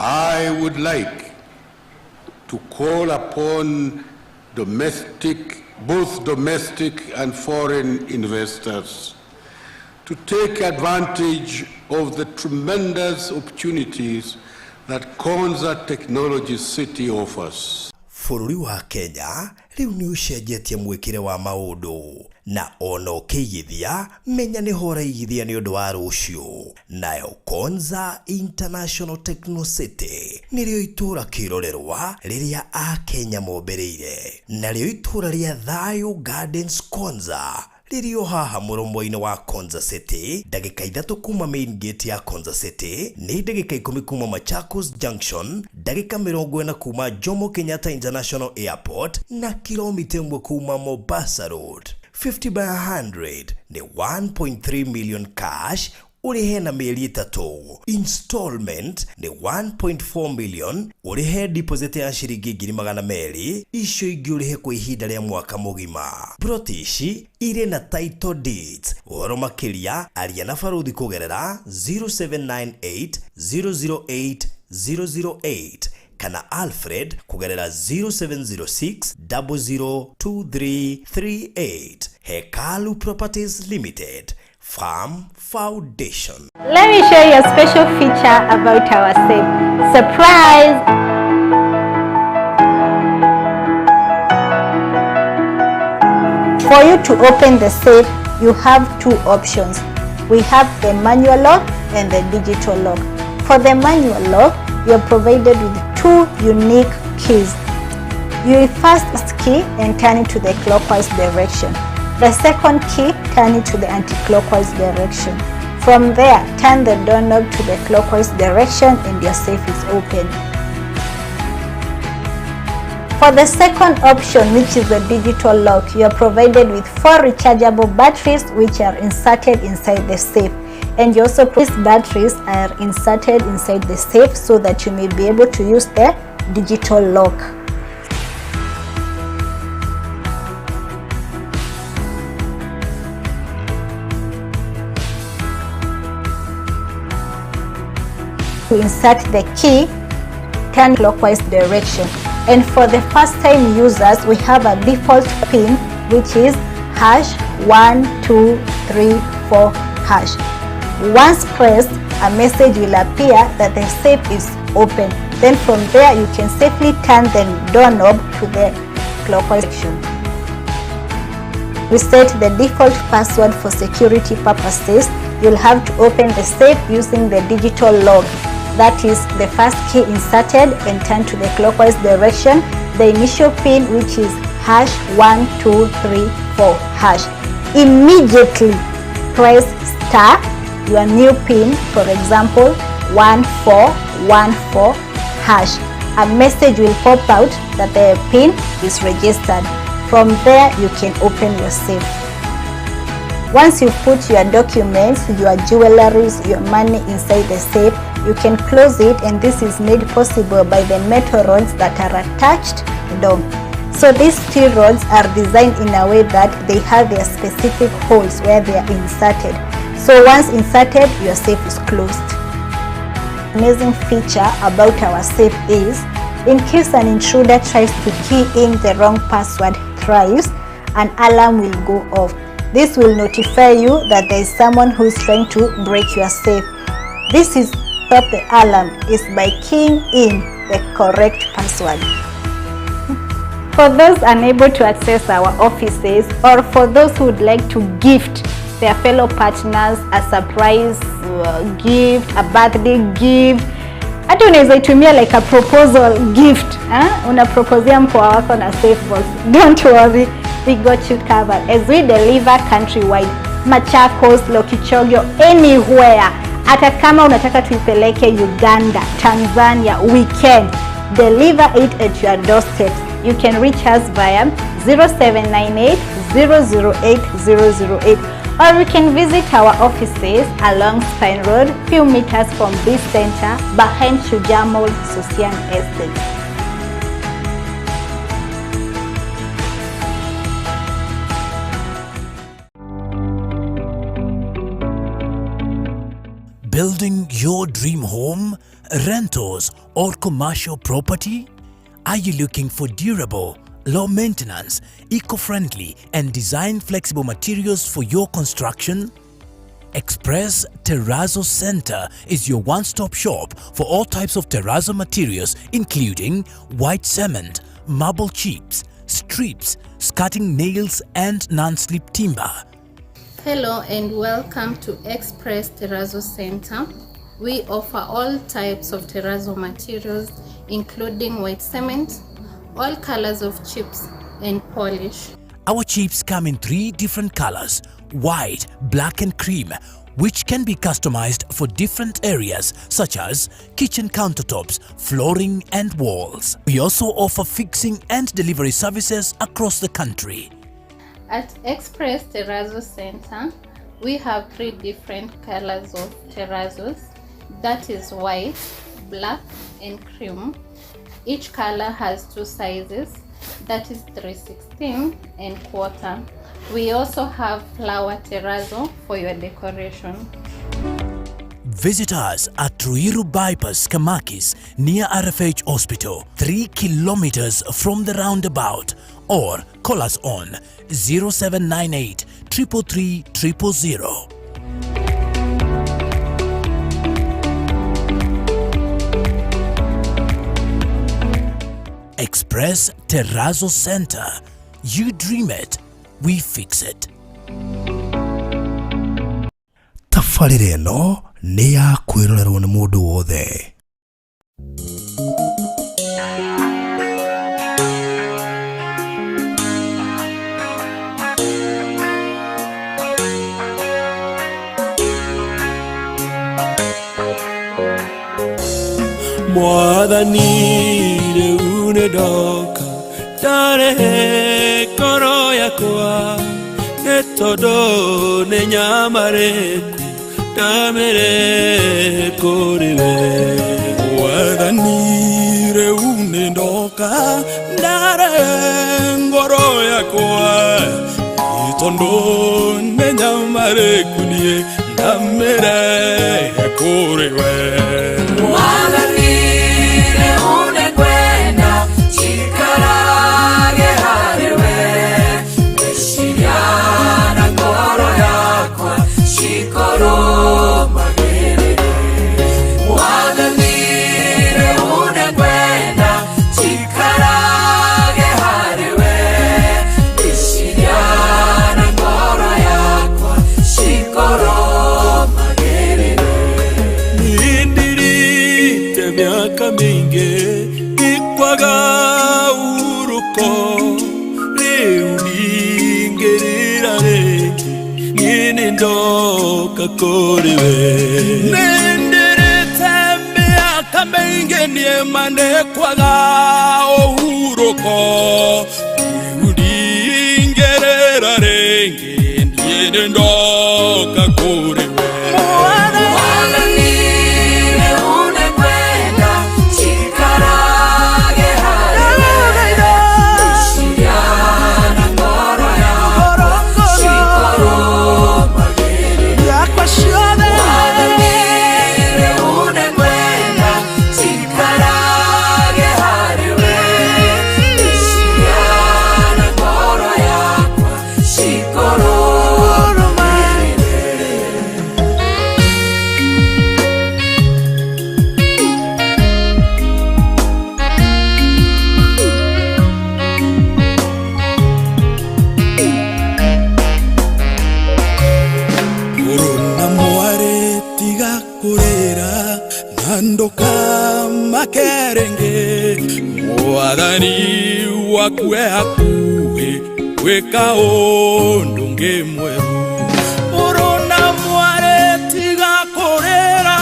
I would like to call upon domestic, both domestic and foreign investors to take advantage of the tremendous opportunities that Konza Technology City offers. Bũrũri wa Kenya rĩu nĩ ũcenjetie mwĩkĩre wa maũndũ na ona ũkĩigithia menya nĩho ũraigithia nĩ ũndũ wa rũciũ. Nayo Konza International Techno City nĩrĩo itũũra kĩrorerwa rĩrĩa Akenya mombĩrĩire, narĩo itũũra rĩa Thayo Gardens Konza rĩrĩ o haha mũromo-inĩ wa Konza City, ndagĩka 3 kuma main gate ya Konza City, nĩ ndagĩka 10 kuma Machakos Junction, ndagĩka 40 kuma Jomo Kenyatta International Airport na kilomita 1 kuma Mombasa Road. 50 by 100 nĩ 1.3 million cash ũrĩhe na mĩeri 3. Installment nĩ 1.4 million ũrĩhe deposit ya ciringi ngiri magana merĩ, icio ingĩ ũrĩhe kwa ihinda rĩa mwaka mũgima. Plot ici irĩ na title deeds. Ũhoro makĩria aria na baruthi kũgerera 0798 008 008 kana Alfred kũgerera 0706 002338. Hekalu Properties Limited, Farm Foundation. Let me show you a special feature about our safe. Surprise! For you to open the safe, you have two options. We have the manual lock and the digital lock. For the manual lock, you are provided with two unique keys. You first key and turn it to the clockwise direction. The second key, turn it to the anti-clockwise direction. From there, turn the doorknob to the clockwise direction and your safe is open. For the second option, which is the digital lock, you are provided with 4 rechargeable batteries which are inserted inside the safe. And you also these batteries are inserted inside the safe so that you may be able to use the digital lock. To insert the key, turn clockwise direction. And for the first time users, we have a default pin, which is #1234 hash. Once pressed, a message will appear that the safe is open. Then from there, you can safely turn the doorknob to the clockwise direction. We set the default password for security purposes. You'll have to open the safe using the digital lock. That is the first key inserted and turn to the clockwise direction. The initial pin, which is #1234 hash. Immediately press star your new pin, for example 1414 hash. A message will pop out that the pin is registered. From there, you can open your safe. Once you put your documents, your jewelries, your money inside the safe, you can close it, and this is made possible by the metal rods that are attached down. So these steel rods are designed in a way that they have their specific holes where they are inserted. So once inserted, your safe is closed. Amazing feature about our safe is, in case an intruder tries to key in the wrong password thrice, an alarm will go off. This will notify you that there is someone who is trying to break your safe. This is stop the alarm is by keying in the correct password. For those unable to access our offices, or for those who would like to gift their fellow partners a surprise gift, a birthday gift, hata unaweza itumia like a proposal gift, eh? Unaproposia mpoa wako na safe box. Don't worry, we got you covered as we deliver countrywide, Machakos, Lokichogio, anywhere. Hata kama unataka tuipeleke Uganda, Tanzania, we can deliver it at your doorstep. You can reach us via 0798 008 008, or you can visit our offices along Spine Road, few meters from this center, behind Shujaa Mall, Sosian Estate. Building your dream home? rentals, or commercial property? Are you looking for durable, low maintenance, eco friendly, and design flexible materials for your construction? Express Terrazzo Center is your one stop shop for all types of terrazzo materials, including white cement, marble chips, strips, skirting nails, and non slip timber. Hello and welcome to Express Terrazzo Center. We offer all types of terrazzo materials, including white cement, all colors of chips, and polish. Our chips come in three different colors: white, black, and cream, which can be customized for different areas such as kitchen countertops, flooring, and walls. We also offer fixing and delivery services across the country. At Express Terrazzo Center, we have three different colors of terrazzos, that is white, black, and cream. Each color has two sizes, that is 3/16 and quarter. We also have flower terrazzo for your decoration. Visit us at Ruiru Bypass, Kamakis, near RFH Hospital, 3 kilometers from the roundabout, or call us on 0798 333 000. Express Terrazzo Center. You dream it, we fix it. Tabarĩra ĩno nĩ ya kwĩrorerwo nĩ mũndũ wothe. Mwathani rĩu nĩ ndoka ndarehe ngoro yakwa nĩ tondũ nĩ nyamarĩku ndamĩrehe kũrĩ we. Mwathani rĩu nĩ ndoka ndarehe ngoro yakwa nĩ tondũ nĩ nyamarĩku niĩ ndamĩrehe kũrĩ we. Mwathani rĩu nĩngwenda njikarage harĩwe, meciria na ngoro yakwa cikorũmagĩrĩre. Mwathani rĩu nĩngwenda njikarage harĩwe, meciria na ngoro yakwa cikorũmagĩrĩre. Nindirite miaka mingi ikwaga uruko riu ningirira ringi niĩ ndoka kũrĩ we. Nindirite miaka mingi niĩ ma nĩkwaga ũhurũko riu ndingĩrĩra rĩngĩ niĩ ndoka kũrĩ we. Mwathani rĩu nĩngwenda njikarage harĩwe, meciria na ngoro yakwa cikorũmagĩrĩre. Mwathani rĩu nĩngwenda njikarage harĩwe, meciria na ngoro yakwa cikorũmagĩrĩre. Mũrũ mwarĩ tiga kũrĩra na ndũkamake rĩngĩ mwathani waku e hakuhĩ gwĩka ũndũ ũngĩ mwerũ. Mũrũ na mwarĩ tiga kũrĩra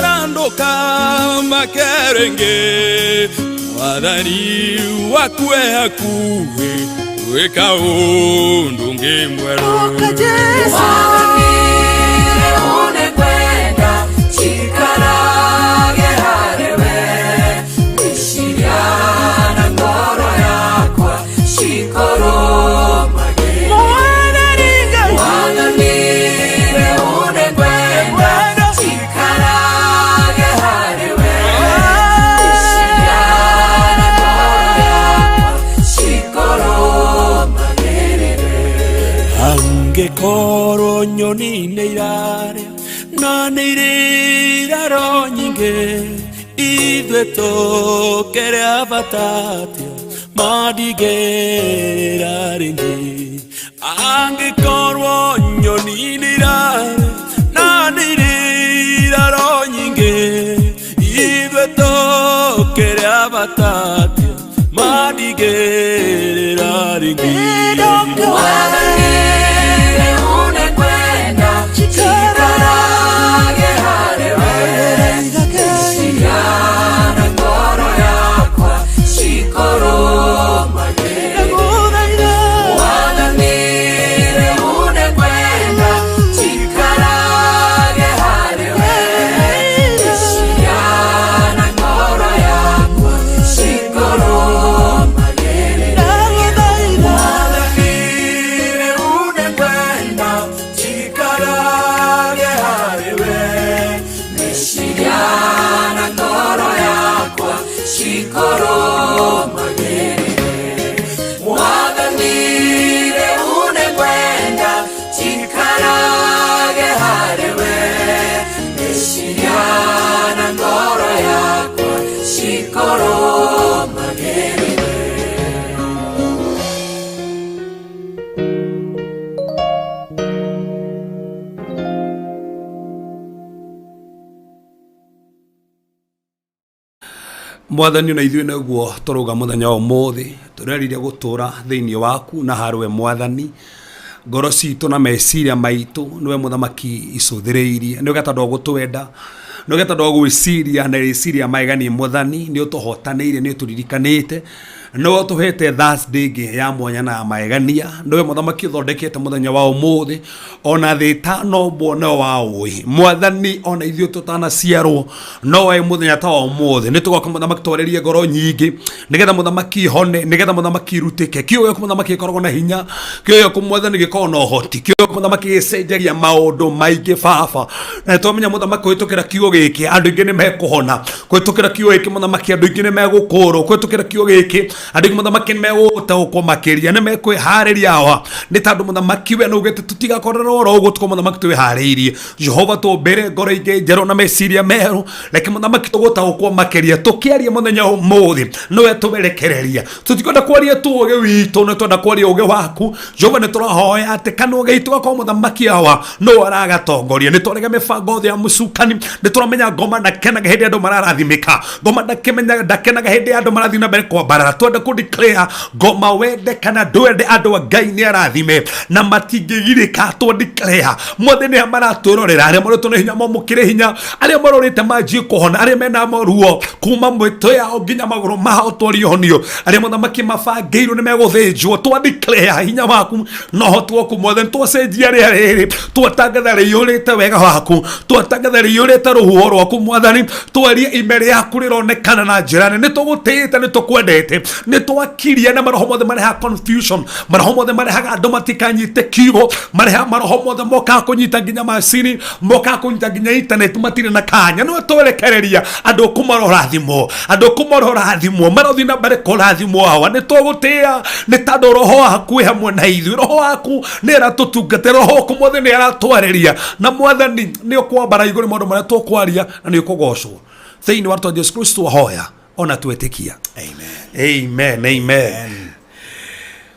na ndũkamake rĩngĩ mwathani waku e hakuhĩ gwĩka ũndũ ũngĩ mwerũ. Mwathani rĩu nĩngwenda njikarage harĩwe, meciria na ngoro yakwa cikorũmagĩrĩre. Mwathani rĩu nĩngwenda njikarage harĩwe, Angĩkorwo nyoni nĩ irarĩa na nĩ irĩ iraro nyingĩ ithuĩ tũkĩrĩ a bata atĩa madigĩrĩra rĩngĩ angĩkorwo nyoni nĩ irarĩa na nĩ irĩ iraro nyingĩ ithuĩ tũkĩrĩ a bata atĩa madigĩrĩra rĩngĩ. Mwathani na ithuĩ nĩguo tũrauga mũthenya wa ũmũthĩ tũreririe gũtũra thĩinĩ waku na harĩwe mwathani ngoro citũ na meciria maitũ nĩwe mũthamaki icũthĩrĩirie nĩ tondũ wa gũtwenda nĩ tondũ wa gwĩciria na rĩciria maeganie mwathani nĩ ũtũhotanĩire nĩ ũtũririkanĩte nĩwe ũtũhete Thursday ĩngĩ ya mwanya na ya maegania nĩwe mũthamaki ũthondekete mũthenya wa ũmũthĩ ona thĩ ĩtanombwo nĩwe wa ũĩ mwathani ona ithuĩ tũtanaciarwo no we mũthenya ta wa ũmũthĩ nĩ tũgoka mũthamaki twarĩrie ngoro nyingĩ nĩgetha mũthamaki ihone nĩgetha mũthamaki irutĩke kiugo gĩaku mũthamaki gĩkoragwo na hinya kiugo gĩaku mwathani gĩkoragwo na ũhoti kiugo gĩaku mũthamaki gĩcenjagia maũndũ maingĩ baba na nĩtwamenya mũthamaki kũhĩtũkĩra kiugo gĩkĩ andũ aingĩ nĩ mekũhona kũhĩtũkĩra kiugo gĩkĩ mũthamaki andũ aingĩ nĩ megũkũrwo kũhĩtũkĩra kiugo gĩkĩ andũ aingĩ mũthamaki nĩ megũtaũkwo makĩria nĩ mekwĩharĩria awa nĩ tondũ mũthamaki we nĩaugĩte tũtigakorerwo oro ũguo tũkorwo mũthamaki twĩharĩirie Jehova tũmbĩre ngoro ingĩ njerũ na meciria merũ reke mũthamaki tũgũtaũkwo makĩria tũkĩaria mũthenya ũmũthĩ nĩwe tũwerekereria tũtikwenda kwaria tu ũgĩ witũ nĩ twenda kwaria ũgĩ waku Jehova nĩ tũrahoya atĩ kanua gaitũ gakorwo mũthamaki awa nĩwe aragatongoria nĩ twarega mĩbango yothe ya mũcukani nĩ tũramenya ngoma ndakenaga hĩndĩ andũ mararathimĩka ngoma ndakenaga hĩndĩ andũ marathiĩ na mbere kwambarara twenda kũ declare ngoma wende kana ndwende andũ a Ngai nĩ arathime na matingĩgirĩka twa declare mothe nĩ maratwĩrorera arĩa marĩtwo nĩ hinya mamũkĩre hinya arĩa marorĩte manjie kũhona arĩa mena maruo kuma mwĩtũ yao nginya magũrũ mao twarie ũhonio arĩa mũthamaki mabangĩirwo nĩ megũthĩnjwo twa declare hinya waku na ũhoti waku mothe twacenjia rĩera rĩrĩ twatangatha rĩiyũrĩte wega waku twatangatha rĩiyũrĩte rũhuho rwaku mwathani twarie ime rĩaku rĩronekana na njĩra nene nĩ tũgũtĩĩte nĩ tũkwendete nĩ twakiria na maroho mothe marehaga confusion maroho mothe marehaga andũ matikanyite kiugo marehaga maroho mothe mokaga kũnyita nginya macini mokaga kũnyita nginya internet matirĩ na kanya nĩwe twerekereria andũ kũmarorathimwo andũ kũmarorathimwo marothiĩ na mbere kũrathimwo awa nĩ tũgũtĩĩa nĩ tondũ roho waku wĩ hamwe na ithuĩ roho waku nĩ aratũtungatĩra roho waku mothe nĩ aratwarĩria na mwathani nĩ ũkwambara igũrũ maũndũ marĩa tũkwaria na nĩ ũkũgocwo thĩinĩ wa rĩtwa Jesu Kristo ahoya ona twĩtĩkia. Amen. Amen, amen.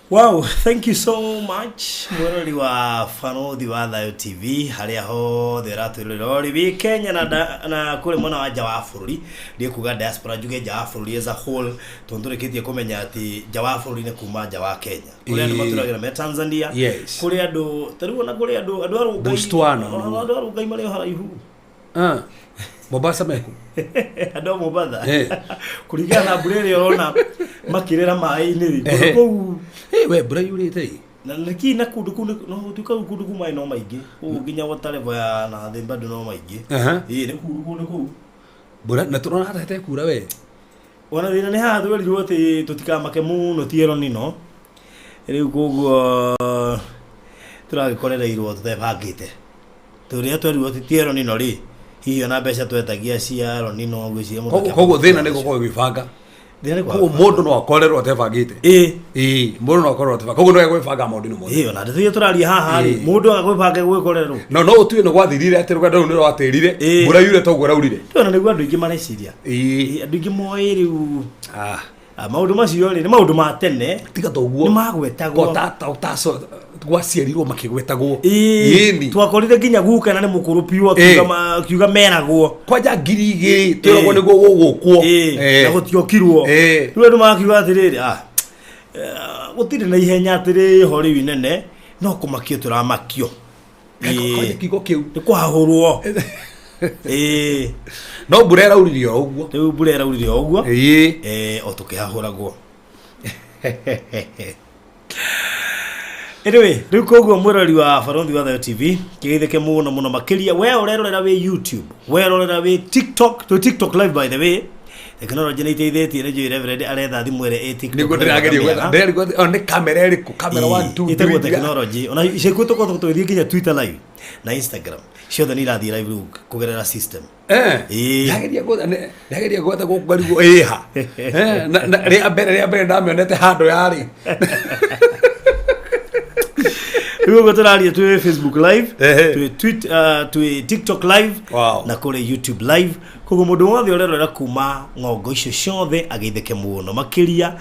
Wow, thank you so much mwirori wa Barothi wa Thayo TV haria hothe ũratwĩrorera ũrĩ wĩ Kenya na, na kũrĩ mwena wa nja wa bũrũri ndikuga diaspora njuge nja wa bũrũri as a whole tondũ tũrĩkĩtie kũmenya atĩ nja wa bũrũri nĩ kuma nja wa Kenya kũrĩ andũ matũragĩra me Tanzania Yes. kũrĩ andũ ta rĩu ona kũrĩ andũ andũ a Rongai Botswana. andũ a Rongai marĩ o haraihu Mombasa meku andũ a Mombatha Eh. kũringana na mbura ĩrĩa ũrona makĩrĩra maĩ-inĩ rĩ kũndũ Ehe. kũu Hey, we mbura yurĩte ĩ na nĩkĩ na kũndũ kũu no gũtuĩka kũndũ kũu maĩ no maingĩ kũu nginya water level ya na thĩ bado no maingĩ Aha. ĩĩ nĩ kũu kũu nĩ kũu mbura na tũrona hata ĩtekura we ona thĩna nĩ haha twerirwo atĩ tũtikamake mũno ti El Nino rĩu koguo tũragĩkorereirwo tũtebangĩte tũrĩa twerirwo atĩ ti El Nino rĩ hihi ona mbeca twetagia cia El Nino ngwĩciria mũndũ koguo thĩna nĩ gũkorwo gwĩbanga Thĩna nĩ kwaga Koguo mũndũ no akorerwo atebangĩte. Ĩĩ. Ĩĩ, mũndũ no akorerwo atebangĩte. Koguo no egwĩbanga maũndũ-inĩ mothe. Ĩĩ, ona ndeto iria tũraria haha rĩ, Ĩĩ. mũndũ aga gwĩbanga gwĩkorerwo. No ũtue nĩ gwathirire atĩ rũgendo rũu nĩ rwatĩrire. Ĩĩ. Mbura yure toguo ĩraurire. Tũĩ ona nĩguo andũ aingĩ mareciria. Ĩĩ. Ĩĩ, andũ aingĩ moĩ rĩu Ah. maũndũ macio rĩ nĩ maũndũ ma tene. Tiga toguo. Nĩ magwetagwo. Gwaciarirwo makĩgwetagwo. Ĩĩ, Ĩni. twakorire nginya guka na nĩ mũkũrũ biũ akiuga meragwo. Kwanja 2000 twĩragwo nĩguo gũgũkwo. Ĩĩ, na gũtiokirwo. Ĩĩ. Rĩu andũ magakiuga atĩrĩrĩ, gũtirĩ na ihenya atĩrĩ ho rĩu inene, no kũmakio tũramakio. Ĩĩ. Kwanja kiugo kĩu. Nĩ kũhahũrwo. Ĩĩ. No mbura ĩraurire o ũguo. Rĩu mbura ĩraurire o ũguo. Ĩĩ. O tũkĩhahũragwo. Anyway, rĩu koguo mwĩroreri wa Barothi wa Thayo TV, kĩgeithĩke mũno mũno makĩria we ũrerorera wĩ YouTube, werorera wĩ TikTok, twĩ TikTok live by the way. Tekinoronjĩ nĩ iteithĩtie, nĩ njũĩ Reverend aretha thimũ ĩrĩa ĩ TikTok. Nĩguo ndĩrageria gwetha. Ndĩrageria gwetha. O, nĩ kamera ĩrĩkũ? Kamera 1 2 3. Ĩtagwo tekinoronjĩ. Ona ica ikuhĩ tũkorwo tũgĩthiĩ nginya Twitter live na Instagram. Ciothe nĩ irathiĩ live rĩu kũgerera system. Ĩĩ. Ndageria gwetha ndageria gwetha gũkũ ngarigwo ĩha. Na rĩa mbere ndamĩonete handũ yarĩ. Rĩu ũguo tũraria twĩ Facebook live, Ehe. twĩ tweet, twĩ TikTok live na kũrĩ YouTube live. Koguo mũndũ wothe ũrerorera kuma ng'ongo icio ciothe ageithĩke mũno makĩria.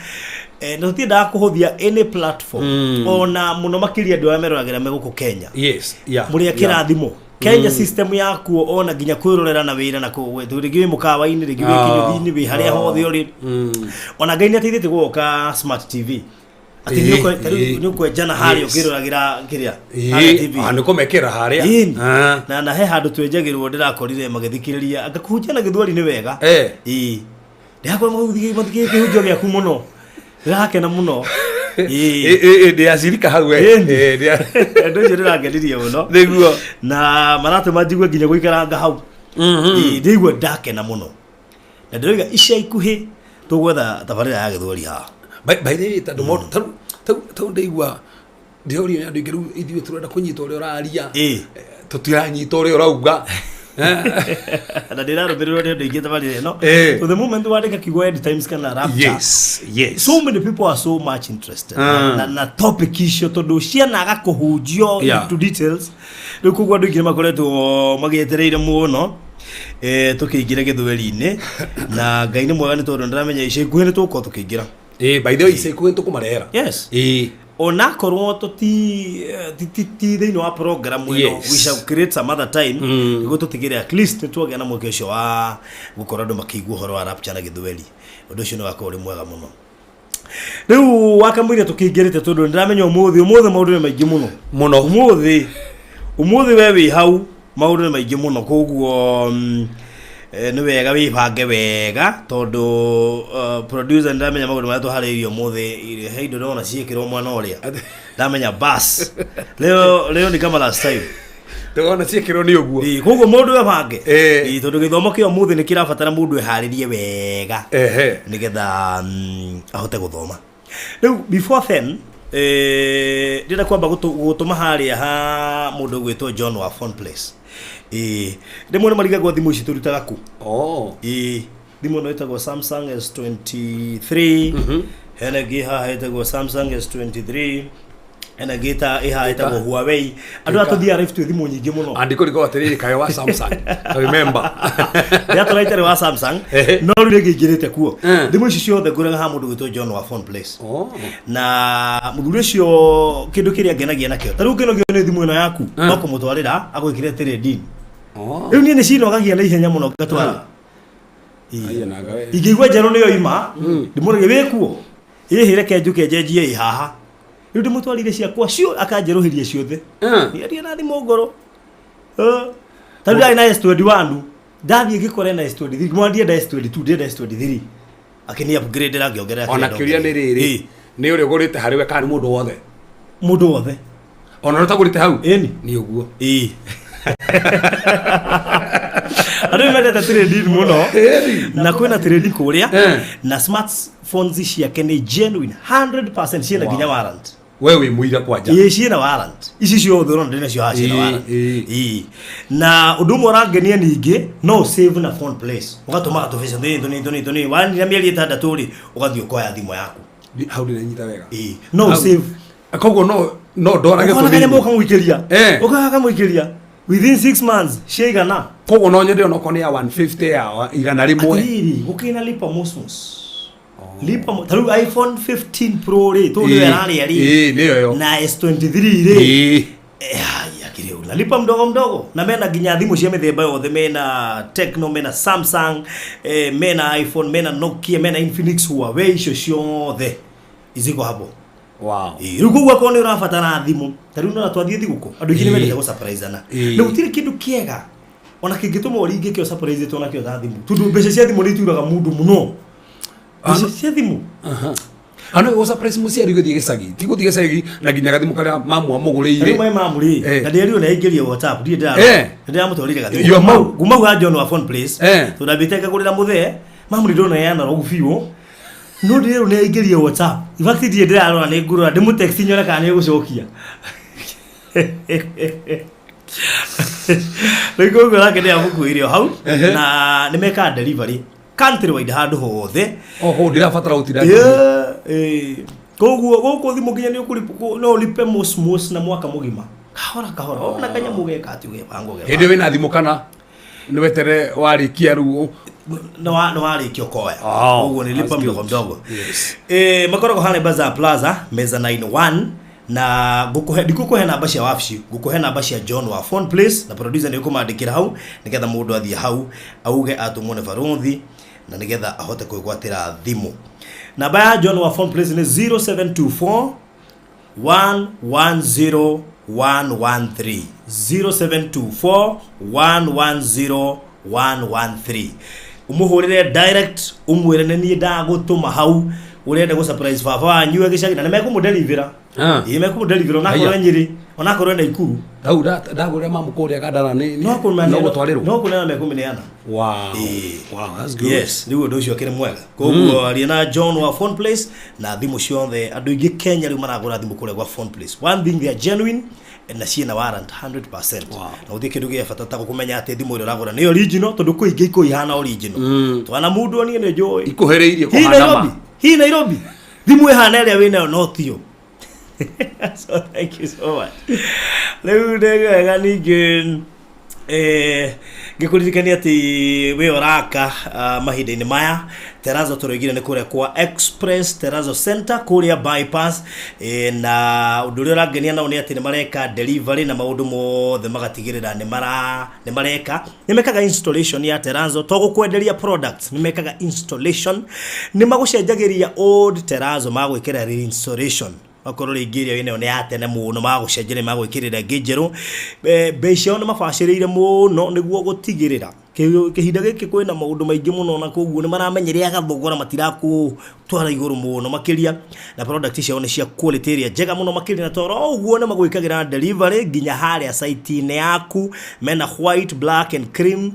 Na tũtiendaga kũhũthia any platform. Ona mũno makĩria andũ arĩa meroragĩra me gũkũ Kenya. Yes, yeah. Mũrĩ a kĩrathimo. Kenya system yakuo ona nginya kwĩrorera na wĩra na rĩngĩ wĩ mũkawa-inĩ, rĩngĩ wĩ kĩnyũthi-inĩ, wĩ harĩa hothe ũrĩ. Ona Ngai nĩ ateithĩtie gũgoka smart TV. Atĩ ta rĩu nĩ ũkwenjana harĩa ũkĩroragĩra kĩrĩa, harĩa TV. Nĩ kũmekĩra harĩa. Ĩni. Na he handũ twenjagĩrwo ndĩrakorire magĩthikĩrĩria anga kũhunjia na gĩthweri nĩ wega. Ĩĩ. Ndĩrakorwo mathikĩrĩria kĩhunjio gĩaku mũno. Ndĩrakena mũno. Ĩĩ. Ĩĩ, ndĩacirika hau we. Ĩni. Ĩĩ, Ũndũ ũcio ndĩrakenirie mũno. Nĩguo. Na maratũma njigue nginya gũikaranga hau. Ĩĩ, ndĩraigua ndakena mũno. Na ndĩroiga ica ikuhĩ tũgwetha tabarĩra ya gĩthweri haha. By the way, tondũ mũndũ, ta rĩu ndaigua ndĩrorio nĩ andũ aingĩ rĩu ithuĩ tũrenda kũnyita ũrĩa ũraria. Tũtiranyita ũrĩa ũrauga. Na ndĩrarũmĩrĩrwo nĩ andũ aingĩ tabarĩra ĩno. So the moment wandĩka kiugo End Times kana Rapture, Yes, yes. so many people are so much interested na topic icio tondũ cianaga kũhunjio into details. Rĩu koguo andũ aingĩ nĩ makoretwo magĩetereire mũno. Tũkĩingĩre gĩthweri-inĩ na Ngai nĩ mwega nĩ tondũ ndĩramenya ica ikuhĩ nĩ tũgũkorwo tũkĩingĩra. By the way, ica ikuhĩ nĩtũkũmarehera. Yes. Onakorwo ti thĩinĩ wa program ĩno, we shall create some other time nĩguo tũtigĩre at least nĩ twagĩa na mweke ũcio wa gũkorwo andũ makĩigua ũhoro wa Rapture na gĩthweri. Ũndũ ũcio nĩ wakorwo ũrĩ mwega mũno. Rĩu wakamũira tũkĩingĩrĩte tondũ nĩndĩramenya ũmũthĩ maũndũ nĩ maingĩ mũno. Mũno. Ũmũthĩ we wĩ hau maũndũ nĩ maingĩ mũno, koguo nĩ wega wĩbange wega tondũ producer nĩndamenya maũndũ marĩa tũharĩirie ũmũthĩ, he indo ndĩrona ciĩkĩrwo mwena ũrĩa. Ndamenya bas. Leo ni kama last time. Ndĩrona ciĩkĩrwo nĩ ũguo. Ĩĩ, koguo mũndũ ebange. Ĩĩ, tondũ gĩthomo kĩa ũmũthĩ nĩ kĩrabatara mũndũ eharĩrie wega. Nĩgetha ahote gũthoma. Rĩu before then, ndĩrenda kwamba gũtũma harĩa ha mũndũ ũgwĩtwo John wa Phone Place. Rĩmwe nĩ marigagwo thimũ ici tũrutaga kũ. Thimũ ĩno ĩtagwo Samsung S23. Hena ĩngĩ haha ĩtagwo Samsung S23. Hena ĩngĩ ĩhaha ĩtagwo Huawei. Andũ aya tũthiaga live twĩ thimũ nyingĩ mũno. Andĩko rĩkoragwo atĩrĩrĩ, kaĩ wa Samsung. Remember. Ndĩratũra itarĩ wa Samsung. No rĩu rĩngĩ ingĩrĩte kuo. Thimũ ici ciothe ngũraga haha mũndũ ũgwĩtwo John wa Phone Place. Na mũthuri ũcio kĩndũ kĩrĩa ngenagia nakĩo. Ta rĩu ũngĩnogio nĩ thimũ ĩno yaku, no kũmũtwarĩra agwĩkĩre trade-in. Rĩu niĩ nĩ cinogagia na ihenya mũno ngatwara. Ingĩigua njerũ nĩyo ima, ndĩmũragia wĩ kuo. Ĩhĩ reke njũke njenjie ĩ haha. Rĩu ndĩmũtwarire ciakwa cio akanjerũhĩria ciothe. Niĩ ndirĩ na thimũ ngũrũ. Ta rĩu ndarĩ na S21, ndathiĩ ngĩkora ena S23, ngĩmwĩra ndienda S22, ndĩrenda S23. Akĩni upgrade ra ngĩongerera Ona kĩrĩa kĩũria nĩ ndongerera. rĩrĩ, nĩ ũrĩa ũgũrĩte harĩ we kana nĩ mũndũ wothe? Mũndũ wothe. Ona ũrĩa ũtagũrĩte hau? Ĩni. Nĩ ũguo. Ĩĩ. Andũ nĩ mendete trading mũno. Na kwĩna trading kũrĩa. Na smartphones ciake nĩ genuine 100% ciĩna nginya warrant. We wĩ mũira kwanja. Ĩĩ, ciĩna warrant. Ici ciothe ũrona ndĩ nacio haha ciĩna Ĩĩ, warrant. ĩĩ. Ĩĩ. Na ũndũ ũmwe ũrangenia ningĩ no ũ save na phone place, ũgatũmaga tũbeca tũnini tũnini tũnini tũnini, wanina mĩeri 6 rĩ, ũgathiĩ ũkoya thimũ yaku. Hau ndĩranyita wega. Ĩĩ, no ũ Hau- save. Koguo no ndorage Ũkona kanyamũ tũnini. ũkamũikĩria. Eh. Ũkoya akamũikĩria within 6 months ciaigana. Koguo no nyende onokorwo nĩ ya 150 ya 100. Atĩrĩrĩ, gũkĩna lipa mosmos. Lipa ta rĩu iPhone 15 Pro rĩ, tũũ nĩyo ĩrarĩa rĩ. Ĩĩ, nĩyo ĩyo. Na S23 rĩ. Ĩĩ. Haya, kĩrĩ ũguo. Na lipa mdogo mdogo, na mena nginya thimũ cia mĩthemba yothe, mena Tecno, mena Samsung, mena iPhone, mena Nokia, mena Infinix, Huawei, icio ciothe iziko hapo. Wow. Ĩĩ, rĩu koguo akorwo nĩ ũrabatara thimũ, ta rĩu nona twathiĩ thigũkũ, andũ aingĩ nĩ Ĩĩ. mendete gũsurprise-ana. Ĩĩ. Na gũtirĩ kĩndũ kĩega ona kĩngĩtũma ũringĩke ũsurprise-ĩtwo nakĩo ta thimũ, tondũ mbeca cia thimũ nĩ ituraga mũndũ mũno. Mbeca cia thimũ. Ano gũ surprise mũciari gũthiĩ gĩcagi, ti gũthiĩ gĩcagi na nginya gathimũ karĩa mamu amũgũrĩire. Rĩu mai mamu rĩ, na ndĩrerirwo nĩ aingĩrie WhatsApp, ndirĩ ndĩrarora. Nĩ ndĩramũtwarire gathimũ. Yo mau. Kuma hau ha John wa Phone Place. Tondũ ndambĩte ngagũrĩra mũthee, mamu nĩ ndĩrona e analog biũ. No ndĩrerwo nĩ aingĩrie WhatsApp. In fact ndirĩ ndĩrarora, nĩ ngũrora, ndĩmũ text nyone kana nĩ egũcokia. Rĩu koguo nake nĩ amũkuĩire o hau, na nĩ mekaga delivery countrywide handũ hothe. Oho, ndĩrabatara gũtinda. Yeah, eh. Koguo gũkũ thimũ nginya nĩ ũkũrip-, no ũlipe mos na mwaka mũgima. Kahora kahora, ona kanyamũ geka atĩ ũgebanga ũgebanga. Hĩndĩ wĩna thimũ kana nĩ wetere warĩkia rĩu? Nĩ warĩkia ũkoya. Oh, Koguo nĩ lipa that's mdogo good. mdogo. Yes. Makoragwo harĩa Bazaar Plaza, mezzanine 1, na ngũkũhe, ndikũkũhe namba cia wabici, ngũkũhe namba cia John wa Phone Place, na producer nĩ ũkũmandĩkĩra hau nĩgetha mũndũ athiĩ hau auge atũmwo nĩ barothi na nĩgetha ahote kwĩgwatĩra thimũ. Namba ya John wa Phone Place nĩ 0724 110 113, 0724 110 113. Ũmũhũrĩre direct, ũmwĩre nĩ niĩ ndagũtũma hau, ũrenda gũ surprise baba wanyu e gĩcagi, na nĩ mekũmũdelivera. Ĩĩ, mekũmũdelivera onakorwo Haiya. e Nyĩrĩ, onakorwo e Naikuru. Hau ndagũrĩra mamu kũrĩa Kandara nĩ No kũmĩneana. no gũtwarĩrwo. No kũneana mekũmĩneana. Wow. Wow, that's good. Yes, rĩu ũndũ ũcio ũkĩrĩ mwega. Koguo aria na John wa Phone Place na thimũ ciothe, andũ aingĩ Kenya rĩu maragũra thimũ kũrĩa gwa Phone Place. One thing, they are genuine na ciĩna warrant 100%. Na gũtirĩ kĩndũ gĩa bata ta kũmenya atĩ thimũ ĩrĩa ũragũra nĩ original, tondũ kwĩ ingĩ ikũ ihana original. Twana mũndũ niĩ nĩ njũĩ. Ikuhĩrĩirie Hii kũhana Nairobi, ma. hii Nairobi. Thimũ ĩhana ĩrĩa wĩnayo no tiyo. So thank you so much. Rĩu nĩ wega ningĩ ngĩkũririkania atĩ wĩ ũraka mahinda-inĩ maya Terrazzo tũroigire nĩ kũrĩa kwa Express Terrazzo Center kũrĩa bypass, na ũndũ ũrĩa ũrangenia nao nĩ atĩ nĩ mareka delivery na maũndũ mothe magatigĩrĩra nĩ mara nĩ mareka, nĩ mekaga installation ya Terrazzo, to gũkwenderia products, nĩ mekaga installation, nĩ magũcenjagĩria old Terrazzo magwĩkĩra reinstallation, akorwo rĩngĩ ĩrĩa wĩnayo nĩ ya tene mũno, magũcenjeria magwĩkĩrĩra ĩngĩ njerũ. Bei ciao nĩ mabacĩrĩire mũno nĩguo gũtigĩrĩra kĩhinda gĩkĩ kwĩna maũndũ maingĩ mũno, na koguo nĩ maramenyeria gathogora matirakũtwara igũrũ mũno makĩria, na product ciao nĩ cia quality ĩrĩa njega mũno makĩria, na toro ũguo nĩ magwĩkagĩra delivery nginya harĩa site-inĩ yaku. Mena white, black and cream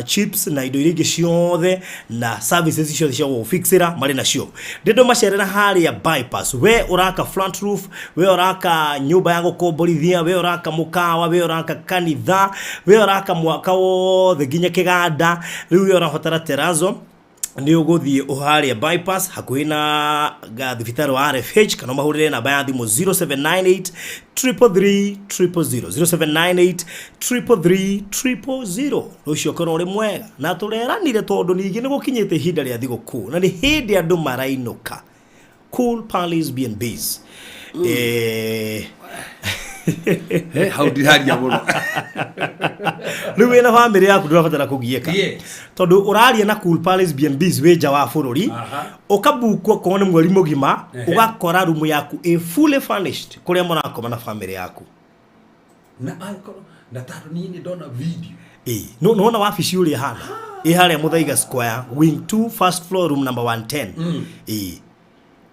chips na indo iria ingĩ ciothe na services ciothe cia gũgũfixĩra marĩ nacio. Ndĩndũ macerera harĩa bypass, we ũraka flat roof, we ũraka nyũmba ya gũkomborithia, we ũraka mũkawa, we ũraka kanitha, we ũraka mwaka wothe nginya kĩganda, rĩu we ũrabatara terrazzo, nĩ ũgũthiĩ harĩa bypass hakuhĩ na thibitarĩ wa RFH, kana ũmahũrĩre namba ya thimũ 0798 333 000, 0798 333 000. Ũcio ũkorwo ũrĩ mwega, na tũreranire tondũ ningĩ nĩ gũkinyĩte ihinda rĩa thigũkũ na nĩ hĩndĩ andũ marainũka. Cool Palace B&Bs. Hau ndiraria mũno. Rĩu wĩna bamĩrĩ yaku ndũrabatara kũgiĩka. Tondũ ũraria na Cool Palace B&Bs wĩ nja wa bũrũri, ũkabukwo okorwo nĩ mweri mũgima, ũgakora rumu yaku ĩ fully furnished kũrĩa mũrakoma na bamĩrĩ yaku. Na angĩkorwo na tondũ niĩ nĩ ndona video. Ĩĩ, no nĩwona wabici ũrĩa ĩhana? Ĩ harĩa Muthaiga Square, wing 2, first floor, room number 110. Ĩĩ.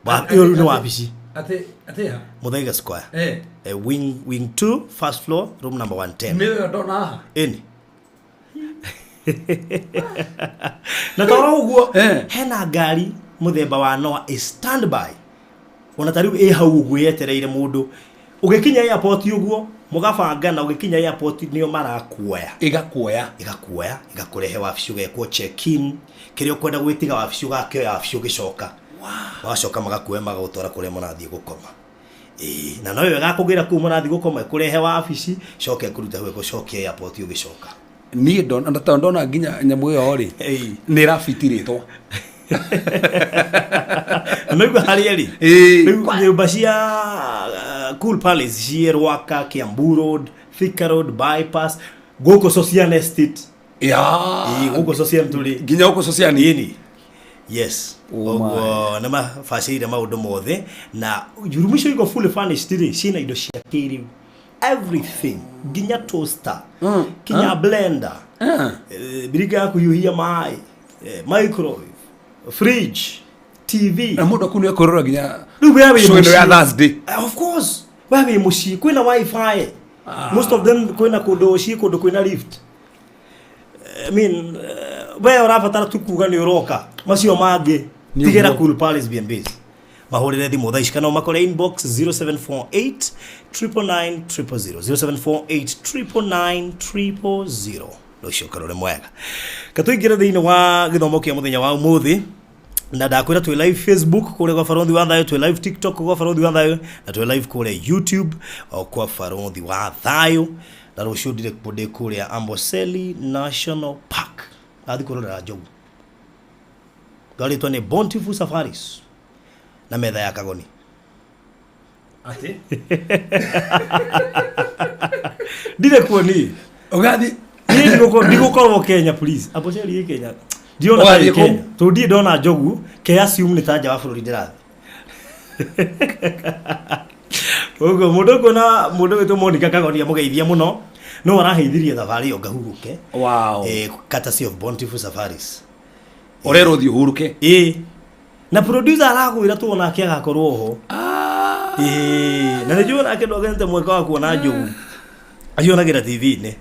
Ĩyo rĩu nĩ wabici. Atĩ atĩ ha? Muthaiga Square. Wing 2, first floor, room number 110. Nĩ ĩyo ndona haha. Ĩni. Na toro ũguo hena ngari mũthemba wa Noah ĩ standby. Ona ta rĩu ĩ hau ũguo yetereire mũndũ ũgĩkinya airport ũguo mũgabangana ũgĩkinya airport nĩo marakuoya. Igakuoya. Igakuoya, igakũrehe wabici, ũgekwo check in, kĩrĩa ũkwenda gwĩtiga wabici ũgakĩoya wabici ũgĩcoka. Magacoka magakuoya magagũtwara kũrĩa mũrathiĩ gũkoma. Ĩĩ, na noyo ĩgakũgĩra kũu mũrathiĩ gũkoma ĩkũrehe wabici, coke ĩkũrute hau ĩgũcokie airport ũgĩcoka. Niĩ ndona tondũ ndona nginya nyamũ ĩyo rĩ, Ĩĩ. nĩ ĩrabiti rĩtwa. Naigua harĩa rĩ, Ĩĩ. rĩu nyũmba cia Cool Palace ciĩ Rwaka, Kiambu Road, Thika Road, Bypass, gũkũ Sosian Estate. Ya. Ĩĩ, gũkũ Sosian tũrĩ. Nginya gũkũ Sosian. Ĩni. Yes. Oh my. Ũguo nĩ mabacĩrĩire maũndũ mothe na rumu icio igo fully furnished rĩ, ciĩna indo cia kĩrĩu. Everything, nginya toaster, nginya blender, birika ya kũhiũhia maĩ, microwave, fridge, TV. Na mũndũ kũu nĩ ekwĩrora nginya Rĩu we wĩ show ĩno ya mũciĩ. Thursday. Of course, we wĩ mũciĩ kwĩna wifi. Most of them kwĩna kũndũ ciĩ kũndũ kwĩna lift. I mean, we ũrabatara tu kuga nĩ ũroka, macio mangĩ Nĩ tigĩra ũguo. Cool Palace B&Bs. Mahũrĩre thimũ thaa ici kana ũmakore inbox 0748 999 000, 0748 999 000. Rũciũ ũkorwo ũrĩ mwega. Katũingĩre thĩinĩ wa gĩthomo kĩa mũthenya wa ũmũthĩ, na ndakwĩra twĩ live Facebook kũrĩa gwa Barothi wa Thayũ, twĩ live TikTok gwa Barothi wa Thayũ, na twĩ live kũrĩa YouTube o kwa Barothi wa Thayũ. Na rũciũ ndirĩ ndĩ kũrĩa Amboseli National Park, ndathiĩ kwĩrorera njogu. Ndwarĩtwo nĩ Bountiful Safaris na metha ya Kagoni. Atĩ? Ndirĩ kuo niĩ. Ũgathiĩ? Niĩ ndigũkorwo Kenya, please. Amboseli ĩ Kenya. Ndiona Ũgathiĩ tarĩ kũ? Kenya. Tondũ ndirĩ ndona njogu, ke assume nĩ ta nja wa bũrũri ndĩrathiĩ. Ũguo mũndũ ũkuona mũndũ wĩtwo Monica Kagoni amũgeithia mũno, no araheithirie thabarĩ ĩyo ngahurũke. Wow. Courtesy of Bountiful Safaris. Ũrerwo ũthiĩ ũhurũke? Ĩĩ. Na producer aragwĩra tu onake agakorwo ho. Ĩĩ, na nĩnjũĩ onake ndwagenete mweke wa kuona njogu. Acionagĩra TV-inĩ.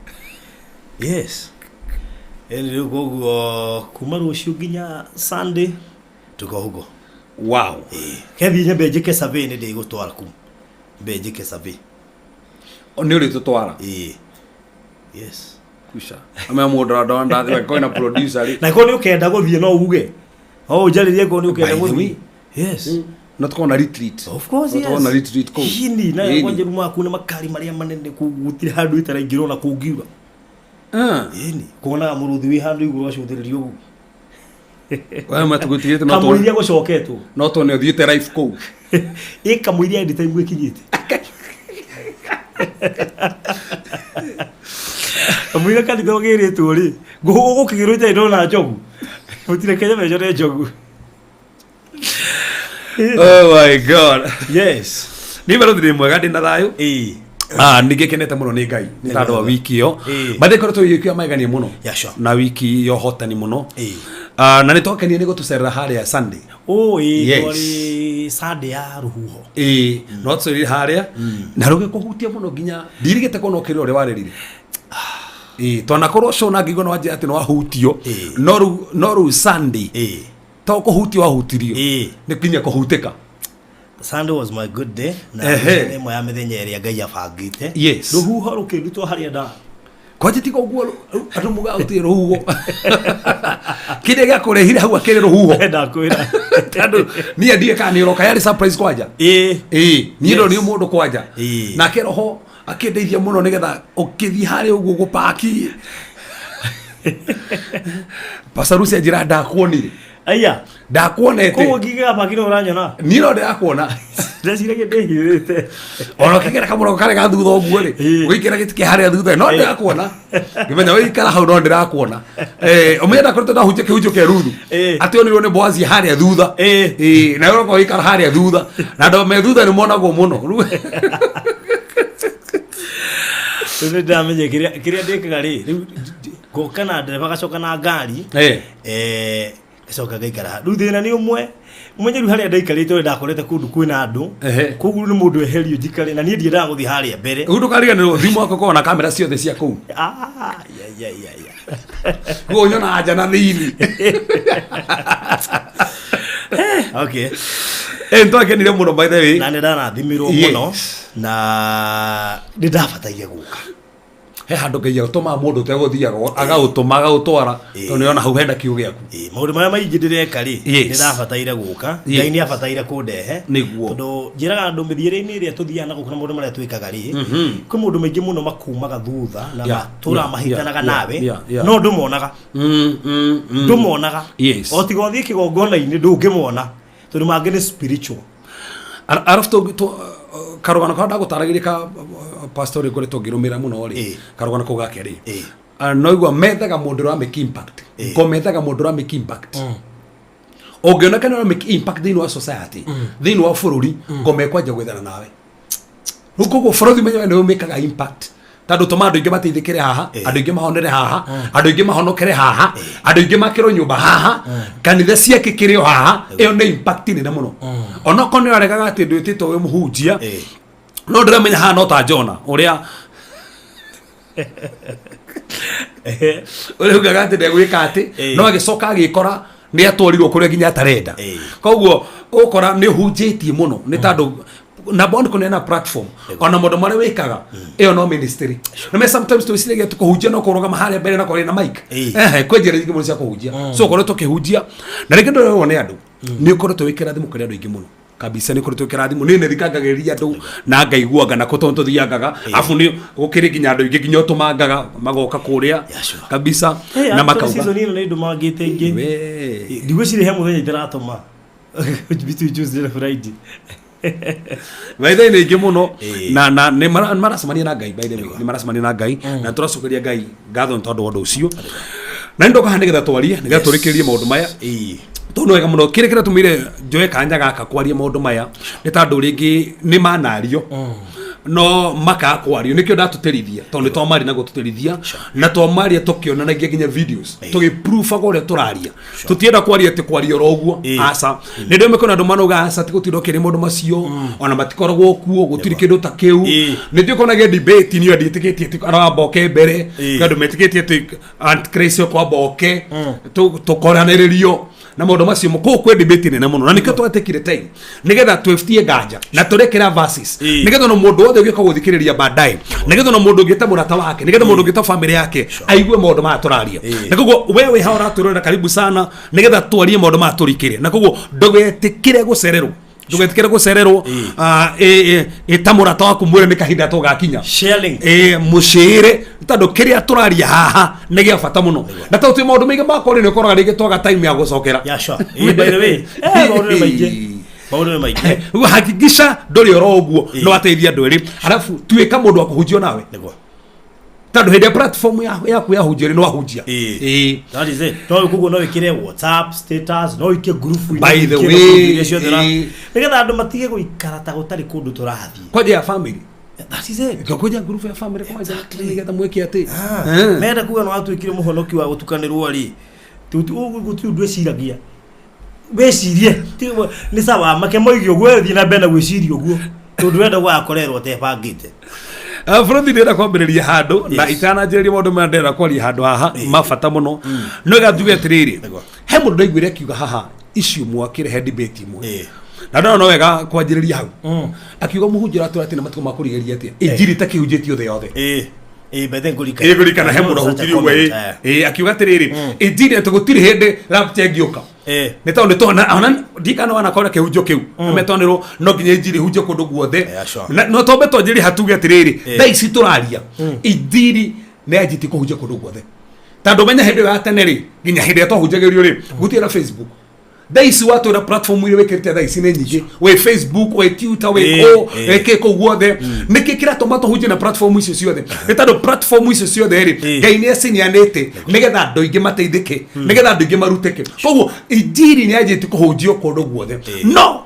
Yes. Ĩni rĩu koguo kuma rũciũ nginya Sunday tuko huko. Wow. Ĩĩ. Kethiĩ nyambe njĩke survey, nĩ ndĩgũtwara kuu. Mbe njĩke survey. Nĩ ũrĩtũtwara? Ĩĩ. Yes. Kusha. Ame mũndũ ndona ndathiĩ kwĩna producer rĩ. Na korwo nĩ ũkenda gũthiĩ no uge. O ũnjarĩrie korwo nĩ ũkenda By the gũthiĩ. way. Yes. No tũkorwo na retreat. Of course, No yes. tũkorwo na retreat kũu. Hini, na Ĩni. kwanja rumu aku na makari marĩa manene kũu gũtirĩ handũ itaraingĩrwo na kũngiura. Ĩni, kuonaga mũrũthi wĩ handũ igũrũ acũthĩrĩrio ũguo. We matũgũtigĩte no Kamũiria gũcoketwo. No tuone ũthiĩte live kũu. Ĩ kamũiria anytime gwĩkinyĩte. Kamũiria kanitha ũgĩrĩtwo rĩ, gũkĩgĩrwo itarĩ ndona njogu. Mũtirĩ Kenya mecore njogu. Oh my God. Yes. Nĩ barothi ndĩ mwega, ndĩ na thayũ. Ĩĩ. Ah, nĩ ngĩkenete mũno nĩ Ngai nĩ tondũ wa wiki ĩyo. Ĩĩ. Bathi ĩkoretwo wiki ya magegania mũno. Yeah, sure. Na wiki ya ũhotani mũno. Ĩĩ. Ah, na nĩ twakenire nĩ gũtũcerera harĩa Sunday. Oh, ĩĩ, Yes. twarĩ Sunday ya rũhuho. Ĩĩ, no tũcerire harĩa na rũgĩkũhutia mũno nginya ndirigĩte kuona ũkĩrĩra ũrĩa warĩrire. Ĩĩ, twanakorwo show na ngĩigua nĩ wanjĩra atĩ nĩ wahutio. Ĩĩ. No rĩu Sunday. Ĩĩ. To kũhutio wahutirio. Ĩĩ. Nĩ nginya kũhutĩka. Sunday was my good day na Ehe. nĩ ĩmwe ya mĩthenya ĩrĩa Ngai abangĩte. Yes. Rũhuho rũkĩrutwo harĩa nda. Kwanja tiga ũguo andũ mugaga gũtirĩ rũhuho. Kĩrĩa gĩakũrehire hau akĩrĩ rũhuho. Ndakwĩra. Tondũ niĩ ndiĩ kana nĩ ũroka, yarĩ surprise kwanja. Ĩĩ. Ĩĩ, niĩ Yes. ndonire mũndũ kwanja. Ĩĩ. Nake roho akĩndeithia mũno nĩgetha ũkĩthiĩ harĩa ũguo gũpaki. Pastor Lucy anjĩra ndakuonire. Aya. Ndakuonete. Koguo ngiga paki no ũranyona. Niĩ no ndĩrakuona. Ndeciragia ndĩhithĩte. Ona ũkĩgera kamũrango karĩa ga thutha ũguo rĩ, Ĩĩ. ũgĩikĩra gĩtĩ kĩa harĩa thutha no Ĩĩ. ndĩrakuona. Ngĩmenya wĩikara hau no ndĩrakuona. Ũmenye ndakoretwo ndahunjia kĩhunjio kĩa Ruthu. Ĩĩ. Atĩ onirwo nĩ Boazi harĩa thutha. Ĩĩ. Ĩĩ, na ũroka ũgĩikara harĩa thutha. Na andũ me thutha nĩ monagwo mũno. Rĩu Rĩu nĩ ndĩramenya kĩrĩa ndĩkaga rĩ, rĩu ngoka na ndereba gacoka na ngari. Ĩĩ. Ngacoka ngaikara haha. Rĩu thĩna nĩ ũmwe, ũmenye rĩu harĩa ndaikarĩte ũrĩa ndakorete kũndũ kwĩna andũ. Ehe. Koguo nĩ mũndũ eherio njikare na niĩ ndiendaga gũthiĩ harĩa mbere. Rĩu ndũkariganĩrwo thimũ yaku ĩkoragwo na kamera ciothe cia kũu. Ah, ya, ya, ya, ya. Koguo nyonaga nja na thĩinĩ. Okay. Nĩtwakenire mũno by the way. Na nĩ ndarathimirwo Yes. mũno na nĩ ndabataire gũka. He handũ Ngai agũtũmaga mũndũ ũtegũthiaga agaũtũma agaũtwara tondũ nĩona hau hena kiũ gĩaku. Ĩĩ, maũndũ marĩa maingĩ ndĩreka rĩ, Yes. nĩ ndabataire gũka. Yes. Ngai nĩ abataire kũndehe. Nĩguo. Tondũ njĩraga andũ mĩthiĩre-inĩ ĩrĩa tũthiaga na gũkũ na maũndũ marĩa twĩkaga rĩ, kwĩ maũndũ maingĩ mũno makumaga thutha na matũraga mahĩtanaga nawe, no ndũmonaga. Ndũmonaga. Yes. O tiga ũthiĩ kĩgongona-inĩ ndũngĩmona tondũ mangĩ nĩ spiritual. Arabu karũgano karĩa ndagũtaragĩria ka pastor ũrĩa ngoretwo ngĩrũmĩrĩra mũno rĩ, karũgano kau gake rĩ, no igua methaga mũndũ ũra make impact, ngo methaga mũndũ ũra make impact. Ũngĩoneka nĩ ũra make impact thĩinĩ wa society, thĩinĩ wa bũrũri, ngo mekwanjia gwethana nawe. Rĩu koguo bũrũri menye we nĩwe ũmĩkaga impact, tondũ tũma andũ aingĩ mateithĩkĩre haha, andũ aingĩ mahonere haha, andũ aingĩ mahonokere haha, andũ aingĩ makĩrwo nyũmba haha, kanitha ciakĩkĩrĩ o haha. Ĩyo nĩ impact nene mũno, onokorwo nĩ ũraregaga atĩ ndwĩtĩtwo wĩ mũhunjia, no ndĩramenya haha no ta Jona ũrĩa ũrĩa ugaga atĩ ndegwĩka atĩ, no agĩcoka agĩkora nĩ atwarirwo kũrĩa nginya atarenda. Koguo ũkora nĩ ũhunjĩtie mũno nĩ tondũ number one kũneana platform ona maũndũ marĩa wĩkaga, ĩyo no ministry. Na me sometimes twĩciragia atĩ kũhunjia no kũrũgama harĩa mbere na kwaria na mic. Ehe, kwĩ njĩra nyingĩ mũno cia kũhunjia, so ũkoretwo ũkĩhunjia na rĩngĩ ndũrerwo nĩ andũ, nĩ ũkoretwo wĩ kĩrathimo kũrĩ andũ aingĩ mũno kabisa. Nĩ ũkoretwo wĩ kĩrathimo. Niĩ nĩ thikangagĩrĩria andũ na ngaiguanga na kũ tondũ tũthiangaga, abu nĩ gũkĩrĩ nginya andũ aingĩ nginya ũtũmangaga magoka kũrĩa kabisa na makauga. Season ĩno nĩ ndũmangĩte ingĩ. We. Ndigwĩciria he mũthenya itaratũma between Tuesday na Friday. By the way, nĩ aingĩ mũno na nĩ maracemania na Ngai. By the way, nĩ maracemania na Ngai na tũracokeria Ngai ngatho nĩ tondũ wa ũndũ ũcio. Na nĩ ndoka haha nĩgetha twarie, nĩgetha tũrĩkĩrĩrie maũndũ maya, tondũ nĩ wega mũno. Kĩrĩa kĩratũmire njoe kanya gaka kwaria maũndũ maya nĩ tondũ rĩngĩ nĩ manario no makaga kwario, nĩkĩo ndatũtĩrithia, tondũ nĩ twamaria na gũtũtĩrithia na twamaria tũkĩonanagia nginya videos tũgĩprovaga ũrĩa tũraria. Tũtienda kwaria atĩ kwaria oro ũguo, aca. Nĩ ndĩme kwĩna andũ manauga aca, ti gũtinda ũkĩrĩ maũndũ macio ona matikoragwo kuo, gũtirĩ kĩndũ ta kĩu. Nĩ ndiũ konagia debate niĩ ndiĩtĩkĩtie atĩ aramba oke mbere. Kwĩ andũ metĩkĩtie atĩ antichrist kwamba oke tũkoranĩrĩrio na maũndũ macio. Kũu kwĩ debate nene mũno na nĩkĩo twatekire time nĩgetha twĩbutie nganja na tũrekera verses, nĩgetha ona mũndũ wothe ũngĩũka gũthikĩrĩria baadaye, nĩgetha ona mũndũ ũngĩta mũrata wake, nĩgetha mũndũ ũngĩta family yake aigue maũndũ maya tũraria. Na koguo we wĩ haha ũratwĩrorera, karibu sana nĩgetha twarie maũndũ maya tũrikĩre. Na koguo ndũgetĩkĩre gũcererwo, ndũgetĩkĩre gũcererwo. Ĩta mũrata waku, mwĩre nĩ kahinda tũgakinya. Sharing. Mũcĩre tondũ kĩrĩa tũraria haha nĩ gĩa bata mũno, na tondũ twĩ maũndũ maingĩ makwa nĩ ũkoraga rĩngĩ twaga time ya gũcokera. Yeah, sure. By the way, maũndũ nĩ maingĩ. Maũndũ nĩ maingĩ. Hakikisha ndũrĩ oro ũguo, no ateithia andũ erĩ, arabu tuĩka mũndũ wa kũhunjio nawe. Nĩguo. Tondũ hĩndĩ ya platform yaku ya hunjio rĩ, nĩ wahunjia. That is it. No koguo no wĩkĩre WhatsApp status, no wĩke group. By the way, nĩgetha andũ matige gũikara ta gũtarĩ kũndũ tũrathiĩ. Kwanja ya family. That is it. Kwanja group ya family kwanja nĩgetha mwĩke atĩ Menda kuga no watuĩkire mũhonoki wa gũtukanĩrwo rĩ, gũtirĩ ũndũ ĩciragia wĩcirie. Nĩ sawa make moige ũguo, thiĩ na mbere na gwĩciria ũguo tondũ wenda gũgakorerwo ũtebangĩte. Bũrũri ndĩrenda kwambĩrĩria handũ na itananjĩrĩria maũndũ maya, ndĩrenda kwaria handũ haha ma bata mũno. No ĩga njuge atĩrĩrĩ, he mũndũ ndaiguire akiuga haha iciumwa akĩrehe debate ĩmwe na ndona no wega kwanjĩrĩria hau, akiuga mũhunjia ũratwĩra atĩ nĩ matukũ ma kũrigĩrĩria atĩa injiri takĩhunjĩtio thĩ yothe. Ĩĩ, by then ngũrikana. Ĩ ngũririkana he mũndũ ahunjirie ũguo, ĩ ĩ akiuga atĩrĩrĩ, injiri atĩ gũtirĩ hĩndĩ rapture ĩngĩũka, nĩ tondũ nĩ tona ona ndikana wanakora kĩhunjio kĩu metwanĩrwo no nginya injiri ihunjio kũndũ guothe. Na no tombe twanjĩrĩrie hatuge atĩrĩrĩ, thaa ici tũraria injiri nĩ yanjĩtie kũhunjia kũndũ guothe, tondũ menya hĩndĩ ĩyo ya tene rĩ, nginya hĩndĩ ĩrĩa twahunjagĩrio rĩ, gũtirĩ na Facebook. Thaa ici watwĩra platform iria wĩkĩrĩte thaa ici nĩ nyingĩ, wĩ Facebook, wĩ Twitter, wĩ kũ, wĩ kĩ kũu guothe. Nĩkĩ kĩratũma tũhunjie na platform icio ciothe? Nĩ tondũ platform icio ciothe rĩ, Ngai nĩ acineanĩte nĩgetha andũ aingĩ mateithĩke, nĩgetha andũ aingĩ marutĩke. Koguo injiri nĩ yanjĩtie kũhunjio kũndũ guothe. No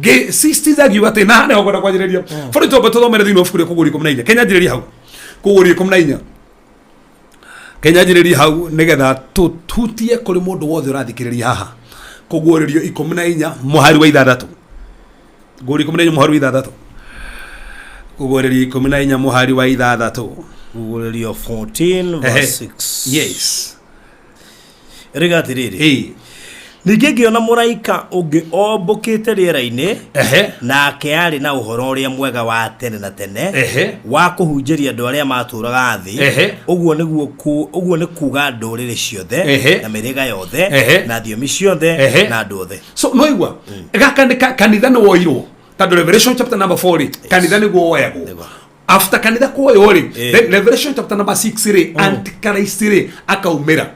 ngĩsisitiza ngiuga atĩ na haha nĩho ngwenda kwanjĩrĩria. Bũrũri twambe tũthomere thĩinĩ wa ibuku rĩa Kũguũrio 14. Kenya njĩrĩria hau, Kũguũrio 14, Kenya njĩrĩria hau nĩgetha tũhutie kũrĩ mũndũ wothe ũrathikĩrĩria haha. Kũguũrĩrio 14 mũhari wa 6, Kũguũrĩrio 14 mũhari wa 6, Kũguũrĩrio 14 mũhari wa 6. Kũguũrĩrio 14 verse 6. Yes. Rĩga atĩrĩrĩ, Ningĩ ngĩona mũraika ũngĩ ombũkĩte rĩera-inĩ, Ehe. nake arĩ na ũhoro ũrĩa mwega wa tene na tene Ehe. wa kũhunjĩria andũ arĩa matũũraga thĩ. Ehe. Ũguo nĩguo ũguo nĩ kuga ndũrĩrĩ ciothe, Ehe. na mĩhĩrĩga yothe, Ehe. na thiomi ciothe, Ehe. na andũ othe. So noigua gaka nĩ kanitha nĩ woirwo, tondũ Revelation chapter number 4 rĩ, kanitha nĩguo woyagwo. Nĩguo. After kanitha kuoywo rĩ, Eh. then Revelation chapter number 6 rĩ, Antichrist rĩ akaumĩra.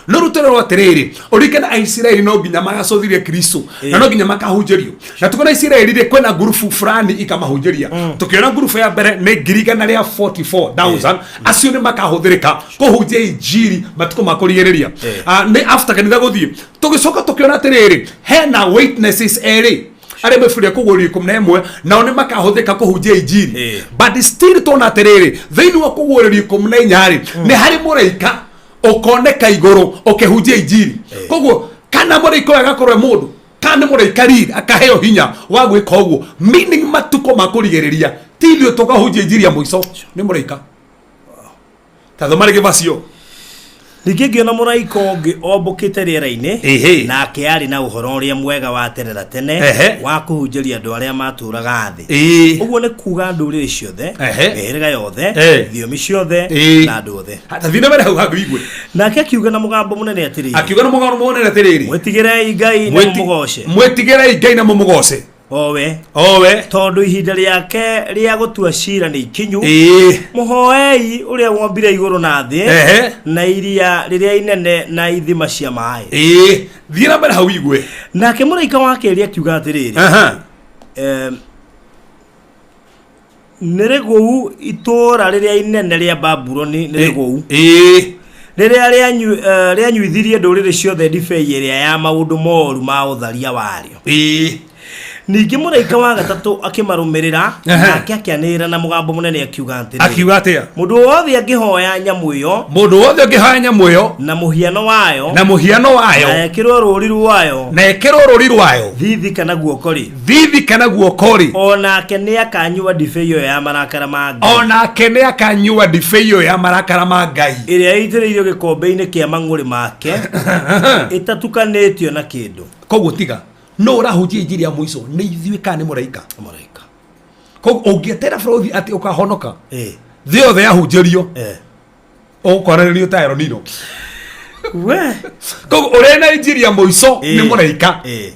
No rĩu tũrerwo atĩrĩrĩ, ũririkane Aisiraeli no nginya magacũthirie Kristo na no nginya makahunjĩrio, na tukona Isiraeli rĩ, kwĩna ngurubu fulani ikamahunjĩria. Tũkĩona ngurubu ya mbere nĩ 144,000, acio nĩ makahũthĩrĩka kũhunjia injiri matukũ ma kũrigĩrĩria. Eh. Ah, nĩ after kanitha gũthiĩ. Tũgĩcoka tũkĩona atĩrĩrĩ, hena witnesses erĩ arĩa meburia kũgũrio 11, nao nĩ makahũthĩka kũhunjia injiri. Eh. But still tona atĩrĩrĩ, thĩinĩ wa kũgũrĩrio 14 rĩ, nĩ harĩ mũraika ũkoneka igũrũ ũkĩhunjia injiri. Koguo kana mũraika ũyũ agakorwo e mũndũ kana nĩ mũraika riri akaheo hinya wa gwĩka ũguo, meaning matukũ ma kũrigĩrĩria ti ithuĩ tũkahunjia injiri ya mũico, nĩ mũraika. Ta thoma rĩngĩ vacio. Ningĩ ngĩona mũraika ũngĩ ombũkĩte rĩera-inĩ, Ehe. nake arĩ na ũhoro ũrĩa mwega wa tene na tene Ehe. wa kũhunjĩria andũ arĩa matũũraga thĩ, Ĩĩ. ũguo nĩ kuga ndũrĩrĩ ciothe, Ehe. mĩhĩrĩga yothe, Eh. thiomi ciothe, Ĩĩ. na andũ othe. Tathiĩ na mbere hau hangĩ wigue. Nake akiuga na mũgambo mũnene atĩrĩrĩ, Akiuga na mũgambo mũnene atĩrĩrĩ, mwĩtigĩrei Ngai na mũmũgoce, Mwĩtigĩrei Ngai na mũmũgoce, owe owe tondũ ihinda rĩake rĩa gũtua cira nĩ ikinyu. Ĩĩ. Mũhoei ũrĩa wombire igũrũ na thĩ, Ehe. na iria rĩrĩa inene na ithima cia maĩ. Ĩĩ, thiĩ na mbere hau igue. Nake mũraika wa kerĩ akiuga atĩrĩrĩ, Aha. Nĩ rĩgũu itũũra rĩrĩa inene rĩa Babuloni, nĩ rĩgũu, Ĩĩ. rĩrĩa rĩanyuithirie ndũrĩrĩ ciothe ndibei ĩrĩa ya maũndũ moru ma ũtharia warĩo. Ĩĩ. Ningĩ mũraika wa gatatũ akĩmarũmĩrĩra, Ehe. nake akĩanĩrĩra na mũgambo mũnene akiuga atĩrĩrĩ, Akiuga atĩa? Mũndũ wothe angĩhoya nyamũ ĩyo Mũndũ wothe ũngĩhoya nyamũ ĩyo na mũhiano wayo, na mũhiano wayo, na ekĩrwo rũũri rwayo na ĩkĩrwo rũri rwayo thithi kana guoko rĩ, thithi kana guoko rĩ, o nake nĩ akanyua ndibei ĩyo ya marakara ma Ngai, onake nĩ akanyua ndibei ĩyo ya marakara ma Ngai, ĩrĩa ĩitĩrĩirio gĩkombe-inĩ kĩa mang'ũrĩ make ĩtatukanĩtio na kĩndũ. Koguo tiga no ũrahunjia injiri ya mũico nĩ ithuĩ kana nĩ mũraika? Mũraika. Koguo ũngĩetera bũrũthi atĩ ũkahonoka Ĩĩ. thĩ yothe yahunjĩrio, Eh. ũgũkoranĩrio ta Eronino. We. Koguo ũrĩa na injiri ya mũico nĩ Ĩĩ. mũraika, Ĩĩ.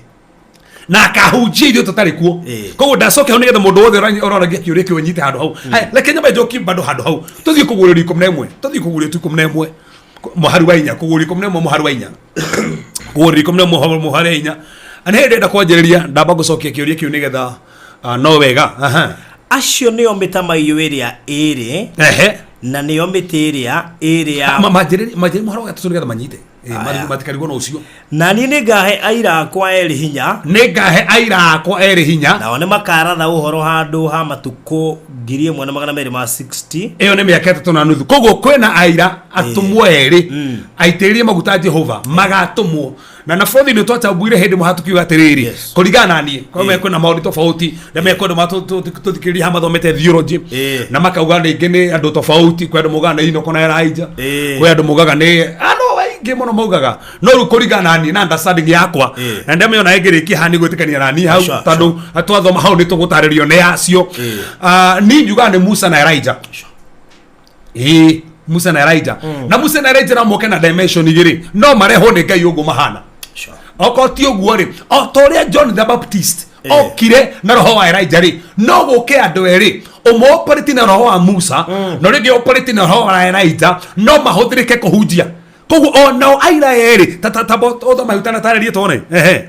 na akahunjia ithuĩ tũtarĩ kuo. Ĩĩ. Koguo ndacoke hau nĩgetha mũndũ wothe ũroragia kĩũria kĩu anyite handũ hau. Haya, reke nyambe njokie bado handũ hau. Tũthiĩ kũgũrĩrio 11, tũthiĩ kũgũrĩrio 11 mũhari wa 4, kũgũrĩrio 11 mũhari wa 4, kũgũrĩrio 11 mũhari wa 4. Na nĩ hĩndĩ ndĩrenda kwanjĩrĩria, ndamba gũcokia kĩũria kĩu nĩgetha no wega. Aha. Acio nĩo mĩtamaiyũ ĩrĩa ĩrĩ, Ehe. na nĩo mĩtĩ ĩrĩa ĩrĩ ya Manjĩrĩrie mũhari wa 3 nĩgetha manyite. Aya. Matikarigwo na ũcio. Na niĩ nĩngahe aira akwa erĩ hinya, Nĩ ngahe aira akwa erĩ hinya, nao nĩ makaratha ũhoro handũ ha matukũ 1260. Ĩyo nĩ mĩaka 3.5. Koguo kwĩna aira atũmwo erĩ aitĩrĩrie maguta Jehova magatũmwo na bũthi nĩ twacambuire hĩndĩ mũha tukiuga atĩrĩrĩ, Yes. kũringana na niĩ kwĩ kwĩna maũndũ tofauti na me kwĩ andũ tũthikĩrĩria haha mathomete theology, Ĩĩ. na makauga rĩngĩ nĩ andũ tofauti. Kwĩ andũ maugaga nĩ Enoch na Elijah, Ĩĩ. kwĩ andũ maugaga nĩ andũ aingĩ mũno maugaga, no rĩu kũringana na niĩ na understanding yakwa, Ĩĩ. na ndamĩona ĩngĩrĩkia haha nĩ gwĩtĩkania na niĩ hau, Sure, tondũ twathoma hau nĩ tũgũtarĩrio nĩ acio. Ĩĩ. Ah, niĩ njugaga nĩ Musa na Elijah. Ĩĩ, Musa na Elijah. Na Musa na Elijah no moke na dimension igĩrĩ, no marehwo nĩ Ngai ũguo mahana. Sure. Okorwo ti ũguo rĩ, o ta ũrĩa John the Baptist Eh. okire na roho wa Elijah rĩ, no gũke andũ erĩ, ũmwe operate na roho wa Musa na ũrĩa ũngĩ operate na roho wa Elijah, no mahũthĩrĩke kũhunjia. Koguo onao aira erĩ ta ũthoma ũtanatarĩrie tuone. Ehe.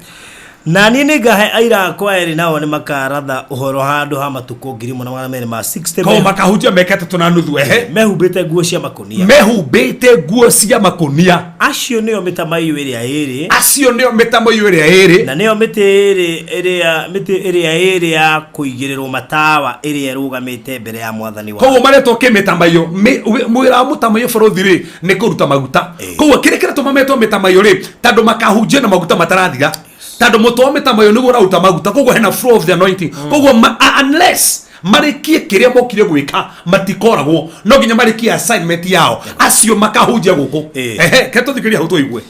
Na niĩ nĩngahe aira akwa erĩ, nao nĩ makaratha ũhoro handũ ha matukũ 1260, Koguo makahunjia mĩaka 3.5. Ehe. Mehumbĩte nguo cia makũnia. Mehumbĩte nguo cia makũnia. Acio nĩo mĩtamaiyũ ĩrĩa ĩrĩ, Acio nĩo mĩtamaiyũ ĩrĩa ĩrĩ, na nĩo mĩtĩ ĩrĩ ĩrĩa mĩtĩ ĩrĩa ĩrĩ ya kũigĩrĩrwo matawa ĩrĩa ĩrũgamĩte mbere ya mwathani wa. Koguo maretwo kĩmĩtamaiyũ. Mwĩra wa mũtamaiyũ bũrũthi rĩ, nĩ kũruta maguta. Ĩĩ. Koguo kĩrĩa kĩratũma metwo mĩtamaiyũ rĩ, tondũ makahunjia na maguta matarathira, tondũ mũtĩ wa mĩtamaiyũ nĩguo ũraruta maguta. Koguo hena flow of the anointing. Koguo unless marĩkie kĩrĩa mokire gwĩka, matikoragwo, no nginya marĩkie assignment yao, acio makahunjia gũkũ. Ĩĩ. Ehe, ke tũthikĩrĩrie hau tũigue.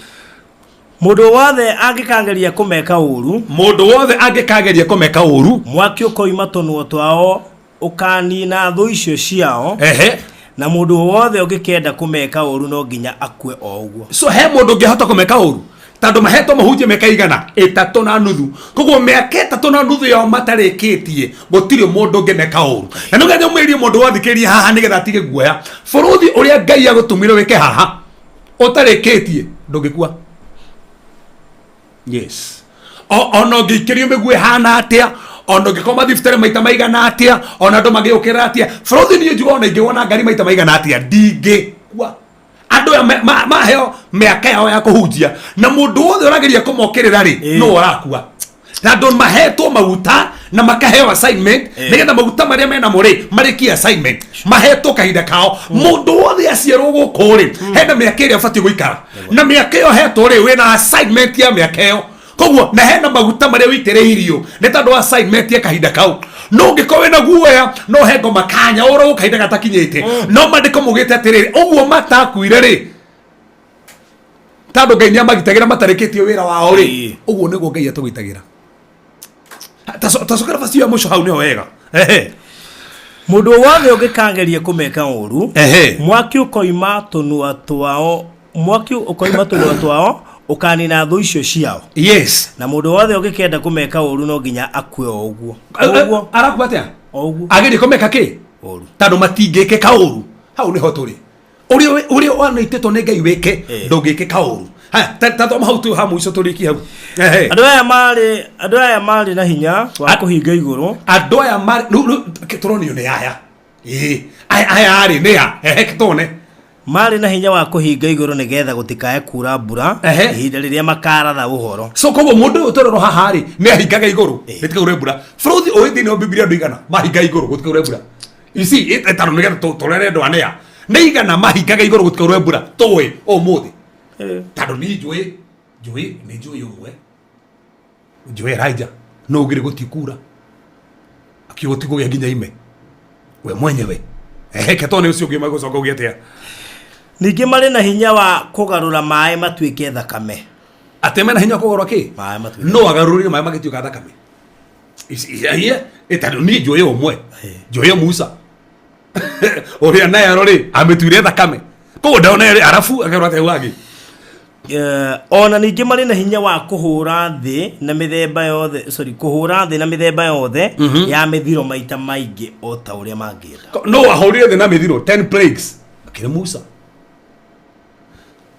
Mũndũ wothe angĩkageria kũmeka ũru, Mũndũ wothe angĩkageria kũmeka ũru, mwaki ũkoima tũnua twao ũkanina thũ icio ciao. Ehe. Na mũndũ wothe ũngĩkenda kũmeka ũru no nginya akue o ũguo. So he mũndũ ũngĩhota kũmeka ũru tondũ mahetwo mahunjie mĩaka igana ĩtatũ na nuthu, koguo mĩaka ĩtatũ na nuthu yao matarĩkĩtie gũtirĩ mũndũ ũngĩmeka ũru. Na nĩgetha ũmĩrie mũndũ wathikĩrĩria haha nĩgetha atige guoya, bũrũthi ũrĩa Ngai agũtũmire wĩke haha ũtarĩkĩtie ndũngĩkua. Yes, ona ũngĩikĩrio mĩguĩ hana atĩa, ona ũngĩkoma thibitarĩ maita maigana atĩa, ona andũ magĩũkĩrĩra atĩa, bũrũthi niĩ njuga ona ingĩwona ngari maita maigana atĩa ndingĩkua. Andũ aya maheo mĩaka yao ya kũhunjia, na mũndũ wothe ũrageria kũmokĩrĩra rĩ, no ũrakua. Tondũ mahetwo maguta na makaheo assignment, nĩgetha maguta marĩa menamo rĩ marĩkie assignment, mahetwo kahinda kao. Mũndũ wothe aciarwo gũkũ rĩ, hena mĩaka ĩrĩa ũbatiĩ gũikara, na mĩaka ĩyo hetwo rĩ, wĩna assignment ya mĩaka ĩyo. Koguo na hena maguta marĩa wĩitĩrĩirio nĩ tondũ wa assignment ya kahinda kau. No ũngĩkorwo wĩna guoya no he ngoma kanya ũrogwo kahinda gatakinyĩte. No mandĩko maugĩte atĩrĩrĩ, ũguo matakuire rĩ, tondũ Ngai nĩamagitagĩra matarĩkĩtie wĩra wao rĩ, ũguo nĩguo Ngai atũgitagĩra. Tacokera bacio ya mũico hau nĩho wega. Ehe. Mũndũ wothe ũngĩkageria kũmeka ũru, Ehe. mwaki ũkoima tũnua twao, mwaki ũkoima tũnua twao ũkanina thũ icio ciao. Yes. Na mũndũ wothe ũngĩkenda kũmeka ũru no nginya akue o ũguo. Ũguo. Arakua atĩa? O ũguo. Agerie kũmeka kĩ? Ũru. Tondũ matingĩkĩka ũru. Hau nĩho tũrĩ. Ũrĩa wanĩtĩtwo nĩ Ngai wĩke, ndũngĩkĩka ũru. Haya, ta thoma hau tu ha mũico tũrĩkie hau. Ehe. Andũ aya marĩ na hinya wa kũhinga igũrũ. Andũ aya marĩ, rĩu, tũronio nĩ aya. Ĩĩ, aya rĩ nĩ a? Ehe, tũone. Marĩ na hinya wa kũhinga igũrũ nĩgetha gũtikae kura mbura ihinda rĩrĩa makaratha ũhoro. So koguo mũndũ ũyũ tũrerwo haha rĩ, nĩ ahingaga igũrũ, rĩtikaure mbura. Bũrũthi ũyũ thĩinĩ wa Bibilia andũ igana mahingaga igũrũ gũtikaure mbura. You see, ĩtano nĩgetha tũrere andũ anĩa. Nĩ igana mahingaga igũrũ gũtikaure mbura tũĩ ũmũthĩ. Tondũ niĩ njũĩ, njũĩ nĩ njũĩ ũmwe. Njũĩ Elijah, no ugire gũtikura. Akiuga gũtikũgĩa nginya ime. We mwenyewe. Ehe, ke tondũ nĩ ũcio ũngĩ magũcoka uge atĩa? Ningĩ marĩ na hinya wa kũgarũra maĩ matuĩke thakame. Atĩ mena hinya wa kũgarũra kĩ? Maĩ matuĩke. No agarũrire maĩ magĩtuĩka thakame. Tondũ niĩ njũĩ ũmwe. Njũĩ Musa. Ũrĩa naye rĩ, amĩtuire thakame. Koguo ndona rĩ, arabu agarũra atĩa wangĩ? Ona ningĩ marĩ na hinya wa kũhũra thĩ na mĩthemba yothe, sorry, kũhũra thĩ na mĩthemba yothe ya mĩthiro maita maingĩ o ta ũrĩa mangĩenda. No ahũrire thĩ na mĩthiro 10 plagues. Akĩrĩ Musa.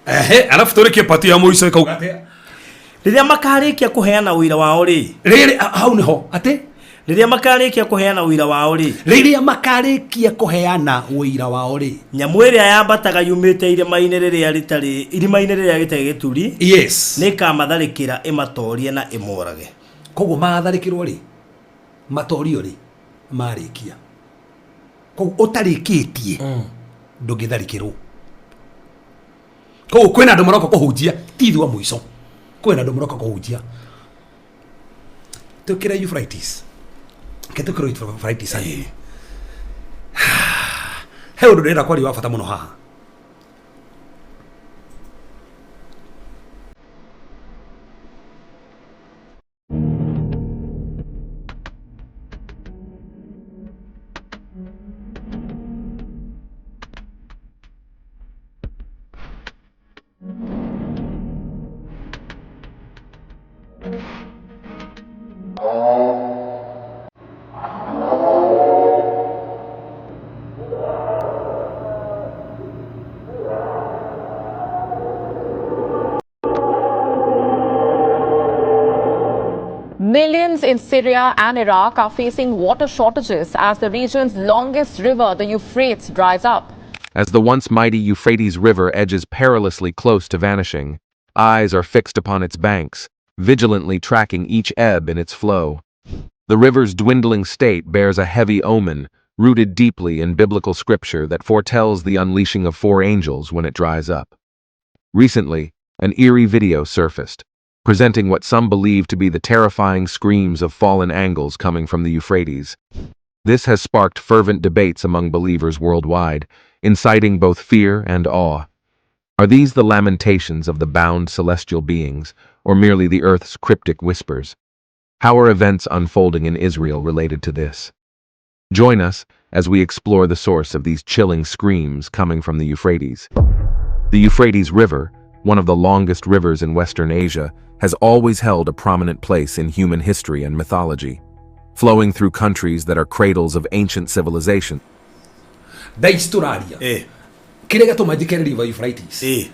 Ehe, arabu tũrĩkie pati ya mũico ĩkauga atĩa? Rĩrĩa makarĩkia kũheana ũira wao rĩ, Rĩrĩ, hau nĩho, atĩ? Rĩrĩa makarĩkia kũheana ũira wao rĩ, Rĩrĩa makarĩkia kũheana ũira wao rĩ, nyamũ ĩrĩa yambataga yumĩte irima-inĩ rĩrĩa rĩtarĩ, irima-inĩ rĩrĩa rĩtarĩ gĩturi, Yes. nĩĩkamatharĩkĩra ĩmatoorie na ĩmorage. Koguo matharĩkĩrwo rĩ, matorio rĩ, marĩkia. Koguo ũtarĩkĩtie, ndũngĩtharĩkĩrwo. Koguo kwĩna andũ maroka kũhunjia, ti ithuĩ a mũico. Kwĩna andũ maroka kũhunjia. Tũkĩre Euphrates. Ke tũkĩre Euphrates hanini. He ũndũ ndĩrenda kwaria wa bata mũno haha. Millions in Syria and Iraq are facing water shortages as the region's longest river, the Euphrates, dries up. As the once mighty Euphrates River edges perilously close to vanishing, eyes are fixed upon its banks, vigilantly tracking each ebb in its flow. The river's dwindling state bears a heavy omen, rooted deeply in biblical scripture that foretells the unleashing of four angels when it dries up. Recently, an eerie video surfaced, presenting what some believe to be the terrifying screams of fallen angels coming from the Euphrates. This has sparked fervent debates among believers worldwide, inciting both fear and awe. Are these the lamentations of the bound celestial beings, or merely the earth's cryptic whispers? How are events unfolding in Israel related to this? Join us as we explore the source of these chilling screams coming from the Euphrates. The Euphrates River, one of the longest rivers in Western Asia, has always held a prominent place in human history and mythology, flowing through countries that are cradles of ancient civilization. Thaa ici tũraria kĩrĩa gĩatũma njĩkere River Euphrates hĩndĩ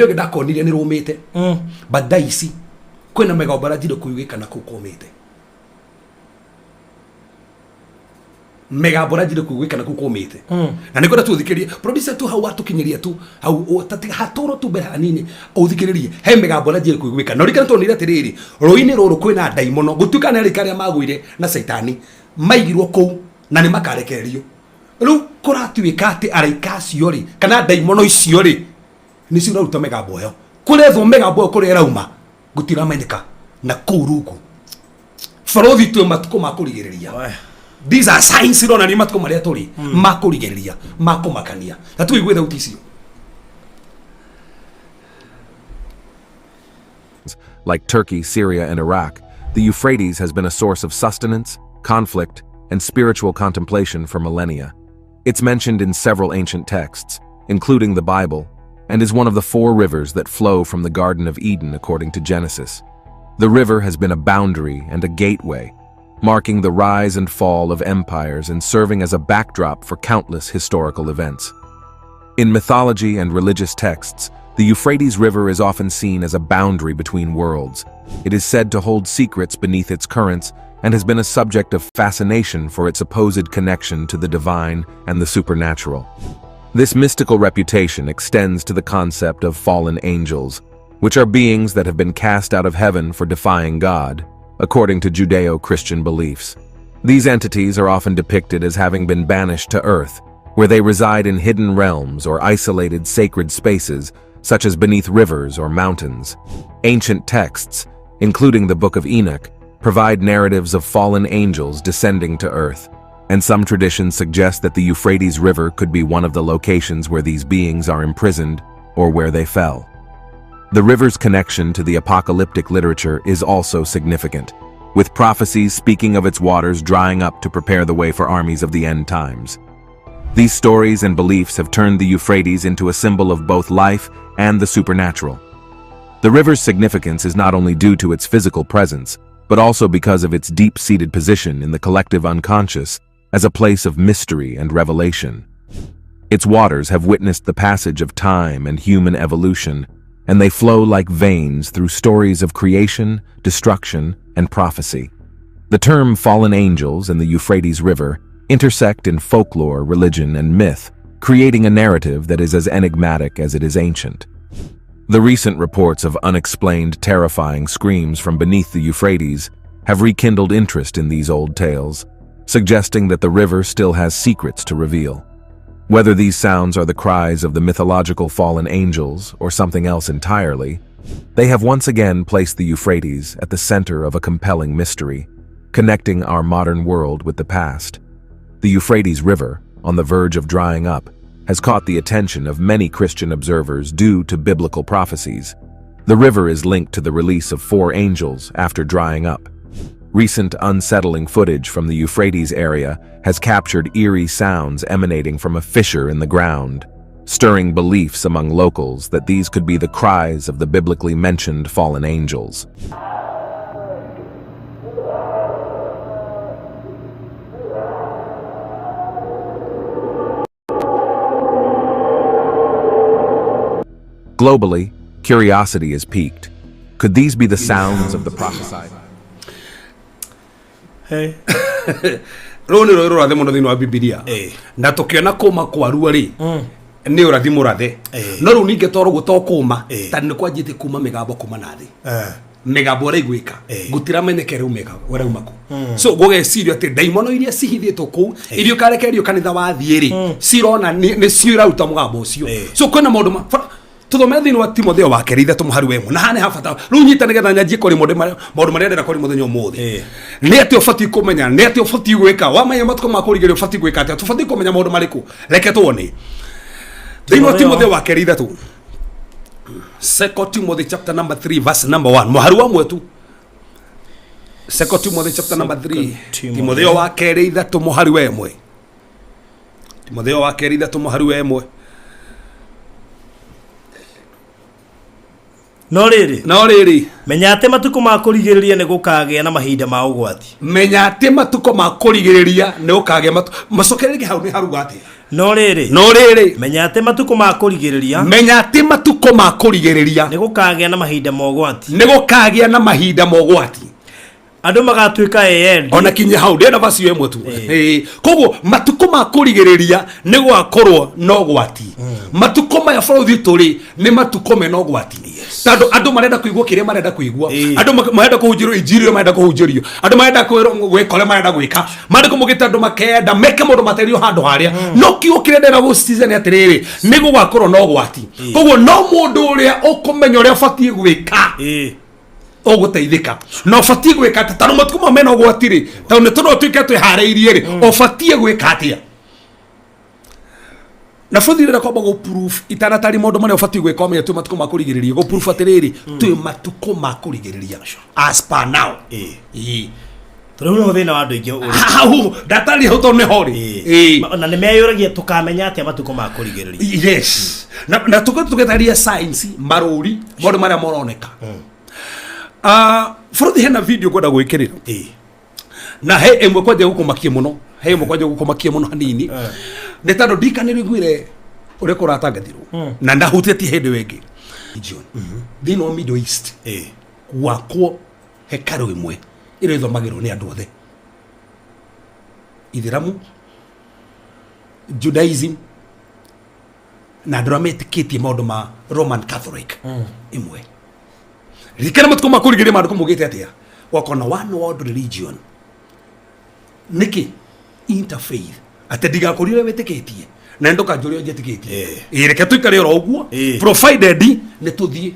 ĩyo ndakonire nĩ rũmĩte, but thaa ici kwĩna mĩgambo ĩrĩa njirũ kũiguĩkana kũu kũmĩte, mĩgambo ĩrĩa njirũ kũiguĩkana kũu kũmĩte, na nĩngwenda tũthikĩrie producer tu hau watũkinyĩria tu hau hatũrwo tu mbere hanini ũthikĩrĩrie he mĩgambo ĩrĩa njirũ kũiguĩkana. Na ũririkane tuonire atĩrĩrĩ, rũĩ-inĩ rũrũ kwĩna ndaimono, gũtuĩka nĩ arĩka arĩa magũire na caitani maigirwo kũu na nĩ makarekererio. Rĩu kũratuĩka atĩ araika acio rĩ, kana ndaimono icio rĩ, nĩcio iraruta mĩgambo ĩyo. Kũrethwo mĩgambo ĩyo kũrĩa ĩrauma gũtiramenyeka, na kũu rungu barothi twĩ matukũ ma kũrigĩrĩria. These are signs ironania matukũ marĩa tũrĩ ma kũrigĩrĩria, ma kũmakania, na tũigue thauti icio. Like Turkey, Syria, and Iraq, the Euphrates has been a source of sustenance, conflict, and spiritual contemplation for millennia. It's mentioned in several ancient texts, including the Bible, and is one of the four rivers that flow from the Garden of Eden according to Genesis. The river has been a boundary and a gateway, marking the rise and fall of empires and serving as a backdrop for countless historical events. In mythology and religious texts, the Euphrates River is often seen as a boundary between worlds. It is said to hold secrets beneath its currents and has been a subject of fascination for its supposed connection to the divine and the supernatural. This mystical reputation extends to the concept of fallen angels, which are beings that have been cast out of heaven for defying God, according to Judeo-Christian beliefs. These entities are often depicted as having been banished to earth, where they reside in hidden realms or isolated sacred spaces, such as beneath rivers or mountains. Ancient texts, including the Book of Enoch, provide narratives of fallen angels descending to earth, and some traditions suggest that the Euphrates River could be one of the locations where these beings are imprisoned or where they fell. The river's connection to the apocalyptic literature is also significant, with prophecies speaking of its waters drying up to prepare the way for armies of the end times. These stories and beliefs have turned the Euphrates into a symbol of both life and the supernatural. The river's significance is not only due to its physical presence, but also because of its deep-seated position in the collective unconscious as a place of mystery and revelation. Its waters have witnessed the passage of time and human evolution, and they flow like veins through stories of creation, destruction, and prophecy. The term fallen angels and the Euphrates River intersect in folklore, religion, and myth, creating a narrative that is as enigmatic as it is ancient. The recent reports of unexplained, terrifying screams from beneath the Euphrates have rekindled interest in these old tales, suggesting that the river still has secrets to reveal. Whether these sounds are the cries of the mythological fallen angels or something else entirely, they have once again placed the Euphrates at the center of a compelling mystery, connecting our modern world with the past. The Euphrates River, on the verge of drying up, has caught the attention of many Christian observers due to biblical prophecies. The river is linked to the release of 4 angels after drying up. Recent unsettling footage from the Euphrates area has captured eerie sounds emanating from a fissure in the ground, stirring beliefs among locals that these could be the cries of the biblically mentioned fallen angels. Globally, curiosity is piqued. Could these be the sounds of the prophesied? Hey. Rũũ nĩ rũĩ rũrathe mũno thĩinĩ wa Bibilia. Na tũkĩona kũma kwaruo rĩ, nĩ ũrathi mũrathe. No rĩu ningĩ to rũguo to kũma, ta nĩ kwanjĩtie kuma mĩgambo kuma na thĩ. Mĩgambo ĩraiguĩka. Gũtiramenyeke rĩu mĩgambo ĩrauma kũ. So gũgecirio atĩ ndaimono iria cihithĩtwo kũu, iria ũkarekererio kanitha wathiĩ rĩ, cirona nĩcio iraruta mũgambo ũcio. So kwĩna maũndũ ma tuthome thĩinĩ wa Timotheo wa kerĩ ithatũ mũhari wa ĩmwe, na haha nĩ ha bata. Rĩu nyita nĩgetha nyanjie kũrĩ maũndũ marĩa ndĩrenda kũrĩ mũthenya ũmũthĩ. Nĩ atĩa ũbatiĩ kũmenya, nĩ atĩa ũbatiĩ gwĩka, wamenya matukũ ma kũrigĩrĩria ũbatiĩ gwĩka atĩa, tũbatiĩ kũmenya maũndũ marĩkũ. Reke tuone thĩinĩ wa Timotheo wa kerĩ ithatũ Second Timothy chapter number 3 verse number 1 mũhari wa mwe tu. Second Timothy chapter number 3, Timotheo wa kerĩ ithatũ mũhari wa ĩmwe. Timotheo wa kerĩ ithatũ mũhari wa ĩmwe. No rĩrĩ, no rĩrĩ, menya atĩ matukũ ma kũrigĩrĩria nĩ gũkagĩa na mahinda ma ũgwati. Menya atĩ matukũ ma kũrigĩrĩria nĩ gũkagĩa matu macokererie hau nĩ haruga atĩa? No rĩrĩ, no rĩrĩ, menya atĩ matukũ ma kũrigĩrĩria, menya atĩ matukũ ma kũrigĩrĩria nĩ gũkagĩa na mahinda ma ũgwati. Nĩ gũkagĩa na mahinda ma ũgwati. Andũ magatuĩka eyendi. Ona kinya hau ndĩrenda vaci ĩmwe tu. Koguo matukũ ma kũrigĩrĩria nĩ gwakorwo na ũgwati. Matukũ maya bũrũri tũrĩ nĩ matukũ mena ũgwati, tondũ andũ marenda kũigua kĩrĩa marenda kũigua, andũ marenda kũhunjĩrio injiri ĩrĩa marenda kũhunjĩrio, andũ marenda kwĩrwo gwĩka ũrĩa marenda gwĩka, marenda kũmũgĩta andũ makenda meke maũndũ materio handũ harĩa. No kiugo kĩrĩa ndĩrenda gũcitiza nĩ atĩrĩrĩ, nĩ gũgakorwo na ũgwati. Koguo no mũndũ ũrĩa ũkũmenya ũrĩa ũbatiĩ gwĩka ũgũteithĩka, na ũbatiĩ gwĩka atĩa tondũ matukũ mau mena ũgwati rĩ, tondũ nĩ tũno tuĩke twĩharĩirie rĩ, ũbatiĩ gwĩka atĩa? Na bũthi rĩrĩa kwamba gũ proof itanatari maũndũ marĩa ũbatiĩ gwĩka ũmenye twĩ matukũ ma kũrigĩrĩria, gũ proof atĩrĩrĩ twĩ matukũ ma kũrigĩrĩria as per now. Tondũ rĩu nĩho thĩna wa andũ aingĩ ũrĩ. Hau ndatari hau tondũ nĩho rĩ. Na nĩ meyũragia tũkamenya atĩa matukũ ma kũrigĩrĩria. Yes, na tũgĩtaria science marũri maũndũ marĩa maroneka. Bũrũri hena video ngwenda gwĩkĩrĩra na he ĩmwe kwanja gũkũmakia mũno, he ĩmwe kwanja gũkũmakia mũno hanini, nĩ tondũ ndikanĩrwo iguire ũrĩa kũratangathirwo na ndahutĩtie hĩndĩ ĩyo ĩngĩ thĩinĩ wa Middle East gwakwo hekarũ ĩmwe ĩrĩa ĩthomagĩrwo nĩ andũ othe, Ithĩramu, Judaism na andũ arĩa metĩkĩtie maũndũ ma Roman Catholic ĩmwe. Ririkana matukũ ma kũrigĩrĩria maandĩko maugĩte atĩa? Gwakorwo na one world religion. Nĩkĩ? Interfaith. Atĩ ndigakũrie ũrĩa wĩtĩkĩtie na ndũkanjũrie ũrĩa njĩtĩkĩtie. Ĩĩ, reke tũikare oro ũguo provided nĩ tũthiĩ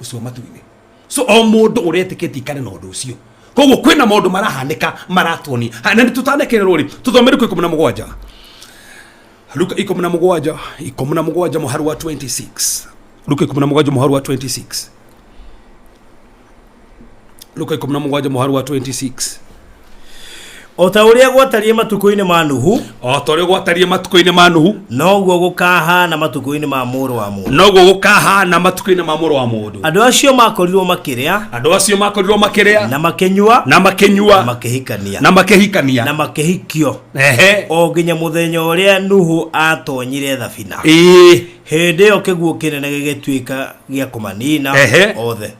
ũcio matu-inĩ. So o mũndũ ũrĩa etĩkĩtie ikare na ũndũ ũcio. Koguo kwĩna maũndũ marahanĩka maratuonia. Na nĩ tũtanekererwo rĩ, tũthome Luka 17. Luka 17, 17 mũhari wa 26. Luka 17 mũhari wa 26. Luka 17 mũhari wa 26. O ta ũrĩa gwatariĩ matukũ-inĩ ma Nuhu, o ta ũrĩa gwatariĩ matukũ-inĩ ma Nuhu, noguo gũkahana matukũ-inĩ ma mũrũ wa mũndũ. Noguo gũkahana matukũ-inĩ ma mũrũ wa mũndũ. Andũ acio makorirwo makĩrĩa, andũ acio makorirwo makĩrĩa, na makĩnyua, na makĩnyua, na makĩhikania, na makĩhikania, na makĩhikio, ehe, o nginya mũthenya ũrĩa Nuhu aatonyire thabina. Hĩndĩ ĩyo kĩguũ kĩnene gĩgĩtuĩka gĩa kũmanina othe.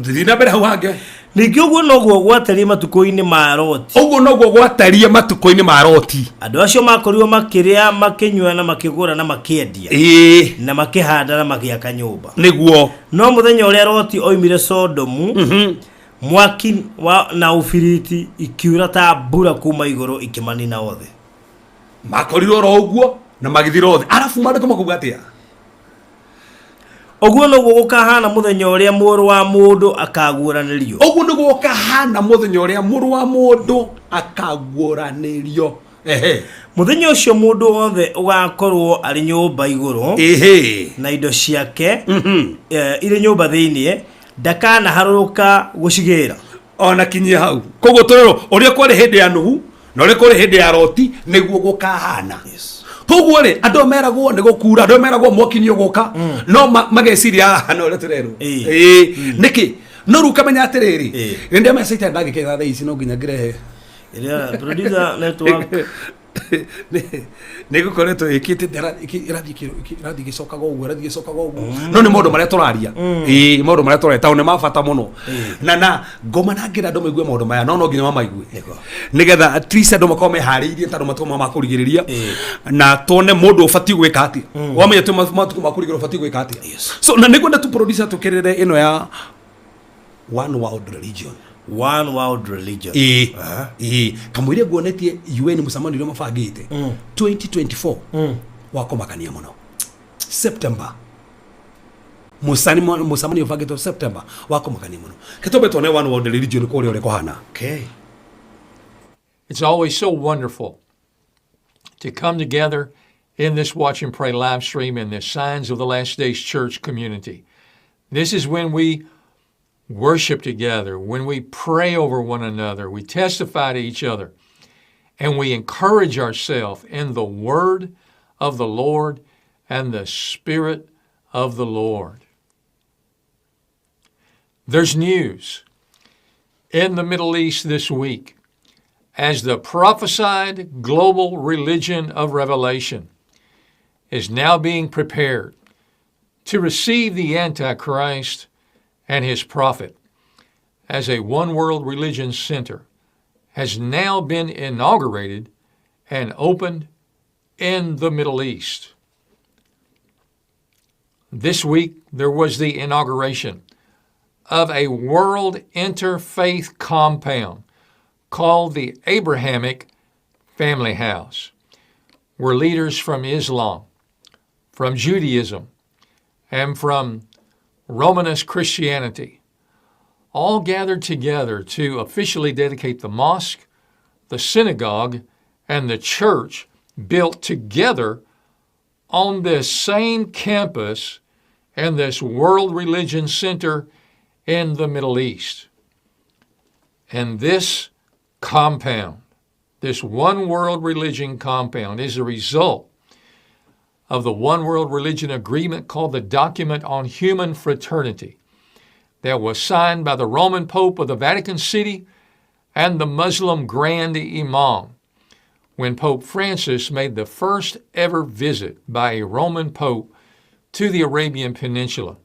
Thiĩ na mbere hau hangĩ. Ningĩ ũguo noguo gwatariĩ matukũ-inĩ ma Loti. Ũguo noguo gwatariĩ matukũ-inĩ ma Loti. Andũ acio makorirwo makĩrĩa, makĩnyua, na makĩgũra, na makĩendia, na makĩhanda, na magĩaka nyũmba. Nĩguo. No mũthenya ũrĩa Loti oimire Sodomu, mwaki na ũbiriti ikiura ta mbura kuma igũrũ ikĩmanina othe. Makorirwo oro ũguo na magĩthira othe. Arabu maandĩko makuga atĩa? Ũguo noguo gũkahana mũthenya ũrĩa mũrũ wa mũndũ akaguũranĩrio. Ũguo nĩguo gũkahana mũthenya ũrĩa mũrũ wa mũndũ akaguũranĩrio. Ehe. Mũthenya ũcio mũndũ wothe ũgakorwo arĩ nyũmba igũrũ, na indo ciake irĩ nyũmba thĩinĩ, ndakanaharũrũka gũcigĩra. Ona kinyie hau. Koguo tũrĩrwo ũrĩa kwarĩ hĩndĩ ya Nuhu na ũrĩa kwarĩ hĩndĩ ya Loti nĩguo gũkahana. Koguo rĩ, andũ meragwo nĩ gũkura, andũ meragwo mwaki nĩ ũgũka, no mageciria haha no ũrĩa tũrerwo. Nĩkĩ? No rĩu ũkamenya atĩrĩrĩ, rĩrĩa mecita ndangĩketha thaa ici no nginya ngĩrehe. Producer network. Nĩ gũkoretwo ĩkĩte ĩrathiĩ ĩgĩcokaga ũguo, ĩrathiĩ ĩgĩcokaga ũguo. No nĩ maũndũ marĩa tũraria. Ĩĩ, maũndũ marĩa tũraria tondũ nĩ ma bata mũno. Na ngoma na ngĩra andũ maigue maũndũ maya, no nginya mamaigue. Nĩgetha at least andũ makorwo meharĩirie tondũ matukũ ma kũrigĩrĩria, na tuone mũndũ ũbatiĩ gwĩka atĩa. Wamenya twĩ matukũ ma kũrigĩrĩria ũbatiĩ gwĩka atĩa. So na nĩngwenda tu producer tũkĩrĩre ĩno ya One World Religion. One World Religion. Kamũira nguonetie UN mũcemanio ũrĩa mabangĩte 2024 wa kũmakania mũno. September. Mũcemanio ũbangĩtwo September wa kũmakania mũno. Kĩtũmbe tuone One World Religion kũrĩa ũrĩa kũhana. Okay. It's always so wonderful to come together in this Watch and Pray live stream in this Signs of the Last Days Church community. This is when we worship together, when we pray over one another, we testify to each other, and we encourage ourselves in the Word of the Lord and the Spirit of the Lord. There's news in the Middle East this week as the prophesied global religion of Revelation is now being prepared to receive the Antichrist and his prophet as a one world religion center has now been inaugurated and opened in the Middle East. This week, there was the inauguration of a world interfaith compound called the Abrahamic Family House, where leaders from Islam, from Judaism, and from Romanist Christianity all gathered together to officially dedicate the mosque, the synagogue, and the church built together on this same campus and this world religion center in the Middle East. And this compound, this one world religion compound, is a result of the one world religion agreement called the Document on Human Fraternity that was signed by the Roman Pope of the Vatican City and the Muslim Grand Imam when Pope Francis made the first ever visit by a Roman Pope to the Arabian Peninsula.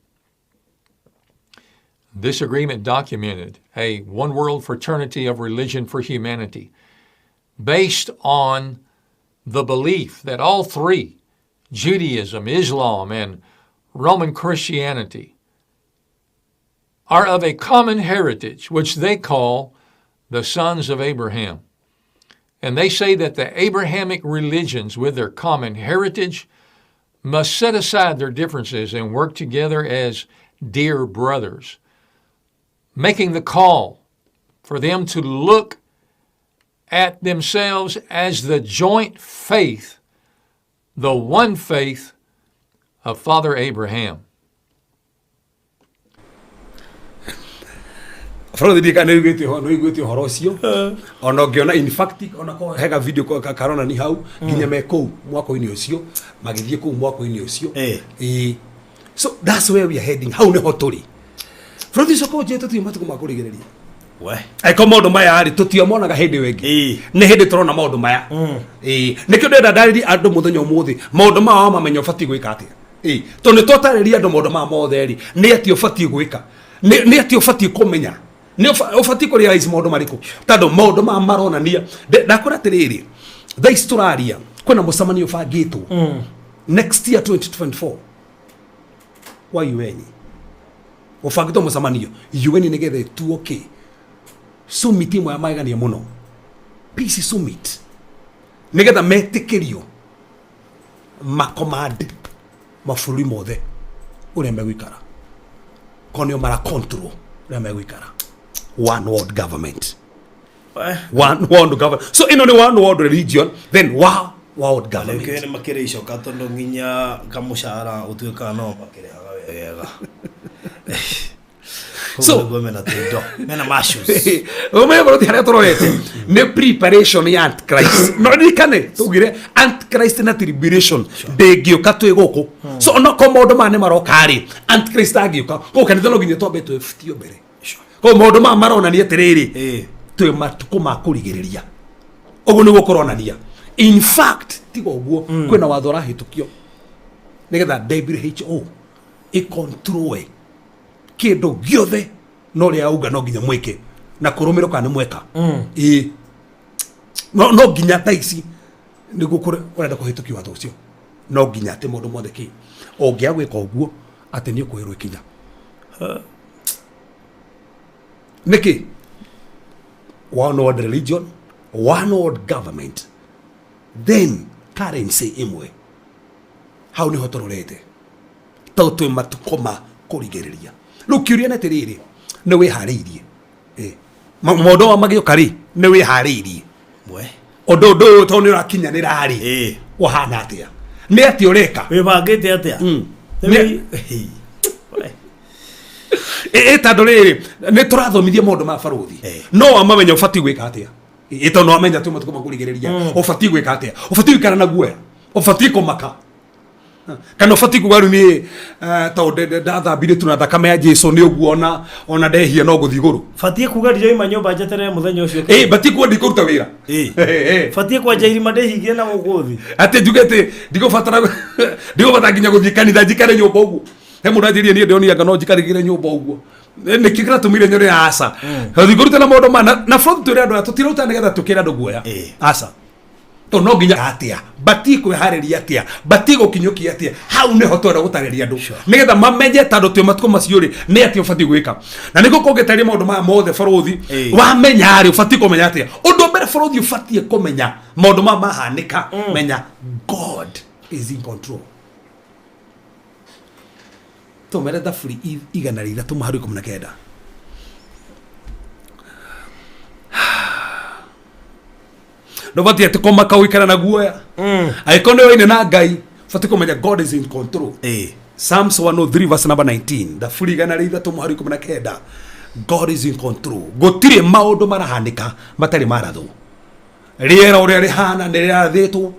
This agreement documented a one world fraternity of religion for humanity based on the belief that all three, Judaism, Islam, and Roman Christianity, are of a common heritage, which they call the sons of Abraham. And they say that the Abrahamic religions, with their common heritage, must set aside their differences and work together as dear brothers, making the call for them to look at themselves as the joint faith, the one faith of Father Abraham. Bro thiä kana nä iguä horo å cio ona å ngä ona in fact ona ko hega video ko karona ni hau nginya me kå mwako-inä å cio magä thiä kå mwako-inä å cio. Ĩĩ. So that's where we are heading, hau nä ho tå rä. Bro thiä coka å njä tå tiå matukå ma kå rigä rä ria. We. Aiko maå ndå maya rä tå tiomonaga hä ndä ä yo ä ngä nä hä ndä tå rona maå ndå maya. Ĩĩ, nä kä o ndärenda ndarä andå må thenya å må thä maå ndå maya wamamenya å batiä gwä ka atä a. Tondå nä twatarä ria andå maå ndå maya mothe rä nä atä å batiä gwä ka, nä atä å batiä kå menya, nä å batiä kå realize maå ndå marä kå tondå maå ndå maya maronania. Ndakwä ra atä rä rä, thaa ici tå raria kwä na må cemanio å bangä two next year 2024 wa UN, å bangä two må cemanio UN nä getha ĩtuo kä summit ĩmwe ya magegania mũno, peace summit, nĩgetha metĩkĩrio macommand mabũrũri mothe ũrĩa megũikara, korwo nĩo mara control ũrĩa megũikara. One world government. We. One world government. So ĩno nĩ one world religion, then one world government. Rĩu nĩ makĩrĩ icoka tondũ nginya kamũcara ũtuĩkaga no makĩrĩhaga wega. Nĩguo mena tũindo mena mashues. Ũmenye bũrũri harĩa tũrorete nĩ preparation ya antichrist. No ririkane tugire antichrist na tribulation ndĩngĩũka twĩ gũkũ. So onokorwo maũndũ maya nĩ maroka rĩ, antichrist angĩũka gũkũ kanitha no nginya twambe twĩbutio mbere. Koguo maũndũ maya maronania atĩrĩrĩ, twĩ matukũ ma kũrigĩrĩria, ũguo nĩguo kũronania. In fact tiga ũguo, kwĩna watho ũrahĩtũkio nĩgetha WHO ĩcontrol kĩndũ gĩothe no ũrĩa auga no nginya mwĩke na kũrũmĩrwo kana nĩ mweka. Ĩĩ, no nginya thaa ici nĩguo ũrenda kũhĩtũkia watho ũcio, no nginya atĩ mũndũ mothe kĩ ũngĩaga gwĩka ũguo atĩ nĩ ũkũhĩrwo ikinya. Nĩkĩ? One world religion, one world government, then currency ĩmwe. Hau nĩho tũrorete tondũ twĩ matukũ ma kũrigĩrĩria. Rĩu kĩũria nĩ atĩrĩrĩ, nĩ wĩharĩirie? Maũndũ maya magĩũka rĩ, nĩ wĩharĩirie? We. Ũndũ ũyũ tondũ nĩ ũrakinyanĩra rĩ, ũhana atĩa? Nĩ atĩa ũreka? Wĩbangĩte atĩa? Ĩ tondũ rĩrĩ nĩ tũrathomithia maũndũ ma barũthi, no wamamenya ũbatiĩ gwĩka atĩa? Ĩ tondũ wamenya twĩ matukũ makũrigĩrĩria, ũbatiĩ gwĩka atĩa? Ũbatiĩ gũikara na guoya? Ũbatiĩ kũmaka? Kana ũbatiĩ kuga rĩu niĩ tondũ ndathambire tu na thakame ya Jesu nĩ ũguo ona ndehia no gũthiĩ igũrũ? Batiĩ kuga ndirauma nyũmba njeterere mũthenya ũcio. Ĩ batiĩ kuga ndikũruta wĩra. Batiĩ kwanja irima ndĩhingie na gũkũ thĩ. Atĩ njuge atĩ ndigũbatara nginya gũthiĩ kanitha, njikare nyũmba ũguo. He mũndũ anjĩrire niĩ ndĩronire no njikarĩre nyũmba ũguo. Nĩkĩ kĩratũmire nyone aca thiĩ kũruta na maũndũ ma na front twĩre andũ aya tũtirauta nĩgetha tũkĩre andũ guoya, aca, tondũ no nginya atĩa batiĩ kwĩharĩria atĩa, batiĩ gũkinyũkia atĩa. Hau nĩho twenda gũtarĩria andũ nĩgetha mamenye tondũ twĩ matukũ macio rĩ, nĩ atĩa ũbatiĩ gwĩka. Na nĩguo kũngĩtarĩria maũndũ maya mothe barũthi, wamenya rĩ, ũbatiĩ kũmenya atĩa? Ũndũ mbere barũthi ũbatiĩ kũmenya maũndũ maya mahanĩka, menya God is in control. Tũmere thaburi 103:19. Ndũbatiĩ atĩ kũmaka ũikara na guoya. Angĩkorwo nĩ ũine na Ngai, ũbatiĩ kũmenya God is in control. Psalms 103 verse number 19, thaburi 103:19, God is in control. Gũtirĩ maũndũ marahanĩka matarĩ marathwo. Rĩera ũrĩa rĩhana nĩ rĩrathĩtwo,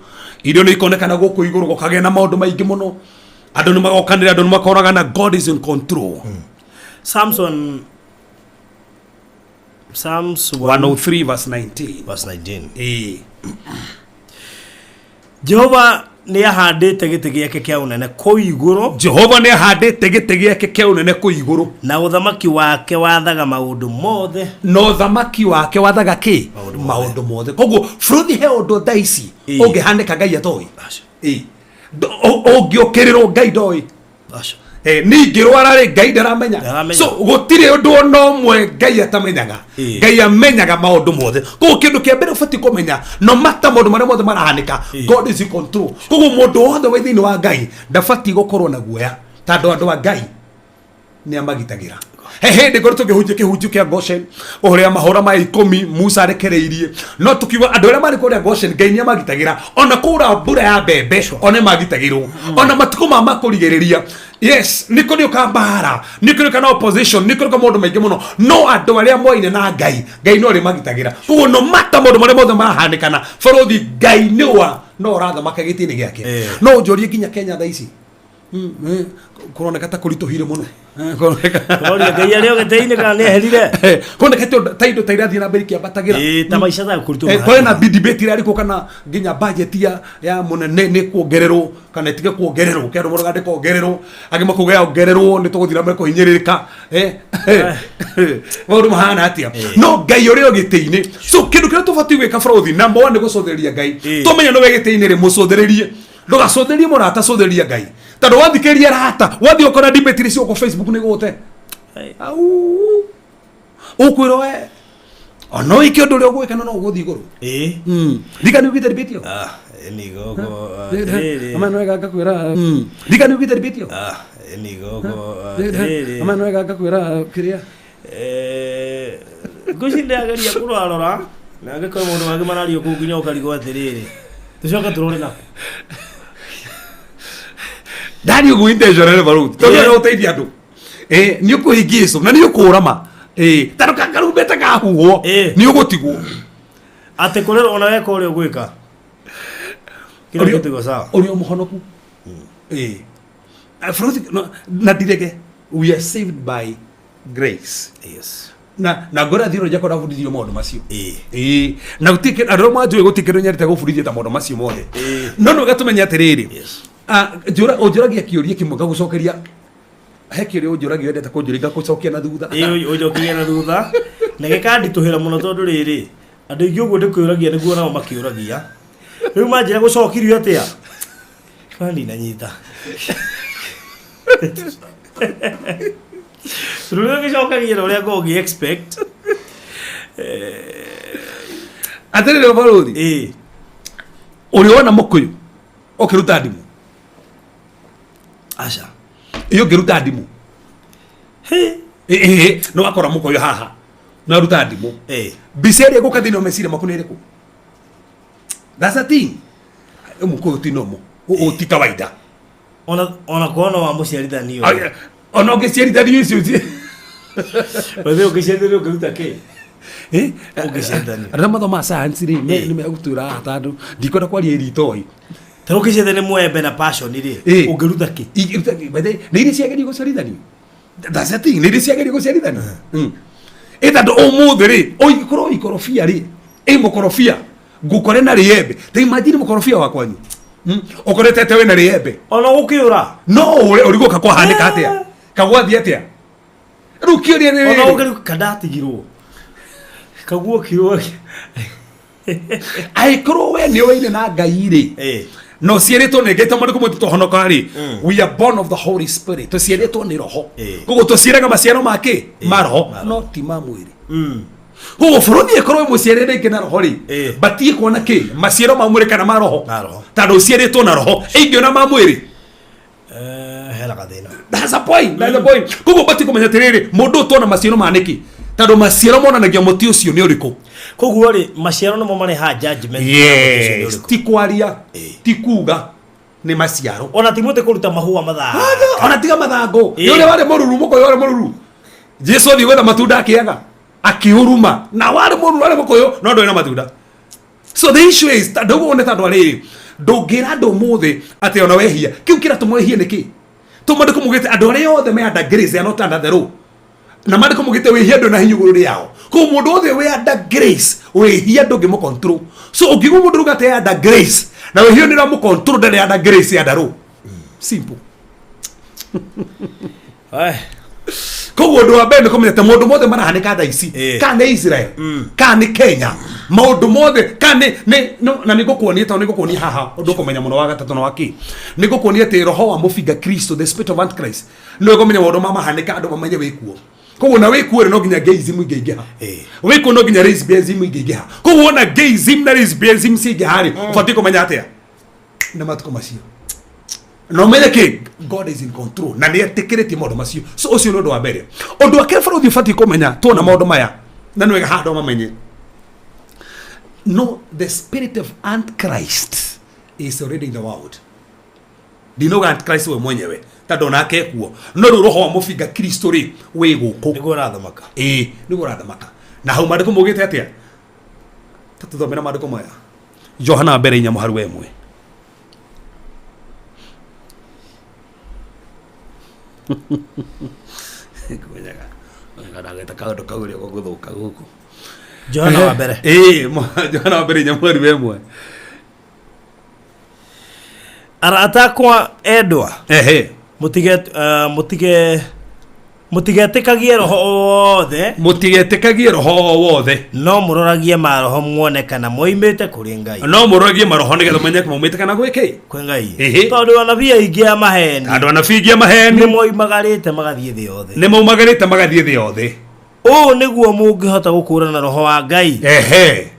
irio nĩ ikonekana gũkũ igũrũ, gũkagĩa na maũndũ maingĩ mũno, andũ nĩ magokanĩra, andũ nĩ makoragana. God is in control. Psalms 103 verse 19. Verse 19. Jehova nĩ ahandĩte gĩtĩ gĩake kĩa ũnene kũu igũrũ. Jehova nĩ ahandĩte gĩtĩ gĩake kĩa ũnene kũu igũrũ. Na ũthamaki wake wathaga maũndũ mothe. Na ũthamaki wake wathaga kĩ? Maũndũ mothe. Koguo bũrũri he ũndũ thaa ici ũngĩhanĩka Ngai atoĩ. Ũngĩũkĩrĩrwo Ngai ndoĩ. Ningĩ rwara rĩ, Ngai ndaramenya. So gũtirĩ ũndũ ona ũmwe Ngai atamenyaga. Ngai amenyaga maũndũ mothe. Koguo kĩndũ kĩa mbere ũbatiĩ kũmenya, no mata maũndũ marĩa mothe marahanĩka, God is in control. Koguo mũndũ wothe wĩ thĩinĩ wa Ngai ndabatiĩ gũkorwo na guoya, tondũ andũ a Ngai nĩ amagitagĩra. He hĩndĩ ngorwo tũkĩhunjia kĩhunjio kĩa Goshen, ũrĩa mahũra ma 10 Musa arekereirie, no tukiuga andũ arĩa marĩ kũrĩa Goshen Ngai nĩ amagitagĩra, ona kũra mbura ya mbembe ona magitagĩrwo, ona matukũ ma makũrigĩrĩria. Yes, nĩ kũrĩ ũka mbara, nĩ kũrĩ ũka na opposition, nĩ kũrĩ ũka maũndũ maingĩ mũno, no andũ arĩa moine na Ngai, Ngai no arĩmagitagĩra. Koguo no mata maũndũ marĩa mothe marahanĩkana bũrũri, Ngai nĩwa no ũrathamaka gĩtĩ-inĩ gĩake. No ũnjũrie nginya Kenya thaa ici kũroneka ta kũritũhire mũno. Kũroria Ngai arĩ o gĩtĩ-inĩ kana nĩ eherire? Kũroneka ta indo ta irathiĩ na mbere ikĩambatagĩra. Ta maica ta kũritũha. Kũrĩ na debate ĩrarĩkwo kana nginya budget ya mũnene nĩ kuongererwo kana ĩtige kuongererwo. Kĩ andũ moraga ndĩkongererwo, angĩ makauga yongererwo nĩ tũgũthiĩ na mbere kũhinyĩrĩrĩka. Maũndũ mahana atĩa? No Ngai ũrĩ o gĩtĩ-inĩ. So kĩndũ kĩrĩa tũbatiĩ gwĩka bũrũri number one nĩ gũcũthĩrĩria Ngai. Tũmenye nĩwe gĩtĩ-inĩ rĩ, mũcũthĩrĩrie. Ndũgacũthĩrĩrie mũrata, cũthĩrĩria Ngai. Tondũ wathikĩrĩria rata, wathiĩ ũkona debate iria ciĩ gũkũ Facebook nĩ gũte. Au. Ũkwĩrwo we ona wĩke ũndũ ũrĩa ũgwĩka no ũgũthiĩ igũrũ. Ndika nĩ ugĩte debate ĩyo? Ama nĩ wega ngakwĩra. Ndika nĩ ugĩte debate ĩyo? Ama nĩ wega ngakwĩra kĩrĩa. Ngũci ndĩrageria kũrarora na angĩkorwo maũndũ mangĩ marario kũu nginya ũkarigwo atĩrĩrĩ, tũcoke tũrore nako. Ndari ũguo intentionally barũthi, tondũ nĩ ũteithia andũ. Nĩ ũkũhĩngĩcwo na nĩ ũkũrama. Tondũ karumbeta kahuhwo nĩ ũgũtigwo. Atĩ kũrĩrwo ona weka ũrĩa ũgwĩka. Kĩrĩa gĩtigwo sawa. Ũrĩ o mũhonoku. Bũrũri na ndirege, we are saved by grace. Yes. Na ngora thiro jakwa ndabundithirio maũndũ macio. Na gũtirĩ andũ arĩa manjũĩ, gũtirĩ kĩndũ nyendete gũbundithia ta maũndũ macio mothe. No nĩ wega tũmenye atĩrĩrĩ, ũnjũragia kĩũria kĩmwe ngagũcokeria. He kĩũria ũnjũragia wendete kũnjũria ngagũcokia na thutha. Ũnjokeria na thutha na gĩkanditũhĩra mũno, tondũ rĩrĩ andũ aingĩ ũguo ndĩkwĩũragia nĩguo nao makĩũragia. Rĩu manjĩra gũcokirio atĩa, ndinanyita rũrĩa gĩcokagia na ũrĩa ngoragwo ngĩ expect. Atĩrĩrĩ barũthi, ũrĩ wona mũkũyũ ũkĩruta ndimũ? Aca. Ĩ ũngĩruta ndimũ nĩ wakora mũkũyũ haha na ruta ndimũ, mbica ĩrĩa ĩgũka thĩinĩ wa meciria maku nĩ ĩrĩkũ? That's the thing. Mũkũyũ ti normal. Ũ ti kawaida. Ona korwo no wa mũciarithanio. Ona ũngĩciarithanio icio Wethe ũngĩciarithanio ũngĩruta kĩ? Ũngĩciarithanio. Arĩa mathomaga science rĩ, nĩ megũtwĩra haha tondũ ndikwenda kwaria iritoi. Ta ũngĩciarithanio mwembe na passion rĩ, ũngĩruta kĩ? Ingĩruta kĩ? By the way, nĩ iria ciagerio gũciarithanio. That's the thing, nĩ iria ciagerio gũciarithanio. Ĩ tondũ ũmũthĩ rĩ, ũngĩkorwo ikorobia rĩ, ĩ mũkorobia, ngũkore na rĩembe. Ta imagine mũkorobia wa kwanyu. Ũkorete wĩna rĩembe. Ona gũkĩũra. No ũre ũrigwo kakwahanĩka atĩa? Kagwathiĩ atĩa? Rĩu kĩũria nĩ Ona rĩrĩ. ũngĩrĩ kandatigirwo. Kaguokirwo. Angĩkorwo we nĩ ũwaine na Ngai rĩ, na ũciarĩtwo nĩ Ngai, tondũ maandĩko tũhonoka rĩ, we are born of the Holy Spirit, tũciarĩtwo nĩ Roho. Koguo tũciaraga maciaro ma kĩ? Ma Roho, no ti ma mwĩrĩ. Koguo bũrũri ĩkorwo ĩmũciarĩre rĩngĩ na Roho rĩ, batiĩ kuona kĩ? Maciaro ma mwĩrĩ kana ma Roho? Tondũ ũciarĩtwo na Roho, ĩingĩona ma mwĩrĩ. Hena gathĩna. That's a point, that's a point. Koguo batiĩ kũmenya atĩrĩrĩ, mũndũ ũyũ tuona maciaro ma nĩkĩ? Tondũ maciaro monanagia mũtĩ ũcio nĩ ũrĩkũ. Koguo rĩ, maciaro nĩmo marehaga judgment. Yes, ti kwaria, ti kuga, nĩ maciaro. Ona ti mũtĩ kũruta mahũa mathaka. Ona tiga mathangũ. Nĩ ũrĩa warĩ mũruru, mũkũyũ warĩ mũruru. Jesu athiĩ gwetha matunda akĩaga, akĩũruma. Na warĩ mũruru, warĩ mũkũyũ, no ndũrĩ na matunda. So the issue is, ndũguo wone ta andũ arĩrĩ, ndũngĩra andũ ũmũthĩ atĩ ona wehia. Kĩu kĩratũma wĩhie nĩkĩ? Tondũ maandĩko maugĩte andũ arĩa othe me under grace, they are not under the law. Na maandĩko maugĩte wĩhia ndũrĩ na hinya igũrũ rĩao. Koguo mũndũ wothe wĩ under grace, wĩhia ndũngĩmũ control. So ũngĩigua mũndũ ũrauga atĩ e under grace, na wĩhia nĩ ũramũ control, ndarĩ under grace, e under law. Simple. Koguo ũndũ wa mbere nĩ kũmenya atĩ maũndũ mothe marahanĩka thaa ici, kana nĩ Israel, kana nĩ Kenya, maũndũ mothe, kana nĩ na nĩ ngũkuonia, tondũ nĩ ngũkuonia haha ũndũ ũkũmenya mũno wa gatatũ na wa kĩ. Nĩ ngũkuonia atĩ roho wa mũbinga Kristo, the spirit of Antichrist, nĩwe ũkũmenya maũndũ ma mahanĩka andũ mamenye wĩ kuo. Koguo na wĩ kuo rĩ, no nginya gayism ingĩingĩha. Wĩ kuo no nginya lesbianism ingĩingĩha. Koguo wona gayism na lesbianism ciaingĩha rĩ, ũbatiĩ kũmenya atĩa? Nĩ matukũ macio. Na ũmenye kĩ? God is in control na nĩ etĩkĩrĩtie maũndũ macio. So ũcio nĩ ũndũ wa mbere. Ũndũ wa kerĩ bũrũri ũbatiĩ kũmenya tuona maũndũ maya, na nĩ wega haha andũ mamenye. No, the spirit of Antichrist is already in the world. Ndinauga Antichrist we mwenyewe tondũ onake ekuo, no rĩu roho wa mũbinga Kristo rĩ wĩ gũkũ. Nĩguo ũrathamaka. Ĩĩ, nĩguo ũrathamaka. Na hau maandĩko maugĩte atĩa? Tũthomere maandĩko maya. Johana mbere inya mũharu wa ĩmwe. Ngũmenyaga ndageta kaũndũ kau ũrĩa gũgũthũka gũkũ. Johana wa mbere. Ĩĩ, Johana wa mbere inya mũhari wa ĩmwe. Arata akwa endwa. Ehe. Mũtige mũtige mũtigetĩkagie roho o wothe. Mũtigetĩkagie roho o wothe. No mũroragie maroho muone kana moimĩte kũrĩ Ngai. No mũroragie maroho nĩgetha mũmenye maumĩte kana gwĩ kĩ? Kwĩ Ngai. Ĩhĩ. Tondũ anabii aingĩ a maheni. Tondũ anabii aingĩ a maheni. Nĩ moimagarĩte magathiĩ thĩ yothe. Nĩ maumagarĩte magathiĩ thĩ yothe. Ũũ nĩguo mũngĩhota gũkũũrana roho wa Ngai. Ehe.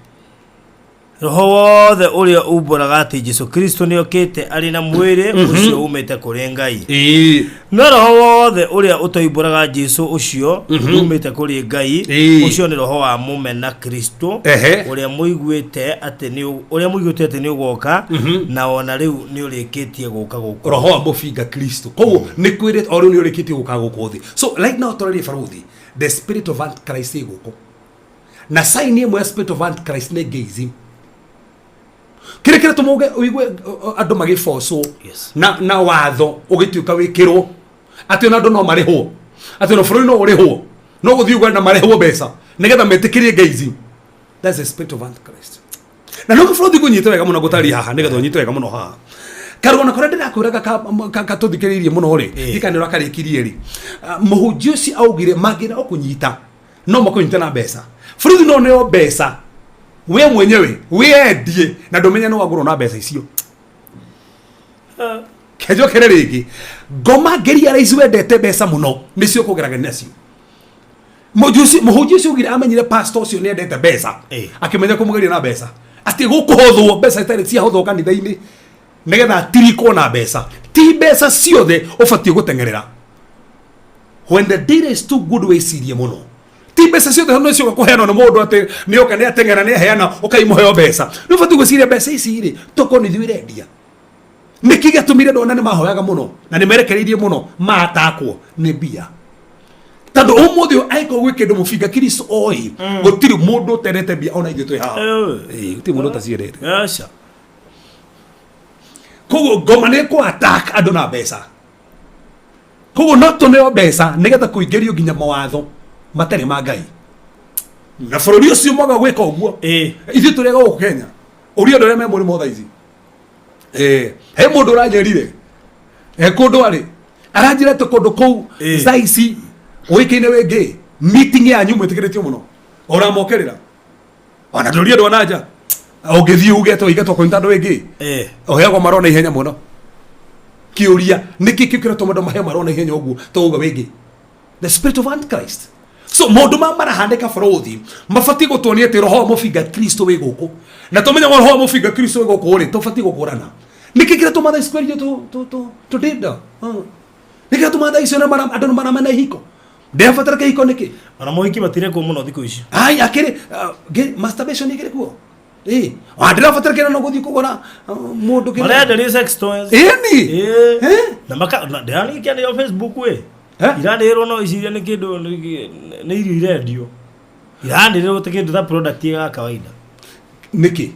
Roho wothe ũrĩa umbũraga atĩ Jesu Kristo nĩokĩte arĩ na mwĩrĩ ũcio umĩte kũrĩ Ngai. No roho wothe ũrĩa ũtoimbũraga Jesu ũcio ndumĩte kũrĩ Ngai, ũcio nĩ roho wa mũmena Kristo ũrĩa mũiguĩte atĩ nĩ ũrĩa mũiguĩte atĩ nĩ ũgoka na ona rĩu nĩ ũrĩkĩtie gũka gũkũ. Roho wa mũbinga Kristo. Koguo nĩ kwĩrĩte o rĩu nĩ ũrĩkĩtie gũka gũkũ thĩ. So right now tũraria barũthi, the spirit of Antichrist ĩ gũkũ. Na sign ĩmwe ya spirit of Antichrist nĩ gayism. Kĩrĩa kĩratũma ũigue andũ magĩbocwo na watho ũgĩtuĩka wĩkĩrwo atĩ ona andũ no marĩhwo, atĩ ona bũrũri no ũrĩhwo, no gũthiĩ Uganda marĩhwo mbeca nĩgetha metĩkĩrie gayism. That's the spirit of Antichrist. Na no bũrũri ngũnyite wega mũno ngũtaria haha nĩgetha ũnyite wega mũno haha. Karũgano karĩa ndĩrakwĩraga katũthikĩrĩirie mũno rĩ, ndikana nĩ ũrakarĩkirie rĩ. Mũhunjia ũcio augire mangĩenda gũkũnyita no makũnyite na mbeca. Bũrũri no neo mbeca we mwenyewe wĩendie na ndũmenye nĩ wagũrwo na mbeca icio. Kenjokere rĩngĩ, ngoma ngeria raici wendete mbeca mũno nĩcio ũkũgeragania nacio. Mũhunjia ũcio augire amenyire pastor ũcio nĩ endete mbeca, akĩmenya kũmũgeria na mbeca atĩ gũkũhothwo mbeca itarĩ ciahothwo kanitha-inĩ nĩgetha atirikwo na mbeca. Ti mbeca ciothe ũbatiĩ gũteng'erera. When the deal is too good wĩcirie mũno. Ti mbeca ciothe no cioka kũheanwo nĩ mũndũ atĩ nĩ oka nĩ ateng'era nĩ aheana ũkaimũheo mbeca. Nĩ ũbatiĩ gwĩciria mbeca ici rĩ, tokorwo nĩ ithuĩ irendia. Nĩkĩ gĩatũmire andũ ona nĩ mahoyaga mũno na nĩ merekereirie mũno matakwo nĩ mbia? Tondũ ũmũthĩ ũyũ angĩkorwo gwĩ kĩndũ mũbinga Kristo oĩ, gũtirĩ mũndũ ũtendete mbia ona ithuĩ twĩ haha. Ĩĩ, gũtirĩ mũndũ ũtaciendete. Aca. Koguo ngoma nĩ kũ attack andũ na mbeca. Koguo no tũneo mbeca nĩgetha kũingĩrio nginya mawatho matarĩ ma Ngai. Na bũrũri ũcio mwaga gwĩka ũguo, ithuĩ tũrĩ gũkũ Kenya, ũria andũ arĩa me mũrĩmo thaa ici. He mũndũ ũranjĩrire he kũndũ arĩ aranjĩra atĩ kũndũ kũu thaa ici ũĩkaine wĩngĩ meeting yanyu mwĩtĩkĩrĩtio mũno ũramokerĩra ona ndũria andũ a nanja ũngĩthiĩ uge atĩ waingatwo kũnyita andũ ĩngĩ ũheagwo marũa na ihenya mũno. Kĩũria nĩkĩ kĩu kĩratũma andũ maheo marũa na ihenya ũguo to uga wĩngĩ the spirit of antichrist. So maũndũ maya marahanĩka bũrũthi mabatiĩ gũtuonia atĩ roho wa mũbinga Kristo wĩ gũkũ, na tũmenye roho wa mũbinga Kristo wĩ gũkũ rĩ, tũbatiĩ gũkũrana. Nĩkĩ kĩratũma thaa ici kwerio tũdĩnda? Nĩkĩ kĩratũma thaa ici andũ nĩ maramena ihiko? Ndĩrabatara kĩhiko nĩkĩ? Ona mohiki matirekwo mũno thikũ ici. Ai, akĩrĩ, masturbation ĩkĩrĩ kuo? Ĩĩ, ona ndĩrabatara kĩrĩa no gũthiĩ kũgũra mũndũ kĩrĩa. Marenderio sex toys. Ĩni. Ĩĩ. Na maka na ndĩrani kĩanĩrĩrwo Facebook ĩ. Iranĩrĩrwo no iciria nĩ kĩndũ nĩ irio irendio. Iranĩrĩrwo ta kĩndũ ta product ya kawaida. Nĩkĩ?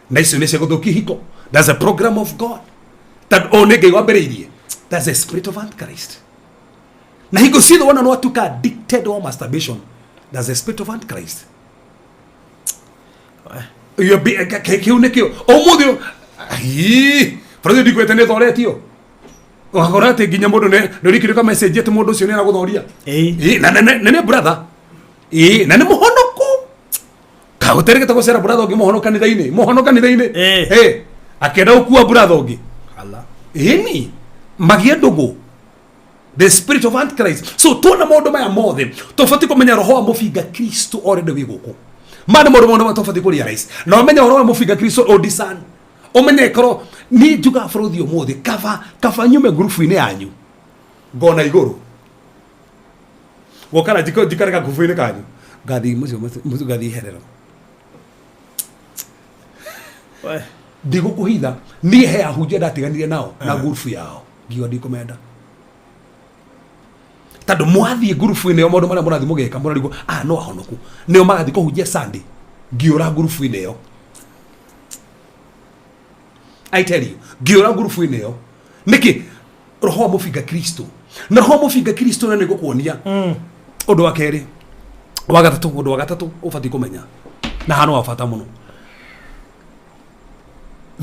Na icio nĩ cia gũthũkia ihiko. That's a program of God. Tondũ ũyũ nĩ Ngai wambĩrĩirie. That's a spirit of Antichrist. Na hingo ciothe wona nĩ watuĩka addicted wa masturbation. That's a spirit of Antichrist. Iyo kĩu nĩkĩo ũmũthĩ hii bũrũri ndikwĩte nĩ thoretio ũgakora atĩ nginya mũndũ nĩ ũrikirĩka message atĩ mũndũ ũcio nĩ aragũthoria. Ĩĩ, na nĩ brother. Ĩĩ, na nĩ mũhonoku kagũteregete gũcera brother ũngĩ mũhono kanitha-inĩ, mũhono kanitha-inĩ. Ĩĩ, akĩenda gũkua brother ũngĩ. Ĩni magĩe ndũgũ. The spirit of Antichrist. So tuona maũndũ maya mothe tũbatiĩ kũmenya roho wa mũbinga Kristo already wĩ gũkũ. Maya nĩ maũndũ mothe tũbatiĩ kũ realize. Na ũmenye roho wa mũbinga Kristo ũ discern. Ũmenye korwo niĩ njugaga bũrũthi ũmũthĩ kaba nyume ngurubu-inĩ yanyu ngona igũrũ gũkara njikare gakubu-inĩ kanyu ngathiĩ mũcio ngathiĩ iherero. Ndigũkũhitha niĩ he ahunjia ndatiganire nao na ngurubu yao ngiuga ndikũmenda tondũ mwathiĩ ngurubu-inĩ ĩyo maũndũ marĩa mũrathiĩ mũgeka mũrarigwo no ahonoku nĩo marathiĩ kũhunjia Sunday ngiũra ngurubu-inĩ ĩyo. I tell you ngiũra ngurubu-inĩ ĩyo nĩkĩ? Roho wa mũbinga Kristo. Na roho wa mũbinga Kristo na nĩngũkuonia ũndũ wa kerĩ wa gatatũ, ũndũ wa gatatũ ũbatiĩ kũmenya na hano wa bata mũno.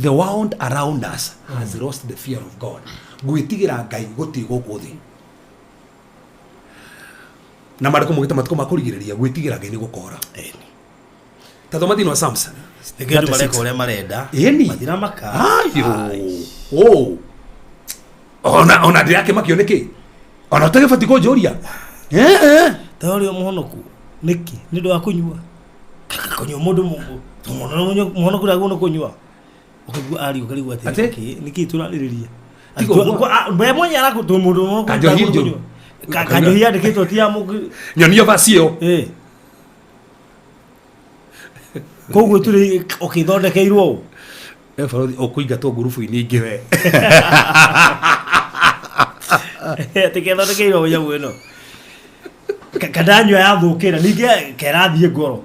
The world around us has lost the fear of God. Gwĩtigĩra Ngai gũtirĩ gũkũ thĩ. Na maandĩko maugĩte matukũ ma kũrigĩrĩria gwĩtigĩra Ngai nĩ gũkora. Ta thoma thĩinĩ wa Psalms. Nĩkĩo andũ mareka ũrĩa marenda. Ĩni. Matiramaka. Ayo. Oh. Ona ndĩrakĩmakio nĩkĩ? Ona ũtagĩbatiĩ kũnjũria. Ta ũrĩa mũhonoku nĩkĩ? Nĩ ũndũ wa kũnyua. Kũnyua mũndũ mũhonoku ndagĩrĩirwo nĩ kũnyua. Ũkaigua aria ũkarigwo atĩrĩ, Atĩ? okay, nĩkĩ tũrarĩrĩria? Tiga ũguo. We mwenye arakũ mũndũ mũhonoku Kanjohi ndagĩrĩirwo njũru. kũnyua. Kanjohi yandĩkĩtwo ti ya mũndũ. Nyonia verse ĩyo. Koguo tũrĩ ũkĩthondekeirwo ũũ. Balothi ũkũingatwo ngurubu-inĩ ingĩ we. Atĩ kethondekeirwo nyamũ ĩno. Kandanyua yathũkĩra ningĩ kerathiĩ ngoro.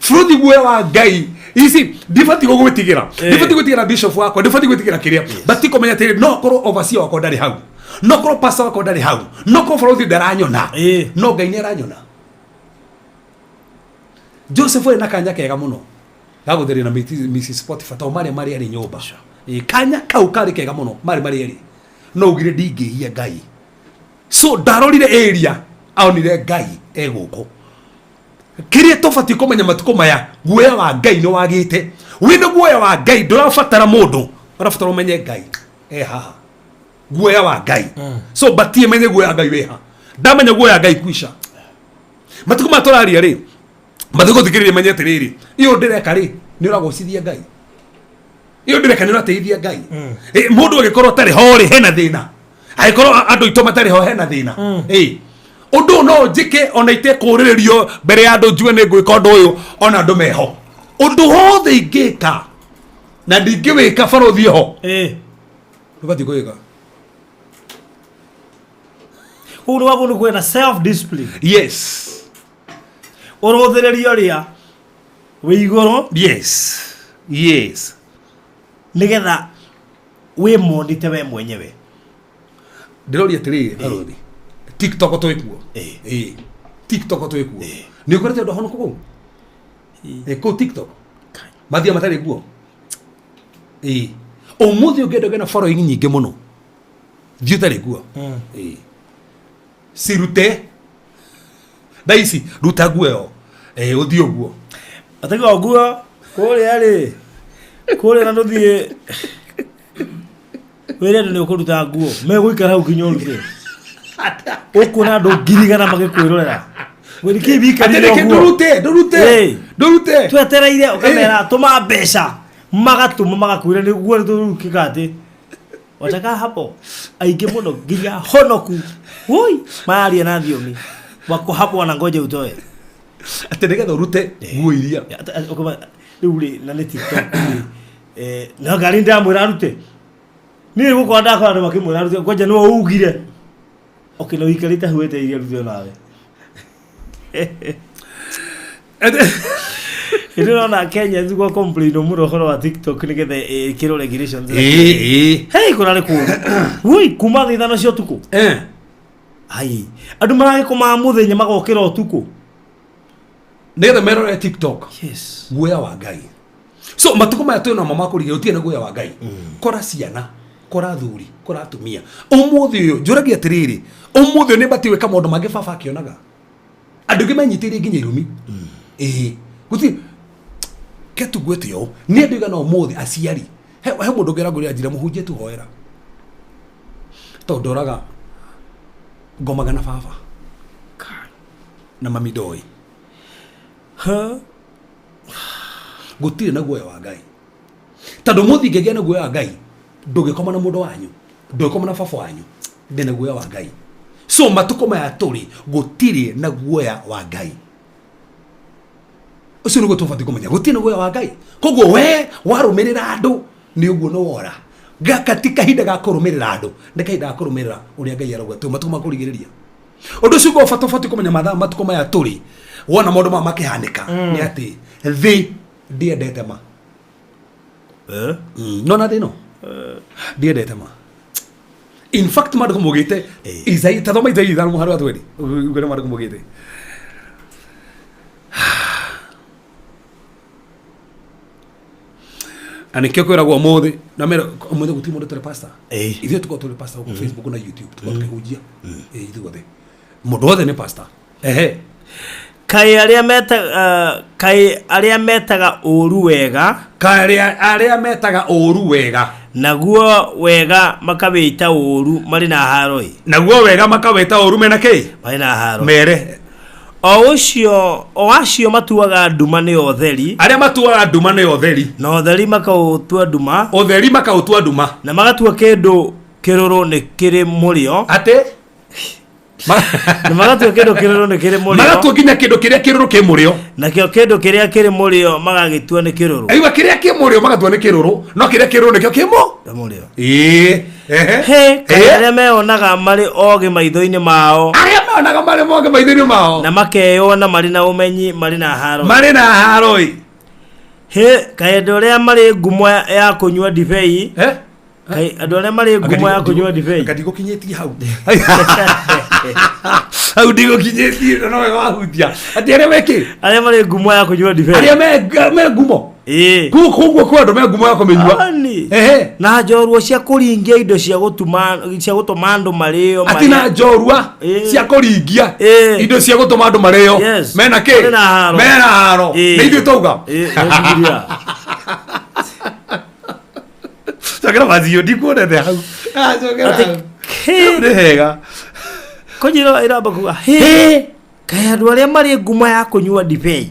Bũrũthi guoya wa Ngai. Ici ndibatiĩ gũgwĩtigĩra. Ndibatiĩ gwĩtigĩra bishop wakwa, ndibatiĩ gwĩtigĩra kĩrĩa. But kũmenya atĩrĩ, no korwo overseer wakwa ndarĩ hau. No korwo pastor wakwa ndarĩ hau. No korwo bũrũthi ndaranyona. No Ngai nĩ aranyona. Joseph arĩ na kanya kega mũno ga gũtheria na Mrs. Potiphar tondũ marĩ marĩ erĩ nyũmba. Kanya kau karĩ kega mũno marĩ marĩ erĩ. No ugire ndingĩhia Ngai. So ndarorire area aonire Ngai e gũkũ. Kĩrĩa tũbatiĩ kũmenya matukũ maya, guoya wa Ngai nĩ wagĩte. Wĩna guoya wa Ngai ndũrabatara mũndũ, ũrabatara ũmenye Ngai e haha. Guoya wa Ngai. So batie menye guoya wa Ngai wĩ ha. Ndamenya guoya wa Ngai kwisha. Matukũ maya tũraria rĩ, matukũ thikĩrĩria menye atĩrĩrĩ, iyo ndĩreka rĩ, nĩ ũragocithia Ngai. Iyo ndĩreka nĩ ũrateithia Ngai. Mũndũ angĩkorwo atarĩ ho rĩ, hena thĩna. Angĩkorwo andũ aitũ matarĩ ho hena thĩna. Ũndũ ũyũ no njĩke ona itekũũrĩrĩrio mbere ya andũ njuge nĩ ngwĩka ũndũ ũyũ ona andũ meho. Ũndũ wothe ingĩka Na ndingĩwĩka barothi ho. Eh. Ndũbatiĩ kwĩka. Kũu nĩ wagwo nĩ kwĩna self discipline. Yes. Ũrũthĩrĩrie ũrĩa wĩ igũrũ. Yes. Yes. Nĩgetha wĩmonite we mwenyewe. Ndĩroria atĩrĩrĩ barothi. TikTok twĩ kuo. Ĩĩ. TikTok twĩ kuo. Nĩ ũkorete andũ ahonoku kũu? Ĩĩ kũu TikTok. Mathiaga matarĩ nguo. Ĩĩ. Ũmũthĩ ũngĩenda ũgĩe na following nyingĩ mũno. Thiĩ ũtarĩ nguo. Ĩĩ. Cirute. Thaa ici ruta nguo ĩyo. Ĩĩ ũthiĩ ũguo. Ategwa nguo kũrĩa rĩ kũrĩa na ndũthiĩ wĩre andũ nĩ ũkũruta nguo megũikara hau nginya ũrute ũkuona andũ 100,000 magĩkwĩrorera Wĩrĩ Atĩ nĩkĩ ndũrute ndũrute ndũrute twetereire ũkamera tũma mbeca magatũma magakwĩra nĩguo nĩtũrukĩka atĩ wataka hapo aingĩ mũno nginya honoku woi mararia na thiomi wako hapo wanangoja utoe atĩ nĩgetha ũrute nguo iria rĩu rĩ na nĩ TikTok rĩ no ngari ndamwĩra arute niĩ gũkwa ndakora andũ makĩmwĩra arute kwanja nĩwe ugire okay no ikarĩte hau wetereire arute onawe Hĩndĩ ĩrona Kenya nĩguo complain mũno ũhoro wa TikTok nĩgetha ĩkĩrwo regulations. Ĩĩ, ĩĩ. Hey, kũrarĩ kũũru. Woi, kuma thaa 5 cia ũtukũ. Ai, andũ maragĩkomaga mũthenya magokĩra ũtukũ. Nĩgetha merore TikTok. Yes. Guoya wa Ngai. So matukũ maya twĩ namo ma kũrigĩrĩria gũtirĩ na guoya wa Ngai. Kora ciana, kora athuri, kora atumia. Ũmũthĩ ũyũ njũragia atĩrĩrĩ, ũmũthĩ ũyũ nĩ batiĩ gwĩka maũndũ mangĩ baba akĩonaga. Andũ aingĩ menyitĩrĩire nginya irumi. Ĩĩ. Gũtirĩ ke tugwete ũũ nĩ andũ aigana ũmũthĩ aciari he mũndũ ũngĩ arangũrĩra njĩra mũhunjie tu hoera tondũ ndoraga ngomaga na baba na mami ndoĩ gũtirĩ na guoya wa Ngai tondũ mũthĩ ingĩgĩa na guoya wa Ngai ndũngĩkoma na mũndũ wanyu ndũngĩkoma na baba wanyu ndĩ na guoya wa Ngai so matukũ maya tũrĩ gũtirĩ na guoya wa Ngai ũcio nĩguo tũbatiĩ kũmenya gũtirĩ na guoya wa Ngai koguo we warũmĩrĩra andũ nĩ ũguo nĩ wora gaka ti kahinda ga kũrũmĩrĩra andũ nĩ kahinda ga kũrũmĩrĩra ũrĩa Ngai arauga tũ matukũ ma kũrigĩrĩria ũndũ ũcio ũguo bata ũbatiĩ kũmenya mathaa matukũ maya tũrĩ wona maũndũ maya makĩhanĩka nĩ atĩ thĩ ndĩendete ma nona thĩ ĩno ndĩendete ma in fact maandĩko maugĩte Isaia ta thoma Isaia 5 mũhari wa 20 ũguo nĩ maandĩko maugĩte na nĩkĩo kwĩragwo ũmũthĩ na mera ũmũthĩ gũtirĩ mũndũ ũtarĩ pastor ithuĩ tũkoragwo tũrĩ pastor gũkũ Facebook na YouTube tũkoragwo tũkĩhunjia ithuĩ othe mũndũ wothe nĩ pastor ehe Kaĩ arĩa metaga kaĩ arĩa metaga ũũru wega kaĩ arĩa metaga ũũru wega naguo wega makawĩta ũũru marĩ na haro ĩ naguo wega makawĩta ũũru mena kĩ marĩ na haro mere o ũcio o acio matuaga nduma nĩ ũtheri arĩa matuaga nduma nĩ ũtheri na ũtheri makaũtua nduma ũtheri makaũtua nduma na magatua kĩndũ kĩrũrũ nĩ kĩrĩ mũrĩo atĩ na magatua kĩndũ kĩrũrũ nĩ kĩrĩ mũrĩo magatua nginya kĩndũ kĩrĩa kĩrũrũ kĩ mũrĩo nakĩo kĩndũ kĩrĩa kĩrĩ mũrĩo magagĩtua nĩ kĩrũrũ aigua kĩrĩa kĩ mũrĩo magatua nĩ kĩrũrũ no kĩrĩa kĩrũrũ nĩkĩo kĩ mũ mũrĩo ĩĩ ehe he kaĩ arĩa meonaga marĩ ogĩ maitho-inĩ mao arĩa meonaga marĩ mogĩ maitho-inĩ mao na makeyona marĩ na ũmenyi marĩ na haro marĩ na haro ĩ he kaĩ andũ arĩa marĩ ngumo ya kũnyua ndibei kaĩ andũ arĩa marĩ ngumo ya kũnyua ndibei anga ndigũkinyĩtie hau hau ndigũkinyĩtie no wega wahutia atĩ arĩa mekĩ arĩa marĩ ngumo ya kũnyua ndibei arĩa me ngumo ĩĩ koguo kwĩ andũ me ngumo ya kũmĩnyua Ani. Ehe. na njorua cia kũringia indo cia gũtuma cia gũtũma andũ marĩo atĩ na njorua cia kũringia indo cia gũtũma andũ marĩo Yes. mena kĩ Marĩ na haro. mena haro Ĩĩ. nĩ ithuĩ twauga Ĩĩ, nĩ cokera macio ndikuonete hau Ah, cokera Atĩ hau. hĩ. nĩ hega kũnjĩra ĩramba kuga hĩ kaĩ andũ arĩa marĩ ngumo ya kũnyua ndibei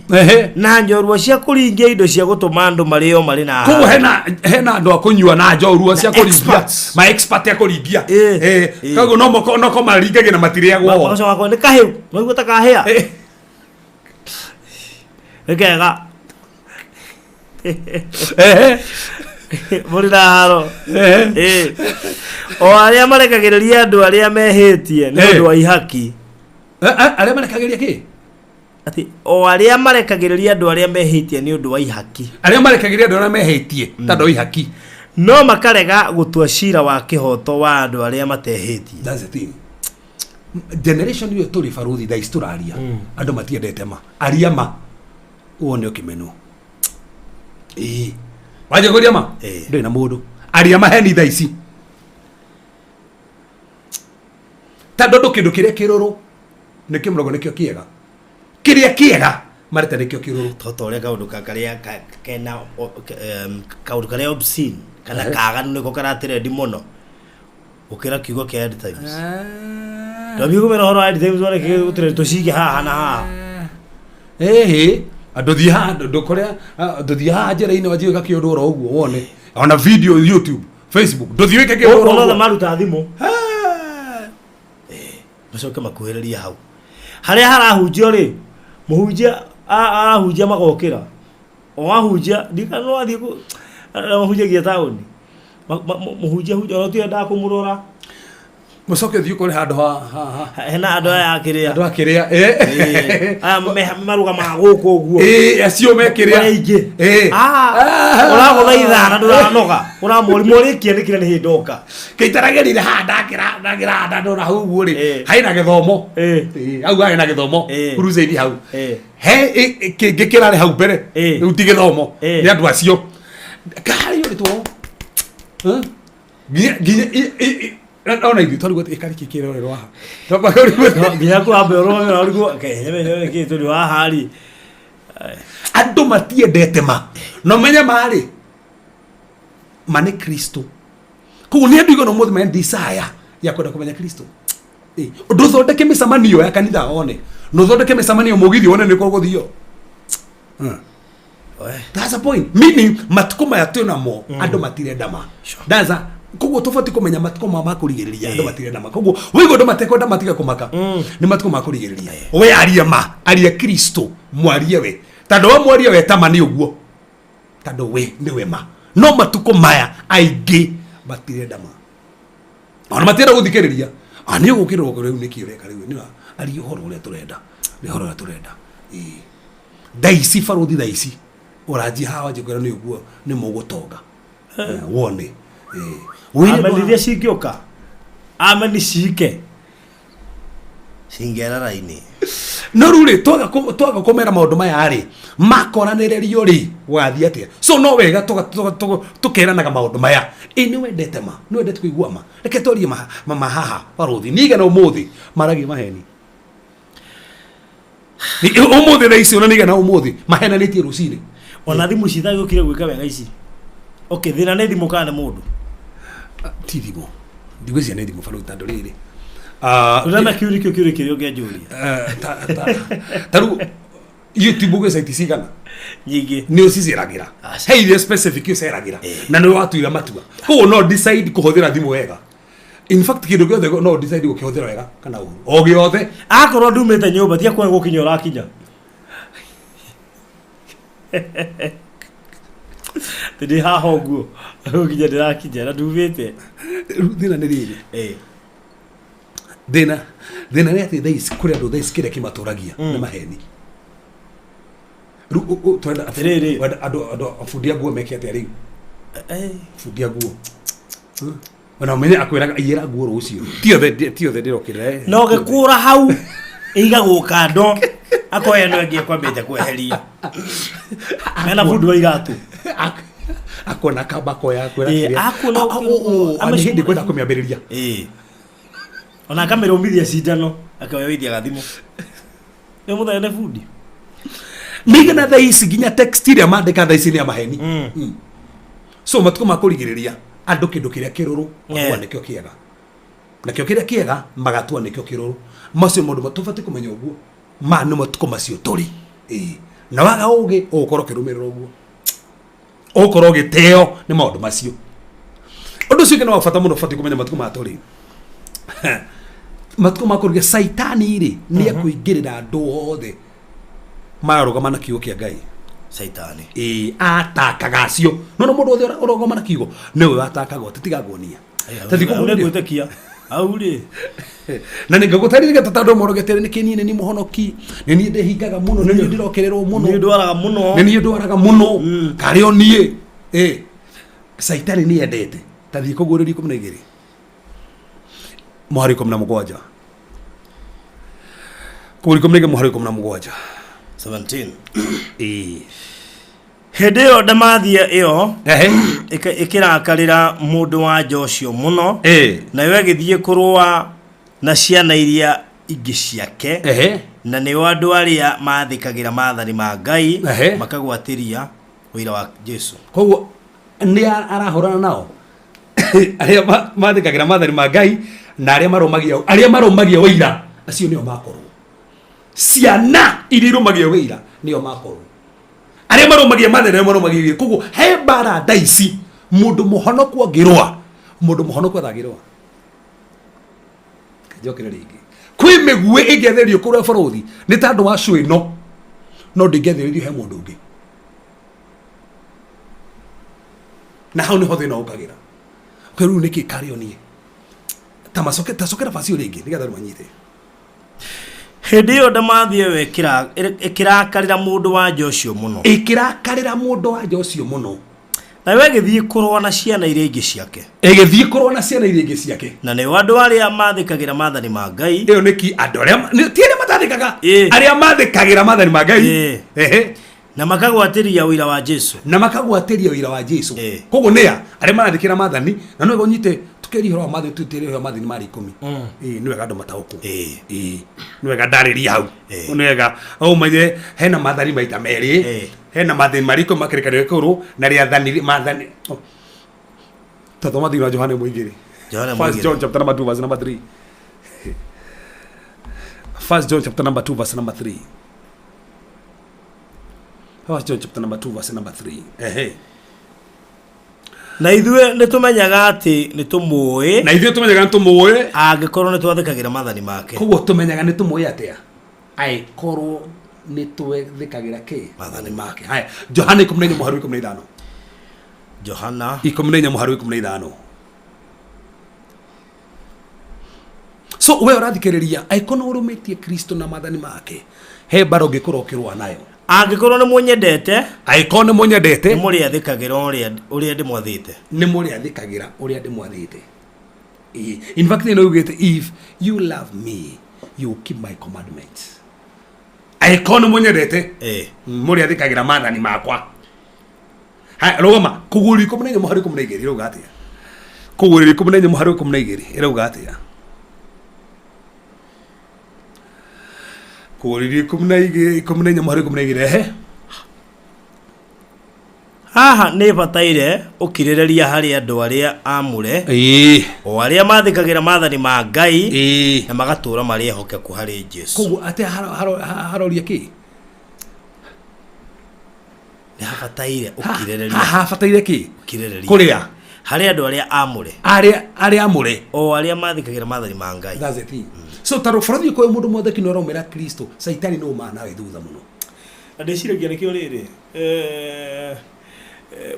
na njorua cia kũringia indo cia gũtũma andũ marĩo marĩ na koguo haro. hena andũ a kũnyua na njorua cia kũringia ma expert a kũringia Eh, koguo no moko no ko maringagia na matirĩagwo Magacoka makoiga, nĩ kahĩu maigua ta kahĩa nĩ kega Ehe. Mũrĩ na haro. Ĩ. O arĩa marekagĩrĩria andũ arĩa mehĩtie nĩ ũndũ wa ihaki. Arĩa marekagĩrĩria kĩ? Atĩ o arĩa marekagĩrĩria andũ arĩa mehĩtie nĩ ũndũ wa ihaki. Arĩa marekagĩrĩria andũ arĩa mehĩtie ta andũ a ihaki. No makarega gũtua cira wa kĩhooto wa andũ arĩa matehĩtie. That's the thing. Generation ĩyo tũrĩ baruthi thaa ici tũraria andũ matiendete ma aria ma wone ũkĩmenwo ĩĩ wanjia kũria ma ndũrĩ na mũndũ aria maheni thaa ici tondũ andũ kĩndũ kĩrĩa kĩrũrũ nĩkĩo mũrogo nĩkĩo kĩega kĩrĩa kĩega mareta nĩkĩo kĩrũrũ Toto ũrĩa kaũndũ karĩa kena kaũndũ karĩa obscene kana kaganu nĩko karatrend mũno gũkĩra kiugo kĩa End Times. Ndwambie kũmenya ũhoro wa End Times wone kĩ tũcige haha na haha. Ĩhĩ ndũthiĩ haha ndũkore ndũthiĩ haha njĩra-inĩ wanjie gwĩka kĩũndũ oro ũguo wone ona video YouTube Facebook ndũthiĩ wĩke kĩũndũ oro Ũguo ũguo maruta thimũ. Macoke makuhĩrĩrie hau. Harĩa harahunjio rĩ, mũhunjia arahunjia magokĩra. O ahunjia, ndikana no athiĩ kũ ahunjagia taũni. Mũhunjia hunjia ona tiendaga kũmũrora. Mũcoke ũthiĩ ũkore handũ ha Hena andũ aya a kĩrĩa. Andũ a kĩrĩa, ĩ. Aya marũgamaga gũkũ ũguo. Ĩ, acio me kĩrĩa. Marĩ aingĩ. Ĩ. Ũragũtha ithaa na ndũranoga. Ũramũria mũrĩkia nĩkĩra nĩ hĩndĩ oka. Kĩitaragĩrire haha ndakĩra ndakĩra haha ndona hau ũguo rĩ. Haina gĩthomo. Ĩ, hau haina gĩthomo. Crusade hau. He kĩngĩ kĩrarĩ hau mbere. Rĩu ti gĩthomo. Nĩ andũ acio. Karĩ ũrĩtwo. Nginya nginya ona ithuĩ twarigwo atĩ ĩkarĩ kĩ kĩrorerwo haha. Nginya kwamba ũrũgamĩra ũrigwo kĩ tondũ haha rĩ. Andũ matiendete ma. No menye ma rĩ. Ma nĩ Kristo. Koguo nĩ andũ igana ũmũthĩ mena desire ya kwenda kũmenya Kristo. Ndũthondeke mĩcemanio ya kanitha one. Ndũthondeke mĩcemanio mũgithi one nĩ kũgũthio. That's the point. Meaning matukũ maya twĩ namo andũ matirenda ma. That's a koguo tũbatiĩ kũmenya matukũ ma kũrigĩrĩria andũ matirenda ma. Koguo wĩigua andũ matekwenda matige kũmaka. Nĩ matukũ ma kũrigĩrĩria. We aria ma, aria Kristo, mwarie we. Tondũ we mwarie we ta ma nĩ ũguo. Tondũ we nĩwe ma. No matukũ maya aingĩ matirenda ma. Ona matirenda gũthikĩrĩria. Nĩ ũgũkĩrwo rĩu nĩkĩ ũreka rĩu nĩ aria ũhoro ũrĩa tũrenda. Nĩ ũhoro ũrĩa tũrenda. Ĩĩ. Thaa ici barũthi thaa ici ũranjia haha wanjia kwĩra nĩ ũguo nĩ mũgũtonga. Wone. Ameni iria cingĩũka. Ameni cike. Cingĩara raini. No rĩu rĩ twaga kũmera maũndũ maya rĩ makoranĩrĩrio rĩ gũgathiĩ atĩa? So no wega tũkeranaga maũndũ maya. Ĩ nĩ wendete ma, nĩ wendete kũigua ma. Reke twarie ma haha barũthi. Nĩ igana ũmũthĩ maragia maheni. Ũmũthĩ thaa ici ona nĩ igana ũmũthĩ mahenanĩtie rũcinĩ. Ona thimũ citagĩũkire gwĩka wega ici. Okay, thĩna nĩ thimũ kana nĩ mũndũ? Ti thimũ. Ndigwĩciria nĩ thimũ barũthi tondũ rĩrĩ. Ndĩrona kĩu nĩkĩo kĩũria kĩrĩa ũngĩanjũria. Ta rĩu YouTube gwĩ site cigana? Nyingĩ. Nĩ ũciceragĩra. He iria specific ũceragĩra. Na nĩ watuire matua. Koguo no decide kũhũthĩra thimũ wega. In fact kĩndũ gĩothe no decide gũkĩhũthĩra wega kana ũru. O gĩothe. Akorwo ndumĩte nyũmba tiga kuona gũkinya ũrakinya. Ndĩ haha ũguo gũkinya ndĩrakinya na ndumĩte. Thĩna nĩ rĩrĩ. Thĩna thĩna nĩ atĩ thaa ici kũrĩ andũ thaa ici kĩrĩa kĩmatũragia nĩ maheni. Rĩu tũrenda Atĩrĩrĩ. andũ andũ bundi a nguo meke atĩa rĩu? Bundi a nguo. Ona ũmenye akwĩraga iyĩra nguo rũciũ. Ti othe ti othe ndĩrokĩrĩra. No gĩkũra hau ĩigagwo kando akoya ĩno ĩngĩ ekwambĩte kweheria. Mena bundi wa iratũ. Akona kamba akoya akwĩra kĩrĩa. Akuona Nĩ hĩndĩ kwenda kũmĩambĩrĩria. Ona akamĩrũmithia cindano akoya gathimũ. Nĩ mũthenya nĩ bundi. Ningĩ thaa ici nginya text iria mandĩka thaa ici nĩ ya maheni. So matukũ ma kũrigĩrĩria andũ kĩndũ kĩrĩa kĩrũrũ magatua nĩkĩo kĩega. Nakĩo kĩrĩa kĩega magatua nĩkĩo kĩrũrũ. Macio maũndũ tũbatiĩ kũmenya ũguo. Ma nĩ matukũ macio tũrĩ. Na waga ũgĩ ũgũkorwo ũkĩrũmĩrĩra ũguo. Ũgũkorwo ũgĩteo nĩ maũndũ macio. Ũndũ ũcio ũngĩ nĩ wa bata mũno ũbatiĩ kũmenya matukũ maya tũrĩ. Matukũ ma kũrigĩrĩria Caitani rĩ nĩ ekũingĩrĩra andũ othe mararũgama na kiugo kĩa Ngai. Caitani. Ĩĩ, atakaga acio no no mũndũ wothe ũrogoma na kiugo nĩwe watakagwo tũtigaguonia. Hau nĩ gwĩtĩkia hau rĩ. Na nĩ ngũgũtarĩria tondũ morogete nĩ kĩ niĩ nĩ niĩ mũhonoki, nĩ niĩ ndĩhingaga mũno, nĩ niĩ ndĩrokererwo mũno, nĩ ndwaraga mũno, nĩ niĩ ndwaraga mũno, karĩ o niĩ. Ĩ caitani nĩ endete ta thiĩ kũguũrĩrio 12 mũhari 17, kũguũrĩrio 12 mũhari 17. 17. Ĩĩ. Hĩndĩ ĩyo ndamathia ĩyo ĩkĩrakarĩra mũndũ wa nja ũcio mũno, nayo ĩgĩthiĩ kũrũa na ciana iria ingĩ ciake, na nĩo andũ arĩa maathĩkagĩra maathani ma Ngai, makagwatĩria ũira wa Jesu. Koguo nĩ arahũrana nao arĩa mathĩkagĩra maathani ma Ngai na arĩa marũmagia, arĩa marũmagia ũira, acio nĩo makorwo ciana iria irũmagia ũira, nĩo makorwo arĩa marũmagia maathani, arĩa marũmagia ũira. Koguo he mbara thaa ici mũndũ mũhonoku angĩrũa, mũndũ mũhonoku atangĩrũa. Njokere rĩngĩ, kwĩ mĩguĩ ĩngĩathĩrĩrio kũrĩa bũrũri nĩ ta andũ wa cũ ĩno, no ndĩngĩathĩrĩrio he mũndũ ũngĩ, na hau nĩho thĩna ũkagĩra. Kwĩ rĩu nĩkĩ karĩ o niĩ ta macoke ta cokera bacio rĩngĩ nĩgetha andũ manyite. Hĩndĩ ĩyo ndamathia ĩyo ĩkĩrakarĩra mũndũ wa nja ũcio mũno. Ĩkĩrakarĩra mũndũ wa nja ũcio mũno. Nayo ĩgĩthiĩ kũrũa na ciana iria ingĩ ciake. Ĩgĩthiĩ kũrũa na ciana iria ingĩ ciake. Na nĩo andũ arĩa mathĩkagĩra maathani ma Ngai. Ĩyo nĩ ki andũ arĩa ti arĩa matathĩkaga, arĩa mathĩkagĩra maathani ma Ngai. Ehe. Na makagwatĩria ũira wa Jesu. Na makagwatĩria ũira wa Jesu. Koguo nĩ a arĩa marathĩkĩra maathani, na no ũnyite tukĩria ũhoro wa maathani, tutĩrie ũhoro wa maathani marĩ 10. Ĩĩ, nĩ wega andũ mataũkwo. Ĩĩ, nĩ wega ndarĩria hau. Nĩ wega ũmenye hena maathani maita merĩ, hena maathani marĩ 10 makĩrĩkanĩro gĩkũrũ na rĩathani maathani. Tathoma thĩinĩ wa Johana 1:2. Johana First 1:2. John chapter number 2 verse number 3. First John chapter number 2 verse number 3. First John chapter number 2 verse number 3. Ehe. Na ithuĩ nĩ tũmenyaga atĩ nĩ tũmũĩ. Na ithuĩ tũmenyaga nĩ tũmũĩ. Angĩkorwo nĩ twathĩkagĩra maathani make. Koguo tũmenyaga nĩ tũmũĩ atĩa? Angĩkorwo nĩ twethĩkagĩra kĩ? Maathani make. Haya, Johana 14 mũhari 15. Johana 14 mũhari 15. So we ũrathikĩrĩria, angĩkorwo nĩ ũrũmĩtie Kristo na maathani make, he mbara ũngĩkorwo ũkĩrũa nayo. Angĩkorwo nĩ mũnyendete, angĩkorwo nĩ mũnyendete, nĩ mũrĩathĩkagĩra ũrĩa ndĩmwathĩte. Nĩ mũrĩathĩkagĩra ũrĩa ndĩmwathĩte. In fact, ĩno yugĩte, if you love me, you keep my commandments. Angĩkorwo nĩ mũnyendete, mũrĩathĩkagĩra maathani makwa. Haya, rũgama, kũguũrĩrio 14 mũhari 12 ĩrauga atĩa? Kũguũrĩrio 14 mũhari 12 ĩrauga atĩa? Kũguũrĩrio 14 mũhari 12, ehe. Haha nĩ bataire ũkirĩrĩria harĩ andũ arĩa aamũre, o arĩa mathĩkagĩra maathani ma Ngai, na magatũũra marĩ ehokeku harĩ Jesu. Koguo atĩa haroria kĩ? Nĩ habataire ũkirĩrĩria. Haha habataire kĩ? Ũkirĩrĩria. Kũrĩa? Harĩ andũ arĩa aamũre. Arĩa aamũre. O arĩa mathĩkagĩra maathani ma Ngai. That's the thing. So tondũ bũrũri ũyũ mũndũ mwathĩki nĩ ũraumĩra Kristo, Caitani nĩ ũmaga nawe thutha mũno. Na ndĩciragia nĩkĩo rĩrĩ,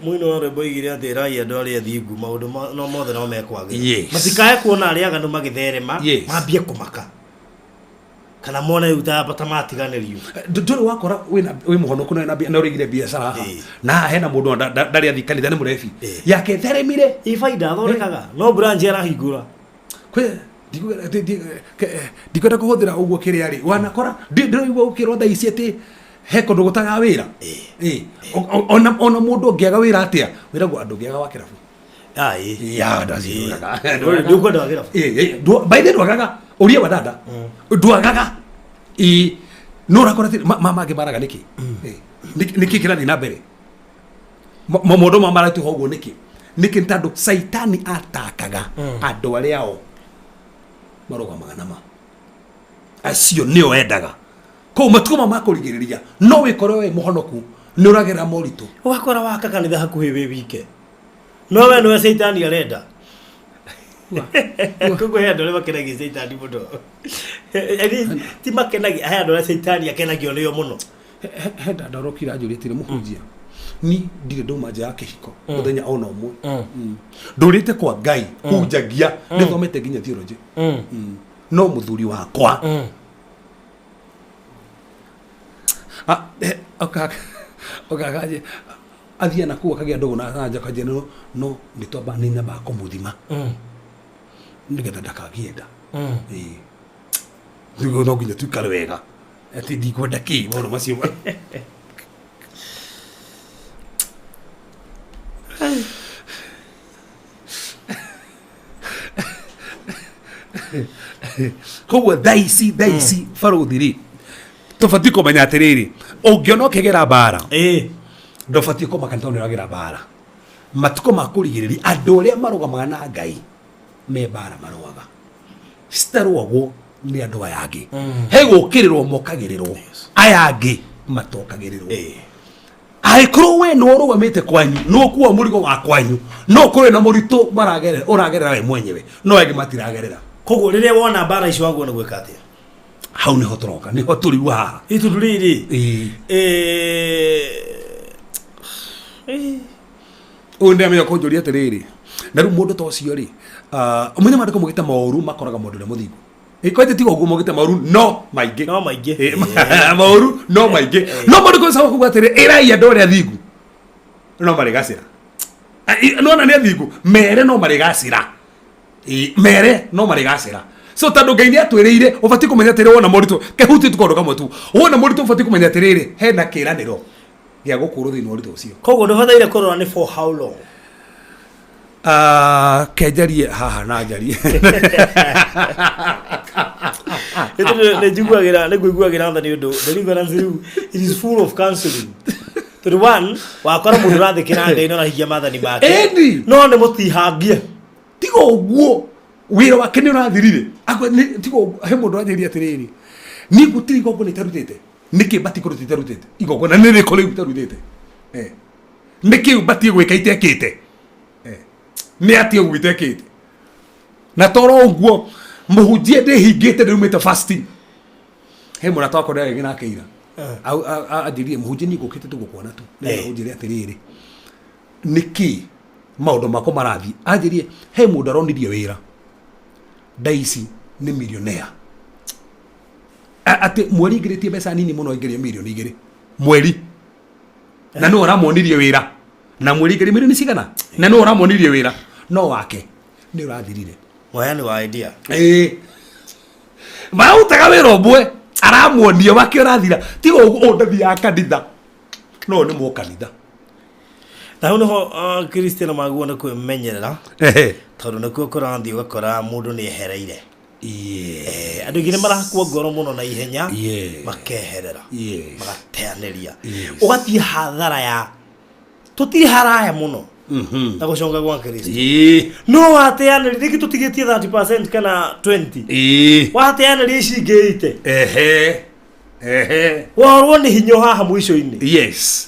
mũini wa rwĩmbo oigire atĩ ĩrai andũ arĩa athingu maũndũ no mothe no mekwagĩra. Yes. Matikae kuona arĩa aganu magĩtherema, Yes. mambie kũmaka. Kana mone rĩu ta matiganĩrio. Ndũrĩ wakora wĩ mũhonoku na wĩna na ũrĩigire biacara haha. Na haha hena mũndũ ndarĩ athiĩ kanitha nĩ mũrebi. Yake theremire. Ĩ baida athondekaga. No branch arahingũra. Kwĩ ndikwenda kũhũthĩra ũguo kĩrĩa rĩ. Wanakora ndĩraigua ũkĩrwo thaa ici atĩ he kũndũ gũtagaga wĩra. Ona mũndũ ũngĩaga wĩra atĩa? Wĩragwo andũ ũngĩaga wa kĩrabu. Ya, ndaciũraga. Nĩ ũkwenda wa kĩrabu? By the way, ndwagaga. Ũria wa dada. Ndwagaga. No ũrakora atĩ mangĩ maraga nĩkĩ? Nĩkĩ kĩrathiĩ na mbere? Maũndũ ma maratũha ũguo nĩkĩ? Nĩkĩ nĩ tondũ Caitani atakaga andũ arĩa ao marũgamaga na ma. Acio nĩo endaga. Koguo matukũ ma makũrigĩrĩria no wĩkore wĩ mũhonoku nĩ ũragerera moritũ. Ũgakora waka kanitha hakuhĩ wĩ wike. No we nĩwe Caitani arenda. Koguo he andũ arĩa makenagia Caitani mũno. Ti makenagia, he andũ arĩa Caitani akenagio nĩo mũno. He dada ũrokire anjũria atĩrĩ, mũhunjia, ni ndirĩ ndauma nja ya kĩhiko mũthenya ona ũmwe. Ndũrĩte kwa Ngai, hunjagia, nĩthomete nginya theology. No mũthuri wakwa okakaje athiĩ na kũu akagĩa ndũgũ na nja kanjia no no nĩ twamba nĩ nyambaga kũmũthima nĩgetha ndakagĩe nda. Ĩĩ. Nĩguo no nginya tuikare wega atĩ ndikwenda kĩ maũndũ macio. Koguo thaa ici barũthi rĩ, tũbatiĩ kũmenya atĩrĩrĩ, ũngĩona ũkĩgera mbara, ndũbatiĩ kũmaka nĩ tondũ nĩ ũragera mbara. Matukũ ma kũrigĩrĩria, andũ arĩa marũgamaga na Ngai me mbara marũaga citarũagwo nĩ andũ aya angĩ. He gũkĩrĩrwo mokagĩrĩrwo, aya angĩ matokagĩrĩrwo. Angĩkorwo we nĩ ũrũgamĩte kwanyu, nĩ ũkuo mũrigo wa kwanyu, no ũkorwo na mũritũ maragerera ũragerera we mwenyewe, no angĩ matiragerera. Koguo rĩrĩa wona mbara icio wagwo nĩ gwĩka atĩa? Hau nĩho tũroka, nĩho tũriu haha. Ĩ tondũ rĩrĩ Ũyũ ndĩramenya kũnjũria atĩrĩrĩ, na rĩu mũndũ ta ũcio rĩ, ũmenye maandĩko maugĩte moru makoraga mũndũ ũrĩa mũthingu. Kwanja tiga ũguo, maugĩte moru no maingĩ. No maingĩ. Maũru no maingĩ, no mũndũ kũcaga kuga atĩrĩ, ĩrai andũ arĩa athingu no marĩgacĩra. Nona nĩ athingu mere no marĩgacĩra. Mere no marĩgacĩra. So tondũ Ngai nĩ atwĩrĩire, ũbatiĩ kũmenya atĩrĩ, wona moritũ kehutĩtie tu kaũndũ kamwe tu, wona moritũ ũbatiĩ kũmenya atĩrĩrĩ, hena kĩĩranĩro gĩa gũkũrwo thĩinĩ wa ũritũ ũcio. Koguo ndũbataire kũrora nĩ for how long. Ah, kenjarie haha na njarie. Nĩ tondũ nĩ njiguagĩra, nĩ ngũiguagĩra tha nĩ ũndũ deliverance rĩu it is full of counseling, tondũ one wakora mũndũ ũrathĩkĩra Ngai no arahingia maathani make. Ĩni. No nĩ mũtihangie. Tiga ũguo wĩra wake nĩ ũrathirire. Tiga ũguo, he mũndũ anjĩria atĩrĩrĩ, niĩ gũtirĩ igongona itarutĩte. Nĩkĩ batiĩ kũruta itarutĩte igongona? Nĩ rĩkũ rĩu itarutĩte? Nĩkĩ batiĩ gwĩka itekĩte? Nĩ atĩa ũguo itekĩte? Na toro ũguo mũhunjie ndĩhingĩte, ndĩrumĩte fasting. He mũrata wakwa ndĩragĩgĩ nake ira. Anjĩrire, mũhunjia, niĩ ngũkĩte tu gũkuona tu nĩgetha ũnjĩre atĩrĩrĩ, nĩkĩ maũndũ makwa marathiĩ. Anjĩrie he mũndũ aronirie wĩra nda ici nĩ millionaire. Atĩ mweri ingĩrĩtie mbeca nini mũno, aingĩrie mirioni 2 mweri, na nĩ ũramuonirie wĩra na mweri ingĩrie mirioni cigana, na nĩ ũramuonirie wĩra no wake nĩ ũrathirire. Mũheani wa idea. Ĩĩ, mararutaga wĩra ũmwe, aramuonia wake ũrathira. Tiga ũguo, ũyũ ndathiaga kanitha, no nĩ mũkanitha. Na hau nĩho Kristiano magwo nĩ kwĩmenyerera, tondũ nĩkuo kũrathiĩ ũgakora mũndũ nĩ ehereire. Andũ aingĩ nĩ marakua ngoro mũno na ihenya, makeherera, magateanĩria, ũgathiĩ hathara ya tũtirĩ haraya mũno na gũcoka gwa Kristo. No wateanĩria rĩngĩ tũtigĩtie 30% kana 20, wateanĩria ici ingĩ 80, Ehe ehe worwo nĩ hinya haha mũico-inĩ. Yes,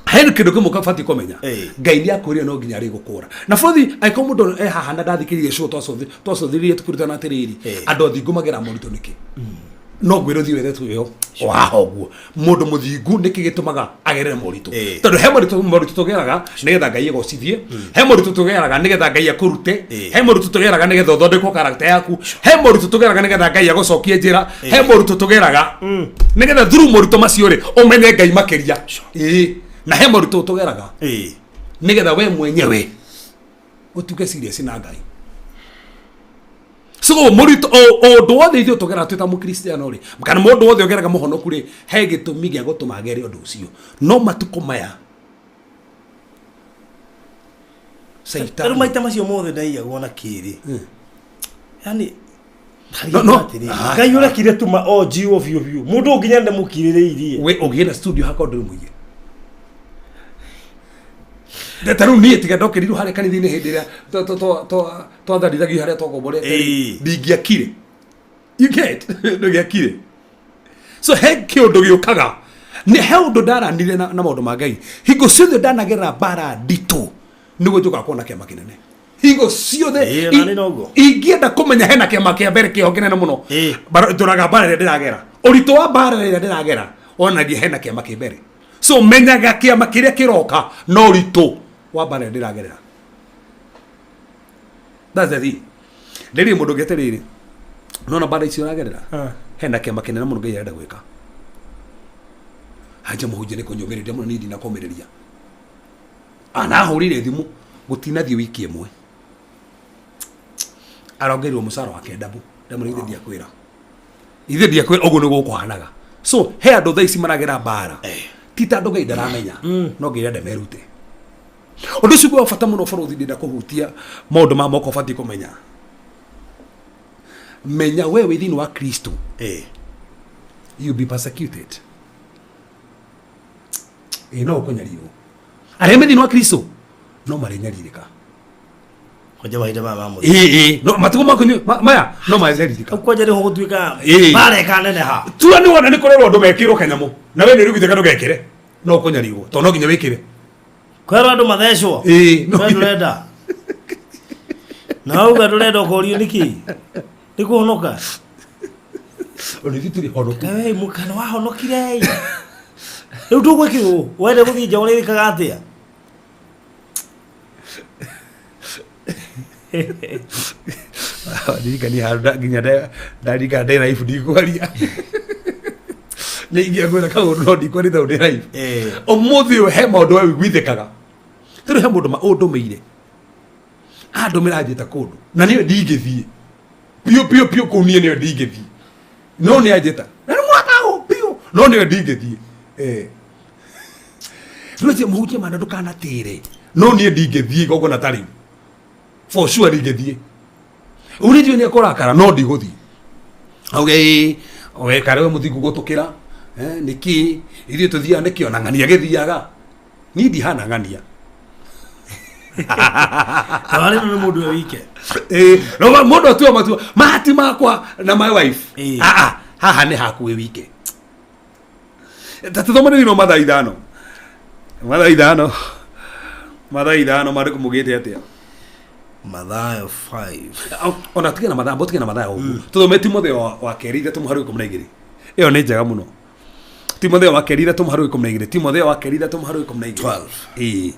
he kĩndũ kĩmwe kabatiĩ kũmenya. Ngai nĩ akwĩrire no nginya arĩgũkũra na bũthi. Angĩkorwo mũndũ e haha na ndathikĩrĩirie show twacũthĩrĩrie tũkĩrutana atĩrĩrĩ, andũ athingu magera moritũ nĩkĩ? No ngwĩre ũthiĩ wethe tu ĩyo o haha ũguo, mũndũ mũthingu nĩkĩ gĩtũmaga agerere moritũ? Tondũ he moritũ tũgeraga nĩgetha Ngai agocithie, he moritũ tũgeraga nĩgetha Ngai akũrute, he moritũ tũgeraga nĩgetha ũthondekwo character yaku, he moritũ tũgeraga nĩgetha Ngai agũcokie njĩra, he moritũ tũgeraga nĩgetha through moritũ macio rĩ, ũmenye Ngai makĩria. Ĩĩ, na he moritũ tũgeraga nĩgetha we mwenyewe ũtuke serious na Ngai. So mũritũ o ũndũ wothe ithuĩ tũgeraga twĩ ta mũkristiano rĩ, kana mũndũ wothe ũgeraga mũhonoku rĩ, he gĩtũmi gĩa gũtũma agere ũndũ ũcio. No matukũ maya Tarĩu Caitani maita macio mothe ndaiyagwo na kĩrĩ, yani No, no. Ngai ũrekire tuma o njiwo biũ biũ, mũndũ nginya ndĩmũkirĩrĩirie. We ũgĩe na studio hakwa ndũrĩ mũiye. Ta rĩu niĩ tiga ndokĩrirwo harĩa kanitha-inĩ hĩndĩ ĩrĩa twatharithagio harĩa twakomborete rĩ, ndingĩakire. You get? Ndũngĩakire. So he kĩũndũ gĩũkaga, nĩ he ũndũ ndaranire na maũndũ ma Ngai. Hingo ciothe ndanagerera mbara nditũ nĩguo njũkaga kuona kĩama kĩnene hingo ciothe. Ĩĩ, na nĩ noguo. Ingĩenda kũmenya hena kĩama kĩa mbere kĩho kĩnene mũno, ndũraga mbara ĩrĩa ndĩragera, ũritũ wa mbara ĩrĩa ndĩragera. Onagia hena kĩama kĩ mbere. So menyaga kĩama kĩrĩa kĩroka no ũritũ wa mbara ĩrĩa ndĩragerera. That's the thing. Ndĩrĩ mũndũ ũngĩ atĩrĩrĩ, nona mbara icio ũragerera hena kĩama kĩnene mũno Ngai arenda gwĩka. Hanja mũhunjia nĩ kũnyũmĩrĩria mũno, niĩ ndinakũmĩrĩria. Anahũrire thimũ gũtinathiĩ wiki ĩmwe, arongerirwo mũcara wake ndabu. Ndamwĩra ithe ndiakwĩra, ithe ndiakwĩra ũguo nĩguo gũkũhanaga. So he andũ thaa ici maragera mbara ti ta andũ Ngai ndaramenya, no Ngai arenda merute. Ũndũ ũcio wa bata mũno bũrũri, ndĩrenda kũhutia maũndũ ma moko ũbatiĩ kũmenya. Menya we wĩ thĩinĩ wa Kristo, you be persecuted. Ĩ no ũkũnyarirwo. Arĩa me thĩinĩ wa Kristo no marĩnyarirĩka. Kwanja mahinda maya ma mũthia. Ĩ ĩ no matukũ maku maya no marĩnyarirĩka. Kwanja nĩho gũtuĩka Ĩĩ. mbara ĩkaneneha. Tua nĩ wona nĩ kũrerwo andũ mekĩrwo kanyamũ na we nĩ ũrĩguithĩka ndũgekĩre, no ũkũnyarirwo tondũ no nginya wĩkĩre. Kwerwo andũ mathecwo. Ĩĩ, no We ndũrenda na wauga ndũrenda ũkorio nĩkĩ nĩ kũhonoka. Ona ithuĩ tũrĩ honoku. Kawe mũkana wahonokire rĩu tũgwĩkĩrwo wende gũthiĩ nja ũrĩrĩkaga atĩa? Ndirikania handũ nginya ndarikana ndĩ live ndikwaria. Nĩ ingĩakwĩra kaũndũ no ndikwaria tondũ ndĩ live. Ũmũthĩ ũyũ he maũndũ we wĩiguithĩkaga. Tondũ he mũndũ ũndũmĩire, andũmĩra anjĩta kũndũ na niĩ ndingĩthiĩ biũ biũ biũ kũu, niĩ nĩyo ndingĩthiĩ, no nĩ anjĩta na nĩ mũratahwo biũ, no nĩyo ndingĩthiĩ. Rĩu mũhunjia mana ndũkanatĩre, no niĩ ndingĩthiĩ igongona ta rĩu, for sure ndingĩthiĩ. Ũrĩ njũĩ nĩ ekũrakara no ndigũthiĩ. Auge ĩĩ weka rĩwe mũthingu gũtũkĩra nĩkĩ ithuĩ tũthiaga nĩkĩ ona ng'ania gĩthiaga, niĩ ndihana ng'ania. Thabarĩ ĩno nĩ mũndũ we wike. Ĩĩ, no mũndũ atua matua mahati makwa na my wife. Ah, ah, haha nĩ haku wĩ wike. Ta tũthome thĩinĩ wa Mathayo 5, Mathayo 5, Mathayo 5, maandĩko mugĩte atĩa? Mathayo 5. Ona tige na Mathayo, tige na Mathayo ũguo, tũthome Timotheo wa kerĩ 3:12. Ĩyo nĩ njega mũno. Timotheo wa kerĩ 3:12, Timotheo wa kerĩ 3:12. 12. Ĩĩ.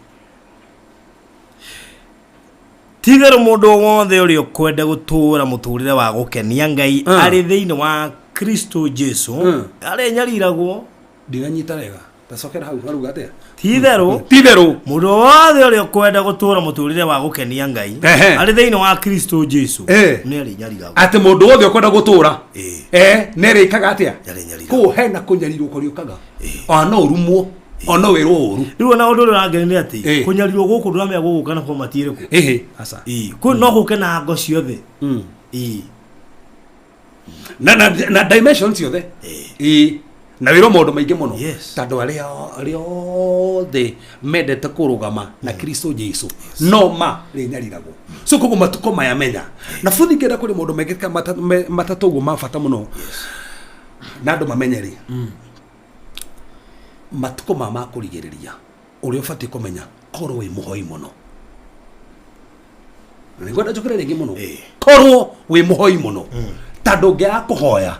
Ti-itherũ mũndũ o wothe ũrĩa ũkwenda gũtũũra mũtũũrĩre wa gũkenia Ngai arĩ thĩinĩ wa Kristo Jesu arĩnyariragwo. Ndinanyita wega, tacokera hau haruga atĩa? Ti-itherũ Ti-itherũ mũndũ o wothe ũrĩa ũkwenda gũtũũra mũtũũrĩre wa gũkenia Ngai arĩ thĩinĩ wa Kristo Jesu nĩ arĩnyariragwo. Atĩ mũndũ wothe ũkwenda gũtũũra nĩ arĩkaga atĩa? Nĩarĩnyariragwo. Kũu hena kũnyarirwo kũrĩũkaga, ona no ũrumwo, ona no wĩrwo ũru. Rĩu ona ũndũ ũrĩa ũrangenia nĩ atĩ kũnyarirwo gũkũ ndũramenya gũgũka na format ĩrĩkũ. Ĩhĩ aca. Kũ no gũke na ngo ciothe. Ĩĩ. Na dimension ciothe. Ĩĩ, na wĩrwo maũndũ maingĩ mũno tondũ arĩa arĩa othe mendete kũrũgama na Kristo Jesu no ma rĩnyariragwo. So koguo matukũ maya menya na buthi ngĩenda kũrĩ maũndũ maingĩ matatũ ũguo ma bata mũno na andũ mamenye rĩ matukũ ma kũrigĩrĩria ũrĩa ũbatiĩ kũmenya, korwo wĩ mũhoi mũno, na nĩngwenda njũkĩre rĩngĩ mũno, korwo wĩ mũhoi mũno tondũ ũngĩaga kũhoya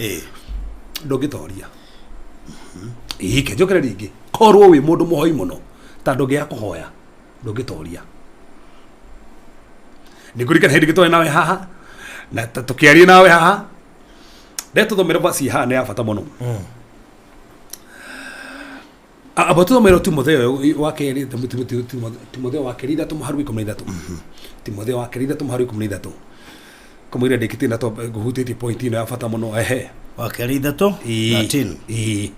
ndũngĩtoria. Ĩĩ, ke njũkĩre rĩngĩ, korwo wĩ mũndũ mũhoi mũno tondũ ũngĩaga kũhoya ndũngĩtoria. Nĩngũririkana hĩndĩ ĩngĩ twarĩ nawe haha na tũkĩaria nawe haha, ndetũthomere verse haha nĩ ya bata mũno. Amba tũthomere Timotheo wa kerĩ, Timotheo wa kerĩ 3:13, Timotheo wa kerĩ 3:13, kũmũira ndĩkĩtie na ngũhutĩtie point ĩno ya bata mũno. Ehe. Wa kerĩ 3 13. Ĩĩ.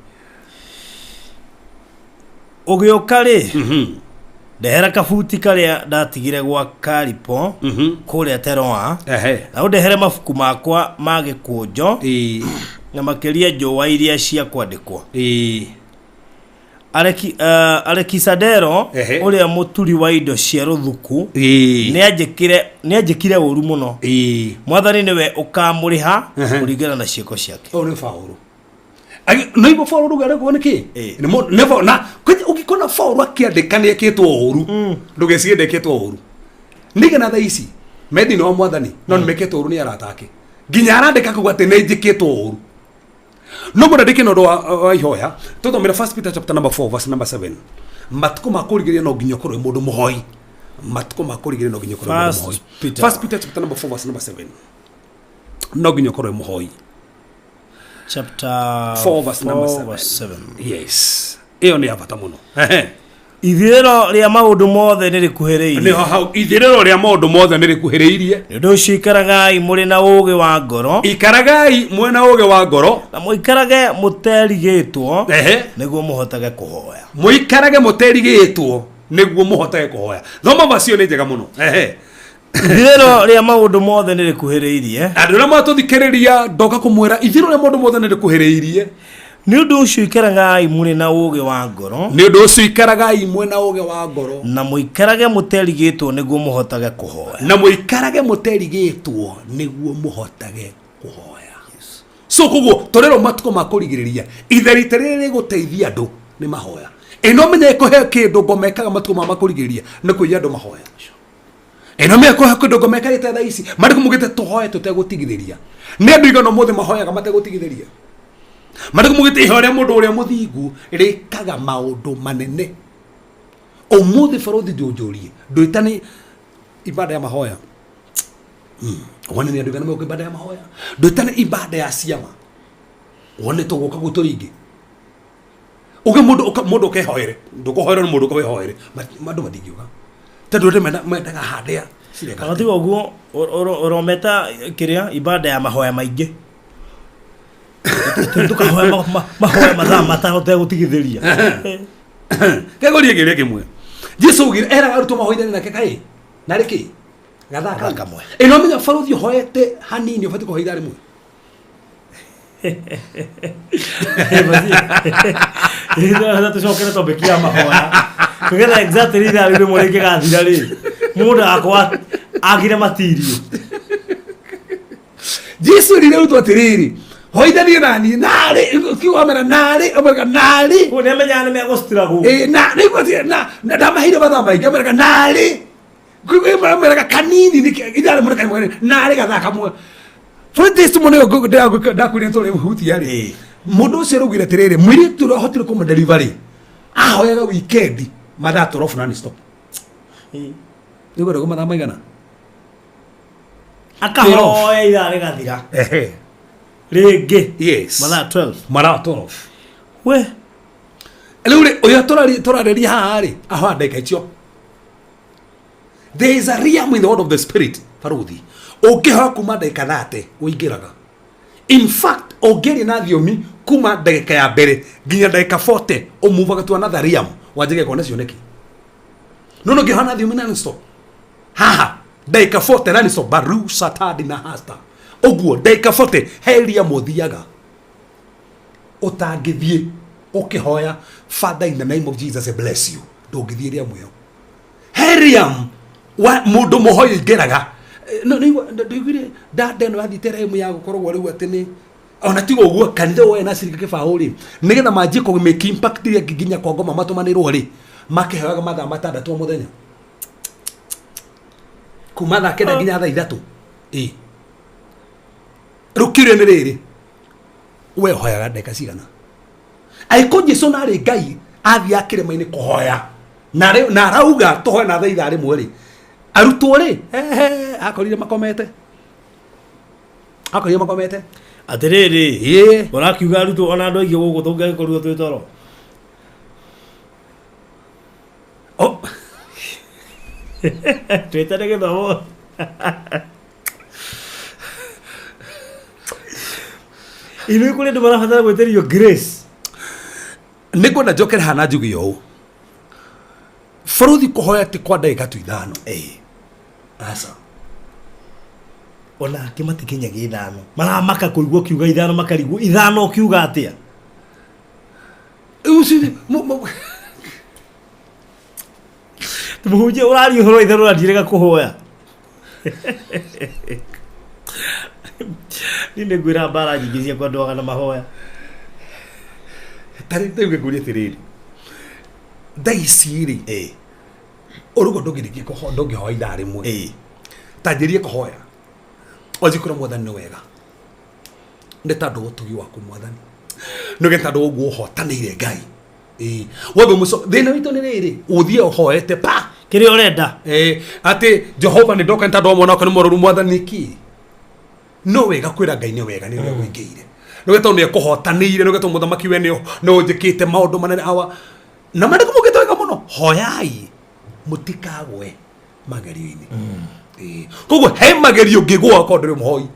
Ũgĩũka rĩ, ndehera kabuti karĩa ndatigire gwa Karipo kũrĩa Teroa, na ũndehere mabuku makwa ma gĩkũnjo na makĩria njũa iria cia kwandĩkwo. Alekisadero ũrĩa mũturi wa indo cia rũthuku nĩanjĩkire ũru mũno. Mwathani nĩwe ũkamũrĩha kũringana na ciĩko ciake. Ũyũ nĩ Paũlũ. No ibo Paũlũ ruga rĩguo nĩkĩ? Nĩ Paũlũ na ũngĩkona Paũlũ akĩandĩka nĩ ekĩtwo ũru, ndũgecirie ndekĩtwo ũru. Nĩgetha thaa ici me thĩinĩ wa Mwathani no nĩ mekĩtwo ũru nĩ arata ake. Nginya arandĩka kuga atĩ nĩ njĩkĩtwo ũru. No mũndũ andĩke na ũndũ wa ihoya tũthomere First Peter chapter number 4 verse number 7. Matukũ ma kũrigĩrĩria no nginya ũkorwo wĩ mũndũ mũhoi. Matukũ ma kũrigĩrĩria no nginya ũkorwo wĩ mũndũ First mũhoi. Peter. First Peter chapter number 4 verse number 7. No nginya ũkorwo wĩ mũhoi. Chapter 4 verse number 4 7. verse 7. Yes, ĩyo nĩ ya bata mũno. Ehe. Ithirĩro rĩa maũndũ mothe nĩ rĩkuhĩrĩirie. Nĩho hau ithirĩro rĩa maũndũ mothe nĩ rĩkuhĩrĩirie. Nĩ ũndũ ũcio ikaragai mũrĩ na ũũgĩ wa ngoro. Ikaragai mwena ũũgĩ wa ngoro. Na mũikarage mũterigĩtwo. Ehe. Nĩguo mũhotage kũhoya. Mũikarage mũterigĩtwo nĩguo mũhotage kũhoya. Thoma verse ĩyo nĩ njega mũno. Ehe. Ithirĩro rĩa maũndũ mothe nĩ rĩkuhĩrĩirie. Andũ arĩa matũthikĩrĩria ndoka kũmwĩra ithirĩro rĩa maũndũ mothe nĩ rĩkuhĩrĩirie. Nĩ ũndũ ũcio ikaragai mũrĩ na ũũgĩ wa ngoro. Nĩ ũndũ ũcio ikaragai mwena ũũgĩ wa ngoro. Na mũikarage mũterigĩtwo nĩguo mũhotage kũhoya. Na mũikarage mũterigĩtwo nĩguo mũhotage kũhoya. So koguo tũrerwo matukũ ma kũrigĩrĩria itherita rĩrĩ rĩgũteithia andũ nĩ mahoya. Ĩno menye kũhe kĩndũ ngomekaga matukũ ma makũrigĩrĩria nĩ kũiya andũ mahoya. Ĩno menye kũhe kĩndũ ngomekagĩte thaa ici marĩ kũmũgĩte tũhoe tũtegũtigithĩria. Nĩ andũ igana ũmũthĩ mahoyaga mategũtigithĩria. Marĩ kũmũgĩte ihoya rĩa mũndũ ũrĩa mũthingu rĩkaga maũndũ manene. Ũmũthĩ barothi njũnjũrie ndwĩtane ibada ya mahoya. Wone nĩ andũ igana megũka ibada ya mahoya. Ndwĩtane ibada ya ciama. Wone tũgũka gwitũ rĩngĩ. Uge mũndũ mũndũ ũkehoere. Ndũkũhoerwo nĩ mũndũ ũkehoere. Andũ matingĩũka. Tondũ andũ mendaga handĩa cireka. Ona tiga ũguo ũrometa kĩrĩa ibada ya mahoya maingĩ. Tũkahoya mahoya mathaa matano ũtegũtigithĩria. Kegorie kĩũria kĩmwe. Jesu augire eraga arutwo mahoithanie nake kaĩ? Narĩ kĩ? Gathaa kamwe. Ĩno menya barothi ũhoete hanini ũbatiĩ kũhoya ithaa rĩmwe. Tũcokere topic ya mahoya. Tũgetha exactly ithaa rĩu rĩmwe rĩngĩgathira rĩ. Mũndũ akwa agire matirio. Jesu erire arutwo atĩrĩrĩ, hoithanie nani narĩ kiugo amera narĩ ameraga narĩ. Kũu nĩamenyaga nĩ megũstruggle. Ĩ na nĩguo atĩ na ndamaheire mathaa maingĩ ameraga narĩ. Ameraga kanini ithaa rĩmwe kamwe narĩ gathaa kamwe. For this mũno ndakwĩrire tũrĩ hutia rĩ. Mũndũ ũcio araugire atĩrĩrĩ, mũirĩtu ũrĩa ũhotire kũmũ delivery ahoyaga weekend mathaa 12 non stop. Nĩguo ndauga mathaa maigana? Akahoya ithaa rĩgathira. Ehe. Rĩngĩ. Yes. Mathaa 12. Mathaa 12. We. Rĩu rĩ, ũrĩa tũrarĩria haha rĩ, ahoya ndagĩka icio. There is a realm in the world of the spirit, barothi. Ũngĩhoya kuma ndagĩka 30, ũingĩraga. In fact, ũngĩaria na thiomi kuma ndagĩka ya mbere nginya ndagĩka 40, ũmuvaga to another realm, wanjagia kuona cioneki. No no ũngĩhoya na thiomi non stop. Haha, ndagĩka 40 non stop, baru satadi na hasta. Ũguo ndagĩka 40 he realm ũthiaga. Ũtangĩthiĩ ũkĩhoya Father in the name of Jesus I bless you. Ndũngĩthiĩ realm ĩyo. He realm wa mũndũ mũhoi aingĩraga. No ndiguire ndanda ĩno yathiĩte realm ya gũkoragwo rĩu atĩ nĩ ona tiga ũguo kanitha woe na cirika kĩbaũ rĩ nĩgetha manjie kũ make impact ĩrĩa nginya kwa ngoma matũmanĩrwo rĩ makĩhoyaga mathaa matandatũ o mũthenya kuma thaa 9 nginya thaa 3. Ĩ rĩu kĩũria nĩ rĩrĩ, we ũhoyaga ndagĩka cigana? Angĩkorwo Jesu narĩ Ngai athiaga kĩrĩma-inĩ kũhoya na arauga tũhoe na thaa ithaa rĩmwe rĩ, arutwo rĩ akorire makomete. Akorire makomete. Atĩrĩrĩ, ĩ ũrakiuga arutwo ona andũ aingĩ gũkũ tũngĩagĩkorirwo twĩ toro. Oh. Twĩtane gĩthomo. Ithuĩ kũrĩ andũ marabatara gwĩtĩrio grace. Nĩ ngwenda njokere haha na njuge ũũ. Bũrũthi kũhoya ti kwa ndagĩka tu ithano. Aca. Ona angĩ matikinyagia ithano. Maramaka kũigua ũkiuga ithano makarigwo ithano ũkiuga atĩa? Mũhunjia ũraria ũhoro wa ithano na ndirega kũhoya. Niĩ nĩ ngwĩra mbara nyingĩ ciakwa ndwaga na mahoya. Ta rĩu ngũrie atĩrĩrĩ, thaa ici rĩ, ũrugo ndũngĩrĩkia kũhoya, ndũngĩhoya ithaa rĩmwe. Ta njĩrie kũhoya. Wanjie kwĩra Mwathani nĩ wega. Nĩ tondũ wa ũtugi waku Mwathani. Nĩ ũgeta andũ ũguo ũhotanĩire Ngai. Ĩĩ. Wambe mũco thĩna witũ nĩ rĩrĩ ũthiĩ ũhoete pa kĩrĩa ũrenda. Ĩĩ, atĩ Jehova nĩ ndoka nĩ tondũ wa mwana wakwa nĩ mũrũru mwathani kĩ no wega kwĩra Ngai nĩ wega nĩ ũrĩa gwĩkĩire nĩ wega tondũ nĩ ekũhotanĩire nĩ wega tondũ mũthamaki we nĩ ũnjĩkĩte maũndũ manene awa na mandĩko maugĩte wega mũno hoyai mũtikagwe magerio-inĩ. Ĩĩ. Koguo he magerio ngĩgũa korwo ndũrĩ mũhoi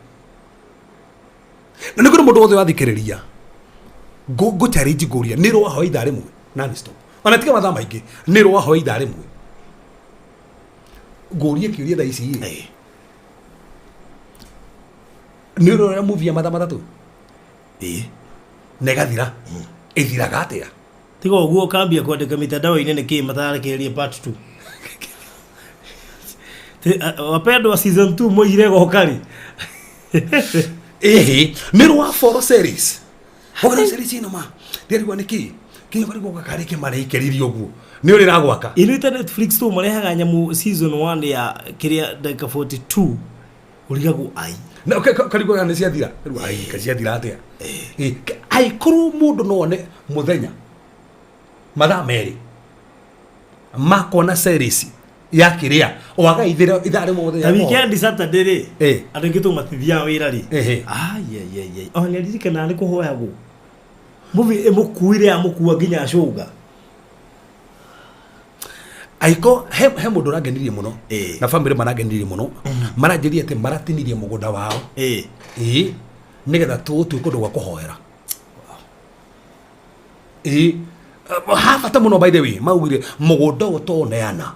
na nĩ kũrĩ mũndũ wothe wathikĩrĩria ngũ challenge ngũria nĩ rwahoya ithaa rĩmwe non stop ona tiga mathaa maingĩ nĩ rwahoya ithaa rĩmwe ngũrie kĩũria thaa ici ĩ nĩ ũrora movie ya mathaa matatũ Ĩĩ. Na ĩgathira ĩthiraga atĩa? Tiga ũguo ũkambia kwandĩka mitandao-inĩ nĩkĩ matararekereria part 2. Wapendwa season 2 moigire goka rĩ. Ĩhĩ nĩ rwa follow series wona series ĩno ma ndĩrigwo nĩ kĩ kinya karigwo gakarĩ kĩmareikeririe ũguo nĩ ũrĩ ragwaka. Ĩno ita Netflix tu marehaga nyamũ season 1 ya kĩrĩa ndagĩka 42 ũrigagwo ai. Na karigwo nĩ ciathira rĩu ai kaciathira atĩa? Ĩ, angĩkorwo mũndũ no one mũthenya mathaa merĩ makona series ya kĩrĩa waga ithira ithaa rĩmwe mũthenya Ta ũmwe. weekend Saturday rĩ andũ aingĩ tu matithiaga wĩra rĩ. Ehe. Ai ai ai ai. Ona nĩririkanaga nĩ kũhoyagwo. Movie ĩmũkuire yamũkua nginya cũga. Aiko he mũndũ ũrangenirie mũno na family marangenirie mũno maranjĩrire atĩ maratinirie mũgũnda wao ĩĩ nĩgetha tũtue kũndũ gwa kũhoera ĩĩ ha bata mũno. By the way, maugire mũgũnda ũyũ tũneana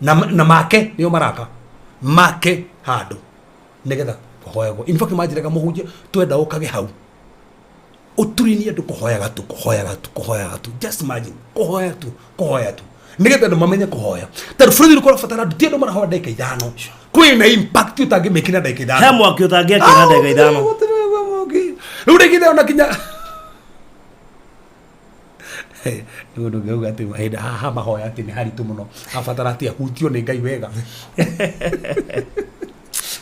na make nĩo maraka make handũ nĩgetha kũhoyagwo. In fact, manjĩraga mũhunjia twenda ũkage hau ũturinie andũ kũhoyaga tu, kũhoyaga tu, kũhoyaga tu. Just imagine, kũhoya tu, kũhoya tu, nĩgetha andũ mamenye kũhoya tondũ bũrũri nĩ kũrabatara andũ ti andũ marahoya ndagĩka 5 kwĩna impact ũtangĩmĩki na ndagĩka 5. He mwaki ũtangĩakia na ndagĩka 5. Rĩu rĩngĩ ona kinya nĩ ũndũ ngauga atĩ hĩndĩ haha mahoya atĩ nĩ haritũ mũno abatara atĩ ahutio nĩ Ngai wega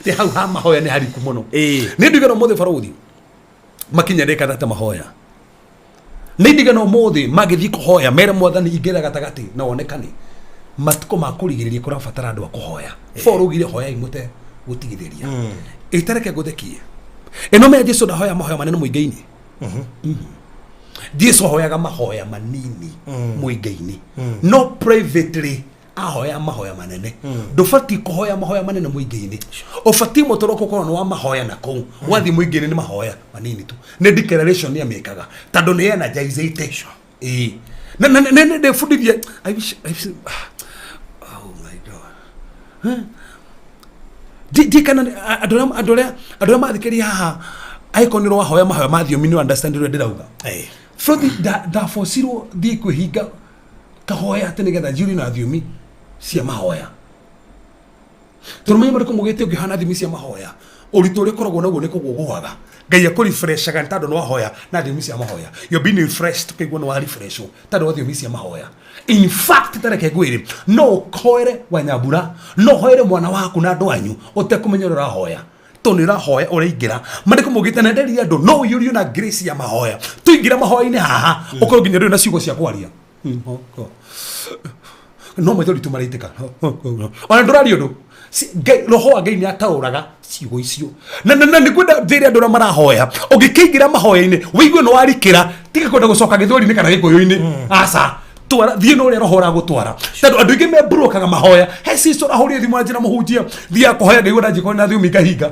ti hau ha mahoya nĩ hariku mũno. Nĩ ndigana ũmũthĩ barũthi makinya ndĩka thate mahoya nĩ ndigana ũmũthĩ magĩthiĩ kũhoya mere mwathani ingĩra gatagatĩ na wonekane matukũ ma kũrigĩrĩria kũrabatara andũ a kũhoya. Paul augire hoyai mũte gũtigithĩria ĩtareke ngũthekie ĩno mea Jesu ndahoya mahoya manene mũingĩ-inĩ. Jesu ahoyaga mahoya manini mũingĩ-inĩ no privately ahoya mahoya manene. Ndũbatiĩ kũhoya mahoya manene mũingĩ-inĩ, ũbatiĩ mũtũrũ gũkorwo nĩ wa mahoya na kũu wathiĩ mũingĩ-inĩ nĩ mahoya manini tu. Nĩ declaration nĩ amĩkaga tondũ nĩ energizĩte. Ĩĩ, na nĩ ndĩbundithie. I wish, oh my God. Huh? Ndikana andũ arĩa mathikĩrĩria haha angĩkorwo nĩ rwahoya mahoya ma thiomi nĩ understand ũrĩa ndĩrauga. Frothi ndabocirwo thiĩ kwĩhinga kahoya atĩ nĩgetha njiyũrio na thiomi cia mahoya tondũ menya marĩkũ mugĩte ũngĩhana thiomi cia mahoya ũritũ ũrĩa ũkoragwo naguo nĩ kũgũgũaga Ngai akũrefreshaga nĩ tondũ nĩ wahoya na thiomi cia mahoya. You're being refreshed, ũkaigua nĩ warefreshwo tondũ wa thiomi cia mahoya. In fact, tareke ngwĩre no ũhoere wanyambura no ũhoere mwana waku na andũ anyu ũtekũmenya ũrĩa ũrahoya tondũ nĩ ũrahoya ũraingĩra mandĩko maugĩte na nderire andũ no ũiyũrio na grace ya mahoya tũingĩra mahoya-inĩ haha ũkorwo nginya ndũrĩ na ciugo cia kwaria no maithori tu maraitĩka ona ndũraria ũndũ. Roho wa Ngai nĩ ataũraga ciugo icio na nĩ kwenda njĩre andũ arĩa marahoya ũngĩkĩingĩra mahoya-inĩ wĩigue nĩ warikĩra tiga kwenda gũcoka gĩthweri-inĩ kana gĩkũyũ-inĩ aca twara thiĩ na ũrĩa roho ũragũtwara tondũ andũ aingĩ memburokaga mahoya he sister ũrahũrire thimũ anjĩra mũhunjia thiaga kũhoya ngaigua ndanjĩkwo na thiomi ngahinga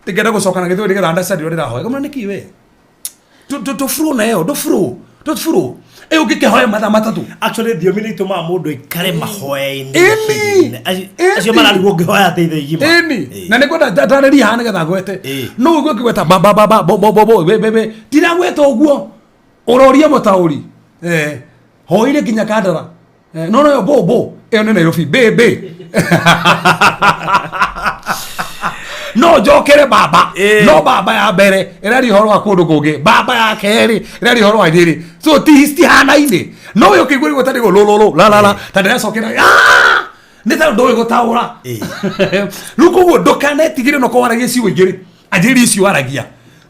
tingenda gũcoka na gĩthweri nĩgetha understand ũrĩa ndĩrahoya ngamwĩra nĩkĩ we tũ flow na ĩyo ndũ flow ndũ flow ĩyo ũngĩkĩhoya mathaa 3. Actually, thiomi nĩ itũmaga mũndũ aikare mahoya-inĩ. Ĩni. Acio mararigwo ũngĩhoya atĩ ithe igima. Ĩni na nĩ kwenda ndarĩrie haha nĩgetha ngwete no ũguo ngĩgweta ba ba ba ba bo bo bo bo we we we ndiragweta ũguo ũroria mũtaũri hoire nginya kandara no no yo bo bo ĩyo nĩ Nairobi be be no njokere baba no baba ya mbere ĩraria ũhoro wa kũndũ kũngĩ baba ya kerĩ ĩraria ũhoro wa Nyĩrĩ so ti citihanaine no we ũkĩigua rĩgweta rĩgo lo lo lo la la la ta ndĩracokera "Ah!" nĩ tondũ ndũĩ gũtaũra rĩu koguo ndũkanetigĩre no waragia ciugo igĩrĩ anjĩrĩria icio waragia.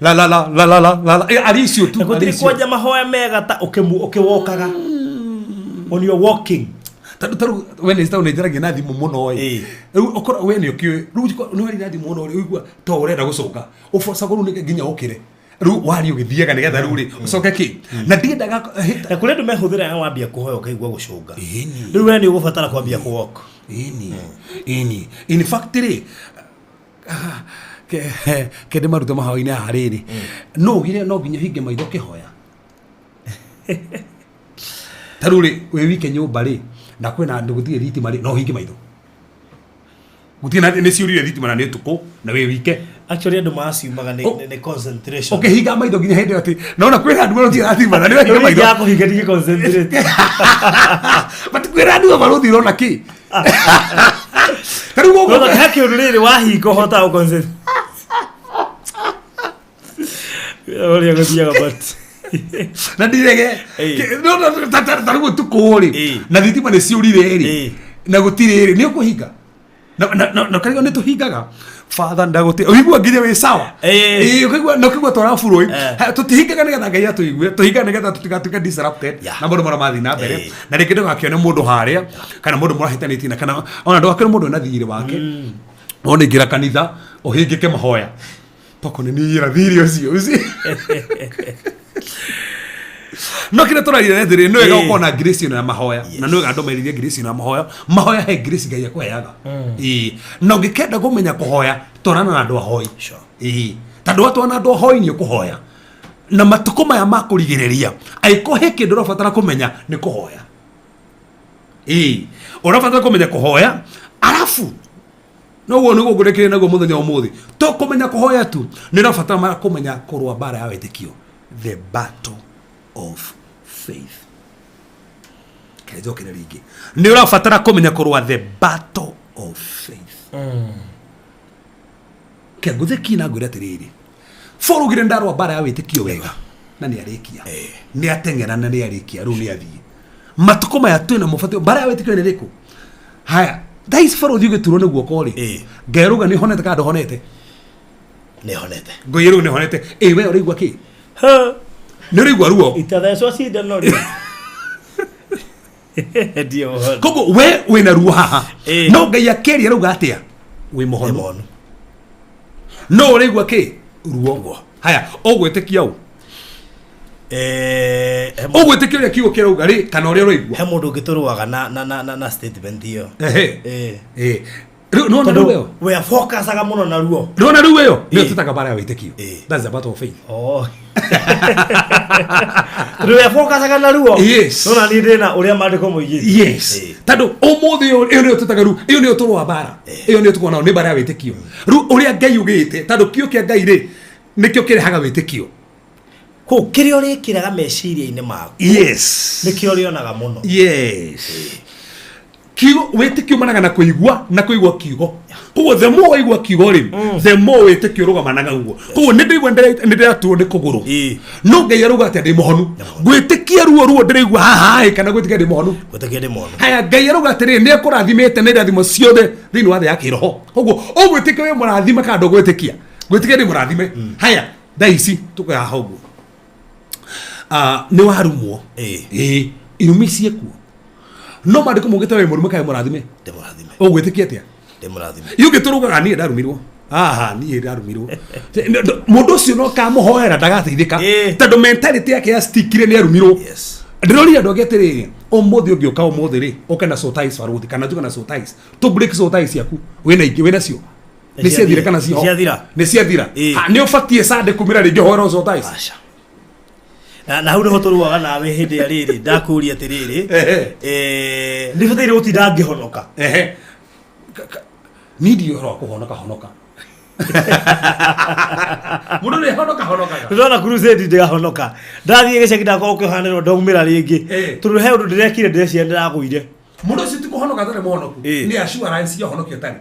La la la la la la la ari icio tu. Gũtirĩ kwanja mahoya mega ta ũkĩwokaga. On your walking. Tondũ we nĩ nĩ njaragia na thimũ mũno ĩ. Rĩu ũkorwo we nĩ ũkĩũĩ rĩu nĩ waria na thimũ mũno rĩ ũigua to ũrenda gũcũnga ũbocagwo rĩu nginya ũkĩre rĩu waria ũgĩthiaga nĩgetha rĩu rĩ ũcoke kĩ na ndiendaga. Na kũrĩ andũ mehũthĩraga wambia kũhoya ũkaigua gũcũnga. Rĩu we nĩ ũgũbatara kwambia kũwalk. Ĩni in fact rĩ kende marute mahoya-inĩ haha rĩrĩ no ugire no nginya ũhinge maitho ũkĩhoya. Ta rĩu rĩ wĩ wike nyũmba rĩ na kwĩna andũ gũtirĩ thitima rĩ no ũhinge maitho. Gũtirĩ na nĩ ciũrire thitima na nĩ ũtukũ na wĩ wike. Actually andũ maciumaga nĩ concentration. Ũkĩhinga maitho nginya hĩndĩ ĩyo atĩ naona kwĩna andũ marũthira thitima na nĩ wahinga maitho. Rĩu kũhinga ndigĩ concentrate. But kwĩna andũ marũthira ona kĩ. Ta rĩu gũkũ. No he kĩũndũ rĩrĩ wahinga ũhotaga gũ concentrate. Ũrĩa gũthiaga but na ndirege ta rĩu ũtukũ rĩ na thitima nĩ ciũrire rĩ na gũtirĩ rĩ nĩ ũkũhinga na karĩo nĩ tũhingaga father ndagũti ũigua nginya wĩ sawa ũkaigua na ũkaigua tũraburũ tũtihingaga nĩgetha Ngai atũigue tũhingaga nĩgetha tũtigatuĩke disrupted na maũndũ marĩa mathiĩ na mbere na rĩngĩ ndũgakĩone mũndũ harĩa kana mũndũ mũrahĩtanĩtie na kana ona ndũgakĩone mũndũ wĩna thiirĩ wake wona ingĩra kanitha ũhingĩke mahoya toko nĩ niĩ thiirĩ ũcio no kĩrĩa tũraria atĩrĩ nĩ wega ũkorwo na grace ĩno ya mahoya na nĩ wega andũ meririe grace ĩno ya mahoya mahoya he grace Ngai akũheaga ĩĩ na ũngĩkenda kũmenya kũhoya twarana na andũ ahoi ĩĩ tondũ watwarana na andũ ahoi nĩ ũkũhoya na matukũ maya ma kũrigĩrĩria angĩkorwo he kĩndũ ũrabatara kũmenya nĩ kũhoya ĩĩ ũrabatara kũmenya kũhoya arabu noguo nĩguo ngũrĩkĩrĩria naguo mũthenya ũmũthĩ to kũmenya kũhoya tu nĩ ũrabatara kũmenya kũrũa mbara ya wĩtĩkio the battle of faith. Kĩnjokere rĩngĩ nĩ ũrabatara kũmenya kũrũa the battle of faith. Kĩngũthĩki na ngwĩre atĩrĩrĩ borũgire ndarũa mbara ya wĩtĩkio wega na nĩ arĩkia nĩ ateng'era na nĩ arĩkia rĩu nĩ athiĩ matukũ maya twĩna mũbatiĩ mbara ya wĩtĩkio nĩ ĩrĩkũ haya thaa ici barũthi ũgĩturwo nĩ guoko rĩ ngeruga nĩ honete kana ndũhonete nĩ honete ngũiye rĩu nĩ honete ĩ we ũraigua kĩ nĩ ũraigua ruo itathecwo cindano rĩ koguo we wĩna ruo haha no Ngai akĩaria rauga atĩa wĩ mũhonu no ũraigua kĩ ruo haya ũgwĩtĩkia ũ ũgwĩtĩkia ũrĩa kiugo kĩrauga rĩ kana ũrĩa ũraigua he mũndũ ũngĩ tũrũaga na statement ĩyo rĩu nĩwona rĩu ĩyo we focusaga mũno na ruo nĩwona rĩu ĩyo nĩyo tũtaga mbara ya wĩtĩkio that's the battle of faith tondũ we focusaga na ruo yes nona niĩ ndĩna ũrĩa maandĩko moigĩte yes tondũ ũmũthĩ ĩyo nĩyo tũtaga rĩu ĩyo nĩyo tũrũa mbara ĩyo nĩyo tũkuona nĩ mbara ya wĩtĩkio rĩu ũrĩa Ngai ugĩte tondũ kiugo kĩa Ngai rĩ nĩkĩo kĩrehaga wĩtĩkio kũu kĩrĩa ũrĩkĩraga meciria-inĩ maku yes nĩkĩo ũrĩonaga mũno yes kiugo wĩtĩkio umanaga na kũigua na kũigua kiugo koguo the more waigua kiugo rĩ the more wĩtĩkio ũrũgamanaga guo koguo nĩ ndĩraigua nĩ ndĩratuo nĩ kũgũrũ no Ngai arauga atĩ ndĩ mũhonu ngwĩtĩkia ruo ruo ndĩraigua haha ĩ kana gwĩtĩkia ndĩ mũhonu gwĩtĩkia ndĩ mũhonu haya Ngai arauga atĩrĩ nĩ ekũrathimĩte na irathimo ciothe thĩinĩ wa thĩ ya kĩroho koguo ũgwĩtĩkia wĩ mũrathime kana ndũgwĩtĩkia gwĩtĩkia ndĩ mũrathime haya thaa ici tũkĩ haha ũguo nĩ warumwo ĩĩ irumi ciĩkuo no maandĩko maugĩte wĩ mũrume kana mũrathime ũgwĩtĩkia atĩa ndĩ ũngĩ tũraugaga niĩ ndarumirwo aha niĩ ndarumirwo mũndũ ũcio no kamũhoera ndagateithĩka tondũ mentality yake ya stickire nĩ arumirwo ndĩroria andũ angĩ atĩrĩrĩ ũmũthĩ ũngĩũka ũmũthĩ rĩ ũke na soul ties barũthi kana njuge na soul ties tũ break soul ties ciaku wĩna ingĩ wĩna cio nĩ ciathire kana ciho nĩ ciathira nĩ ũbatiĩ Sunday kumĩra rĩngĩ ũhoere soul ties na hau nĩho tũrũaga nawe hĩndĩ ya rĩrĩ ndakũria atĩrĩrĩ nĩ bataire gũtinda ngĩhonoka niĩ ndiũĩ ũhoro wa kũhonoka honoka mũndũ nĩ honoka honokaga ndĩrona crusade ndĩrahonoka ndathiĩ gĩcagi ndakorwo kĩhanĩrwo ndaumĩra rĩngĩ tondũ he ũndũ ndĩrekire ndĩreciria ndĩragũire mũndũ ũcio ti kũhonoka atarĩ mũhonoku nĩ assurance ya ũhonokio ũtarĩ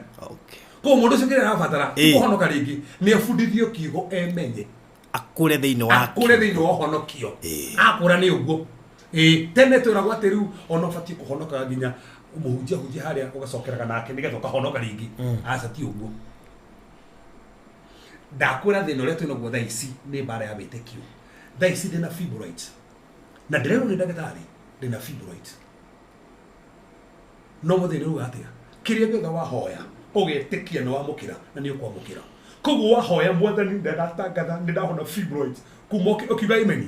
koguo mũndũ ũcio kĩrĩa arabatara ti kũhonoka rĩngĩ nĩ abundithio kiugo emenye akũre thĩinĩ wa akũre thĩinĩ wa ũhonokio akũra nĩ ũguo tene twĩragwo atĩ rĩu ona ũbatiĩ kũhonokaga nginya mũhunjia hunjia harĩa ũgacokeraga nake nĩgetha ũkahonoka rĩngĩ aca ti ũguo Ndakwĩra thĩna ũrĩa twĩnaguo thaa ici nĩ mbara ya wĩtĩkio. Thaa ici ndĩna fibroids na ndĩrerwo nĩ ndagĩtarĩ ndĩna fibroids, no mũthĩ nĩ uga atĩa? Kĩrĩa gĩothe wahoya ũgetĩkia nĩ wamũkĩra na nĩ ũkwamũkĩra. Koguo wahoya, Mwathani, ndatangatha nĩ ndahona fibroids, kuma ũkiuga amen,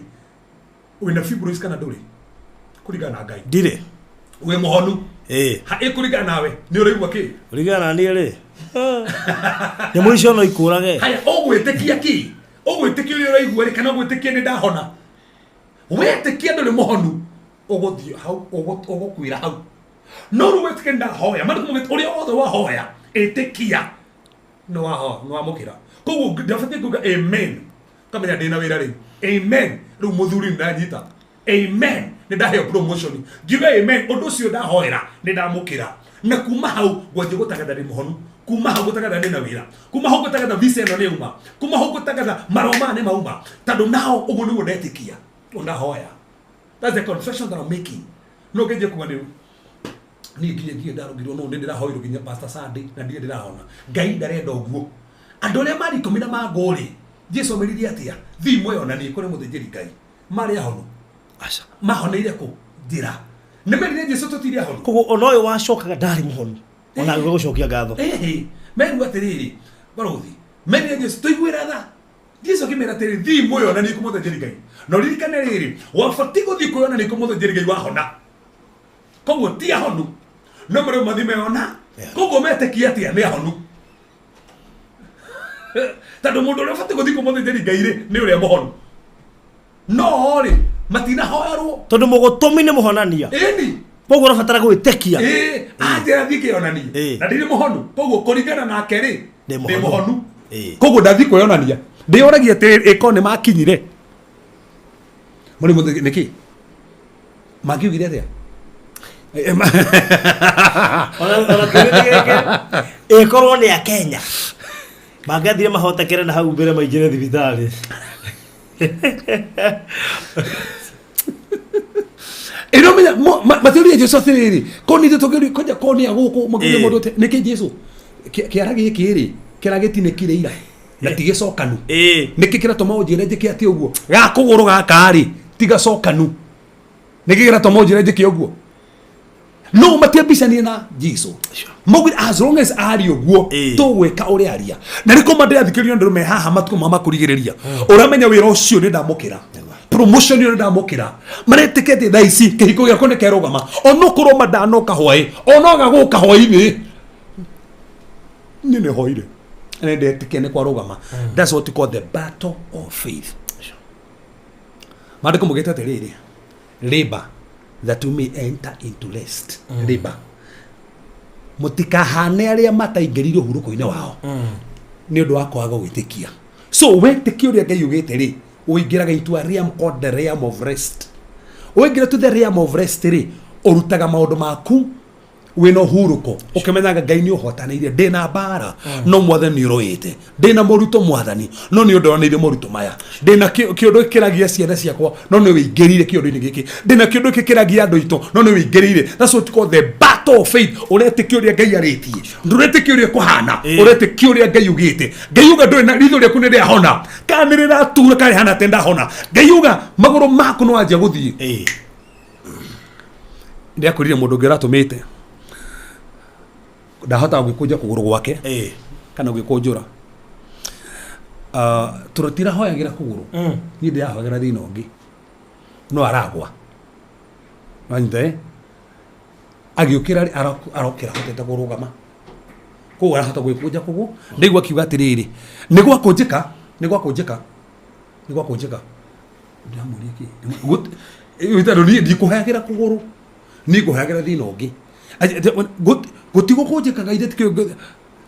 wĩna fibroids kana ndũrĩ, kũringana na Ngai? Ndirĩ. Wĩ mũhonu. Ĩĩ. Ha, ĩkũringana nawe nĩ ũraigua kĩ? Kũringana na niĩ rĩ, nyamũ icio no ikũrage. Haya, ũgwĩtĩkia kĩ? Ũgwĩtĩkia ũrĩa ũraigua rĩ, kana ũgwĩtĩkia nĩ ndahona? Wetĩkia ndũrĩ mũhonu, ũgũthiĩ hau, ũgũkuĩra hau. No rĩu wetĩkia nĩ ndahoya, maandĩko maugĩte ũrĩa wothe wahoya ĩtĩkia nĩ waho nĩ wamũkĩra. Koguo ndabatiĩ kuga amen, kamenya ndĩna wĩra rĩu, amen, rĩu mũthuri nĩ ndanyita, amen, nĩ ndaheo promotion, ngiuga amen, ũndũ ũcio ndahoera nĩ ndamũkĩra. Na kuma hau ngwanjia gũtangatha ndĩ mũhonu, kuma hau gũtangatha ndĩ na wĩra, kuma hau gũtangatha visa ĩno nĩ yauma, kuma hau gũtangatha marũa maya nĩ mauma, tondũ nao ũguo nĩguo ndetĩkia ũnahoya. That's the confession that I'm making. No ngĩnjie kuga nĩ niĩ nginya nginya ndarũgirwo no nĩ ndĩrahoirwo nginya Pastor Sunday na ndirĩ ndĩrahona. Ngai ndarenda ũguo. Andũ arĩa marĩ ikũmi na mangũ rĩ, Jesu ameririe atĩa? Thiĩ mweyonanie kũrĩ mũthĩnjĩri Ngai. Marĩ ahonu? Aca. Mahoneire kũ? Njĩra. Nĩ merire Jesu tũtirĩ ahonu. Koguo ona ũyũ wacokaga ndarĩ mũhonu ona agĩũka gũcokia ngatho. Ĩhĩ, merwo atĩrĩrĩ, barũthi, merire Jesu tũiguĩra tha. Jesu akĩmera atĩrĩ, thiĩ mwĩonanie kũ mũthĩnjĩri Ngai. Na ũririkane rĩrĩ, wabatiĩ gũthiĩ kwĩonania kũ mũthĩnjĩri Ngai wahona. Koguo ti ahonu, no marĩu mathiĩ meyona. Koguo metĩkia atĩa nĩ ahonu? Tondũ mũndũ ũrĩa ũbatiĩ gũthiĩ kũ mũthĩnjĩri Ngai rĩ, nĩ ũrĩa mũhonu. No rĩ, matinahoerwo. Tondũ mũgũtũmi nĩ mũhonania. Ĩni. Koguo ũrabatara gwĩtĩkia. Ĩĩ, anjĩra thiĩ kĩonanie na ndirĩ mũhonu. Koguo kũringana nake rĩ, Ndĩ ndĩ mũhonu. Ĩĩ. Koguo ndathiĩ kwĩyonania, ndĩyoragia atĩrĩrĩ, ĩko nĩ makinyire mũrĩ mũthĩ nĩkĩ mangiugire atĩa? Ona kĩũria gĩkĩ, ĩkorwo nĩ a Kenya mangĩathire mahotekere na hau mbere maingĩre thibitarĩ. Ĩno menya matiũria Jesu atĩrĩrĩ, ko nĩ ithuĩ tũngĩũria kwanja ko nĩ a gũkũ mangĩũria Ĩĩ. mũndũ atĩ nĩkĩ Jesu kĩara gĩkĩ rĩ, kĩara gĩtinĩkire ira na ti gĩcokanu, nĩkĩ kĩratũma ũnjĩre njĩke atĩ ũguo? Ga kũgũrũ gaka rĩ, ti gacokanu, nĩkĩ kĩratũma ũnjĩre njĩke ũguo? No matiambicanie na Jesu, maugire as long as ari ũguo tũgwĩka ũrĩa aria. Na nĩkĩo mandĩrathikĩrĩria ndũrũme haha matukũ ma makũrigĩrĩria, ũramenya wĩra ũcio nĩ ndamũkĩra, promotion ĩyo nĩ ndamũkĩra, maretĩkĩtie thaa ici kĩhiko gĩakwa nĩ kerũgama, onokorwo mandanoka hwaĩ, onoga gũka hwaĩ-inĩ, niĩ nĩ hoire na ndetĩkia nĩ kwarũgama. That's what you call the battle of faith. Maandĩko maugĩte atĩrĩrĩ, labor that you may enter into rest. Labor, mũtikahane arĩa mataingĩrire ũhurũko-inĩ wao nĩ ũndũ wa kwaga gwĩtĩkia. So wetĩkia ũrĩa Ngai ugĩte rĩ, ũingĩraga into a realm called the realm of rest. Ũingĩra to the realm of rest rĩ, ũrutaga maũndũ maku wĩna ũhurũko, ũkĩmenyaga Ngai nĩ ũhotanĩire. Ndĩna mbara, no Mwathani nĩ ũrũĩte. Ndĩna moritũ, Mwathani, no nĩ ũndoneire moritũ maya. Ndĩna kĩũndũ kĩragia ciana ciakwa, no nĩ wĩingĩrĩire kĩũndũ-inĩ gĩkĩ. Ndĩna kĩũndũ gĩkĩ kĩragia andũ aitũ, no nĩ wĩingĩrĩire. That's what you call the battle of faith. Ũretĩkia ũrĩa Ngai arĩtie, ndũretĩkia ũrĩa kũhana. Ũretĩkia ũrĩa Ngai ugĩte. Ngai uga ndũrĩ na ritho rĩaku nĩ rĩahona, kana nĩ rĩratura, kana rĩhana atĩ ndahona. Ngai uga magũrũ maku no wanjia gũthiĩ. Ndĩakwĩrire mũndũ ũngĩ ũratũmĩte ndahotaga gwĩkũnja kũgũrũ gwake kana gwĩkũnjũra. Tũtirahoyagĩra kũgũrũ, niĩ ndĩrahoyagĩra thĩna ũngĩ, no aragwa wanyita ĩ agĩũkĩra rĩ, arokĩra ahotete kũrũgama, koguo arahota gwĩkũnja kũgũ. Ndaigua akiuga atĩrĩrĩ, nĩ gwakũnjĩka, nĩ gwakũnjĩka, nĩ gwakũnjĩka. Ndĩramũria kĩ? Tondũ niĩ ndikũhayagĩra kũgũrũ, niĩ ngũhayagĩra thĩna ũngĩ. Gũtigũkũnjĩkaga ithe tikĩo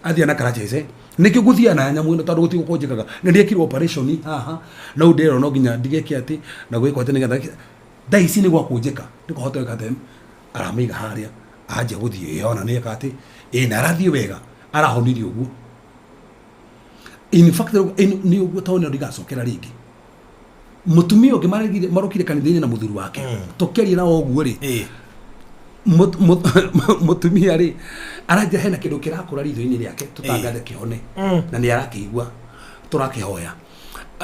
athiĩ na crutches, nĩkĩo ngũthiaga na nyamũ ĩno, tondũ gũtigũkũnjĩkaga. Nĩ ndĩekirwo operation haha na rĩu ndĩrerwo no nginya ndigeke atĩ na gwĩkwo atĩ nĩgetha thaa ici nĩ gwakũnjĩka, nĩkũhota gwĩka atĩ aramĩiga harĩa anjia gũthiĩ, ĩ ona nĩeka atĩ ĩ na arathiĩ wega, arahonirie ũguo. In fact nĩ ũguo, tondũ nĩ ndigacokera rĩngĩ. Mũtumia ũngĩ marokire kanitha-inĩ na mũthuri wake, tũkĩaria nao ũguo rĩ, mũtumia rĩ aranjĩra hena kĩndũ kĩrakũra ritho-inĩ rĩake, tũtangathe kĩhone. Na nĩ arakĩigua. Tũrakĩhoya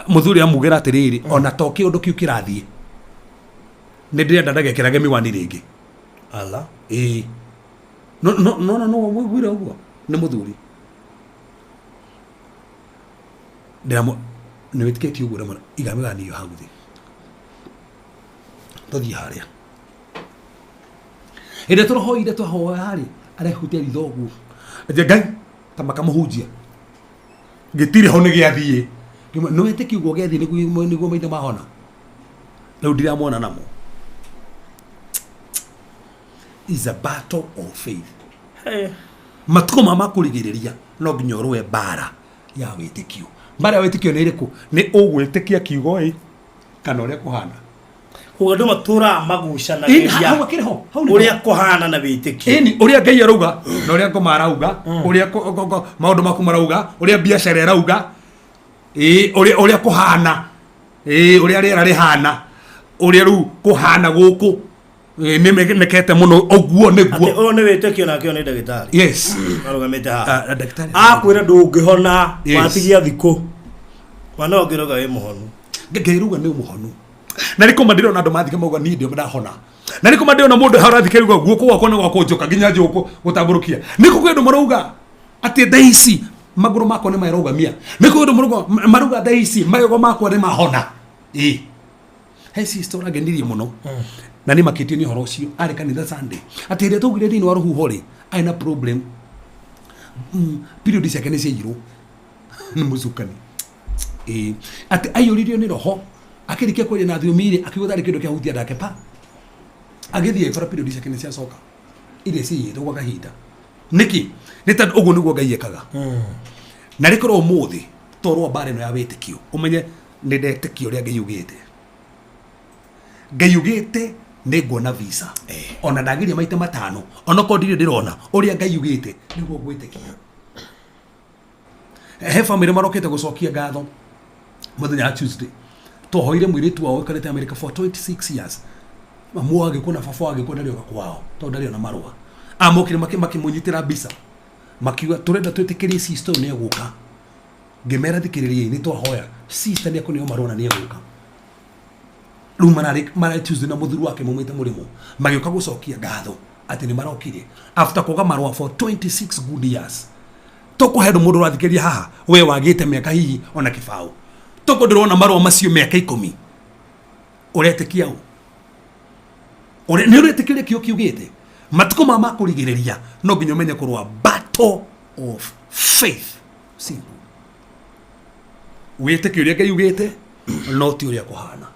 mũthuri amugĩra atĩrĩrĩ, ona to kĩũndũ kĩu kĩrathiĩ, nĩ ndĩrenda ndagekĩrage miwani rĩngĩ. Ala. Ĩĩ, no no no no no mũiguire ũguo nĩ mũthuri ndĩramo nĩ wĩtĩkĩtie ũguo ndĩramwĩra iga mĩwani ĩyo hau thĩ, tũthiĩ harĩa. Hĩndĩ ĩrĩa tũrahoire, twahoya rĩ, arehutia ritho ũguo nje Ngai ta makamũhunjia gĩtirĩ ho, nĩ gĩathiĩ. Nĩ wĩtĩkia ũguo gĩathiĩ nĩguo maitho mahona. Rĩu ndiramona namo. Is a battle of faith. Matukũ ma makũrigĩrĩria no nginya ũrũe mbara ya wĩtĩkio. Mbara ya wĩtĩkio nĩ ĩrĩkũ? Nĩ ũgwĩtĩkia kiugo ĩ kana ũrĩa kũhana? Koguo andũ matũraga Ĩni, hau magucanagĩria akĩrĩ ho, hau nĩho. Ũrĩa kũhana na wĩtĩkio. Ĩni, ũrĩa Ngai arauga na ũrĩa ngoma arauga, ũrĩa maũndũ maku marauga, ũrĩa biacara ĩrauga, ĩĩ, ũrĩa kũhana, ĩĩ, ũrĩa rĩera rĩhana, ũrĩa rĩu kũhana gũkũ. Ĩĩ, nĩ mekete mũno ũguo atĩ nĩguo. Ũyũ nĩ wĩtĩkio nake ũyũ nĩ ndagĩtarĩ. Yes. Arũgamĩte haha. Ah, ndagĩtarĩ. Akwĩra ndũngĩhona. Yes. Watigia thikũ mwana ũngĩroga wĩ mũhonu. Ngai rauga nĩ mũhonu, na nĩ kũma ndĩrona andũ mathika mauga niĩ ndio ndahona, na nĩ kũma ndĩrona mũndũ harathikĩrĩria guoko gwakwa nĩ gwakũnjũka nginya njũkũ gũtambũrũkia. Nĩ kũ kwĩ andũ marauga atĩ thaa ici magũrũ makwa nĩ maraugamia. Nĩ kwĩ andũ marauga thaa ici magego makwa nĩ mahona. Ĩ he sister ũrangenirie mũno na nĩ makĩtio nĩ ũhoro ũcio, arĩ kanitha Sunday, atĩ hĩndĩ ĩrĩa twaugire thĩinĩ wa rũhuho rĩ, arĩ na problem, period ciake nĩ ciairwo nĩ mũcukani. Ĩĩ, atĩ aiyũririo nĩ roho, akĩrĩkia kwaria na thiomi rĩ, akiuga tarĩ kĩndũ kĩahutia ndake pa, agĩthiĩ agĩkora period ciake nĩ ciacoka iria ciiyĩtwo gwa kahinda. Nĩkĩ? Nĩ tondũ ũguo nĩguo Ngai ekaga. Na rĩkorwo ũmũthĩ twarũa mbara ĩno ya wĩtĩkio, ũmenye nĩ ndetĩkia ũrĩa Ngai ugĩte. Ngai ugĩte nĩ nguona visa, ona ndageria maita 5, onokorwo ndirĩ ndĩrona, ũrĩa Ngai ugĩte nĩguo ngwĩtĩkia. He family marokĩte gũcokia ngatho mũthenya wa Tuesday. Twahoire mũirĩtu wao ũikarĩte America for 26 years, mamu wagĩkwo na baba wagĩkwo ndarĩ oka kwao tondũ ndarĩ ona marũa. Amokire makĩmũnyitĩra mbica, makiuga tũrenda twĩtĩkĩrie sister ũyũ nĩ egũka. Ngĩmera thikĩrĩriai, nĩ twahoya sister nĩ ekũneo marũa na nĩ egũka. Rĩu mararĩ Tuesday na mũthuri wake maumĩte mũrĩmo, magĩũka gũcokia ngatho atĩ nĩ marokire after kwaga marũa for 26 good years. Tũkũhe andũ, mũndũ ũrathikĩrĩria haha, we wagĩte mĩaka hihi ona kĩbaũ, tũkũ ndĩrona marũa macio mĩaka 10, ũretĩkia ũ? Nĩ ũretĩkĩria kĩo kiugĩte matukũ ma makũrigĩrĩria no nginya ũmenye kũrũa battle of faith. Simple. Wĩtĩkie ũrĩa Ngai ugĩte, no ti ũrĩa kũhana.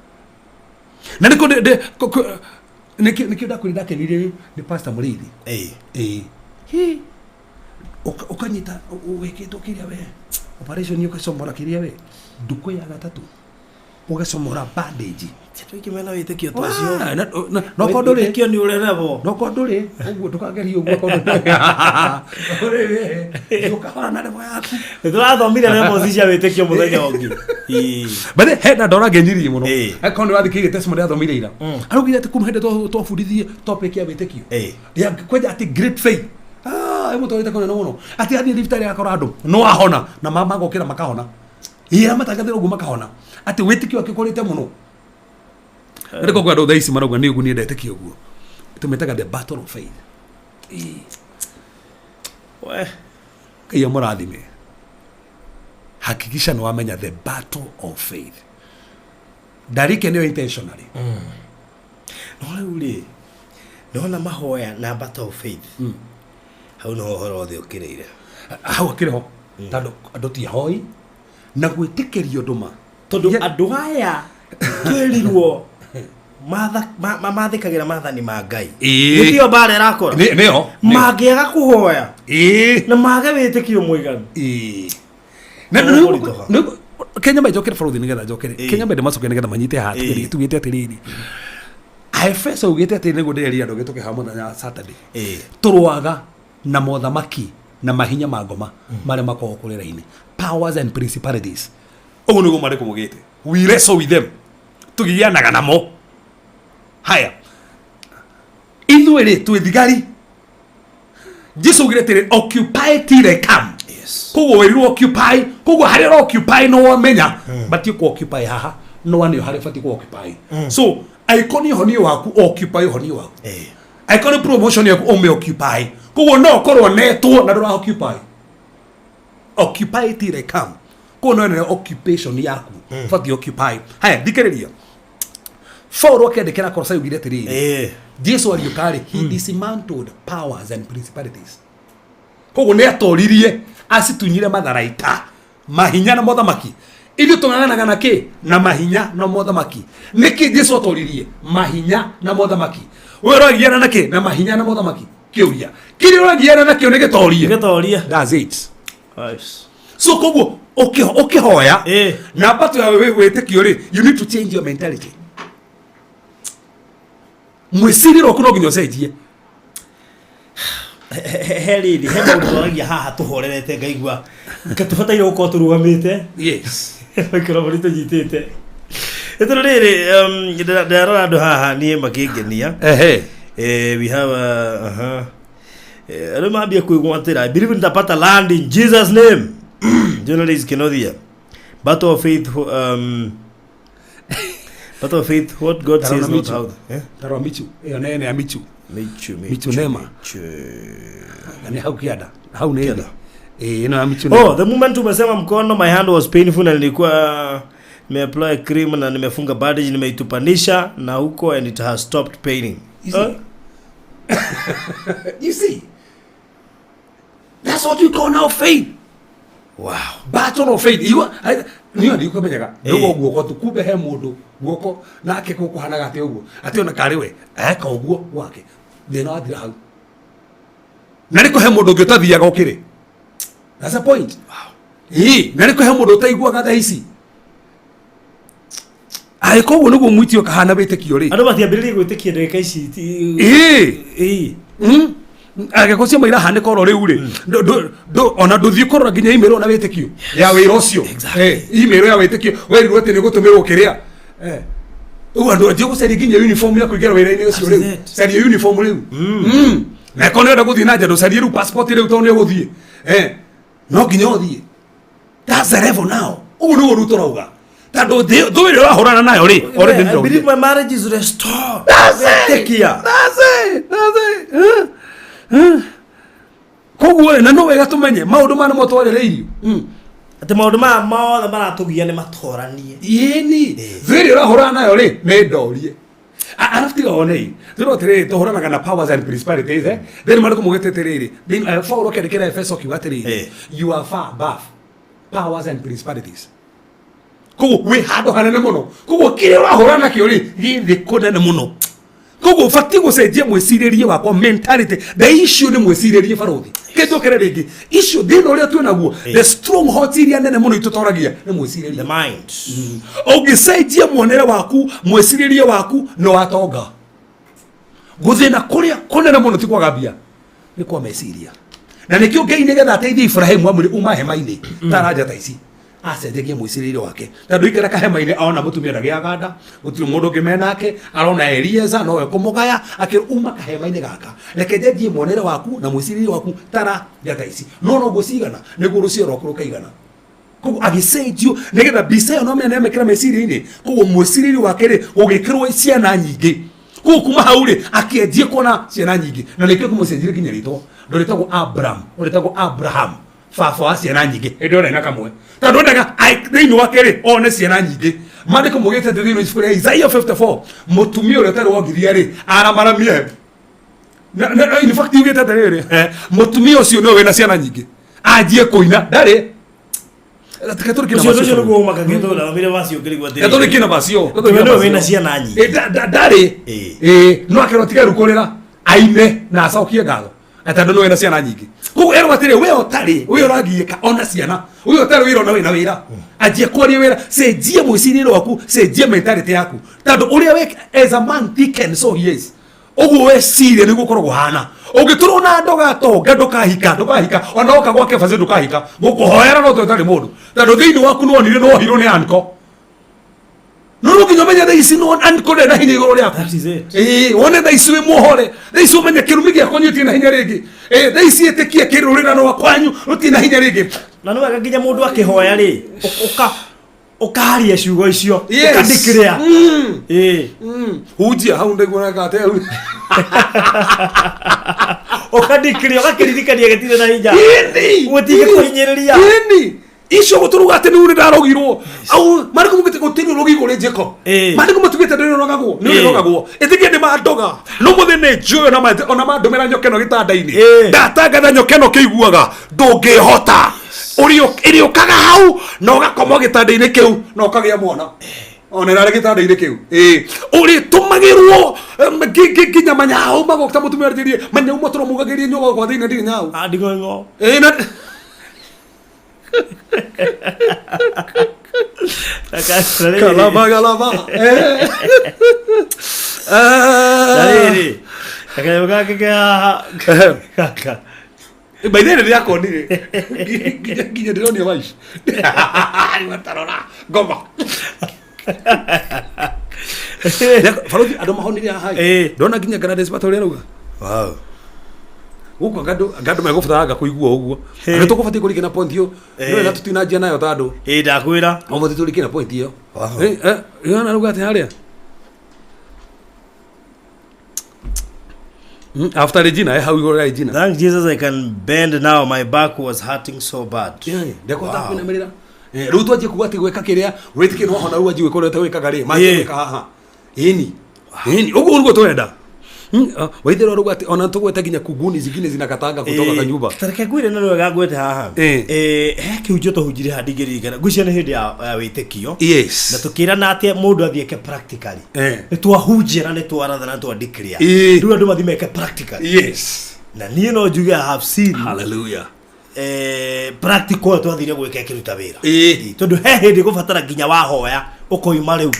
Na nĩkũ nĩkĩo ndakwĩra ndakenirie nĩ Pastor Mũrĩithi. Ĩĩ. Hi. Ũkanyita wĩkĩtwo kĩrĩa we operation, ũgacomora kĩrĩa we ndukũ ya gatatũ ũgacomora bandage. Andũ aingĩ mena wĩtĩkio ta ũcio. Ah, no korwo ndũrĩ Wĩtĩkio nĩ ũreragwo. No korwo ndũrĩ ũguo, ndũkagerie ũguo. Korwo ndũrĩ we ũkahora na level yaku. Nĩ tũrathomire levels cia wĩtĩkio mũthenya ũngĩ. Ĩĩ. But he na ndora ngenirie mũno. Akorwo nĩ wathikĩrĩrie testimony athomire ira, araugire atĩ kuma hĩndĩ twabundithie topic ya wĩtĩkio ya kwenda atĩ great faith, ah, ĩmũtwarĩte kũnene mũno, atĩ athiĩ thibitarĩ akora andũ no ahona na magokĩra makahona, ĩra matangathĩra ũguo makahona, atĩ wĩtĩkio wake ũkũrĩte mũno. Na nĩkĩo kwĩ andũ thaa ici marauga nĩ ũguo niĩ ndetĩkia ũguo. Tũmĩtaga the battle of faith. Ĩĩ. We. Ngai amũrathime. Hakikisha nĩ wamenya the battle of faith. Ndarike nĩyo intentionally. No rĩu rĩ, nona mahoya na battle of faith, hau noho ũhoro wothe ũkĩrĩire. Hau akĩrĩ ho tondũ andũ ti ahoi na gwĩtĩkĩrio ndũma. Tondũ andũ aya twĩrirwo mathĩkagĩra maathani ma Ngai. Ĩĩ. Nĩkĩo mbara ĩrakora. Nĩyo. Mangĩaga kũhoya Ĩĩ. na mage wĩtĩkio mũiganu. Ĩĩ. Na Ũkũritũha. Kenya menjokere bũrũri nĩgetha njokere. Ĩĩ. Kenya mende macoke nĩgetha manyite haha. Ĩĩ. Tugĩte atĩrĩrĩ, Aefeso ugĩte atĩ nĩguo ndĩreria andũ gĩtũke haha mũthenya wa Saturday. Tũrũaga na mothamaki na mahinya ma ngoma marĩa makoragwo kũrĩra-inĩ, powers and principalities. Ũguo nĩguo marĩkũ mũgĩte, we wrestle with them, tũgianaga namo. Haya, ithuĩ rĩ twĩ thigari. Jesu augire atĩrĩ, "Occupy till I come." Yes. Koguo werirwo occupy, koguo harĩa ũra occupy no wamenya batiĩ ku occupy haha, no wanio harĩa batiĩ ku occupy. So angĩkorwo nĩ ũhonio waku, occupy ũhonio waku. Angĩkorwo nĩ promotion yaku, ũmĩ occupy. Koguo no ũkorwo netwo na ndũra occupy. Occupy till I come. Koguo no ĩno occupation yaku batiĩ occupy. Haya, thikĩrĩria, Paul akĩandĩkĩra Kolosai augire atĩrĩrĩ, Jesu ariũka rĩ, he dismantled powers and principalities. Koguo nĩ atoririe, acitunyire matharaita, mahinya na mothamaki. Ithuĩ tũng'ang'anaga na kĩ? Na mahinya na mothamaki. Nĩkĩ Jesu atoririe mahinya na mothamaki? We ũragiana na kĩ? Na mahinya na mothamaki. Kĩũria kĩrĩa ũragiana nakĩo nĩ gĩtorie. Gĩtorie. That's it. Yes. So koguo ũkĩhoya na mbato ya wĩtĩkio rĩ, you need to change your mentality. Mwĩcirĩrie waku no nginya ũcenjie. He rĩrĩ, he maũndũ twaragia haha tũhorerete, ngaigua tũbataire gũkorwo tũrũgamĩte. Yes. Microphone tũnyitĩte. Nĩ tondũ rĩrĩ, ndĩrarora andũ haha niĩ makĩngenia. We have a, uh-huh. Andũ mambia kwĩgwatĩra, "I believe nitapata land in Jesus name." Journalist Kenothia, battle of faith, battle of faith, what God Tarona says not Michu. how, eh? Tarora Michu ĩyo nene ya Michu. Michu. Michu Nema. Michu. Na nĩ hau kĩanda hau nĩ thĩ. Ĩĩ, ĩno ya Michu. Oh, the moment umesema mkono, my hand was painful na nilikuwa nimeapply cream na nimefunga bandage, nimeitupanisha na huko and it has stopped paining. You see? You see? That's what you call now faith. Wow. Battle of faith. You are, niyo ndikumenyaga. Ndugo guoko tu kumbe he mundu guoko nake kukuhanaga ati uguo. Ati ona kari we eka uguo gwake. Thina wathira hau. Na niko he mundu ungi utathiaga ukire. That's the point. Wow. Ii, na niko he mundu utaiguaga thaa ici. Angĩkorwo ũguo nĩguo mwĩtio kahana wĩtĩkio rĩ. Andũ matiambĩrĩrie gwĩtĩkia ndagĩka ici. Ĩĩ. Angĩkorwo ciama irahanĩka oro rĩu rĩ, ona ndũthiĩ kũrora nginya email ona wĩtĩkio ya wĩra ũcio. Email ya wĩtĩkio werirwo atĩ nĩ ũgũtũmĩrwo kĩrĩa. Rĩu andũ anjie gũcaria nginya uniform ya kũingĩra wĩra-inĩ ũcio rĩu. Caria uniform rĩu. Na ĩkorwo nĩ ũrenda gũthiĩ na nja ndũcarie rĩu passport rĩu tondũ nĩ ũgũthiĩ. No nginya ũthiĩ. That's the level now. Ũguo nĩguo rĩu tũrauga. Tondũ thũ ĩrĩa ũrahũrana nayo rĩ, already I nĩ believe my marriage is restored. That's it. Gwĩtĩkia. That's it. That's it. Koguo rĩ, na no wega tũmenye maũndũ maya nĩmo twarĩrĩirio. Atĩ maũndũ maya mothe maratũgia nĩ matoranie. Ĩni, thũ ĩrĩa ũrahũrana nayo rĩ, nĩ ndorie. Arabu tiga wonei, tũrĩ atĩrĩrĩ, tũhũranaga na powers and principalities, eh? Then marĩkũ maugĩte atĩrĩrĩ, Paul akĩandĩkĩra Efeso akiuga atĩrĩrĩ, you are far above powers and principalities. Koguo wĩ handũ hanene mũno. Koguo kĩrĩa ũrahũrana nakĩo rĩ, gĩ thĩ kũnene mũno. Koguo ũbatiĩ gũcenjia mwĩcirĩrie wakwa, mentality. The issue nĩ mwĩcirĩrie barũthi. Kĩnjũkĩre rĩngĩ. Issue thĩna ũrĩa twĩ naguo, the strongholds iria nene mũno itũtoragia nĩ mwĩcirĩrie. The mind. Ũngĩcenjia muonere waku, mwĩcirĩrie waku, nĩ watonga. Gũthĩna kũrĩa kũnene mũno ti kwaga mbia, nĩ kwa meciria. Na nĩkĩo Ngai nĩgetha ateithie Ibrahimu amwĩre uma hema-inĩ, taranja ta ici. Acenjagia mwĩcirĩrie wake. Tondũ ikara kahema-inĩ ona mũtumia ndagĩaga nda, gũtirĩ mũndũ ũngĩ menake, arona Elieza nowe kũmũgaya, akĩrwo uma kahema-inĩ gaka. Reke njenjie muonere waku na mwĩcirĩrie waku tara njata ici. No noguo cigana, nĩguo rũciaro rwaku rũkaigana. Koguo agĩcenjio nĩgetha mbica ĩyo no menya nĩamĩkĩra meciria-inĩ. Koguo mwĩcirĩrie wake rĩ, ũgĩkĩrwo ciana nyingĩ. Koguo kuma hau rĩ, akĩanjia kuona ciana nyingĩ. Na nĩkĩo kĩmũcenjirie nginya rĩtwa. Ndũrĩtagwo Abram, ũrĩtagwo Abraham. Baba wa ciana nyingĩ. Hĩndĩ ĩyo na kamwe. Tondũ endaga thĩinĩ wake rĩ, one ciana nyingĩ. Maandĩko maugĩte atĩ thĩinĩ wa ibuku rĩa Isaiah 54, mũtumia ũrĩa ũtarĩ wongithia rĩ, aramaramie. Na in fact yugĩte atĩrĩrĩ, mũtumia ũcio nĩwe wĩna ciana nyingĩ. Anjie kũina, ndarĩ. Reke tũrĩkie na Ũcio macio. ũcio nĩguo ũmakagia tondũ ndathomire wacio ngĩrigwo atĩrĩrĩ. Reke tũrĩkie na macio. Mũtumia nĩwe wĩna ciana nyingĩ. Ndarĩ. No akerwo tiga rĩu kũrĩra, aine na acokie ngatho. Atĩ andũ nĩwe wĩna ciana nyingĩ. Koguo erwo atĩrĩ, we ũtarĩ, we ũragiĩka ona ciana. We ũtarĩ wĩra ona wĩna wĩra. Anjia kwaria wĩra, cenjia mwĩcirĩrie waku, cenjia mentality yaku. Tondũ ũrĩa we as a man thinketh so he is. Ũguo weciria nĩguo ũkoragwo ũhana. Ũngĩtũrwo na ndũgatonga, ndũkahika, ndũkahika. Ona woka gwake bacĩ ndũkahika. Gũkũhoera no tũtarĩ mũndũ. Tondũ thĩinĩ waku nĩwonire nĩwohirwo nĩ anko. No no nginya ũmenye the ici no ankore na hinya igũrũ rĩaku. Wone thaa ici wĩ muohore, thaa ici ũmenye kĩrumi gĩakwa gĩtirĩ na hinya rĩngĩ. Thaa ici ĩtĩkie kĩrũrĩra rwa kwanyu rũtirĩ na hinya rĩngĩ. Na nĩ wega nginya mũndũ akĩhoya rĩ, ũkaria ciugo icio, ũkandĩkĩrĩa. Hunjia hau ndaiguaga atĩa hau. Ũkandĩkĩrĩa, ũgakĩririkania gĩtirĩ na hinya. Gũtingĩ kũhinyĩrĩria. Icio gũtũruga atĩ nĩ ndarogirwo. Au marĩkũ mugĩte gũtirĩ rũgigo rĩ Jacob. Marĩkũ matugĩte ndĩroragagwo, nĩ ũroragwo. Ĩtĩkia nĩ mandoga. No mũthĩ nĩ njũĩ ona mandũmĩra nyoka ĩno gĩtanda-inĩ. Ndatangatha nyoka ĩno kĩiguaga ndũngĩhota. Ĩrĩũkaga hau na ũgakoma gĩtanda-inĩ kĩu na ũkagĩa mwana. Ona ĩrarĩ gĩtanda-inĩ kĩu. Ũrĩtũmagĩrwo nginya manyau magoka mũtumia arĩrie manyau matũromugagĩrie nyoka gwa thĩinĩ ndirĩ nyau. Nding'oing'o. Na Kalaba galaba. Rĩrĩ. Kanyamũ gake ke haha. Gaka. By the way ndĩrakonire. Nginya ndĩronio wife. Rĩu tarora ngoma. Barothi andũ mahonire haha. Ndona nginya Gladys Bata ũrĩa arauga. Wow. Gũkũ ngandũ megũbataraga kũigua ũguo. Andũ tũkũbatiĩ kũrĩkia na point ĩyo. Nĩ wega tũtinanjia nayo tondũ. Ndakwĩra. Ũbatiĩ tũrĩkie na point ĩyo. Ĩyo arauga atĩ harĩa. After Regina, how you go Regina? Thank Jesus I can bend now. My back was hurting so bad. Ndekũhota kũinamĩrĩra. Rĩu twanjie kuga atĩ gwĩka kĩrĩa wĩtĩkie nĩ wahona rĩu wanjie gwĩka ũrĩa ũtawĩkaga rĩ, manjie gwĩka haha. Ĩni. Ĩni, ũguo nĩguo tũrenda. Waithĩra ũrauga atĩ ona tũgwete nginya kunguni zingine zinakatanga kutoka kwa nyumba. Tareke ngwĩre na wega ngwĩte haha. He kĩhunjio tũhunjirie haha ndingĩririkana. Ngwĩciria nĩ hĩndĩ ya wĩtĩkio. Yes. Na tũkĩrana atĩ mũndũ athiĩ eke practically. Nĩ twahunjia na nĩ twaratha na twandĩkĩria. Rĩu andũ mathiĩ meke practically. Yes. Na niĩ no njuge I have seen. Hallelujah. Practical ĩyo twathire gwĩka ĩkĩruta wĩra. Tondũ he hĩndĩ gũbatara nginya wahoya ũkoima rĩu.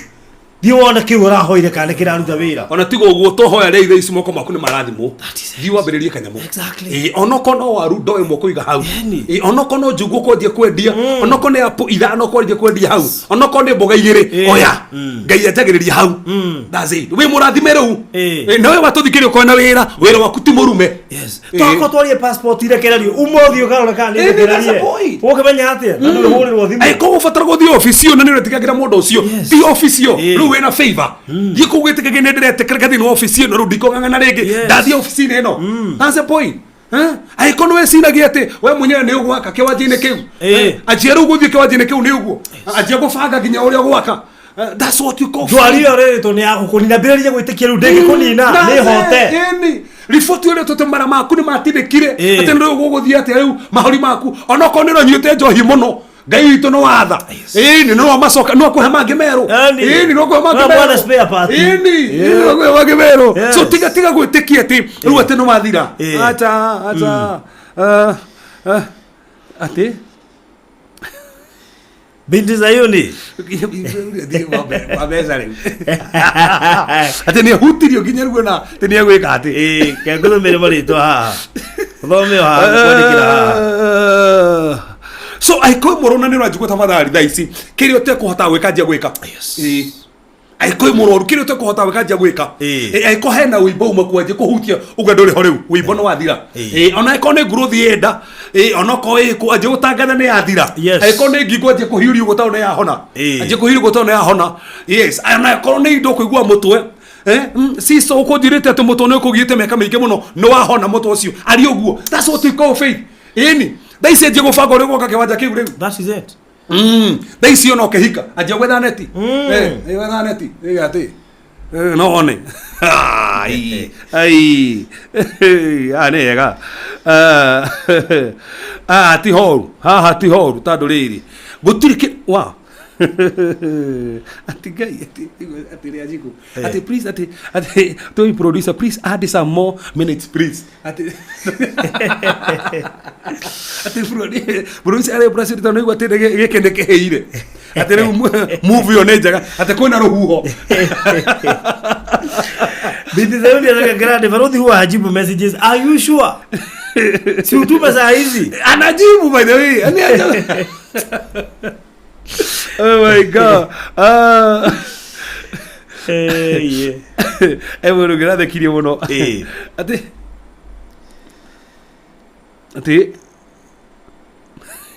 Thiĩ wone kĩu ũrahoire kana nĩ kĩraruta wĩra. Ona tiga ũguo tohoya rĩa ithe ici moko maku nĩ marathimwo. Thiĩ wambĩrĩrie kanyamũ. Onokorwo no waru ndoo ĩmwe kũiga hau. Onokorwo no njũgũ ũkwanjia kwendia. Onokorwo nĩ apple ithano ũkwanjia kwendia hau. Onokorwo nĩ mboga igĩrĩ oya. Ngai anjagĩrĩria hau. That's it. Wĩ mũrathime rĩu. Nawe watũthikĩrĩria ũkorwo na wĩra, wĩra waku ti mũrume. Tokorwo twarie passport irekererio ũmũthĩ ũkarora kana nĩ irekererie. Ũkĩmenya atĩa? Na ndũhũrĩrwo thimũ. Angĩkorwo ũbatara gũthiĩ obici ĩyo na nĩ ũretĩkagĩra mũndũ ũcio, thiĩ obici ĩyo rĩu wĩna favor. Thiĩ kũu wĩtĩkage nĩ ndĩretĩkĩrĩka thĩinĩ wa obici ĩno rĩu ndikũng'ang'ana rĩngĩ. Ndathiĩ obici-inĩ ĩno. That's the point. Angĩkorwo nĩ wĩciragia atĩ we mwenyewe nĩ ũgwaka kĩwanja-inĩ kĩu, anjia rĩu gũthiĩ kĩwanja-inĩ kĩu nĩ ũguo, anjia gũbanga nginya ũrĩa ũgwaka. That's what you call ndwari ĩyo rĩrĩtwo nĩ ya gũkũnina mbĩrĩria gwĩtĩkia rĩu ndĩngĩkũnina nĩ hote. Riboti ũrĩa tũte mara maku nĩ matindĩkire atĩ nĩ rĩu gũgũthiĩ atĩa rĩu mahũri maku onokorwo nĩ ũranyuĩte njohi mũno Ngai witũ nĩ watha. Ĩni no amacoka no akũhe mangĩ merũ. Ĩni no akũhe mangĩ merũ. Ĩni no akũhe mangĩ merũ. So tiga tiga gwĩtĩkia atĩ rĩu atĩ nĩ wathira. Acha acha. Atĩ Binti Zayuni. Wa mbeca rĩu. Atĩ nĩ ahutirio nginya rĩu ona atĩ nĩ egwĩka atĩ. Kengũthomere marĩtwa haha. Ũthome o haha, ngwandĩkĩra haha. So angĩkorwo mũrona nĩ ũranjigua tafadhali thaa ici kĩrĩa ũtekũhota gwĩka anjia gwĩka. Angĩkorwo mũrwaru kĩrĩa ũtekũhota gwĩka anjia gwĩka. Angĩkorwo hena ũimbo uma kwanjia kũhutia uga ndũrĩ ho rĩu ũimbo nĩ wathira. Ona angĩkorwo nĩ growth yenda, ona okorwo ĩkũ anjia gũtangatha nĩ yathira. Angĩkorwo nĩ ngingo anjia kũhiũria ũguo tondũ nĩ yahona. Anjia kũhiũria ũguo tondũ nĩ yahona. Yes, ona angĩkorwo nĩ indo kũigua mũtwe. Sister ũkũnjĩrĩte atĩ mũtwe nĩ ũkũgiĩte mĩaka mĩingĩ mũno nĩ wahona mũtwe ũcio ari ũguo. That's what we call faith. Ĩni thaa ici anjia gũbanga ũrĩa ũgwaka kĩwanja kĩu rĩu. That is it. Thaa ici ona ũkĩhika anjia gwetha neti. Gwetha neti atĩ no one. Ai ai haha nĩ hega. Haha ti horu, haha ti horu tondũ rĩrĩ gũtirĩ kĩ wa ati Ngai ati ati rĩa njikũ ati please ati ati to producer please add some more minutes please ati ati producer arĩa president tondũ nĩguo atĩ gĩkĩ nĩ kĩhĩire atĩ rĩu move ĩyo nĩ njega atĩ kwĩna rũhuho. Binti Zayuni anataka grande barothi huwa hajibu messages. Are you sure? Si utume saa hizi. Anajibu by the way. Oh my God. E mũndũ ũngĩ ũrathekirie mũno atĩ atĩ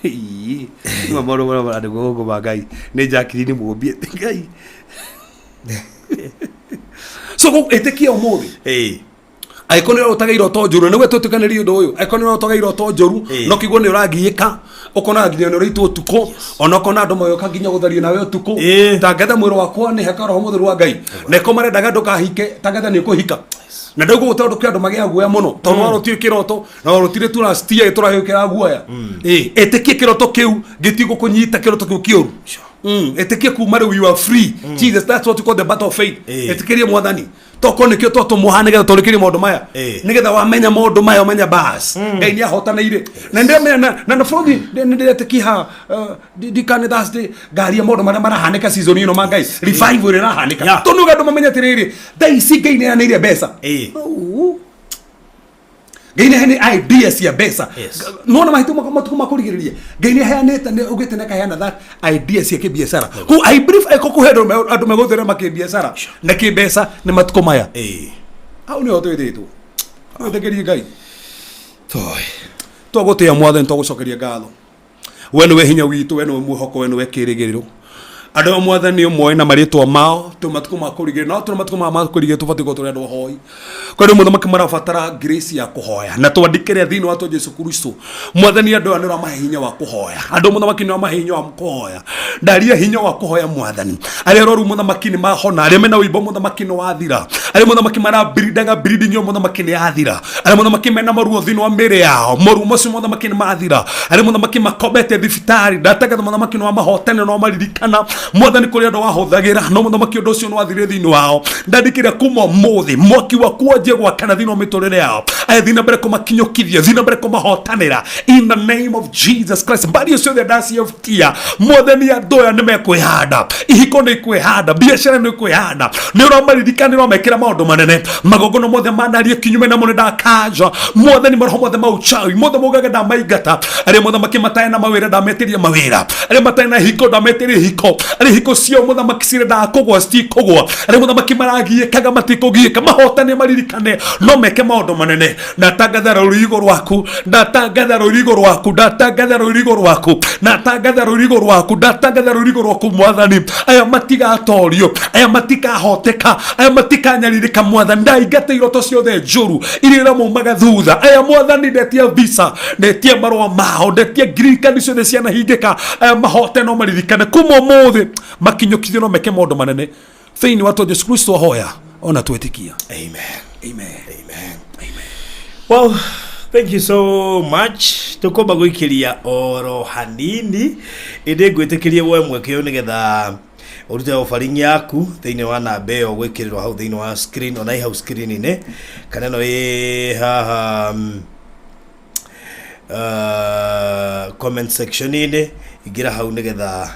Ii, nĩma maũndũ marĩa marandĩkwo gũkũ ma Ngai nĩ Jacqueline Mũmbi Ngai so ĩtĩkia ũmũthĩ angĩkorwo nĩ ũrotaga iroto njũru na nĩguo tũtukanĩrie ũndũ ũyũ angĩkorwo nĩ ũrotaga iroto njũru no kĩguo nĩ ũragiĩka ũkona nginya nĩ ũraitwo ũtukũ ona ũkona andũ magĩũka nginya gũthario nawe ũtukũ tangatha mwĩrĩ wakwa nĩ heka roho mũtheru wa Ngai na ĩko marendaga ndũkahike tangatha nĩ ũkũhika na ndauga tondũ kwĩ andũ magĩa guoya mũno tondũ warotire kĩroto na warotire tu last year tũrahĩũkĩra guoya ĩtĩkie kĩroto kĩu gĩtigũkũnyita kĩroto kĩu kĩũru. Ĩtĩkie kuma rĩu you are free. Jesus, that's what you call the battle of faith. Ĩtĩkĩrie mwathani toko nĩkĩo twatũmwo haha nĩgetha tũrĩkĩrie maũndũ maya nĩgetha wamenya maũndũ maya ũmenya bas Ngai nĩ ahotanĩire na ndĩramenya na bũrũri nĩ ndĩretĩkia ha ndikane Thursday ngaria maũndũ marĩa marahanĩka season ĩno ma Ngai revival ĩrĩa ĩrahanĩka tondũ nĩuga andũ mamenye atĩrĩrĩ thaa ici Ngai nĩ aneire mbeca. Ngai nĩ aheanĩte idea cia mbeca nona mahĩtũ matukũ ma kũrigĩrĩria Ngai nĩ aheanĩte nĩ augĩte nĩ akaheana that idea cia kĩbiacara ku I brief eko kũhe andũ megũtherema kĩbiacara na kĩmbeca nĩ matukũ maya hau nĩho twĩtĩtwo twĩtĩkĩrie Ngai twagũtĩĩa mwathani twagũcokeria ngatho we nĩwe hinya witũ we nĩwe mwĩhoko we nĩwe kĩrĩgĩrĩro andũ a mwathani ũmwe na marĩtwa mao twĩ matukũ ma kũrigĩrĩria no tũrĩ matukũ ma kũrigĩrĩria tũbatiĩ gũkorwo tũrĩ andũ ahoi kwĩ mũthamaki marabatara grace ya kũhoya na twandĩkĩre thĩinĩ wa Jesu Kristo mwathani andũ aya nĩ ũramahe hinya wa kũhoya andũ mũthamaki nĩ ũramahe hinya wa kũhoya ndaria hinya wa kũhoya mwathani arĩa arwaru mũthamaki nĩ mahona arĩa mena ũimbo mũthamaki nĩ wathira arĩa mũthamaki marabirindaga bleeding ĩyo mũthamaki nĩ yathira arĩa mũthamaki mena maruo thĩinĩ wa mĩĩrĩ yao maruo macio mũthamaki nĩ mathira arĩa mũthamaki makomete thibitarĩ ndatangatha mũthamaki nĩ wamahotana na wamaririkana mwathani kũrĩ andũ wahũthagĩra no mũthamaki ũndũ ũcio nĩ wathirire thĩinĩ wao ndandĩkĩra kuma ũmũthĩ mwaki waku wanjie gwakana thĩinĩ wa mĩtũrĩre yao aya thiĩ na mbere kũmakinyũkithia thiĩ na mbere kũmahotanĩra in the name of Jesus Christ mbari ciothe ndaciabutia mwathani andũ aya nĩ mekwĩhanda ihiko nĩ ikwĩhanda biacara nĩ ikwĩhanda nĩ ũramaririkana nĩ ũramekĩra maũndũ manene magongona mothe manarie kinyume namo nĩ ndakanja mwathani maroho mothe ma uchawi mothe maugaga ndamaingata arĩa mũthamaki matarĩ na mawĩra ndametĩria mawĩra arĩa matarĩ na hiko ndametĩria hiko arĩa hiko ciao mũthamaki cirendaga kũgwa citikũgwa arĩa mũthamaki maragiĩkaga matikũgiĩka mahotane maririkane no meke maũndũ manene ndatangatha rũrigo rwaku ndatangatha rũrigo rwaku ndatangatha rũrigo rwaku ndatangatha rũrigo rwaku ndatangatha rũrigo rwaku mwathani aya matigatorio aya matikahoteka aya matikanyarirĩka mwathani ndaingata iroto ciothe njũru iria iramaumaga thutha aya mwathani ndetia visa ndetia marũa mao ndetia green card ciothe cianahingĩka aya mahote no maririkane kuma ũmũthĩ makinyũkithio no meke maũndũ manene thĩinĩ wa Jesu Kristo ahoya ona twĩtĩkia. Amen. Amen. Amen. Well, thank you so much. Tukomba gwikiria oro hanini indi ngwitikirie woe mweke ũyũ nigetha ũrute offering yaku thĩinĩ wa namba ĩyo gwĩkĩrĩrwo hau thĩinĩ wa screen ona ĩ hau screen-inĩ kana ĩno ĩ haha comment section-inĩ ingĩra hau nĩgetha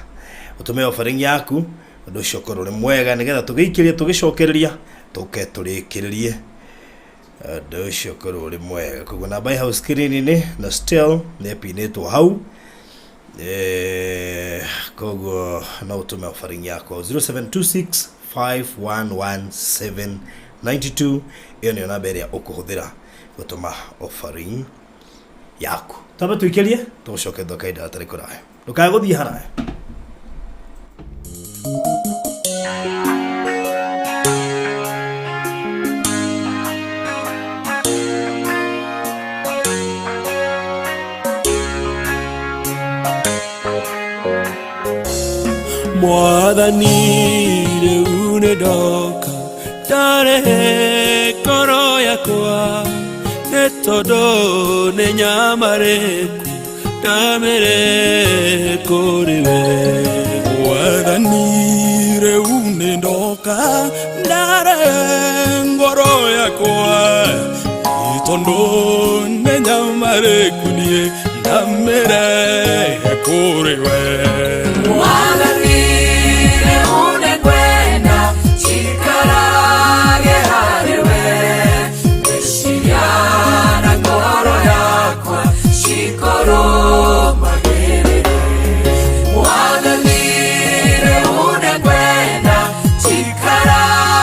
ũtũme offering yaku ũndũ ũcio ũkorwo ũrĩ mwega nĩgetha tũgĩikĩrie tũgĩcokereria tũke tũrĩkĩrĩrie ũndũ ũcio ũkorwo ũrĩ mwega koguo namba ĩ hau screen-inĩ na still nĩ ĩpinĩtwo hau koguo no ũtũme offering yakwa 0726 5117 92 ĩyo nĩyo namba ĩrĩa ũkũhũthĩra gũtũma offering yaku twambe tũikĩrie tũgũcoke thutha kahinda gatarĩ kũraya ndũkae gũthiĩ haraya. Mwathani rĩu nĩ ndoka ndarehe ngoro yakwa nĩ tondũ nĩ nyamarĩku ndamĩrehe kũrĩ we. Mwathani rĩu nĩ ndoka ndarehe ngoro yakwa nĩ tondũ nĩ nyamarĩku niĩ ndamĩrehe kũrĩ we. Mwathani rĩu nĩ ngwenda njikarage harĩ we meciria na ngoro yakwa cikorwo magĩrĩre. Mwathani rĩu nĩ ngwenda njikarage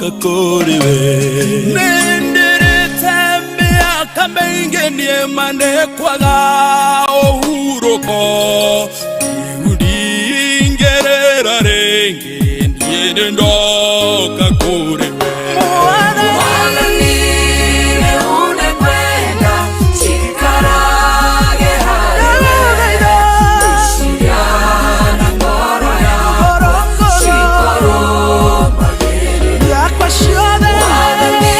ndoka kũrĩ we. Nĩndĩrĩte mĩaka mĩingĩ niĩ ma nĩkwaga ũhurũko. Rĩu ndingĩrĩra rĩngĩ niĩ nĩ ndoka kũrĩ we. Mwathani rĩu nĩngwenda njikarage harĩ we. Meciria na ngoro yakwa cikũrũmagĩrĩra. Mwathani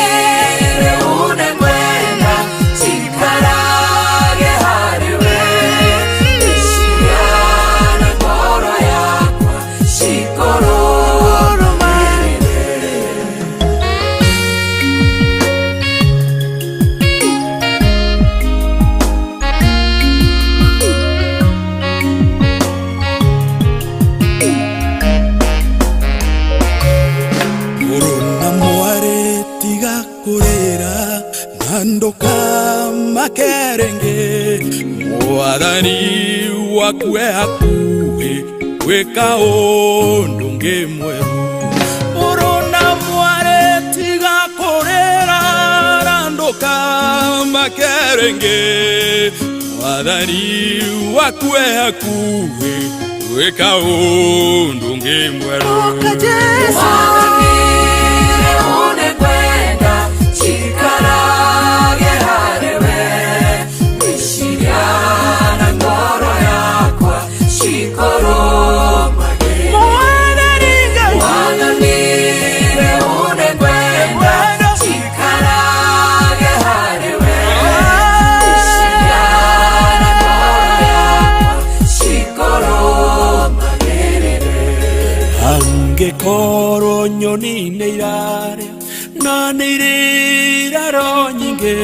rĩu nĩngwenda njikarage harĩ we. Meciria na ngoro yakwa cikũrũmagĩrĩra. Mũrũ na mwarĩ tiga kũrĩra na ndũkamake rĩngĩ. Mwathani waku e hakuhĩ gwĩka ũndũ ũngĩ mwerũ. Mũrũ na mwarĩ tiga kũrĩra na ndũkamake rĩngĩ. Mwathani waku e hakuhĩ gwĩka ũndũ ũngĩ mwerũ. Mwathani rĩu nĩngwenda njikarage harĩ we. Meciria na ngoro yakwa cikũrũmagĩrĩra. Mwathani rĩu nĩngwenda njikarage harĩ we. Meciria na ngoro yakwa cikũrũmagĩrĩra. Angĩkorwo nyoni nĩ irarĩa na nĩ irĩ iraro nyingĩ,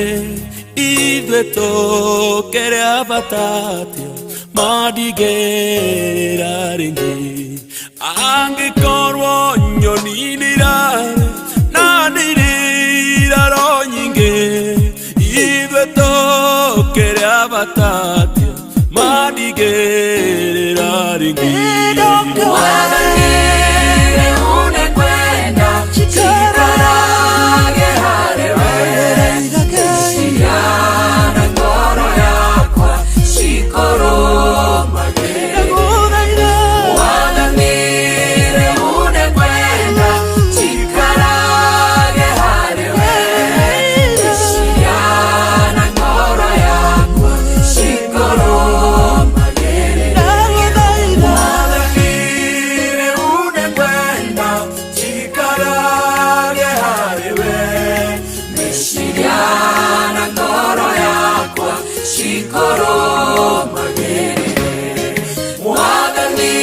ithuĩ tũkĩrĩ a bata atĩa mandingĩrĩra rĩngĩ. Angĩkorwo nyoni nĩ irarĩa na nĩ irĩ iraro nyingĩ, ithuĩ tũkĩrĩ a bata atĩa mandingĩrĩra rĩngĩ. Mwathani rĩu nĩngwenda njikarage harĩ we. Meciria na ngoro yakwa cikũrũmagĩrĩra. Mwathani rĩu nĩngwenda njikarage harĩ we. Meciria na ngoro yakwa cikũrũmagĩrĩra. Mwathani rĩu nĩngwenda njikarage harĩ we. Meciria na ngoro yakwa cikũrũmagĩrĩra. Mwathani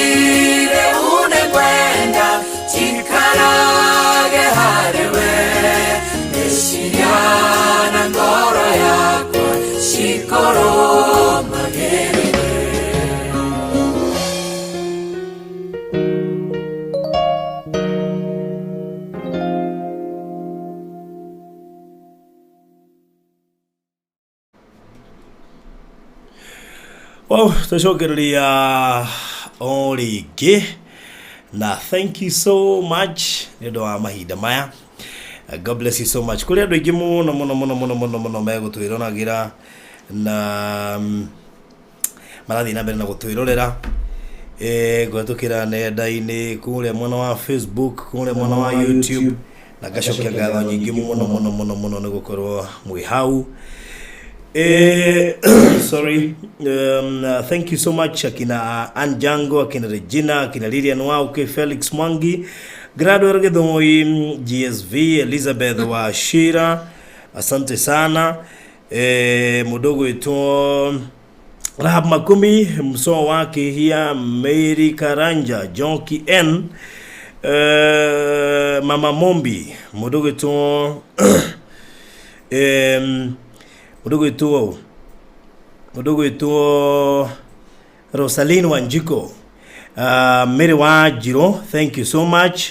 rĩu nĩngwenda njikarage harĩ we. Meciria na ngoro yakwa cikũrũmagĩrĩra. Wow, twacokereria o rĩngĩ na thank you so much nĩ ũndũ wa mahinda maya. God bless you so much. Kũrĩ andũ aingĩ mũno mũno mũno mũno mũno mũno megũtwĩroragĩra na marathiĩ na mbere na gũtwĩrorera kũhetũkĩra nenda-inĩ kũrĩa mwena wa Facebook, kũrĩa mwena wa YouTube, na ngacokia ngatho nyingĩ mũno mũno mũno mũno nĩ gũkorwo mwĩ hau. Sorry. Thank you so much akina Anjango, akina Regina, akina Lilian Wauke, Felix Mwangi, Gradwell Githoi, GSV, Elizabeth Washira, asante sana. Mudogo wetu Rahab Makumi, msoa wake hia, Mary Karanja, Jonki N, Mama Mombi, mudogo wetu mudogo wetu Rosaline Wanjiko, Mary Wajiro, thank you so much.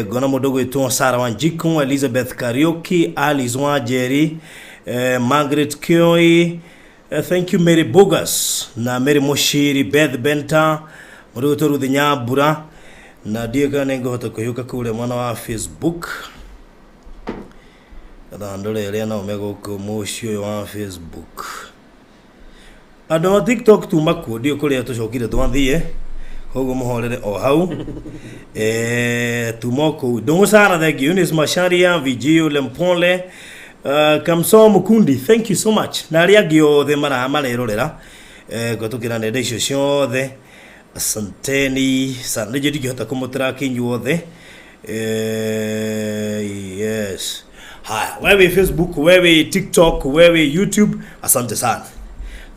Gona mudogo wetu Sarah Wanjiko, Elizabeth Kariuki, Alice Wajeri, Margaret Kioi, thank you Mary Bogas na Mary Moshiri, Beth Benta, mudogo wetu Ruth Nyambura Na ndiũĩ kana nĩ ngũhota kũhĩũka kũrĩa mwena wa Facebook. Getha ndore arĩa nao megũkũ mũciĩ ũyũ wa Facebook. Andũ a TikTok tuma kuo ndiũĩ kũrĩa tũcokire twathiĩ koguo mũhorere o hau. Tuma o kũu. Ndũng'ũ Sara, thank you. Eunice Macharia, Vigio Lempole, Kamso Mukundi, thank you so much. Na arĩa angĩ othe marerorera kũhetũkĩra nenda icio ciothe, asanteni sana. Nĩnjũĩ ndingĩhota kũmũtrack inyuothe. Yes. Haya, wewe Facebook, wewe TikTok, wewe YouTube, asante sana.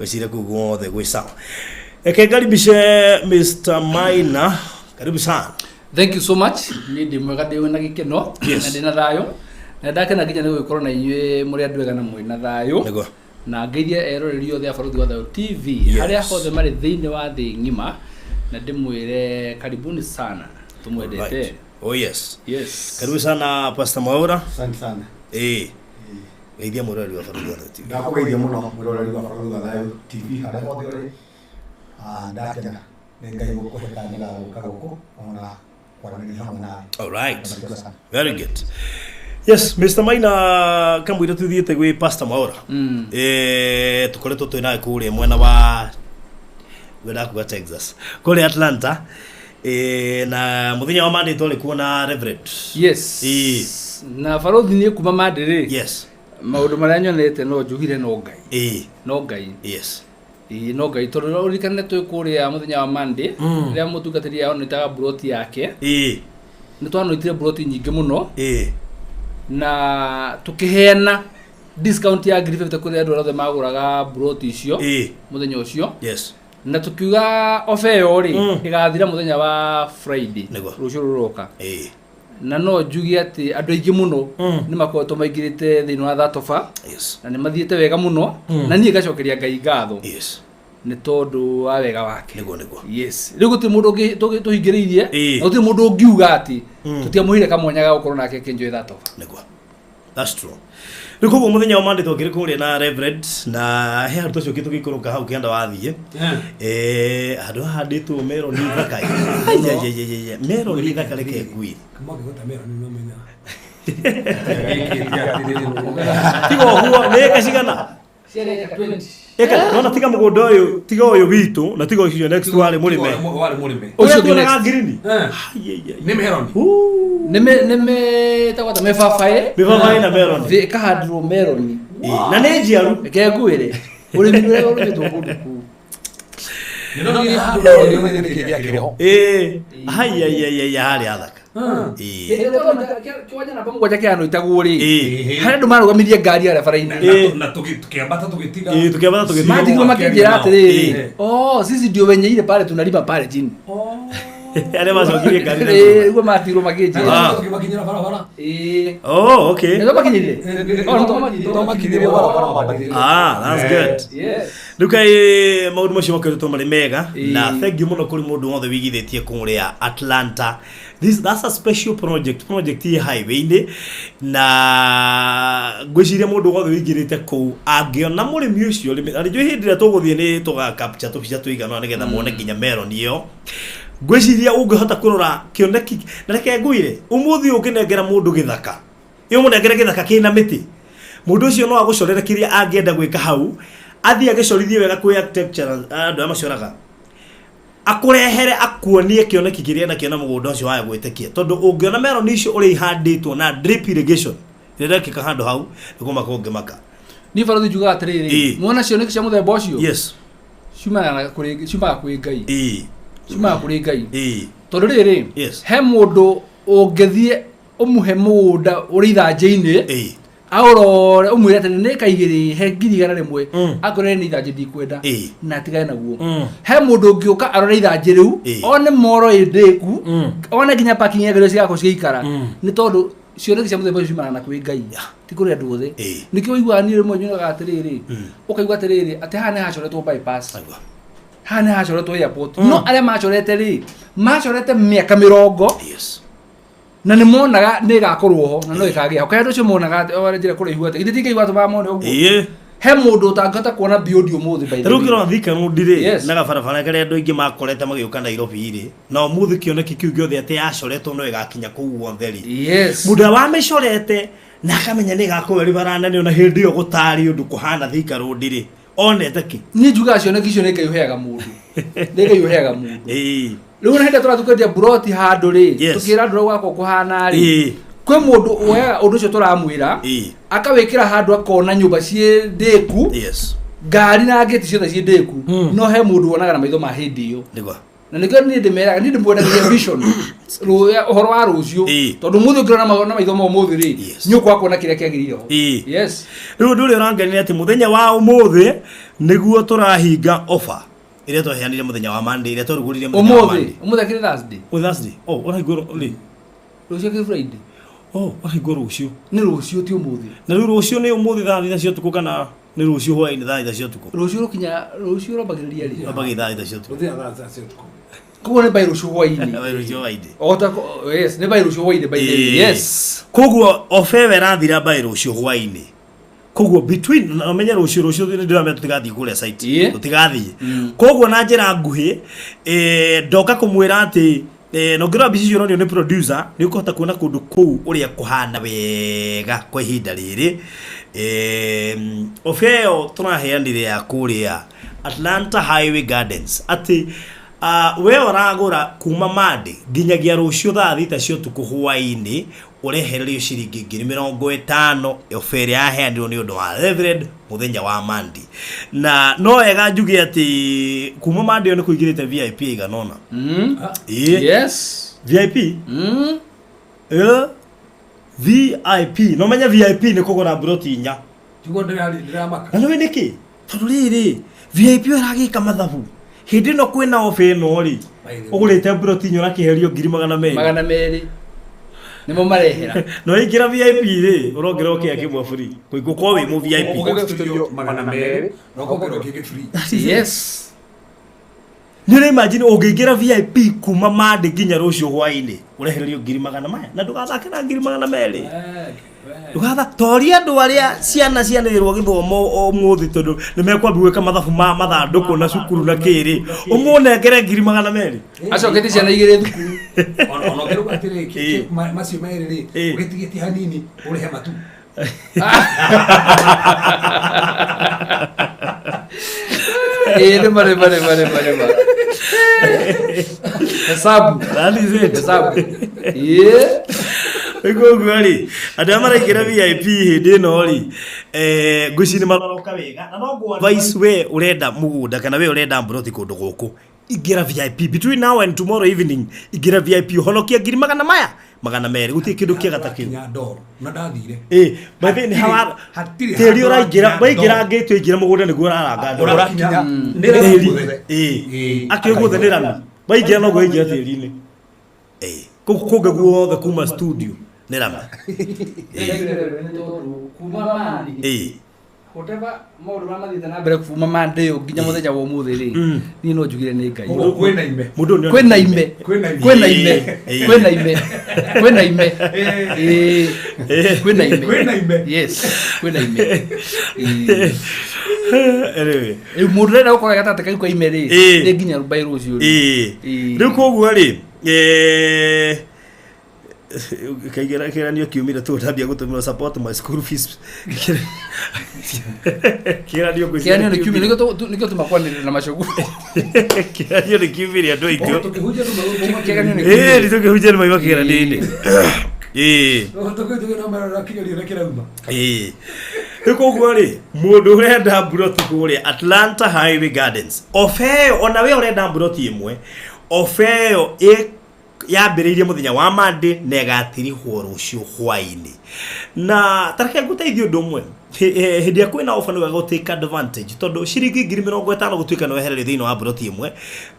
Gwĩciria kũu guothe gwĩ sawa. Reke ngaribishe Mr. Maina, karibu sana. Thank you so much. Niĩ ndĩ mwega, ndĩ na gĩkeno Yes. na ndĩ na thayũ na ndakena nginya nĩ gũgĩkorwo na inyuĩ mũrĩ andũ ega na mwĩ na thayũ. Nĩguo. Na ngeithie eroreri othe a Barũthi wa Thayũ TV Yes. harĩa hothe marĩ thĩinĩ wa thĩ ng'ima, na ndĩmwĩre karibuni sana, tũmwendete. Right. Oh yes. Yes. Karibu sana Pastor Mwaura. Asante sana. Geithia mwĩroreri wa Barũthi wa Thayũ TV. Ndakũgeithia mũno mwĩroreri wa Barũthi wa Thayũ TV harĩa hothe ũrĩ. Ndakena nĩ Ngai gũkũhe kanya ga gũka gũkũ ona kwaranĩria hamwe nawe. All right. Barikiwa sana. Very good. Yes, Mr. Maina kamwira tuthiĩte gwĩ Pastor Mwaura. Tũkoretwo twĩ nawe kũrĩa mwena wa ngwendaga kuga Texas, kũrĩa Atlanta. Na mũthenya wa Monday twarĩ kuo na Reverend. Yes. Na barũthi niĩ kuma Monday rĩ. Yes. Maũndũ marĩa nyonete no njugire no Ngai. No Ngai. Yes. Ĩĩ no Ngai, tondũ ũririkane twĩ kũrĩa mũthenya wa Monday rĩrĩa mũtungatĩri anoitaga mburoti yake. Nĩ twanoitire mburoti nyingĩ mũno. Na tũkĩheana discount ya ngiri 50 kũrĩ andũ arĩa othe magũraga mburoti icio mũthenya ũcio. Yes. Na tũkiuga ofa ĩyo rĩ ĩgathira mũthenya wa Friday rũciũ rũroka. Na no njuge atĩ andũ aingĩ mũno nĩ makoretwo maingĩrĩte thĩinĩ wa that offer. Yes. Na nĩ mathiĩte wega mũno. Na niĩ ngacokeria Ngai ngatho. Yes. Nĩ tondũ wa wega wake. Nĩguo, nĩguo. Yes. Rĩu gũtirĩ mũndũ tũhingĩrĩirie, na gũtirĩ mũndũ ũngiuga atĩ tũtiamũheire kamwanya ga gũkorwo nake akĩenjoy that offer. Nĩguo. That's true. Rĩu koguo mũthenya wa Monday twakĩrĩ kũrĩa na Reverend, na he handũ tũcokire tũgĩikũrũka hau kĩanda wathiĩ. Handũ hahandĩtwo meroni thaka. Ai, ai, ai, ai, ai, meroni thaka reke ngui. Tiga ũguo, nĩ ĩka cigana? Ĩka, nona tiga mũgũnda ũyũ, tiga ũyũ witũ, na tiga ũcio next warĩ mũrĩme. Warĩ mũrĩme. Ũcio tuonaga ngirini. Nĩ meroni. Nĩ mĩtagwo atĩa? Mĩbabaĩ. Mĩbabaĩ na meroni. Ĩkahandĩrwo meroni. Na nĩ njiaru. Reke ngwĩre, ũrĩmi ũrĩa ũrĩmĩtwo kũndũ kũu. Ai, ai, ai, ai, harĩa athaka. Kĩwanja namba mũgwanja kĩhanoitagwo rĩ, harĩa andũ marũgamirie ngari harĩa bara-inĩ. Na tũkĩambata tũgĩtiga. Tũkĩambata tũgĩtiga. Matigirwo makĩnjĩra atĩrĩrĩ, oh, sisi ndio wenye ile pale tunalima pale chini. Arĩa macokirie ngari na Nĩguo matigirwo makĩnjĩra. Tũkĩmakinyĩra barabara. Oh, okay. Nĩ twamakinyĩrire? Oh, nĩ twamakinyĩrire. Ah, that's good. Yes. Rĩu kaĩ maũndũ macio makoretwo marĩ mega, na thank you mũno kũrĩ mũndũ wothe wĩigithĩtie kũrĩa Atlanta. That's a special project, project ĩ highway-inĩ, na ngwĩciria mũndũ wothe wĩingĩrĩte kũu angĩona mũrĩmi ũcio na nĩnjũĩ hĩndĩ ĩrĩa tũgũthiĩ nĩ tũga capture tũbica tũigana ũna nĩgetha muone nginya meroni ĩyo. Ngwĩciria ũngĩhota kũrora kĩoneki, na reke ngwĩre, ũmũthĩ ũyũ ũngĩnengera mũndũ gĩthaka, ĩ ũmũnengere gĩthaka kĩna mĩtĩ, mũndũ ũcio no agũcorere kĩrĩa angĩenda gwĩka hau, athiĩ agĩcorithie wega kwĩ architecture, andũ arĩa macoraga, akũrehere akuonie kĩoneki kĩrĩa enakĩo na mũgũnda ũcio waya gwĩtĩkia, tondũ ũngĩona meroni icio ũrĩa ihandĩtwo na drip irrigation ĩrĩa ĩrekĩka handũ hau, nĩ kũmaka ũngĩmaka. Niĩ barũthi njugaga atĩrĩrĩ, muona cioneki cia mũthemba ũcio? Yes. Ciumaga kũrĩ Ngai. Ciumaga kũrĩ Ngai. Tondũ rĩrĩ, Yes. he mũndũ ũngĩthiĩ ũmũhe mũgũnda ũrĩ ithanjĩ-inĩ, aũrore ũmwĩre atĩ nĩ ĩka igĩrĩ he ngiri igana rĩmwe, akwĩre nĩ ithanjĩ ndikwenda, na atigane naguo. He mũndũ ũngĩũka arore ithanjĩ rĩu, one moro ĩ ndĩku, one nginya parking ya ngari cigakorwo cigĩikara, nĩ tondũ cioneki cia mũthemba ũcio ciumanaga na kwĩ Ngai, ti kũrĩ andũ othe. Nĩkĩo ũiguaga niĩ rĩmwe nyonaga atĩrĩrĩ, ũkaigua atĩrĩrĩ, atĩ haha nĩ hacoretwo bypass, haha nĩ hacoretwo airport, no arĩa macorete rĩ, macorete mĩaka mĩrongo, na nĩ monaga nĩ ĩgakorwo ho na no ĩkagĩa ho. Kaĩ andũ acio monaga atĩ, oh, njĩra kũraihu atĩ, githĩ ti Ngai watũmaga mone ũguo? He mũndũ ũtangĩhota kuona beyond ũmũthĩ, by the Rĩu way. kĩrora Thika Road rĩ, Yes. na gabarabara karĩa andũ aingĩ makorete magĩũka Nairobi rĩ, na ũmũthĩ kĩoneki kĩu gĩothe atĩ yacoretwo no ĩgakinya kũu guothe rĩ, Yes. mũndũ ũrĩa wamĩcorete na akamenya nĩ ĩgakorwo ĩrĩ bara nene, ona hĩndĩ ĩyo gũtarĩ ũndũ kũhana Thika Road rĩ, onete kĩ? Niĩ njugaga cioneki icio nĩ Ngai ũheaga mũndũ, nĩ Ngai ũheaga mũndũ. Rĩu ona hĩndĩ ĩrĩa tũrathiĩ kwendia mburoti handũ rĩ, tũkĩra andũ ũrĩa gwakorwo kũhana rĩ, kwĩ mũndũ woyaga ũndũ ũcio tũramwĩra, akawĩkĩra handũ, akona nyũmba ciĩ ndĩku, ngari na ngĩti ciothe ciĩ ndĩku, no he mũndũ wonaga na maitho ma hĩndĩ ĩyo. Nĩguo. Na nĩkĩo niĩ ndĩmeraga, niĩ ndĩmwendagĩria vision ũhoro wa rũciũ, tondũ mũthĩ ũngĩrora na maitho ma ũmũthĩ rĩ, nĩ ũkwaga kuona kĩrĩa kĩagĩrĩire ho. Yes. Rĩu ũndũ ũrĩa ũrangenia atĩ mũthenya wa ũmũthĩ nĩguo tũrahinga offer ĩrĩa twaheanire mũthenya wa Monday, ĩrĩa twarugũririe mũthenya wa Ũmũthĩ Monday. Ũmũthĩ akĩrĩ Thursday. Ũmũthĩ Thursday. Oh, ũrahingwo rĩ? Rũciũ akĩrĩ Friday. Oh, ũrahingwo rũciũ. Nĩ rũciũ, ti ũmũthĩ. Na rĩu rũciũ nĩ ũmũthĩ thaa 3 cia ũtukũ kana nĩ rũciũ hwaĩ-inĩ thaa 3 cia ũtukũ? Rũciũ rũkinya, rũciũ rwambagĩrĩria rĩ? Rwambagĩrĩria thaa 3 cia ũtukũ. Rũthia thaa 3 cia ũtukũ. Koguo nĩ by rũciũ hwaĩ-inĩ. By rũciũ hwaĩ-inĩ. O ta yes, nĩ by rũciũ hwaĩ-inĩ, by the way. Yes. Koguo ofa ĩyo ĩrathira by rũciũ hwaĩ-inĩ. Koguo between na ũmenye rũciũ, rũciũ nĩ ndĩramenya tũtigathiĩ kũrĩa site, tũtigathiĩ. Koguo na njĩra nguhĩ, ndoka kũmwĩra atĩ, na ũngĩrora mbica icio ũronio nĩ producer, nĩ ũkũhota kuona kũndũ kũu ũrĩa kũhana wega kwa ihinda rĩrĩ. Ofa ĩyo tũraheanire ya kũrĩa Atlanta Highway Gardens atĩ we ũragũra kuma Monday nginyagia rũciũ thaa 6 cia ũtukũ hwaĩ-inĩ, ũrehererio ciringi 50,000, ofa ĩrĩa yaheanirwo nĩ ũndũ wa Reverend mũthenya wa Monday. Na no wega njuge atĩ kuma Monday ĩyo nĩ kũingĩrĩte VIP ĩigana ũna. Ĩĩ. Yes. VIP. Ĩĩ. VIP no menye VIP nĩ kũgũra mburoti 4. Tiguo ndĩramaka. Na nĩũĩ nĩkĩ? Tondũ rĩrĩ, VIP ĩyo ĩragĩka mathabu hĩndĩ ĩno kwĩna ofa ĩno rĩ, ũgũrĩte mburoti 4 ũrakĩherio 200,000. 200 nĩmo marehera. Na waingĩra VIP rĩ, ũrongererwo kĩa kĩmwe free gũkorwo wĩ mũ VIP. Ũgũra studio 200 na ũkongererwo kĩngĩ free. Yes. Nĩ ũrĩ imagine ũngĩingĩra VIP kuma Monday nginya rũciũ hwaĩ-inĩ, ũrehererio ngiri magana maya, na ndũgathake na 200,000. Ndũgatha toria andũ arĩa ciana cianĩrĩrwo gĩthomo ũmũthĩ, tondũ nĩ mekwambia gwĩka mathabu ma mathandũkũ na cukuru na kĩrĩ, ũmũnengere 200,000. Acoketie ciana 2 thukuru. Ona ũngĩrauga atĩrĩ, macio merĩ rĩ, ũgĩtigĩtie hanini ũrĩhe matu. Ĩĩ, nĩ ma, nĩ ma, nĩ ma, nĩ ma, nĩ ma. Hesabu. That is it. Hesabu. Ĩĩ. Koguo rĩ, andũ arĩa maraingĩra VIP hĩndĩ ĩno rĩ, ngwĩciria nĩ maroka wega. Na no ngũ advise we ũrenda mũgũnda kana we ũrenda mburoti kũndũ gũkũ, ingĩra VIP between now and tomorrow evening, ingĩra VIP ũhonokie ngiri magana maya 200, gũtirĩ kĩndũ kĩega ta kĩu. Kinya ndoro na ndathire. Ĩ, by the way, nĩ hawa Hatirĩ tĩri handũ ũraingĩra ũrakinya waingĩra ndoro. ngĩti waingĩra mũgũnda nĩguo ũraranga ndoro. Ũrakinya nĩ rami Tĩri. guothe. Ĩ, akĩ guothe nĩ rami, waingĩra noguo waingĩra tĩri-inĩ. Ĩ, kũu kũngĩ guothe kuma studio nĩ rami. Kuma Monday. Ĩ. Whatever maũndũ marĩa mathiĩte na mbere kuma Monday ĩyo nginya mũthenya wa ũmũthĩ rĩ, niĩ no njugire nĩ Ngai. Kwĩna ime. Mũndũ ũyũ nĩ Kwĩna ime. Kwĩna ime. Kwĩna ime. Ĩ. Kwĩna ime. Kwĩna ime. Ĩ. Kwĩna ime. Kwĩna ime. Yes. Kwĩna ime. Ĩ. Anyway. Rĩu mũndũ ũrenda gũkorwo gatagatĩ kau ka ime rĩ, Ĩ. nĩ nginya by rũciũ rĩ. Ĩ. Ĩ. Rĩu koguo rĩ, kaigĩra kĩgeranio kiumire tu ndambia gũtũmĩrwo support my school fees. Kĩgeranio ngwĩciria Kĩgeranio nĩ kiumire, nĩkĩo tũmakwanĩrĩra na macũgũ. Kĩgeranio nĩ kiumire andũ aingĩ. Tũkĩhunjia tũmauma Kĩgeranio nĩ Ĩ, kiumire. nĩ tũkĩhunjia nĩ mauma kĩgeranio-inĩ. Ĩ. Tũkĩhunjia no marora kĩgerio nĩ kĩrauma. Ĩ. Rĩu koguo rĩ, mũndũ ũrenda mburoti kũrĩa Atlanta Highway Gardens, ofa ĩyo, ona we ũrenda mburoti ĩmwe, ofa ĩyo yambĩrĩirie mũthenya wa Monday na ĩgatirihwo rũciũ hwaĩ-inĩ. Na tareke ngũteithie ũndũ ũmwe, hĩndĩ ĩrĩa kwĩna offer nĩ wega gũ take advantage, tondũ ciringi 50,000 gũtuĩka nĩ wehererio thĩinĩ wa mburoti ĩmwe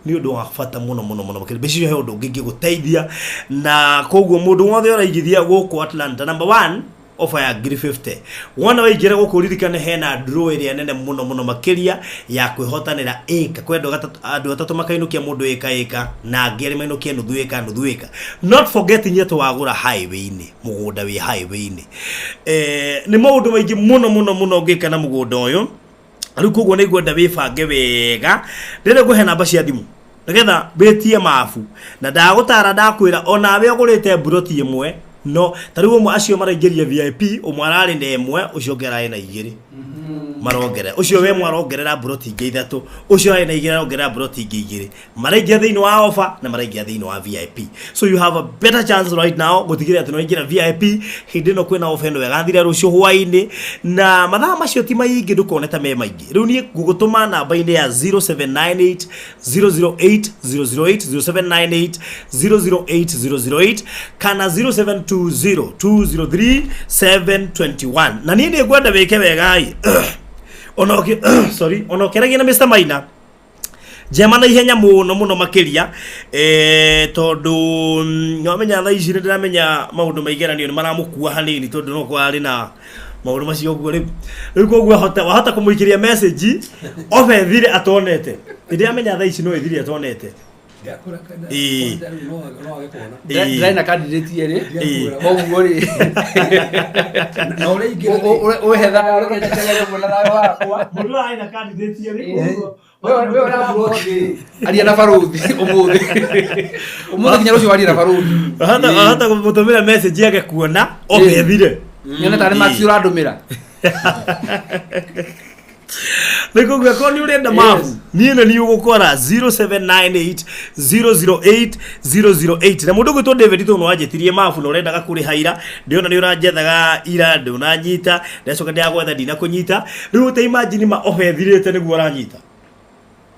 nĩ ũndũ wa bata mũno mũno mũno makĩria. Mbeca icio he ũndũ ũngĩ ingĩgũteithia. Na koguo mũndũ wothe ũraigithia gũkũ Atlanta, number 1, Ofa ya ngiri 50 wona waingĩra gũkũ ririkane hena draw ĩrĩa nene mũno mũno makĩria ya kwĩhotanĩra ĩka kwĩ andũ atatũ andũ atatũ makainũkia mũndũ ĩka ĩka na angĩ erĩ mainũkie nuthu ĩka nuthu ĩka, not forgetting atĩ wagũra highway-inĩ, mũgũnda wĩ highway-inĩ. Nĩ maũndũ maingĩ mũno mũno mũno ũngĩka na mũgũnda ũyũ. Rĩu koguo nĩ ngwenda wĩbange wega, ndĩrenda ngũhe namba cia thimũ nĩgetha wĩtie mabu, na ndagũtara ndakwĩra onawe ũgũrĩte mburoti ĩmwe no ta rĩu ũmwe acio maraingĩria VIP, ũmwe ararĩ na ĩmwe, ũcio ũngĩ ararĩ na igĩrĩ, marongerera ũcio we mwe arongerera mburoti ingĩ ithatũ, ũcio arĩ na igĩrĩ arongerera mburoti ingĩ igĩrĩ, maraingĩra thĩinĩ wa offer na maraingĩra thĩinĩ wa VIP. So you have a better chance right now gũtigĩrĩra atĩ nĩwaingĩra VIP hĩndĩ ĩno kwĩna offer ĩno ĩgathira rũciũ hwaĩ-inĩ, na mathaa macio ti maingĩ, ndũkone ta me maingĩ. Rĩu niĩ ngũgũtũma namba-inĩ ya 0798 008 008, 0798 008 008 kana 0720 203 721. Na niĩ nĩ ngwenda wĩke wegai ona sorry, ona ũkĩaragia na Mr. Maina njema na ihenya mũno mũno makĩria, tondũ nĩwamenya thaa ici nĩ ndĩramenya maũndũ ma igeranio nĩ maramũkua hanini, tondũ no kwarĩ na maũndũ macio ũguo. Rĩu koguo wahota kũmũikĩria message obe ĩthire atonete. Nĩ ndĩramenya thaa ici no ĩthire atonete. Ĩĩ. Ndĩrarĩ na candidate erĩ. Koguo rĩ, na ũrĩa ingĩ ũhe thayũ, reke njikarage ũguo na thayũ wakwa. Mũndũ arĩ na candidate erĩ koguo Wewe ũraburothi, aria na baruthi ũmũthĩ ũmũthĩ nginya rũciũ, warie na baruthi. Wahota kũmũtũmĩra message yake kuona obe ĩthire. Nyone tarĩ Max ũrandũmĩra. Nĩ koguo akorwo nĩ ũrenda mabu, niĩ nĩ niĩ ũgũkora 0798 008 008. Na mũndũ ũgwĩtwo David, tondũ nĩ wanjĩtirie mabu na ũrendaga kũrĩha ira, ndĩrona nĩ ũranjethaga ira, ndũnanyita, ndacoka ndĩragwetha ndinakũnyita. Rĩu ũta imagine ma obe ĩthirĩte nĩguo ũranyita.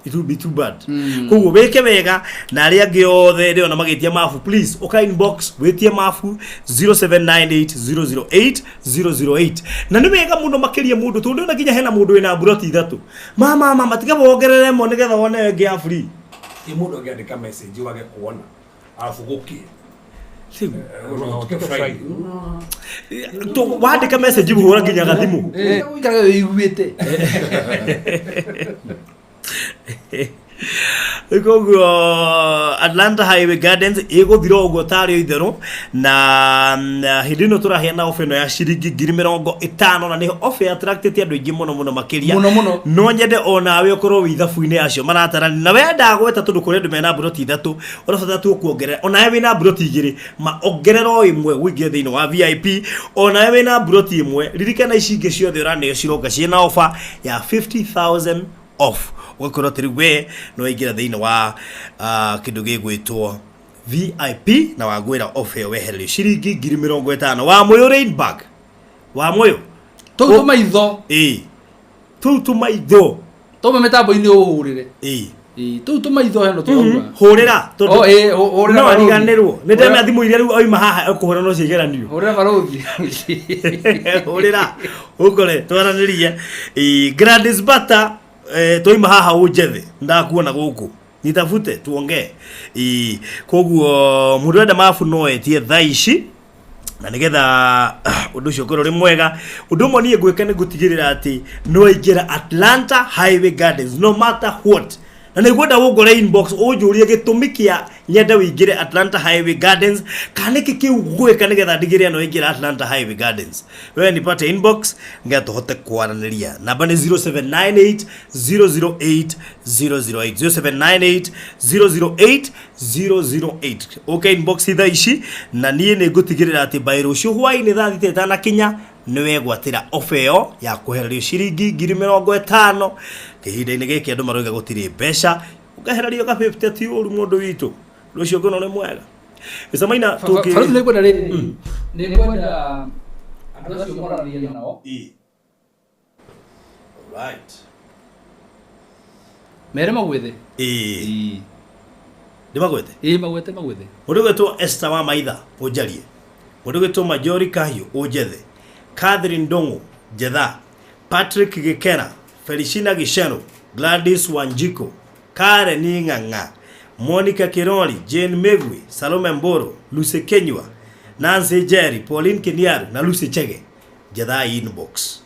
It will be too bad. Koguo wĩke wega, na arĩa angĩ othe ndĩrona magĩtia mabu, please ũka inbox wĩtie mabu 0798 008 008. Na nĩ wega mũno makĩria mũndũ, tondũ ndĩrona nginya hena mũndũ wĩna mburoti ithatũ. Mama mama, tiga wongerere ĩmwe nĩgetha wone ĩngĩ ya free. Ĩ mũndũ angĩandĩka message wage kuona arabu gũkĩe? Wandĩka message hũra nginya gathimũ. Ũikarage wĩiguĩte. Koguo Atlanta Highway Gardens ĩgũthira ũguo tarĩ o itherũ, na hĩndĩ ĩno tũraheana ofa ĩno ya ciringi 50,000, na nĩho ofa attractĩte andũ aingĩ mũno mũno makĩria. Mũno mũno. No nyende onawe ũkorwo wĩ ithabu-inĩ acio maratarani na wenda gweta, tondũ kũrĩ andũ mena mburoti ithatũ, ũrabatara tu kuongerera. Onawe wĩna mburoti igĩrĩ, ma ongerera o ĩmwe ũingĩre thĩinĩ wa VIP. Onawe wĩna mburoti ĩmwe, ririkana ici ingĩ ciothe ũraneo ciroka ciĩna ofa ya 50,000 off, ũgakorwo atĩ rĩu we no waingĩra thĩinĩ wa kĩndũ gĩgwĩtwo VIP na wagwĩra off ĩyo wehererio ciringi 50,000. Wa mũyũ Rainbag wa mũyũ. Tũu tũmaitho. Ĩĩ, tũu tũmaitho. Tũma mĩtambo-inĩ ũhũrĩre. Ĩĩ. Ĩĩ, tũu tũmaitho heno tũrauga. Hũrĩra tondũ Oh, ĩĩ, hũrĩra no barũthi. ariganĩrwo nĩ ndemea thimũ iria rĩu oima haha ekũhũra no cigeranio. Hũrĩra barũthi. Hũrĩra ũkore twaranĩrie. Ĩĩ, Gladys Bata, twaima haha ũnjethe, ndakuona gũkũ, nitafute tuongee. Ĩĩ, koguo mũndũ wenda mabu no etie thaa ici, na nigetha ũndũ ũcio ũkorwo ũrĩ mwega. Ũndũ ũmwe niĩ ngwĩka nĩ ngũtigĩrĩra atĩ no aingĩra Atlanta Highway Gardens no matter what, na nĩ ngwenda ũngore inbox ũnjũrie gĩtũmi kĩa nyende wĩingĩre Atlanta Highway Gardens, kana nĩkĩ kĩu ngwĩka nĩgetha ndigĩrĩre no ingĩra Atlanta Highway Gardens. We nipate inbox nĩgetha tũhote kwaranĩria. Namba nĩ 0798 008 008, 0798 008 008. Ũke inbox thaa ici, na niĩ nĩ ngũtigĩrĩra atĩ by rũciũ hwaĩ-inĩ thaa 6 ĩtanakinya nĩ wegwatĩra ofa ĩyo ya kwehererio ciringi 50,000. Kĩhinda-inĩ gĩkĩ andũ maroiga gũtirĩ mbeca, ũkehererio ka 50 ti ũru mũndũ witũ. Ũndũ ũcio ngona ũrĩ mwega. Mr. Maina, tũngĩ Barũthi, nĩ ngwenda rĩrĩ, nĩ ngwenda andũ acio moranĩrie nao. Ĩĩ. Right. Mere magwethe. Ĩĩ, ndĩmagwete. Ĩĩ, magwete magwethe. Mũndũ ũgwĩtwo Esther wa Maitha ũnjarie, mũndũ ũgwĩtwo Majori Kahiũ ũnjethe, Catherine Ndong'o njetha, Patrick Gĩkera, Felicina Gĩcero, Gladys Wanjiko, Karen Ng'ang'a, Monica Kirori, Jane Megwe, Salome Mboro, Lucy Kenywa, Nancy Jerry, Pauline Kiniaru na Lucy Chege. Njethai inbox.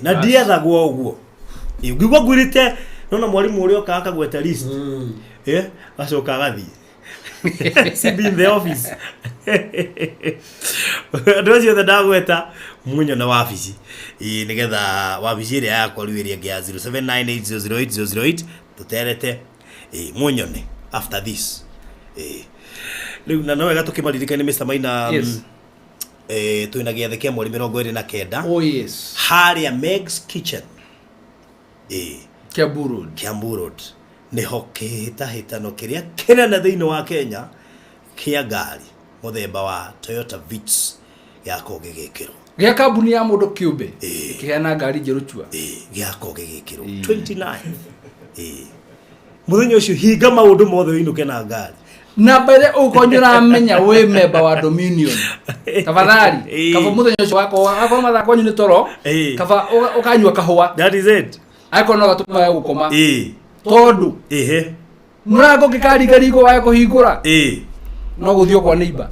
Na ndiethagwo ũguo. Ũngĩigua ngwĩrĩte nona mwarimũ ũrĩa okaga akagweta list. Acoka agathiĩ. See me in the office. Andũ acio othe ndagweta munyone wabici. Nĩgetha wabici ĩrĩa yakwa rĩu ĩrĩa ĩngĩ ya 0798008008 tũterete. Munyone after this. Rĩu na no wega tũkĩmaririkane Mr. Maina. Yes. Twĩna gĩathĩ kĩa mweri 29. Oh yes. Harĩa Meg's Kitchen. Kiambu Road. Kiambu Road. Nĩho kĩhĩtahĩtano kĩrĩa kĩnene thĩinĩ wa Kenya kĩa ngari mũthemba wa Toyota Vitz gĩgakorwo gĩgĩkĩrwo. Gĩa kambuni ya mũndũ kĩũmbe ĩkĩheana ngari njerũ chua. Gĩgakorwo gĩgĩkĩrwo 29. Mũthenya ũcio hinga maũndũ mothe ũinũke na ngari. Namba ĩrĩa ũgũkorwo nĩ ũramenya wĩ memba wa Dominion. Tafadhali, kaba mũthenya ũcio wakwa akorwo mathaa kwanyu nĩ toro, kaba ũkanyua kahũa. That is it. Angĩkorwo no gatũmaga gũkoma. Tondũ mũrango ũngĩkaringaringwo wage kũhingũra, no gũthiĩ kwa neighbor.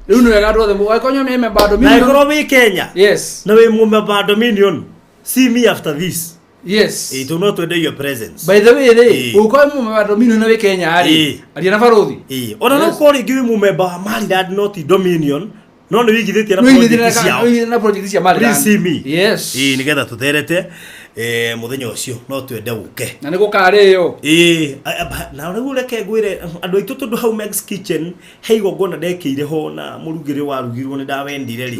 Rĩu nĩ wega andũ othe angĩkorwo nĩ memba wa Dominion. Na angĩkorwo wĩ Kenya. Yes. Na wĩ mũmemba wa Dominion. See me after this. Yes. To no twende your presence. By the way rĩ, ũngĩkorwo wĩ mũmemba wa Dominion na wĩ Kenya rĩ, aria na barũthi. Ona no ũkorwo rĩngĩ wĩ mũmemba wa Maryland not Dominion, no nĩ wĩigithĩtie na project ciao. Na project cia Maryland. Please see me. Yes. Nĩgetha tũtherete mũthenya ũcio no twende ũke. Na nĩ gũkarĩo. Na rĩu reke ngwĩre andũ aitũ tondũ hau Meg's Kitchen he igongona ndekĩire ho na mũrugĩre warugirwo nĩ ndawendire rĩ.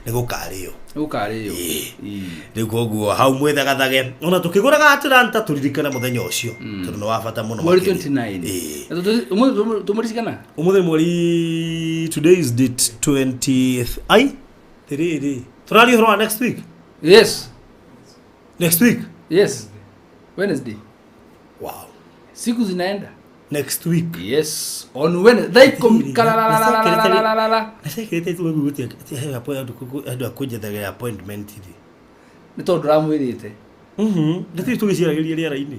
Nĩ gũkarĩo. Gũkarĩo. Rĩu koguo hau mwĩthagathage ona tũkĩgũraga Atlanta tũririkane mũthenya ũcio tondũ nĩ wa bata mũno. Mweri 29. Ũmũthĩ cigana? Ũmũthĩ mweri today is date 20th. Ai tiriri tũraria ũhoro wa next week. Yes. Next week. Yes. Wednesday. Wow. Siku zinaenda. Next week. Yes. On Wednesday. Thaa ikũmi karararararararara. Nacekete andũ a kũnjethagĩra appointment rĩ. Nĩ tondũ ndũramwĩrĩte. Nĩtũĩ tũgĩciaragĩria rĩera-inĩ.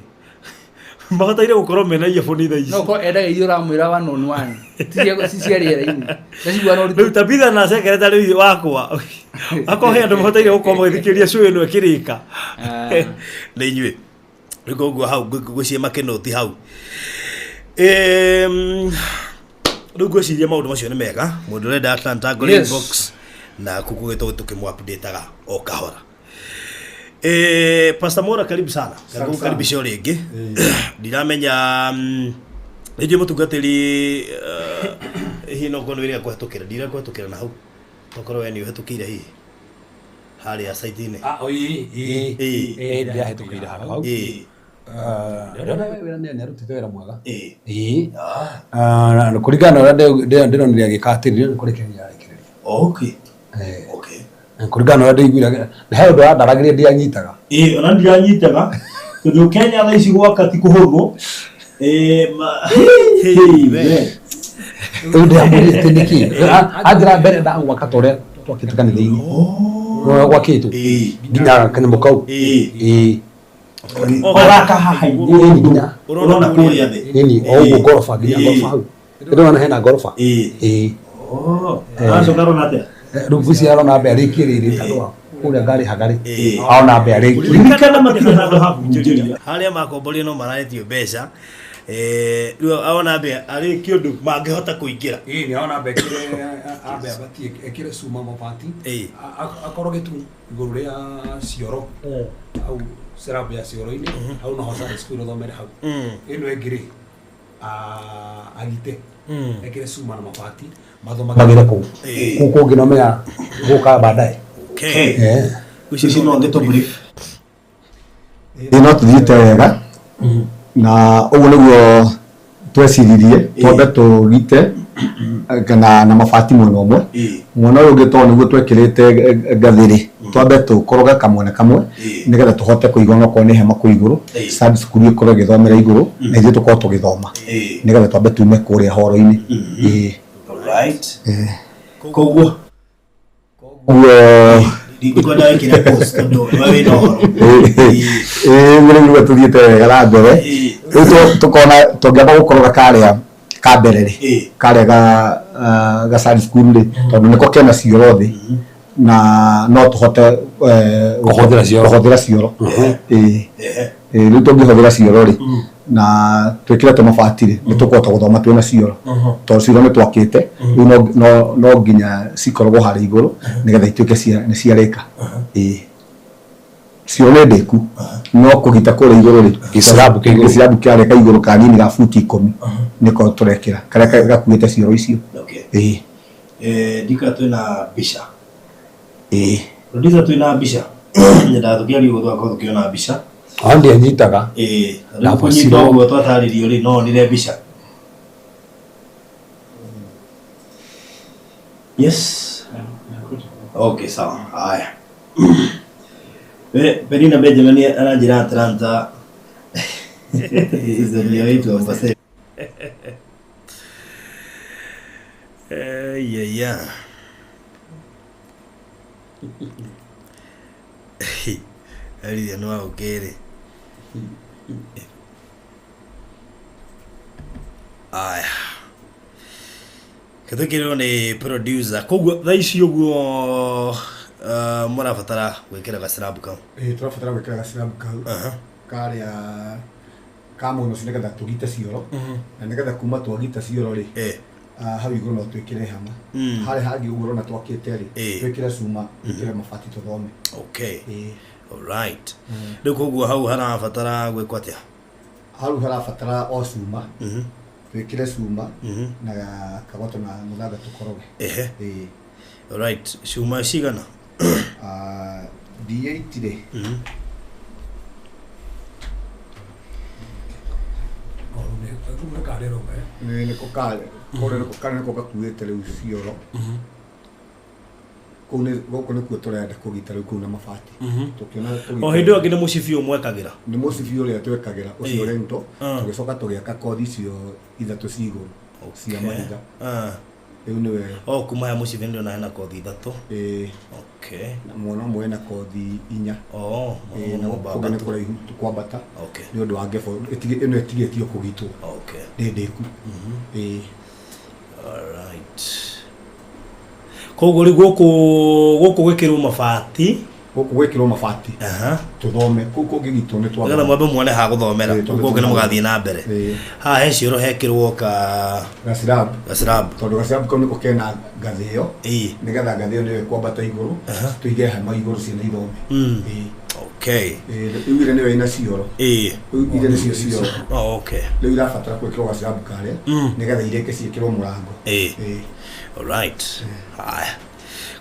Mabataire gũkorwo mena earphone thaa ici. No ũkorwo endaga iria ũramwĩra one on one. Ti cia rĩera-inĩ. Ndacigua no Rĩu Tabitha na secretary rĩu wakwa. Akorwo he andũ mabataire gũkorwo magĩthikĩrĩria show ĩno ĩkĩrĩka. Nĩ inyuĩ. Rĩu koguo hau ngwĩciria makĩnũti hau. Rĩu ngwĩciria maũndũ macio nĩ mega. Mũndũ ũrenda Atlanta ngore inbox na kũkũ tũkĩmũ-update-aga o kahora. Pastor Mora karibu sana. Karibu karibisho rĩngĩ. Ndiramenya nĩnjũĩ mũtungatĩri hihi no ũkorwo nĩ wĩrĩga kũhetũkĩra. Ndirakũhetũkĩra na hau. Tokorwo we nĩ ũhetũkĩire hihi harĩa site-inĩ. Ndĩrahetũkĩire handũ hau. Ndĩrona wĩra nĩ arutĩte wĩra mwega. Kũringana na ũrĩa ndĩronire agĩka atĩrĩ, nĩ kũrĩkĩrĩria ararĩkĩrĩria. Okay. Okay. Kũringana na ũrĩa ndĩiguire, he ũndũ andaragĩria ndianyitaga. Ona ndianyitaga tondũ Kenya thaa ici gwaka ti kũhũthũ. Rĩu ndĩramũria atĩ nĩkĩ? Anjĩra mbere ndagwaka ta ũrĩa twakĩte kanitha-inĩ. Gwakĩtwo nginya kanyamũ kau. Ũraka haha igũrũ nginya ũrona kũrĩa thĩ. Nini, o ũguo ngoroba nginya ngoroba hau. Ndĩrona hena ngoroba. Aracoka arona atĩa? Rĩu ngwĩciria arona ambe arĩkie rĩrĩ tondũ kũrĩa ngarĩhaga rĩ, arona ambe arĩkie. Ririkana matirĩ handũ ha kũhunjĩria. Harĩa makomborire no mararetio mbeca. Rĩu arona ambe arĩkie ũndũ mangĩhota kũingĩra. Nĩ arona ambe ambe abatie ekĩre cuma mabati. Akoroge tu igũrũ rĩa cioro. Hau slab ya cioro-inĩ, hau noho Sunday school ĩthomere hau. Ĩno ĩngĩ rĩ, agite ekĩre cuma na mabati mathomagĩre kũu. Kũu kũngĩ no menya gũka baadaye. Ici no nĩ brief. No tũthiĩte wega na ũguo nĩguo tweciririe twambe tũgite na mabati mwena ũmwe, mwena ũyũ ũngĩ tondũ nĩguo twekĩrĩte ngathĩ rĩ, twambe tũkoroge kamwena kamwe nĩgetha tũhote kũiga onokorwo nĩ hema kũu igũrũ, Sunday school ĩkorwo ĩgĩthomera igũrũ na ithuĩ tũkorwo tũgĩthoma nĩgetha twambe tume kũrĩa horo-inĩ. Koguo ndingĩkwenda wĩkĩre post tondũ we wĩna ũhoro. Ũguo nĩguo tũthiĩte wega na mbere. Rĩu tũkona tũngĩamba gũkoroga karĩa Ka mbere rĩ karĩa ga ga Sunday school rĩ tondũ nĩko kena cioro thĩ na no tũhote Kũhũthĩra cioro. Kũhũthĩra cioro ĩĩ ĩĩ rĩu tũngĩhũthĩra cioro rĩ na twĩkĩre tũmabati rĩ nĩ tũkũhota gũthoma twĩna cioro tondũ cioro nĩ twakĩte rĩu no nginya cikoragwo harĩa igũrũ nĩgetha ituĩke cia nĩ ciarĩka ĩĩ cioro nĩ ndĩku no kũgita kũrĩa igũrũ rĩ Gĩcirabu kĩa igũrũ. Gĩcirabu kĩarĩa ka igũrũ kanini ga buti 10 nĩko tũrekĩra karĩa gakuĩte cioro icio. Okay. Ĩĩ. Ndika twĩna mbica. Ĩĩ. Producer twĩna mbica. Nyendaga tũkĩaria ũguo tũgakorwo tũkĩona mbica. Andi anyitaga. Ĩĩ. Rĩu Ndabacirwo. kũnyita ũguo twatarĩrio rĩ no onire mbica. Yes. Okay, sawa. Haya. Penina Benjamin aranjĩra Atlanta is on your way to Amboseli. Yeah, yeah. Arithia nĩ wagũkĩrĩ. Aya. Kĩtũkĩrĩrwo nĩ producer. Koguo thaa ici ũguo mũrabatara gwĩkĩra gacirabu kau. Ĩĩ tũrabatara gwĩkĩra gacirabu kau karĩa ka mwena ũcio nĩgetha tũgite cioro na nĩgetha kuma twagita cioro rĩ hau igũrũ no twĩkĩre hama harĩa hangĩ ũguo ũrona twakĩte rĩ twĩkĩre cuma twĩkĩre mabati tũthome. Okay. Alright. Rĩu koguo hau harabatara gwĩkwo atĩa? Hau harabatara o cuma twĩkĩre cuma na kagoto na mũthanga tũkoroge. Ehe. Ĩĩ. Alright. Cuma cigana? D8 rĩ nĩko karĩa kũrĩa nĩko karĩa nĩko gakuĩte rĩu cioro kũu nĩ gũkũ nĩkuo tũrenda kũgita rĩu kũu na mabati tũkĩona O hĩndĩ ĩyo ĩngĩ nĩ mũcibi ũyũ mwekagĩra. Nĩ mũcibi ũrĩa twekagĩra ũcio Ĩĩ. rento tũgĩcoka tũgĩaka kothi icio ithatũ ci igũrũ cia mahiga rĩu nĩwe O kuma he mũcibi ndĩrona hena kothi ithatũ. Ĩĩ. Okay. Na mwena ũmwe wĩna kothi inya. Oh, Ĩĩ, na mwena gũkũ kũngĩ nĩ ũmwe kũraihu kwambata Okay. nĩ ũndũ wa ngebo ĩno ĩtigĩtio kũgitwo. Okay. Nĩ ndĩku. Ĩĩ. Alright. Koguo rĩu gũkũ gũkũ gwĩkĩrwo mabati. Gũkũ gwĩkĩrwo mabati. Tũthome kũu kũngĩgitwo nĩ twathoma. Nĩgetha mwambe muone ha gũthomera. Ĩĩ, Kũu kũngĩ nĩ mũgathiĩ na mbere. Ĩĩ. Haha he cioro hekĩrwo ka gacirabu. Gacirabu. Tondũ gacirabu kau nĩko kena ngathĩ ĩyo. Ĩĩ. Nĩgetha ngathĩ ĩyo nĩyo ĩkwambata igũrũ tũige hema igũrũ ciana ithome. Ĩĩ. Okay. Ĩĩ, rĩu iria nĩyo ĩna cioro. Ĩĩ. Rĩu iria nĩcio cioro. Oh, okay. Rĩu irabatara gwĩkĩrwo gacirabu karĩa nĩgetha irĩke ciĩkĩrwo mũrango. Ĩĩ. Ĩĩ. Alright. Haya.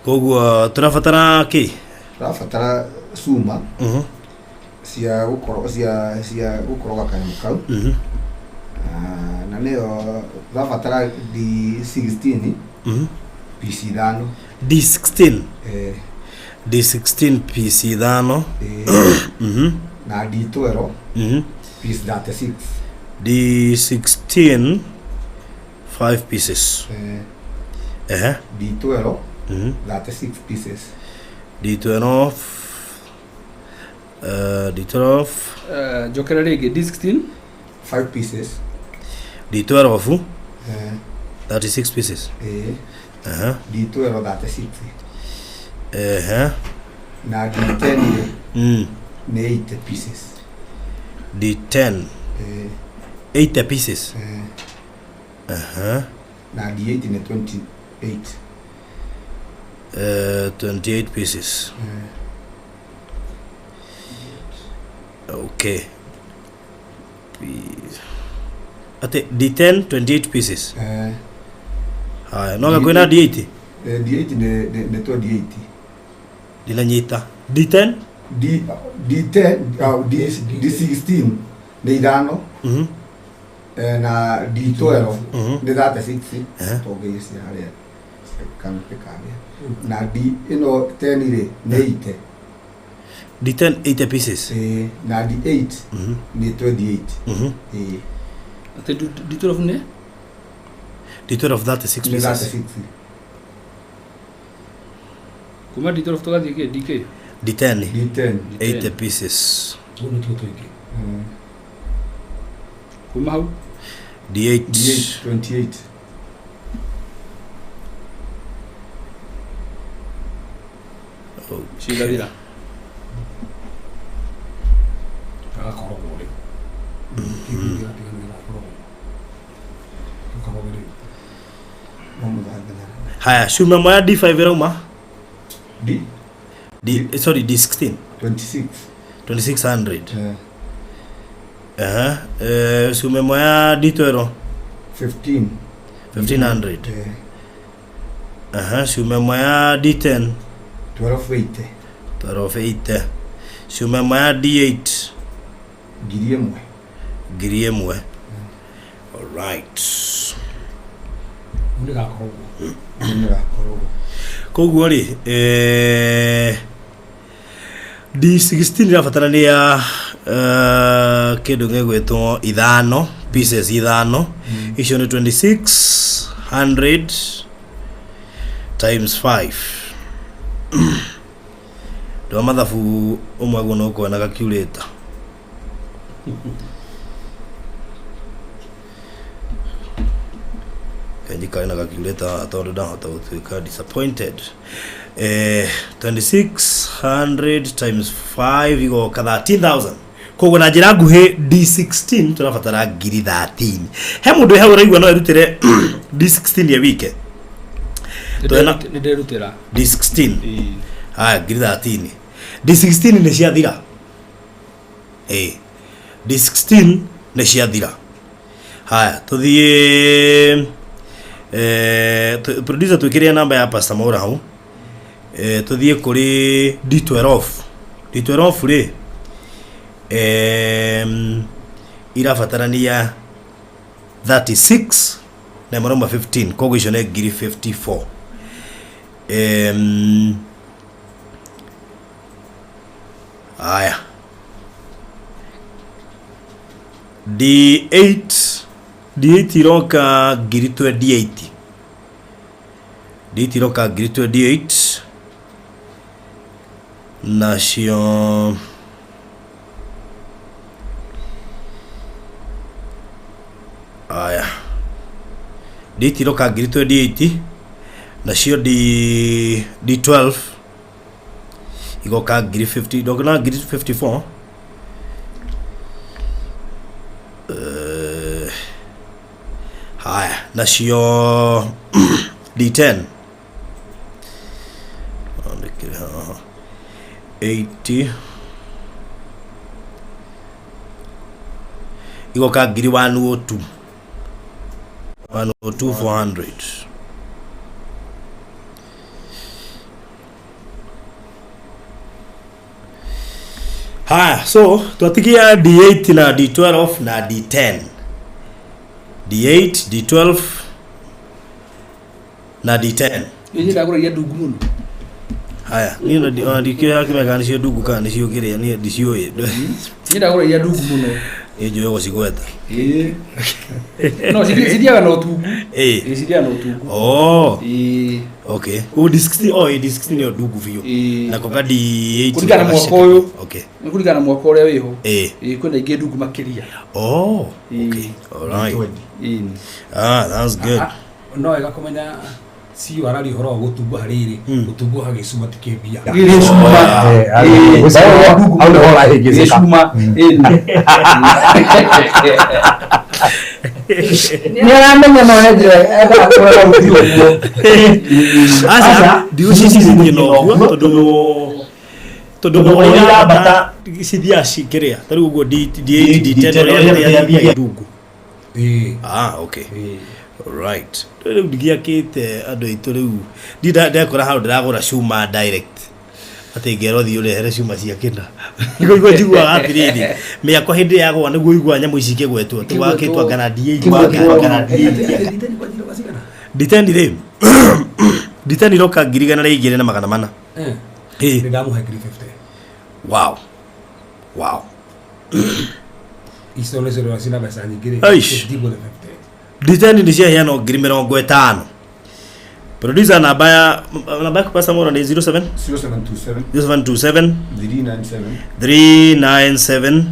Koguo tũrabatara kĩ? Tũrabatara cuma cia gũkoro cia cia gũkoroga kanyamũ kau. Na nĩyo tũrabatara D16 PC 5. D16. Ĩĩ. D16 PC 5. Ĩĩ. Na D12 piece 36. D16 5 pieces. Ĩĩ. Ehe. D12 36 pieces. D12 D12 njokera rĩngĩ D16 5 pieces. D12 Ĩĩ. 36 pieces. Ĩĩ. Ehe. D12 36. Ehe. Na D10 rĩ nĩ 80 pieces. D10 Ĩĩ. 80 pieces. Ĩĩ. Ehe. Na D8 nĩ 28. 28 pieces. Okay. Ate D10 28 pieces. Haya, no kwĩna D8. D8 nĩ 28. Ndinanyita. D10 D D10 D16 nĩ ithano. Na D12 nĩ 36. Tũngĩiye cia harĩa kanapĩ karĩa. Na D ĩno 10 rĩ nĩ 80. D10 80 pieces. Ĩĩ, na D8 nĩ 28. Ĩĩ. Atĩ D12 nĩ? D12 36 Nĩ pieces. 36. Kuma D12 tũgathiĩ kĩ DK? D10 D10 80 pieces. Kuma hau? D8. D8 28. Cigathira. Gakorogwo rĩ. Haya, cuma ĩmwe ya D5 ĩrauma D D, sorry, D16. 26. 2600. Eh. Aha, cuma ĩmwe ya D12 15. 1500. Eh. Aha, cuma ĩmwe ya D10 1280. 1280. Cuma ĩmwe ya D8 1000. 1000. Alright. Nĩ gakorogwo. Nĩ gakorogwo. Koguo rĩ, D16 ĩrabatarania kĩndũ gĩgwĩtwo ithano pieces ithano, icio nĩ 2600 times 5. Ndwa mathabu ũmwe guo no kuona calculator. Kenjikare na calculator tondũ ndahota gũtuĩka disappointed. 2600 times 5 igoka 13000. Koguo na njĩra nguhĩ D16 tũrabatara ngiri 13. He mũndũ wĩ hau ũraigua no erutĩre D16 ya wike? Twena- Nĩ nderutĩra. D16. Haya, ngiri 13. D16 nĩ ciathira. D16 nĩ ciathira. Haya, tũthiĩ, producer twĩkĩrĩre namba ya Pastor Mwaura hau. Tũthiĩ kũrĩ D12. D12 rĩ, irabatarania 36 na ĩmwe rauma 15, koguo icio nĩ ngiri 54. Haya, D8. D8 iroka ngiri 28. D8 iroka ngiri 28 nacio aya D8 iroka ngiri 28 nacio D12 igoka ngiri 50 ndokona ngiri 54. Haya, nacio D10 andĩkĩre haha 80 igoka ngiri 102 102 400. Haya, so twatigia D8 na D12 na D10. D8, D12 na D10. Niĩ ndagũragia ndungu mũno. Haya, niĩ ona ndikĩũĩ hakĩmenya kana nĩcio ndungu kana nĩcio kĩrĩa, niĩ ndiciũĩ. Niĩ ndagũragia ndungu mũno. Niĩ njũĩ gũcigweta. Ĩĩ. No cithiaga na ũtungu. Ĩĩ. Ĩĩ, cithiaga na ũtungu. Oh. Ĩĩ. Okay. Ũguo D16, oh, ĩĩ, D16 nĩyo ndungu biũ. Ĩĩ. Na koka D8 Kũringana na mwaka ũyũ. Okay. Nĩ kũringana na mwaka ũrĩa wĩho. Ĩĩ. Ĩĩ, kwĩna ingĩ ndungu makĩria. Oh, okay. All right. Ĩĩ. Ah, that's good. No wega kũmenya CEO araria ũhoro wa gũtunguha rĩrĩ, gũtunguha gĩcuma ti kĩmbia. Gĩcuma. Ĩĩ. Hau nĩho ũrahĩngĩcĩka. Gĩcuma. Ĩĩ. Nĩ aramenya no he njĩra endaga kũrora ũthiũ ũguo. Aca, ndigũcicithie na ũguo tondũ ũrĩa irambata cithiaga cikĩrĩa ta rĩu ũguo D8 D10 ũrĩa yathiaga ndungu. Ah, okay. Right. Rĩu ndigiakĩte andũ aitũ rĩu ndekora handũ ndĩragũra cuma direct atĩ ngerwo thiĩ ũrehere cuma cia kĩna. Nĩguo njiguaga atĩrĩrĩ, mĩako hĩndĩ yagwa nĩguo ũiguaga nyamũ ici ikĩgwetwo tũgakĩtwo anga na D8 kana D8. D10 rĩ, D10 iroka 1,200,400. Ĩĩ. Nĩ ndamũhe ngiri 50. Wow. Wow. Icio nĩcio ndĩrona cina mbeca nyingĩ rĩ. Aish. 50 ngũthe 50. D10 nĩ ciaheanwo ngiri mĩrongo ĩtano. Producer namba ya namba ya kupasa mora ni 07 0727 0727 397 397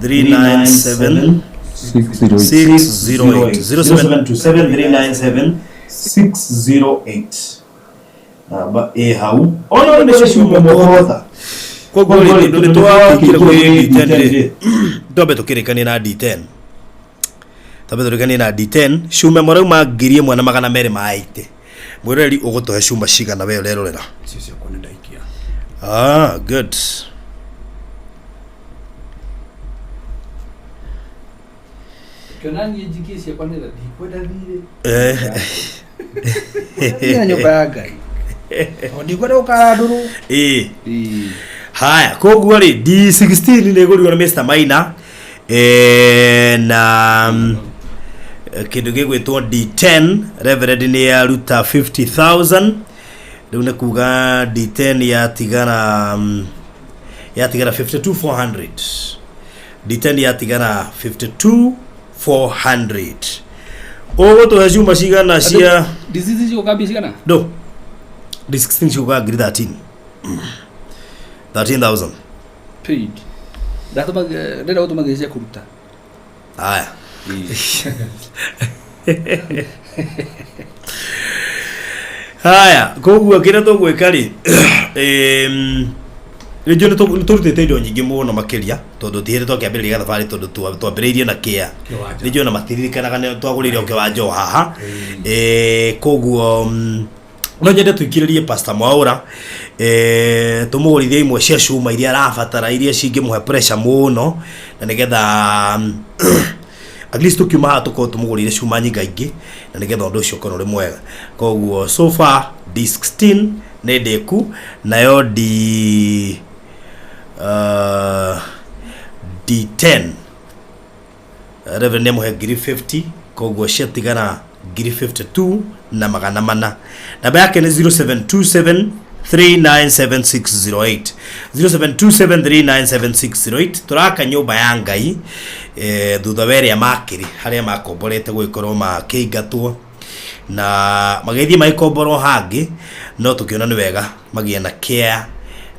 638 397 608 0727 608 namba ĩ hau ona nĩ cuma mũhota Koguo rĩ, tondũ nĩ twakĩingĩra kwĩ D10 rĩ, twambe tũkĩrĩkanie na D10, twambe tũrĩkanie na D10. Cuma ĩmwe rauma 1280. Mwĩroreri, ũgũtũhe cuma cigana we ũrerorera? Icio ciakwa nĩ ndaikia. Ah, good. Kĩona niĩ njikie ciakwa nĩ ndikwenda thirĩ. Eh. Na nyũmba ya Ngai. Tondũ ndikwenda gũkara ndũrũ. Ĩĩ. Haya, koguo rĩ, D16 nĩ ĩgũrirwo nĩ Mr Maina, na kĩndũ gĩgwĩtwo D10, Reverend nĩ aruta 50,000. Rĩu nĩ kuga D10 yatigara yatigara 52,400. D10 yatigara 52,400. Ũgũtũhe cuma cigana cia Disease cigũka mbia cigana? No. D16 cigũka ngiri 13. 13,000. Paid. Ndatũma, ndĩrenda gũtũma cia kũruta. Haya. Haya, koguo kĩrĩa tũgwĩka rĩ, rĩngĩ nĩ tũrutĩte indo nyingĩ mũno makĩria, tondũ ti hĩndĩ twakĩambĩrĩria gathabarĩ, tondũ twambĩrĩirie na kĩa Kĩwanja. rĩngĩ ona matiririkanaga nĩ twagũrĩire o kĩwanja o haha. Koguo no nyende tũikĩrĩrie Pastor Mwaũra, tũmũgũrithie imwe cia cuma iria arabatara, iria cingĩmũhe pressure mũno, na nĩgetha at least tũkiuma haha tũkorwo tũmũgũrĩire cuma nyingaingĩ, na nĩgetha ũndũ ũcio ũkorwo ũrĩ mwega. Koguo so far D16 nĩ ndĩku, nayo D10 Reverend nĩamũhe ngiri 50, koguo ciatigara ngiri 52 na magana mana. Namba yake nĩ 0727 397608, 0727397608. Tũraka nyũmba ya Ngai, thutha wa ĩrĩa makĩrĩ harĩa makomborete gũgĩkorwo makĩingatwo na magĩthiĩ magĩkomborwo hangĩ, no tũkĩona nĩ wega magĩe na care,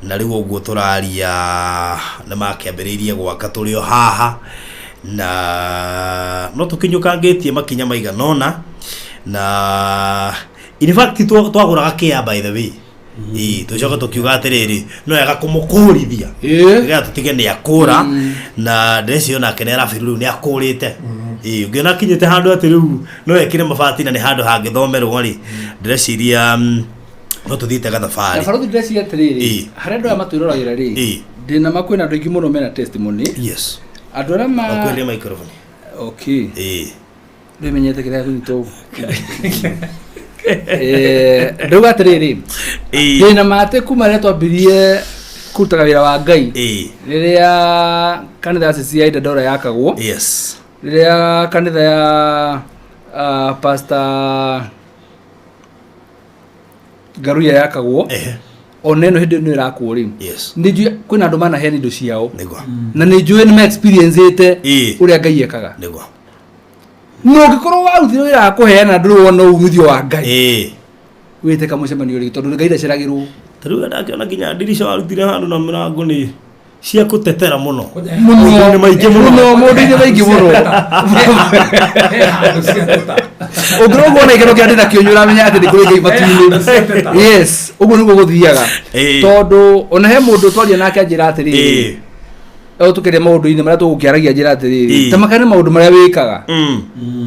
na rĩu ũguo tũraria nĩ makĩambĩrĩirie gwaka tũrĩ o haha, na no tũkinyũkangĩtie makinya maigana ũna. Na in fact twagũraga care, by the way. Ĩĩ, tũcoka tũkiuga atĩrĩrĩ, no wega kũmũkũrithia nĩgetha tũtige nĩ akũra, na ndĩreciria onake nĩ arabiru rĩu nĩ akũrĩte. Ĩĩ, ũngĩona akinyĩte handũ atĩ rĩu no ekĩre mabati na nĩ handũ hangĩthomerwo rĩ, ndĩreciria no tũthiĩte Na gathabarĩ. Barothi, ndĩreciria atĩrĩrĩ, Ĩĩ. harĩa andũ aya matwĩroragĩra rĩ, Ĩĩ. ndĩna ma kwĩna andũ aingĩ mũno mena testimony. Yes. Andũ arĩa ma Wakwĩrĩria microphone. Okay. Ĩĩ. Ndĩmenyete kĩrĩa kũnyita ũguo. Ndauga atĩrĩrĩ, ndĩna ma atĩ kuma rĩrĩa twambirie kũrutaga wĩra wa Ngai, rĩrĩa kanitha ya CCI Dandora yakagwo, yes, rĩrĩa kanitha ya Pastor Ngaruiya yakagwo, ona ĩno hĩndĩ ĩno ĩrakwo rĩ, yes, nĩ njũĩ kwĩna andũ manaheana indo ciao, nĩguo, na nĩ njũĩ nĩ ma experience-ĩte ũrĩa Ngai ekaga. Nĩguo. Na ũngĩkorwo warutire wĩra wa kũheana, ndũrĩ wona umithio wa Ngai, wĩte kamũcemanio rĩngĩ, tondũ Ngai ndaceragĩrwo. Ta rĩu ndakĩona nginya ndirica warutire handũ na mĩrango nĩ cia kũtetera mũno. Mũno. Maũndũ-inĩ maingĩ mũno. Mũno, maũndũ-inĩ maingĩ mũno. Ũngĩrwo kuona ikeno kĩrĩa ndĩnakĩo, nĩ ũramenya atĩ nĩ kũrĩ Ngai matu-inĩ. Yes, ũguo nĩguo gũthiaga, tondũ ona he mũndũ twaria nake anjĩra atĩrĩrĩ, tũkĩria maũndũ-inĩ marĩa tũgũkĩaragia, anjĩra atĩrĩrĩ, ta makane maũndũ marĩa wĩkaga.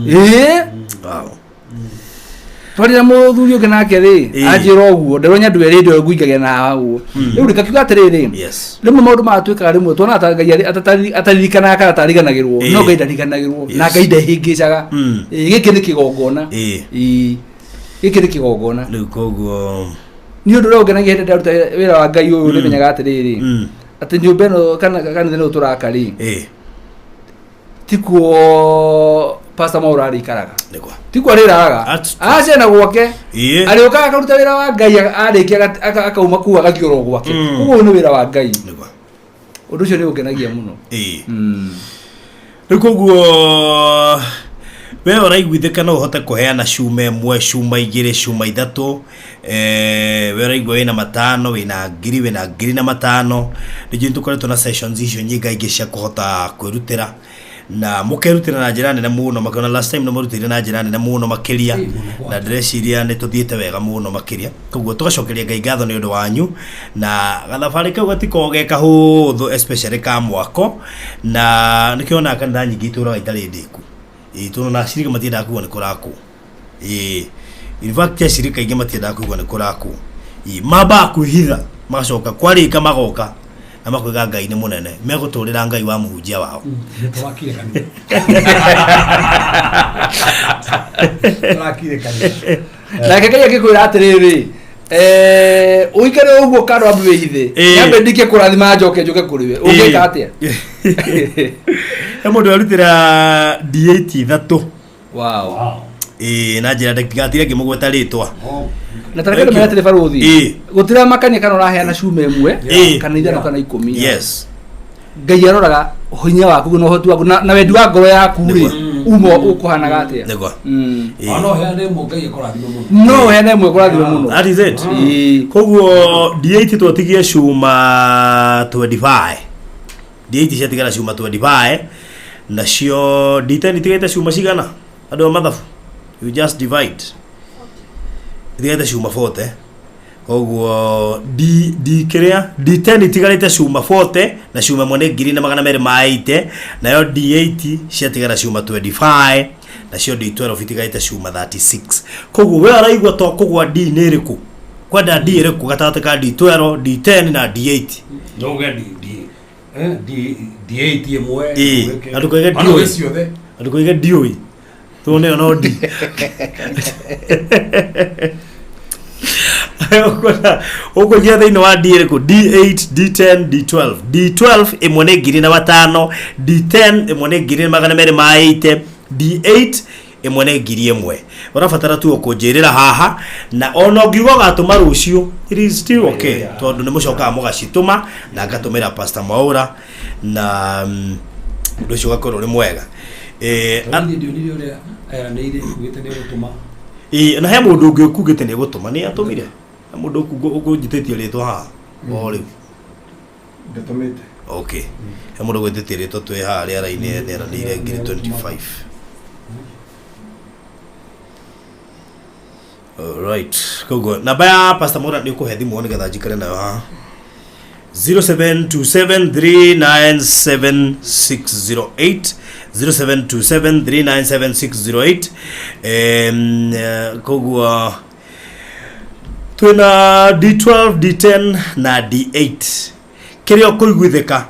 Ĩĩ, twarira mũthuri ũngĩ nake rĩ, anjĩra ũguo, ndĩrwo nyandu erĩ ndĩo nguingagia na haha ũguo. Rĩu rĩkakiuga atĩrĩrĩ, rĩmwe maũndũ maya twĩkaga, rĩmwe tuonaga ta Ngai ataririkanaga kana atariganagĩrwo, no Ngai ndariganagĩrwo na Ngai ndehĩngĩcaga. Ĩĩ, gĩkĩ nĩ kĩgongona. Ĩĩ, gĩkĩ nĩ kĩgongona. Rĩu koguo Nĩ ũndũ ũrĩa ũngenagia hĩndĩ ndaruta wĩra wa Ngai ũyũ, nĩmenyaga atĩrĩrĩ, atĩ nyũmba ĩno kana kanitha ĩno tũraka rĩ, tikuo Pastor Maura arĩikaraga, nĩguo, tikuo arĩraraga, acena gwake, arĩũkaga akaruta wĩra wa Ngai, arĩkia akauma kuu agathiĩ oro gwake. Koguo ũyũ nĩ wĩra wa Ngai. Ũndũ ũcio nĩ ũngenagia mũno. Rĩu koguo we ũraiguithĩka no ũhote kũheana cuma ĩmwe, cuma igĩrĩ, cuma ithatũ, we ũraigua wĩna matano, wĩna ngiri, wĩna ngiri na matano. Rĩngĩ nĩ tũkoretwo na sessions icio nyingaingĩ cia kũhota kwĩrutĩra, Na mũkerutĩra na njĩra nene mũno makĩona last time nĩ mũrutĩire na njĩra nene mũno makĩria na ndĩreciria nĩ tũthiĩte wega mũno makĩria koguo tũgacokeria Ngai ngatho nĩ ũndũ wanyu na gathabarĩ kau gatiko ge kahũthũ especially ka mwako na nĩkĩo onaga kanitha nyingĩ itũraga itarĩ ndĩku ĩĩ tondũ na acirika matiendaga kuga nĩ kũrakwo ĩĩ in fact acirika aingĩ matiendaga kuga nĩ kũrakwo ĩĩ mambaga kwĩhitha magacoka kwarĩka magoka na makoiga Ngai nĩ mũnene megũtũrĩra Ngai wa mũhunjia wao Tũrakire kanitha. Tũrakire kanitha. Nake Ngai akĩkwĩra atĩrĩrĩ ũikare ũguo kando wambe wĩhithe nyambe ndikie kũrathima njoke njoke kũrĩ we ũngĩka atĩa he mũndũ arutĩra D8 ithatũ wow ĩĩ na njĩra ndigatire ngĩmũgweta rĩtwa na tareke ndũmere atĩrĩ barũthi gũtiramakania kana ũraheana cuma ĩmwe kana ithano kana ikũmi yes Ngai aroraga hinya waku na ũhoti waku na wendi wa ngoro yaku rĩ uma ũkũhanaga atĩa nĩguo Ona ũheane ĩmwe Ngai akũrathime mũno. no ũheane ĩmwe kũrathime mũno that is it koguo D8 twatigie cuma 25 D8 ciatigara cuma 25 nacio D10 itigĩte cuma cigana andũ a mathabu you just divide itigĩte cuma 40 koguo D D kĩrĩa D10 itigarĩte cuma 40 na cuma ĩmwe nĩ ngiri na magana merĩ ma 80 nayo D8 ciatigara cuma 25 nacio D12 itigarĩte cuma 36 koguo we ũraigua to kũgwa D nĩ ĩrĩkũ kwenda D ĩrĩkũ gatagatĩ ka D12 D10 na D8 No uge D D D D8 ĩmwe. Ĩĩ, andũ koige Ona ndiũĩ. ũge ciothe. Andũ koige ndiũĩ tondũ nĩyo no D ũkũingia thĩinĩ wa D ĩrĩkũ D8 D10 D12 D12 ĩmwe nĩ ngiri na matano D10 ĩmwe nĩ ngiri na magana merĩ ma 80 D8 ĩmwe nĩ ngiri ĩmwe ũrabatara tu kũnjĩrĩra haha na ona ũngiuga ũgatũma rũciũ it is still okay tondũ nĩ mũcokaga mũgacitũma na ngatũmĩra Pastor Mwaura na ũndũ ũcio ũgakorwo ũrĩ mwega Niĩ ndionire ũrĩa eranĩire ugĩte nĩ egũtũma. Ĩĩ, na he mũndũ ũngĩ ũkugĩte nĩ egũtũma nĩ atũmire he mũndũ ũkũnjĩtĩtie rĩtwa haha o rĩu Ndatũmĩte. okay he mũndũ ũgwĩtĩtie rĩtwa twĩ haha rĩera-inĩ nĩ eranĩire ngiri 25 Alright. Koguo namba ya Pastor Mwaura nĩ ũkũhe thimũ nĩgetha njikare nayo haha 0727397608 0727397608 koguo twĩna D12 D10 na D8 kĩrĩa ũkũiguithĩka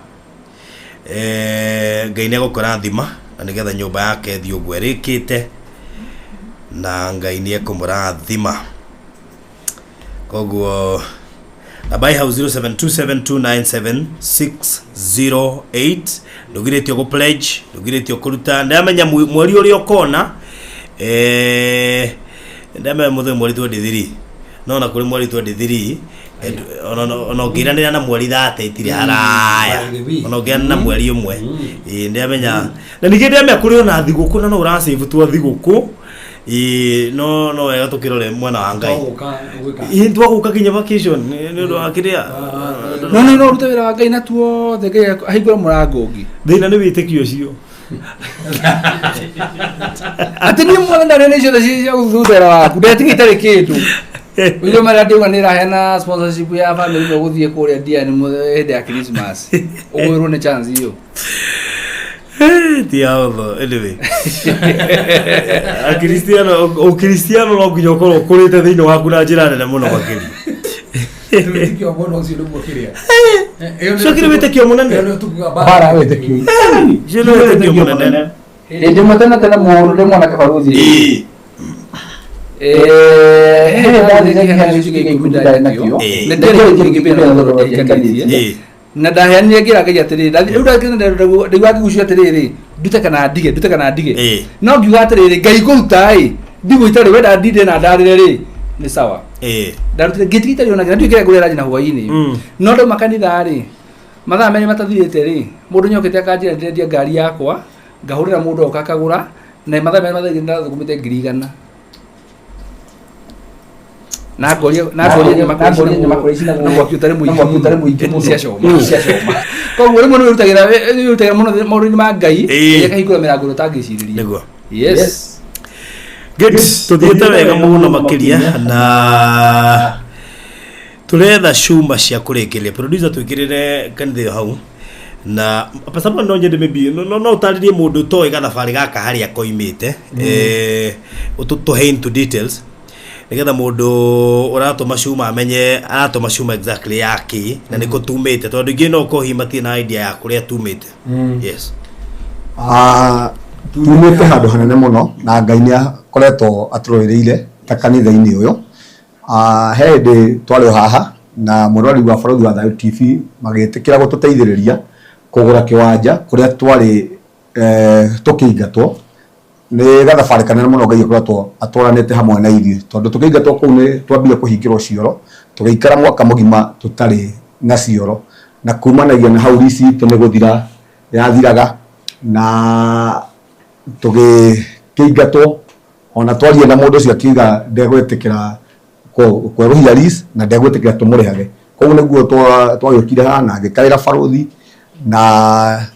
Ngai nĩ egũkũrathima na nĩgetha nyũmba yake ĩthiĩ ũguo ĩrĩkĩte na Ngai nĩ ekũmũrathima koguo namba ĩ hau 0727297608 ndũgirĩtio gũ pledge ndũgirĩtio kũruta ndamenya mweri ũrĩa ũkona ndamenya mũthenya mweri 23 no na kũrĩ mweri 23 ona ũngĩranĩra na mweri 30 itirĩ haraya ona ũngĩranĩra na mweri ũmwe ĩĩ ndamenya na ningĩ ndamenya kũrĩ ona thigũkũ na no ũrasave twa thigũkũ ĩĩ no no wega tũkĩrore mwena wa Ngai Twagũka gwĩka. ĩĩ twagũka nginya vacation nĩ ũndũ wa kĩrĩa no no no rute wĩra wa Ngai na tuothe Ngai ahingũre mũrango ũngĩ thĩna nĩ wĩtĩkio ũcio atĩ niĩ mwana ndarĩ nĩ ciothe cia gũthutha wĩra waku ndetigĩ itarĩ kĩndũ ũiguo marĩa ndĩuga nĩ ĩraheana sponsorship ya family ĩmwe gũthiĩ kũrĩa Diani hĩndĩ ya Christmas ũgwĩrwo nĩ chance hiyo ti ahũthũ anyway akristiano ũkristiano no nginya ũkorwo ũkũrĩte thĩinĩ waku na njĩra nene mũno makĩria Wĩtĩkio mũno ũcio nĩguo kĩrĩa. Ũcio kĩrĩ wĩtĩkio mũnene. Bara wĩtĩkio. Ũcio nĩ wĩtĩkio mũnene Hĩndĩ ĩmwe tene tene mũno ndĩ mwanake barũthi hĩndĩ ndathire kĩheano gĩcunjĩ gĩa ikũmi ndarĩ nakĩo na ndiarĩ kĩngĩ na thogora ndiahikanĩtie na ndaheanire ngĩra Ngai atĩrĩrĩ rĩu ndaigua ngĩgucio atĩrĩrĩ ndute kana ndige ndute kana ndige no ngiuga atĩrĩrĩ Ngai kũruta ĩ ndigũita rĩ wenda ndinde na ndarĩre rĩ nĩ sawa ndarutire ngĩtiga itarĩ ona ndiũĩ kĩrĩa ngũrĩa ranji na hwaĩ-inĩ no ndauma kanitha rĩ mathaa merĩ matathirĩte rĩ mũndũ nĩokĩte akanjĩra ndĩrendia ngari yakwa ngahũrĩra mũndũ oka akagũra na mathaa merĩ matathirĩte ndathũkũmĩte ngiri igana Na ngoria na ngoria nyama kũrĩa na mwaki ũtarĩ mũingĩ mũno cia coma. Koguo rĩmwe nĩ wĩrutagĩra mũno maũndũ-inĩ ma Ngai, ĩkahingũra mĩrango ĩrĩa ũtangĩcirĩria. Nĩguo. Yes. Good, tuthiĩte wega mũno makĩria na tũretha cuma cia kũrĩkĩrĩria. Producer, twĩkĩrĩre kanitha ĩyo hau na Pastor Paul, no nyende maybe no ũtarĩrie mũndũ ũtoĩ gathabarĩ gaka harĩa koimĩte, tũhe into details nĩgetha mũndũ ũratũma cuma amenye aratũma cuma exactly ya kĩ na nĩkũ tumĩte, tondũ ingĩ no ũkorwo hihi matirĩ na idea ya kũrĩa tumĩte. Yes. Ah, tumĩte handũ hanene mũno na Ngai nĩ akoretwo atũrũĩrĩire ta kanitha-inĩ ũyũ. Ah, he hĩndĩ twarĩ o haha na mũrori wa Bũrũri wa Thayũ TV magĩtĩkĩra gũtũteithĩrĩria kũgũra kĩwanja kũrĩa twarĩ tũkĩingatwo. Nĩ gathabarĩ kanene mũno Ngai akoretwo atwaranĩte hamwe na ithuĩ, tondũ tũkĩingatwo kũu nĩ twambire kũhingĩrwo cioro, tũgĩikara mwaka mũgima tũtarĩ na cioro, na kumanagia na hau lease itũ nĩ gũthira yathiraga na tũgĩkĩingatwo. Ona twaria na mũndũ ũcio akiuga ndegwĩtĩkĩra kwerũhia lease na ndegwĩtĩkĩra tũmũrĩhage. Koguo nĩguo twagĩũkire haha na ngĩkaĩra barũthi na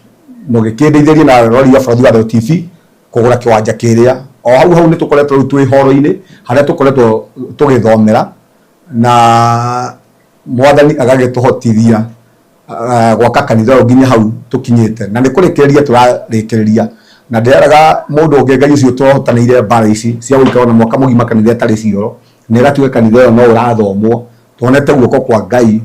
mũgĩkĩndeithĩria na rori ya Bũrũri wa Thayũ TV kũgũra kĩwanja kĩrĩa. O hau hau nĩ tũkoretwo rĩu twĩ horo-inĩ harĩa tũkoretwo tũgĩthomera na Mwathani agagĩtũhotithia gwaka kanitha ũyũ nginya hau tũkinyĩte, na nĩ kũrĩkĩrĩria tũrarĩkĩrĩria. Na ndĩreraga mũndũ ũngĩ, Ngai ũcio tũhotanĩire mbara ici cia gũikara na mwaka mũgima kanitha ĩtarĩ cioro na ĩgatuĩka kanitha ĩyo no ũrathomwo, tuonete guoko kwa Ngai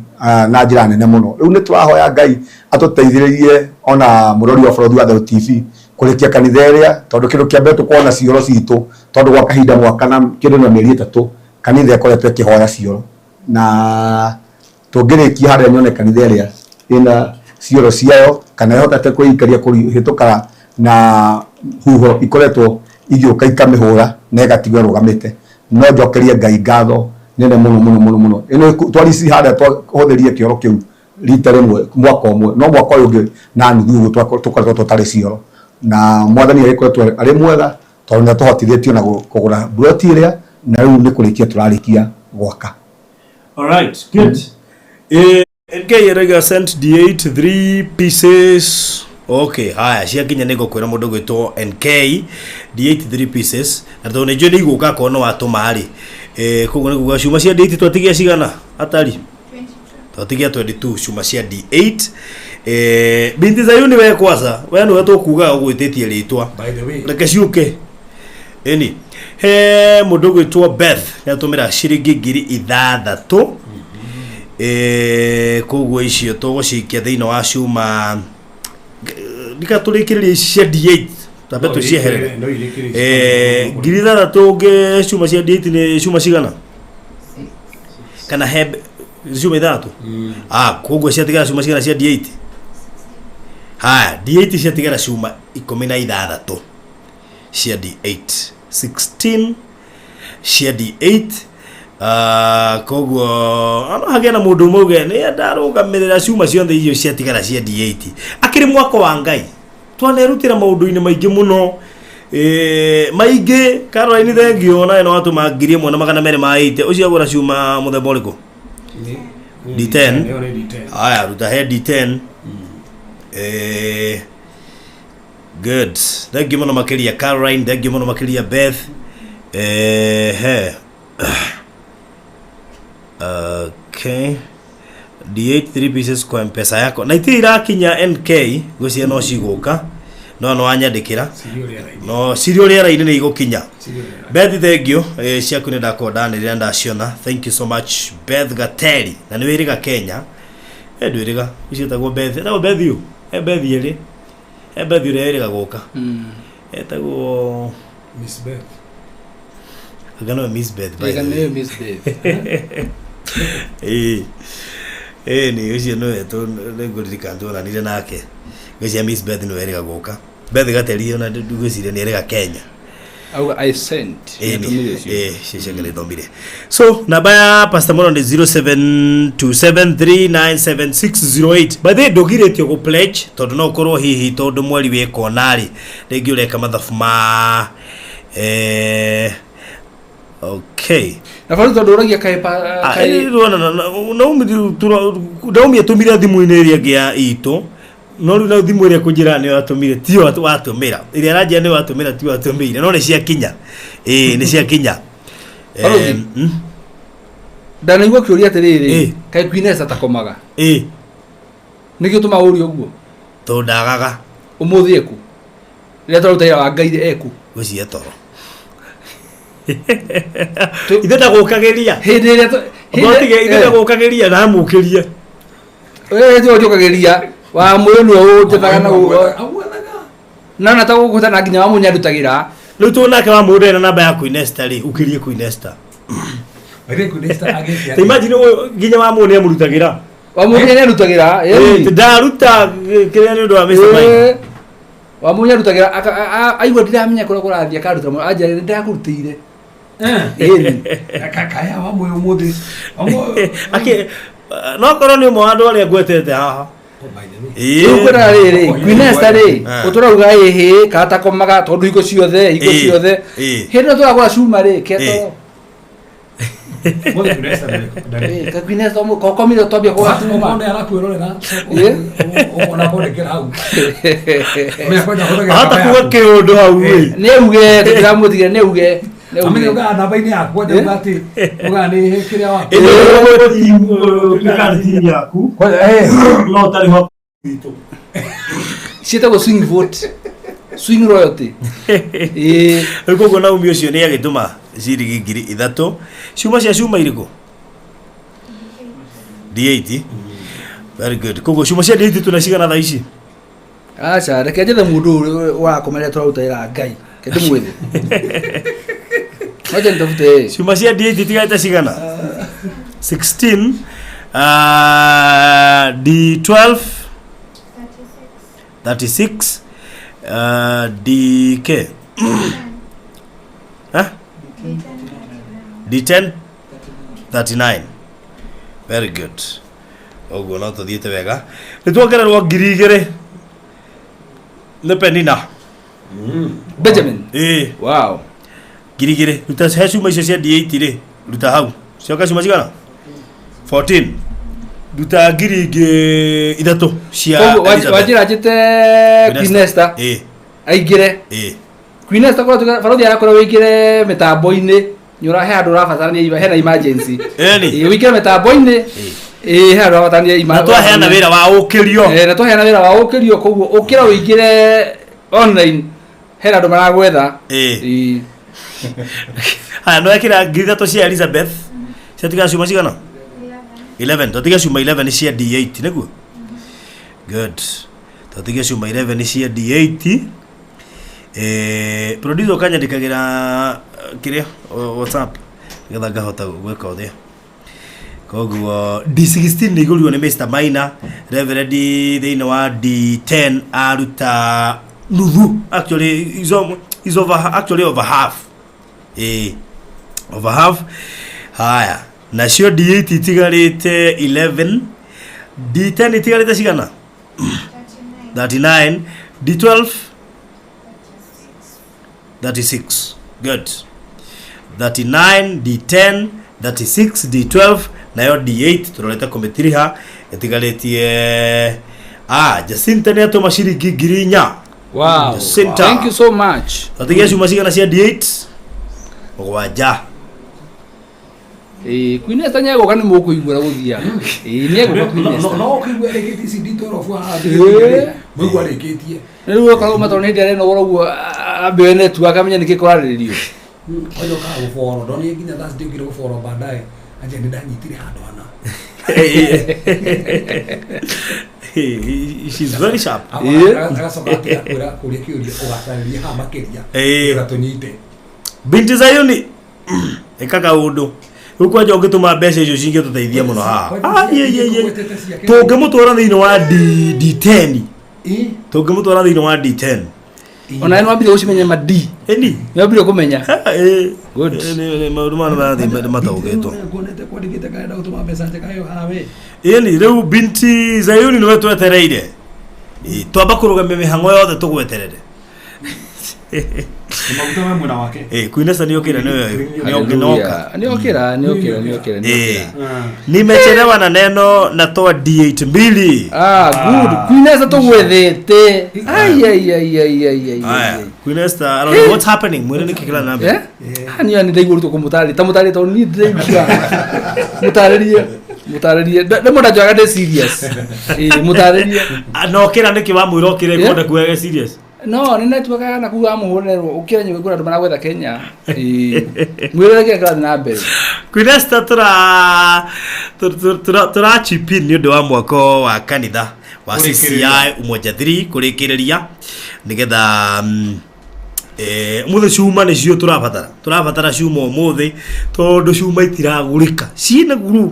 na njĩra nene mũno. Rĩu nĩ tũrahoya Ngai atũteithĩrĩrie ona mũrori wa Bũrũri wa Thayũ TV kũrĩkia kanitha ĩrĩa, tondũ kĩndũ kĩa mbere tũkorwo na cioro citũ, tondũ gwa kahinda mwaka na kĩndũ na mĩeri 3 kanitha ĩkoretwo ĩkĩhoya cioro, na tũngĩrĩkia harĩa nyone kanitha ĩrĩa ĩna cioro ciayo kana ĩhotete kwĩikaria kũhĩtũka na huho ikoretwo igĩũka ikamĩhũra na ĩgatigwo ĩrũgamĩte, no njokerie Ngai ngatho nene mũno mũno mũno mũno. Ĩno twarici harĩa twahũthĩrire kĩoro kĩu rita rĩmwe mwaka ũmwe, no mwaka ũyũ ũngĩ na nuthu ũguo tũkoretwo tũtarĩ cioro, na Mwathani agĩkoretwo arĩ mwega tondũ nĩ atũhotithĩtie ona kũgũra mburoti ĩrĩa, na rĩu nĩ kũrĩkia tũrarĩkia gwaka. All right, good. NK Erega sent D8 three pieces. Okay, haya ciakinya nĩ ngũkwĩra mũndũ gwĩtwo NK D8 three pieces, na tondũ nĩ njũĩ nĩ igũka akorwo no watũma rĩ, koguo nĩ kuga cuma cia D8 twatigia cigana atari twatigia 22 cuma cia D8. Binti Zayuni, we kwaca we nĩwe tũkuga ũgwĩtĩtie rĩtwa. By the way. Reke ciũke. Ĩni he mũndũ ũgwĩtwo Beth nĩatũmĩra ciringi 6,000. Koguo icio tũgũcikia thĩinĩ wa cuma ndika tũrĩkĩrĩria ici cia D8, twambe No tũcieherere. No irĩkĩrĩrie. 6,000 ngĩ cuma cia D8 nĩ cuma cigana kana he cuma ithathatũ? Ah, koguo ciatigara cuma cigana cia D8? Haya, D8 ciatigara cuma 16 cia D8, 16 cia D8. Koguo ano hagĩa na mũndũ ũmwe uge nĩ ndarũgamĩrĩra cuma ciothe icio ciatigara cia D8. Akĩrĩ mwako wa Ngai twanerutĩra maũndũ-inĩ maingĩ mũno, maingĩ. Caroline, thengio nawe no watũma 1,280. Ũcio agũra cuma mũthemba ũrĩkũ? D10. Ĩyo nĩ D10. Haya, ruta he D10. Good, thank you mũno makĩria Caroline, thank you mũno makĩria Beth. He okay, D8 three pieces kwa Mpesa yako na itirĩ irakinya. NK gwĩciria no cigũka no wanyandĩkĩra. Cirio rĩera-inĩ. No cirio rĩera-inĩ nĩ igũkinya. Cirio rĩera-inĩ. Beth, thank you. Ciaku nĩ ndakorwo ndanĩrĩra, ndaciona. Thank you so much, Beth Gateri, na nĩ wĩrĩga Kenya. Ndwĩrĩga ũcio etagwo Beth, etagwo Beth ũ, he Beth ĩrĩ, he Beth ũrĩa wĩrĩga gũka etagwo Miss Beth. Anga nowe Miss Beth, by the Ĩga way. nĩyo Miss Beth. Ĩĩ nĩ ũcio nĩwe nĩngũririkana tuonanire nake. Ngwĩciria Miss Beth nĩwe erĩga gũka. Beth Gateri ona ngwĩciria nĩ erĩga Kenya. Auga "I sent". Ĩĩ. Nĩatũmire ũcio. Ĩĩ, cio ciake nĩ thomire. So namba ya Pastor Mono nĩ 0727397608. By the way, ndũgirĩtio gũ pledge tondũ no ũkorwo hihi tondũ mweri wĩ kona rĩ, rĩngĩ ũreka mathabu ma Okay. Na bado tondũ ũragia kaĩ kaĩ Naomi atũmire thimũ-inĩ ĩrĩa ĩngĩ ya itũ no rĩu na thimũ ĩrĩa kũnjĩra nĩyo atũmire tiyo watũmĩra ĩrĩa aranjĩra nĩyo watũmĩra tiyo atũmĩire no nĩ ciakinya ĩĩ nĩ ciakinya. Balothi. Ndanaigua kĩũria atĩrĩrĩ, kaĩ Queen Esther takomaga? Ĩĩ. Nĩkĩo tũma ũrie ũguo? Tondũ ndagaga. Ũmũthĩ eku? Rĩrĩa tũraruta wĩra wa Ngai eku? Gwĩciria toro. Ithe ndagũkagĩria. Hĩndĩ ĩrĩa Tige ithe ndagũkagĩria na amũkĩrie. Wewe tiwe ũnjũkagĩria wa mwĩrĩ nĩwe ũnjethaga na na na tagũkũta na nginya wa mũnya ndutagĩra. Rĩu tũ nake wa mũndũ ena namba ya Queen Esther rĩ ũkĩrie Queen Esther. Ta imagine ũyũ nginya wa mũndũ nĩamũrutagĩra. Wa mũnya nĩarutagĩra. Ĩĩ, ndaruta kĩrĩa nĩ ũndũ wa Mr. Mike. Wa mũnya arutagĩra aigua ndiramenya kũrĩa kũrathiĩ akaruta mũno anjĩra nĩ ndakũrutĩire. Ĩni. Kaya wa mũyũ mũthĩ. Akĩ no korwo nĩ ũmwe wa andũ arĩa ngwetete haha. Rĩu kwĩraga rĩrĩ Queen Esther rĩ ũtũrauga ĩhĩ kana takomaga tondũ hingo ciothe hingo ciothe hĩndĩ ĩyo tũragũra cuma rĩ ketoro. Ka Queen Esther kokomire twambia kũgũra cuma. Ũkona arakwĩrorera. Ũkona kwandĩkĩra hau. Ahota kuga kĩũndũ hau ĩ. Nĩ auge tũtiramũtigĩra nĩ auge. Amenye ugaga namba-inĩ yaku kwanja uga atĩ ugaga nĩ kĩrĩa waku. Ĩno yaku. No ũtarĩ ho. Ciĩtagwo swing vote. Swing royalty. Rĩu koguo Naomi ũcio nĩ agĩtũma ciringi 3000 ciuma cia cuma irĩkũ? D8. Very good. Koguo cuma cia D8 tuna cigana thaa ici? Aca reke njethe mũndũ ũyũ ũrakomeria tũraruta wĩra Ngai. Reke ndĩmwethe. Wacha nitafute. Cuma cia D8 itigarĩte cigana? 16 D12 36 DK huh? D10 39. Very good. Ũguo no tũthiĩte wega. Nĩ tuongererwo 2000 nĩ Penina. Benjamin. Ĩĩ. Wow. 2000. Ruta he cuma icio cia D8 rĩ, ruta hau. Cioka cuma cigana? 14. Ruta 3000 cia Koguo Elizabeth. wanjĩra njĩte Queen Esther Ĩĩ. aingĩre. Ĩĩ. Queen Esther korwo barothi arakorwo wĩingĩre mĩtambo-inĩ nĩ ũra he handũ ũrabatarania hena emergency. Ĩni. Ĩĩ wĩingĩre mĩtambo-inĩ. Ĩĩ he handũ ũrabatarania Na twaheana wĩra wa ũkĩrio. Ĩĩ na twaheana wĩra wa ũkĩrio koguo ũkĩra wĩingĩre online hena andũ maragwetha. Ĩĩ. Haya no ekĩra 3000 cia Elizabeth. Ciatigara cuma cigana? 11. Twatiga cuma 11 cia D8 nĩguo? Good. Twatiga cuma 11 cia D8. Producer ũkanyandĩkagĩra kĩrĩa WhatsApp nĩgetha ngahota gwĩka ũrĩa. Koguo D16 nĩ igũrirwo nĩ Mr. Maina, Reverend thĩinĩ wa D10 aruta nuthu actually is over actually over half. Ĩĩ over half. Haya, nacio D8 itigarĩte 11, D10 itigarĩte cigana? 39, D12 36. Good. 39, D10, 36, D12 nayo D8 turorete kũmĩtiriha ĩtigarĩtie Jacinta nĩ atũma ciringi 4000. Wow. Jacinta. Thank you so much. Twatigia cuma cigana cia D8? 7. Ĩĩ Queen Esther nĩegũka nĩ mũkũigua gũthiaga. Ĩĩ nĩegũka Queen Esther. No ũkĩigua ĩrĩkĩtie ici D12 haha. Ĩĩ. Mũigua arĩkĩtie. Rĩu okorwo matoro nĩ ndĩarĩ nogoro ũguo ambe network amenye nĩkĩ kũrarĩrĩrio. Kwanja ũkaga gũboro ndonire nginya Thursday ũkire gũboro baadaye anja nĩ ndanyitire handũ hana. She's very sharp. Agacoka atiga kwĩra kũria kĩũria ũgatarĩria haha makĩria. Ĩĩ. Nĩgetha tũnyite. Binti Zayuni ĩka kaũndũ rĩu kwanja ũngĩtũma mbeca icio cingĩtũteithia mũno haha. Tũngĩmũtwara thĩinĩ wa D10. Tũngĩmũtwara thĩinĩ wa D10. Ona nĩ wambire gũcimenya ma D. Ĩni. Nĩ wambire kũmenya. Good. Maũndũ maya nĩ marathiĩ mataũkĩtwo. Nguonete kwandĩkĩte karenda gũtũma mbeca njega ĩyo haha we. Ĩni rĩu Binti Zayuni nĩwe twetereire. Twamba kũrũgamia mĩhang'o yothe tũgweterere. Maguta me mwena wake. Queen Esther nĩokĩra nĩoka. Nĩokĩra nĩokĩra nĩokĩra. Nimechelewa na neno natoa D8 mbili. Ah, good. Queen Esther tũgwethete. Ai ai ai ai ai ai. Aya, Queen Esther, I don't know what's happening. Mwĩre nĩkĩ kĩrathiĩ na mbere. Niĩ nĩ ndaigua rutwo kũmũtarĩria. Ta mũtarĩrie tondũ niĩ ndĩraigua. Mũtarĩrie. Mũtarĩrie. Rĩmwe ndanjoyaga ndĩ serious. Mũtarĩrie. Na ũkĩra nĩkĩ wamwĩra ũkĩre kwenda kuoyaga serious? No, nĩ network ya kuu amũhũrĩrwo ũkĩra nyũmba kũrĩ andũ maragwetha Kenya. Mwĩrore kĩrĩa kĩrathiĩ na mbere. Queen Esther tũra chip in nĩ ũndũ wa mwako wa kanitha wa CCI Umoja 3 kũrĩkĩrĩria nĩgetha ũmũthĩ cuma nĩcio tũrabatara cuma ũmũthĩ tondũ cuma itiragũrĩka ciĩna guru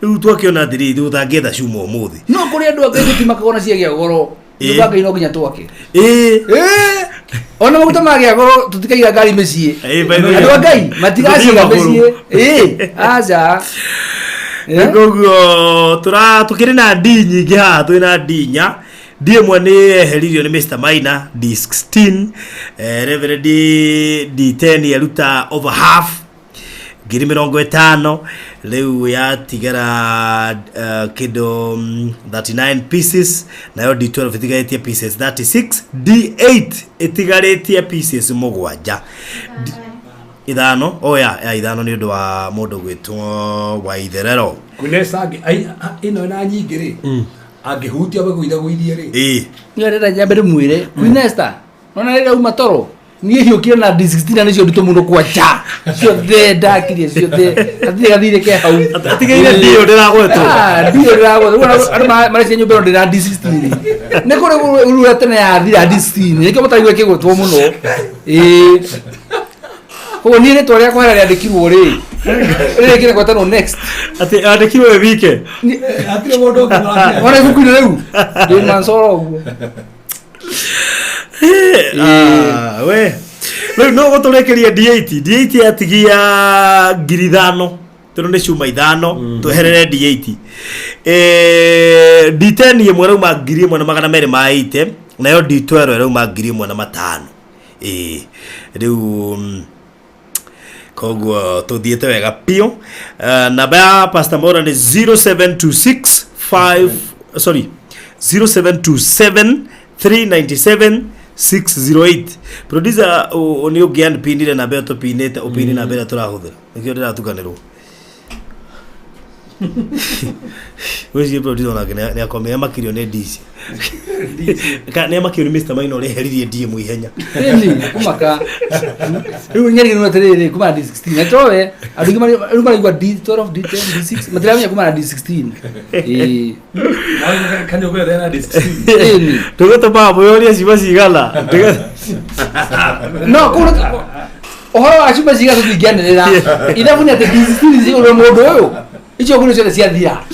rĩu twakĩona atĩrĩrĩ tũtangĩetha cuma ũmũthĩ. No kũrĩ andũ angĩ tũtimakagwo na ciagĩa goro. Nyũmba Ngai no nginya twake. Ona maguta magĩa goro tũtikaiga ngari mĩciĩ. Andũ a Ngai matigaciga mĩciĩ. Aca. Koguo tũkĩrĩ na D nyingĩ haha, twĩ na D inya. D ĩmwe nĩ yeheririo nĩ Mr. Maina D16, Reverend D10 yaruta over half 50,000, rĩu yatigara kĩndũ 39 pieces, nayo D12 ĩtigarĩtie pieces 36, D8 ĩtigarĩtie pieces 7. Ithano, ya ithano nĩ ũndũ wa mũndũ gwĩtwo Waitherero. Queen Esther ĩno ĩna nyingĩ rĩ, angĩhutia wĩgũithagũithie rĩ. Niĩ ndĩrenda nyambe ndĩmwĩre Queen Esther, nona rĩrĩa uma toro niĩ hiũkire na D16 na nĩcio nditũ mũno kwanja ciothe ndakirie ciothe hatirĩ gathirĩ ke hau Atigĩire D ĩyo ndĩragwetwo. D ĩyo ndĩragwetwo. Rĩu andũ marecia nyũmba ĩno ndĩna D16 nĩ kũrĩ rura tene yathira D16 nĩkĩo mũtaraigua ĩkĩgwetwo mũno. Koguo niĩ rĩtwa rĩakwa harĩa rĩandĩkirwo rĩ rĩrĩkĩre gwetanwo next. Atĩ andĩkirwo wĩ wike. Hatirĩ mũndũ ũngĩ. Ona ibuku-inĩ rĩu ndĩ Mansoro ũguo. We rĩu no gũtũrĩkĩria D8. D8 yatigia 5,000 tondũ nĩ cuma 5 tweherere D8. D10 ĩmwe ĩrauma 1,280 nayo D12 ĩrauma 1,500. Rĩu koguo tũthiĩte wega biũ. Namba ya Pastor Mora nĩ 0727 397 608. Producer nĩ ũngĩanpinire namba ĩyo tũpinĩte ũpini namba ĩrĩa tũrahũthĩra nĩkĩo ndĩratukanĩrwo. Wĩcirie producer onake nĩ akomire makirio nĩ DC. Nĩ amakio nĩ Mr. Maina ũrĩa eheririe D ĩmwe ihenya. Ĩni kũmaka. Rĩu nyarigirwo atĩrĩrĩ kuma na D16 na towe andũ aingĩ rĩu maraigua D12 D10 D6 matiramenya kuma na D16. Kanyũmba ĩyo ĩna D16. Ĩni. Tũgũtũmaga mwĩyũrie ciuma cigana. No kũu ũhoro wa ciuma cigana tũtingĩanĩrĩra. Ithabu nĩ atĩ D16 cigũrĩrwo mũndũ ũyũ. Icio ngũrũ ciothe ciathira.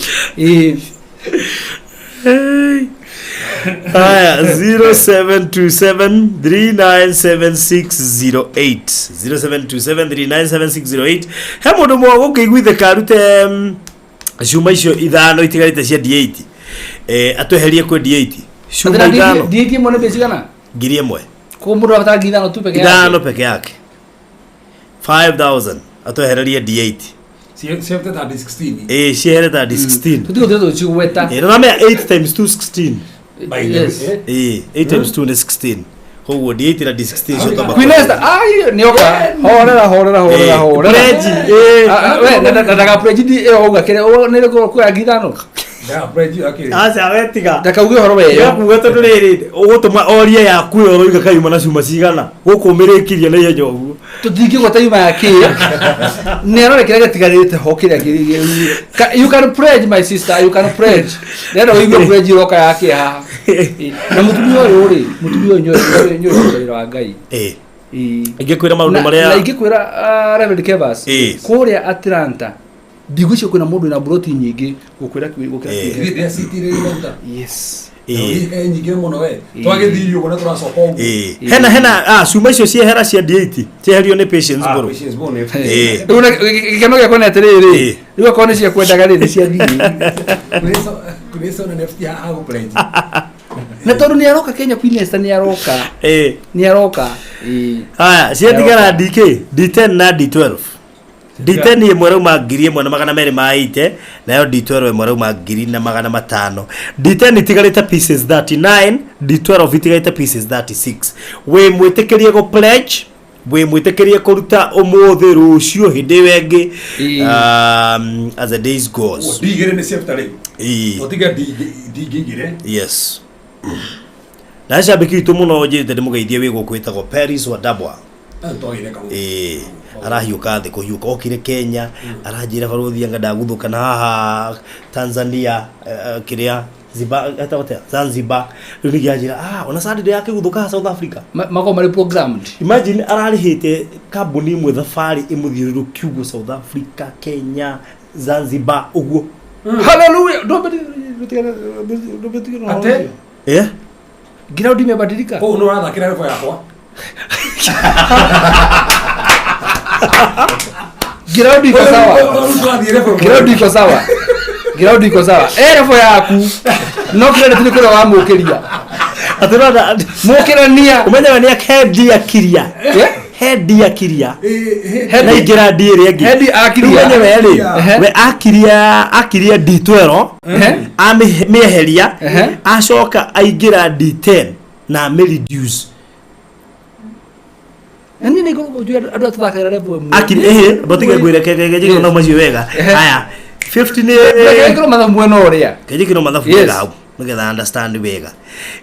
Aya, 0727 397608 0727 397608. He mũndũ mwe ũgũkĩiguithĩka arute cuma icio 5 itigarĩte cia D8. Atweherie kwĩ D8. Cuma 5. D8 ĩmwe nĩ mbeca cigana? 1,000. Koguo mũndũ abatara 5,000 tu peke yake. 5 peke yake. 5,000 atwehererie D8. Ciehete ta D16. Ciehere ta D16. Tũtigũtire tũcigweta. Rũramenya 8 times 2 16. Yes. 8 times 2 nĩ 16. Koguo D8 na D16 cio twamba. Queen Esther, ai nĩoka. Horera horera horera horera. Pledge, We ndaka pledge ĩyo wauga kĩrĩa nĩ ĩrĩkũ kuoya 5,000. Aca we tiga. Ndakauge ũhoro weyo. Ndakuga tondũ rĩrĩ ũgũtũma orie yaku ĩyo ũroiga kayuma na cuma cigana gũkũ ũmĩrĩkirie na ihenya ũguo. Tũtingĩgweta yuma ya kĩ. Nĩ arore kĩrĩa gĩtigarĩte ho kĩrĩa kĩ. You can pledge my sister, you can pledge. Ndĩrenda ũigue pledge ĩroka ya kĩ haha. Na mũtumia ũyũ rĩ, mũtumia ũyũ nĩ ũĩ wĩra wa Ngai. Ingĩkwĩra maũndũ marĩa na ingĩkwĩra Reverend Kevas kũrĩa Atlanta ndigwĩciria kwĩna mũndũ wĩna broti nyingĩ gũkwĩra gũkĩra. Yes. Nyingĩ mũno we. Twagĩthiĩ ũguo na tũracoka ũguo. Hena cuma icio ciehera cia D8 cieherio nĩ Patience Mbũrũ. Rĩu gĩkeno gĩakwa nĩ atĩrĩrĩ rĩu akorwo nĩ ciakwendaga rĩ nĩ ciathiĩ. Kũrĩ na NFT haha gũ pledge. Na tondu ni aroka Kenya Queen Esther ni aroka. Ni aroka. Haya, ciatigara DK, D10 na D12. D10 ĩmwe rauma 1280 nayo D12 ĩmwe rauma 1500. D10 itigarĩte pieces 39, D12 itigarĩte pieces 36. Wĩ mwĩtĩkĩrie gũ pledge, wĩ mwĩtĩkĩrie kũruta ũmũthĩ rũciũ hĩndĩ ĩyo ĩngĩ, as the days goes. D igĩrĩ nĩ ciaruta rĩu. Tũtige D igĩrĩ. Yes. Na cambĩki witũ mũno njĩrĩte ndĩmũgeithie wĩ gũkũ wĩtagwo Paris wa Dabwa. Arahiũka thĩ kũhiũka okire Kenya aranjĩra barũthi anga ndagũthũka na haha Tanzania kĩrĩa Zanzibar rĩu ningĩ anjĩra ona Saturday yakĩguthũka South Africa makorwo marĩ programmed. Imagine ararĩhĩte kambuni ĩmwe thabarĩ ĩmũthiũrũrũkie ũguo South Africa, Kenya, Zanzibar ũguo. Hallelujah. Ate? Ground imebadilika. Kũu nĩ ũrathakĩra rebo yakwa. Ground iko sawa. Ground iko sawa. Ground iko sawa. Rebo yaku. No credit ni kura wa mukiria. Atirona mukirania. Umenyaga ni akendi akiria. Hendi akiria. Na ingira ndi ĩrĩa ĩngĩ. Hendi akiria. Umenye we rĩ. We akiria akiria D12. Amĩeheria. Acoka aingĩra D10 na amĩ reduce. Nani ni ngoragwo andũ atũthakagĩra level ĩmwe. Akiri botige ngwĩre kege no macio wega. Haya 50 ni ngĩkĩrwo mathabu mwena ũrĩa. Kĩnjĩkĩrwo mathabu wega hau nĩgetha understand wega.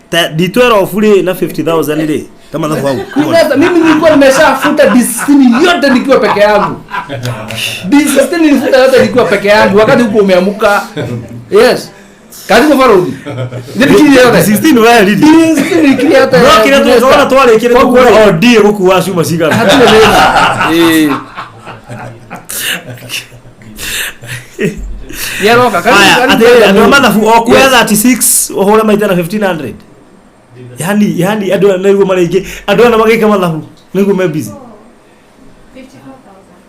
Ta D12 rĩ na 50,000 rĩ ta mathabu hau. Mimi nilikuwa nimeshafuta D16 yote nikiwa peke yangu. D16 nilifuta yote nikiwa peke yangu wakati huko umeamuka. Yes. Kazi kwa farudi. Nilikiria yote. 16 wewe lidi. 16 nilikiria yote. No kile tuona twarĩkire tũkuona o D gũkua cuma cigana. Hatirĩ thĩna. Yaroka karibu. Andũ a mathabu o kuoya 36 ũhũre maita na 1500. Yani andũ nĩguo marĩingĩ andũ ana magĩka mathabu nĩguo me busy.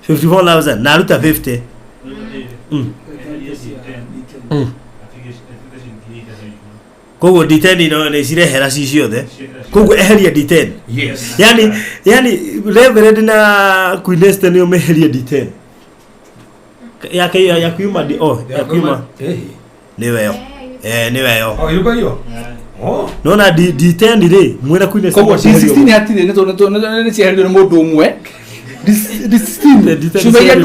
54,000 na aruta 50. Koguo D10 no nĩ cirehera ci ciothe. Koguo eheria D10. Yes. Yani Reverend na Queen Esther nĩo meheria D10. Yake ya kuuma di oh ya kuuma. Nĩ weyo. Nĩ weyo. Oh iruka hiyo. Oh. Nona D10 rĩ mwena Queen Esther. Koguo D16 hatirĩ nĩ tondũ nĩ cieheririo nĩ mũndũ ũmwe. D16 cuma iria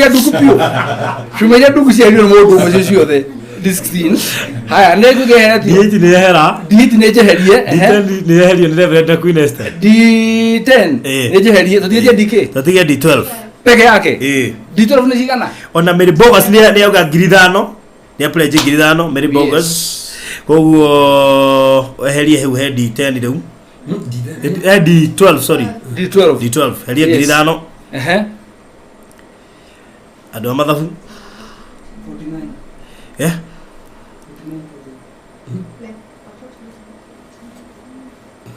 nduku biũ. Cuma iria nduku cieheririo nĩ mũndũ ũmwe cio ciothe. D16 haya nĩ ngũgeheretie D8 nĩ yehera D8 nĩ njeherie D10 nĩ yeherio nĩ Reverend na Queen Esther D10 nĩ njeherie tũtigetie DK tũtige D12 peke yake D12 nĩ cigana ona Mary Bogus nĩ auga 5,000 nĩ pledge 5,000 Mary Bogus koguo eherie hau he D10 rĩu D12 sorry D12 herie 5,000 andũ a mathabu 49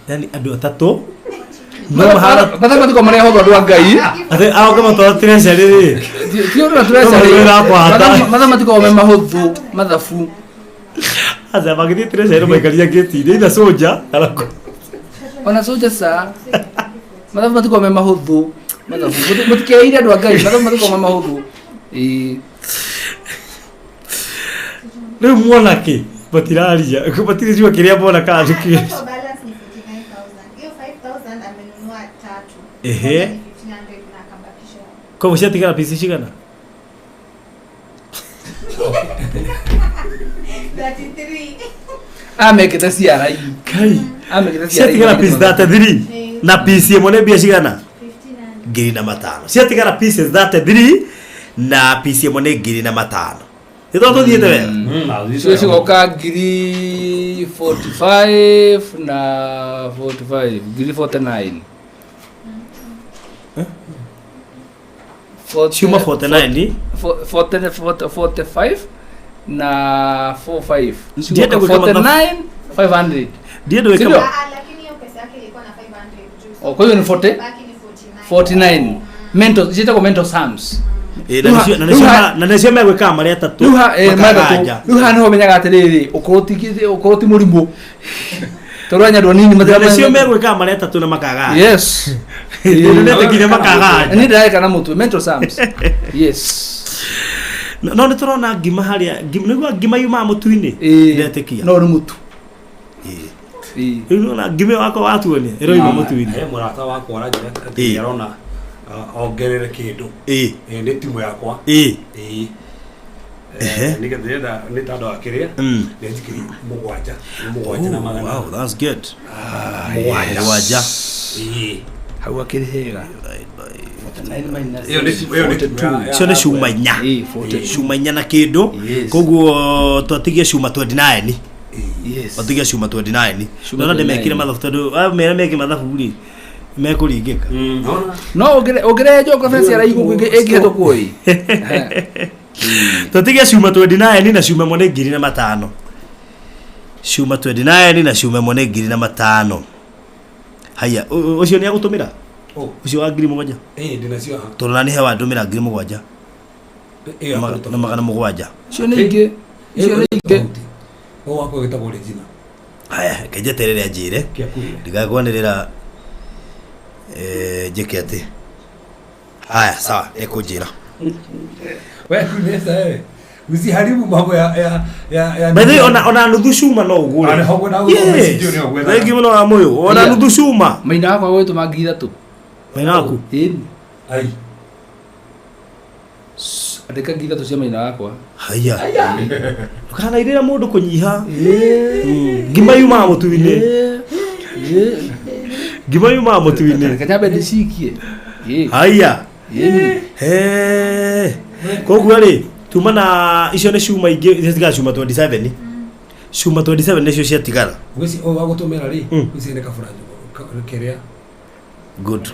Yani andũ atatũ no mahara mathabu matiko marĩa hotho andũ a Ngai atĩ aoka matwara treasury rĩ ti ũndũ na treasury mathabu matiko me mahũthũ mathabu aca magĩthiĩ treasury maikaria gate-inĩ ina soldier kana ona soldier sa mathabu matiko me mahũthũ mathabu mũtikeire andũ a Ngai mathabu matiko me mahũthũ rĩu muona kĩ matiraria matirĩciwa kĩrĩa mona kana nĩkĩ ehe koguo ciatigara pieces cigana 33 amekĩte ciara kai amekĩte ciara ciatigara piece 33 na piece ĩmwe nĩ mbia cigana 5,500 ciatigara pieces 33 na piece ĩmwe nĩ 5,500 Nĩ tũthiĩte wega cio cigoka 45 na 45 49 ciuma 49 45 na 45 49 500 ndienda gwĩka lakini hiyo pesa yake ilikuwa na 500 juu. Oh, kwa hiyo ni 40 49 mental ciĩtagwo mental sums Ĩ, na nĩcio- na nĩcio- na nĩcio megwĩkaga marĩ atatũ rĩu ha eh, makaganja. matatũ. Rĩu haha nĩho menyaga atĩrĩrĩ ũkũrũ ti ũkũrũ ti mũrimũ tondũ anya andũ anini Na nĩcio megwĩkaga marĩ atatũ na makaganja. Yes. Nĩmetĩkire makaganja. Niĩ ndĩrareka na mũtwe mental sums. Yes. No nĩ tũrona ngima harĩa ngima nĩguo ngima yumaga mũtu-inĩ ndetĩkia no nĩ mũtu rĩu nĩwona ngima ĩyo wakwa watuonia ĩroima mũtu-inĩ He mũrata wakwa aranjĩra atĩ Ĩ. arona ongerere kĩndũ. Ĩ. Ĩ, nĩ timu yakwa. Ĩ. Ĩ. Ehe. Nĩgetha ndĩrenda nĩ tandũ wa kĩrĩa nĩ njikiri mũgwanja nĩ mũgwanja na Oh, magana wow, that's good. Mũgwanja. Mũgwanja. Ĩ. Hau akĩrĩ hega. Ĩyo nĩ timu- ĩyo nĩ timu ya- Icio nĩ cuma inya cuma inya na kĩndũ koguo twatigie cuma 29 twatigie cuma 29 Cuma nona ndĩmekire 29. mathabu tondũ mera meke mathabu rĩ mekũringĩka No ũngĩrehe geography ya raihu ĩngĩhetũkwo ĩ. twatigie cuma 29 na cuma ĩmwe nĩ ngiri na matano cuma 29 na cuma ĩmwe nĩ ngiri na matano haya ũcio nĩ agũtũmĩra ũcio wa 7,000 Ĩ, ndĩnacio haha. tondũ nani he wandũmĩra 7,000 Ĩyo na 700. Icio nĩ ingĩ. Icio nĩ ingĩ. Ũyũ wakwa wĩtagwo Regina. Haya, reke njeterere anjĩre ndigakwanĩrĩra njĩke atĩ haya sawa ekũnjĩra We kunesa wewe. Usiharibu mambo ya ya ya ya By the way, ona nuthu cuma no ũgũre. Ona hogo na Yes. Thengi mũno wa mũyũ ona Iya. nuthu cuma Maina wakwa gwĩtũma 3,000. Maina waku? Ĩni. Ai. Andĩka 3,000 cia maina wakwa. Haya. Ndũkanairĩre mũndũ kũnyiha. Ngima yumaga mũtu-inĩ. Ngima yumaga mũtu-inĩ. Reke nyambe ndĩcikie. Haya. He. Koguo rĩ tuma na icio nĩ cuma ingĩ ciatigara cuma 27 cuma 27 nĩcio ciatigara Gweci o wa gũtũmĩra rĩ, gweci nĩ kabura kĩrĩa. Good.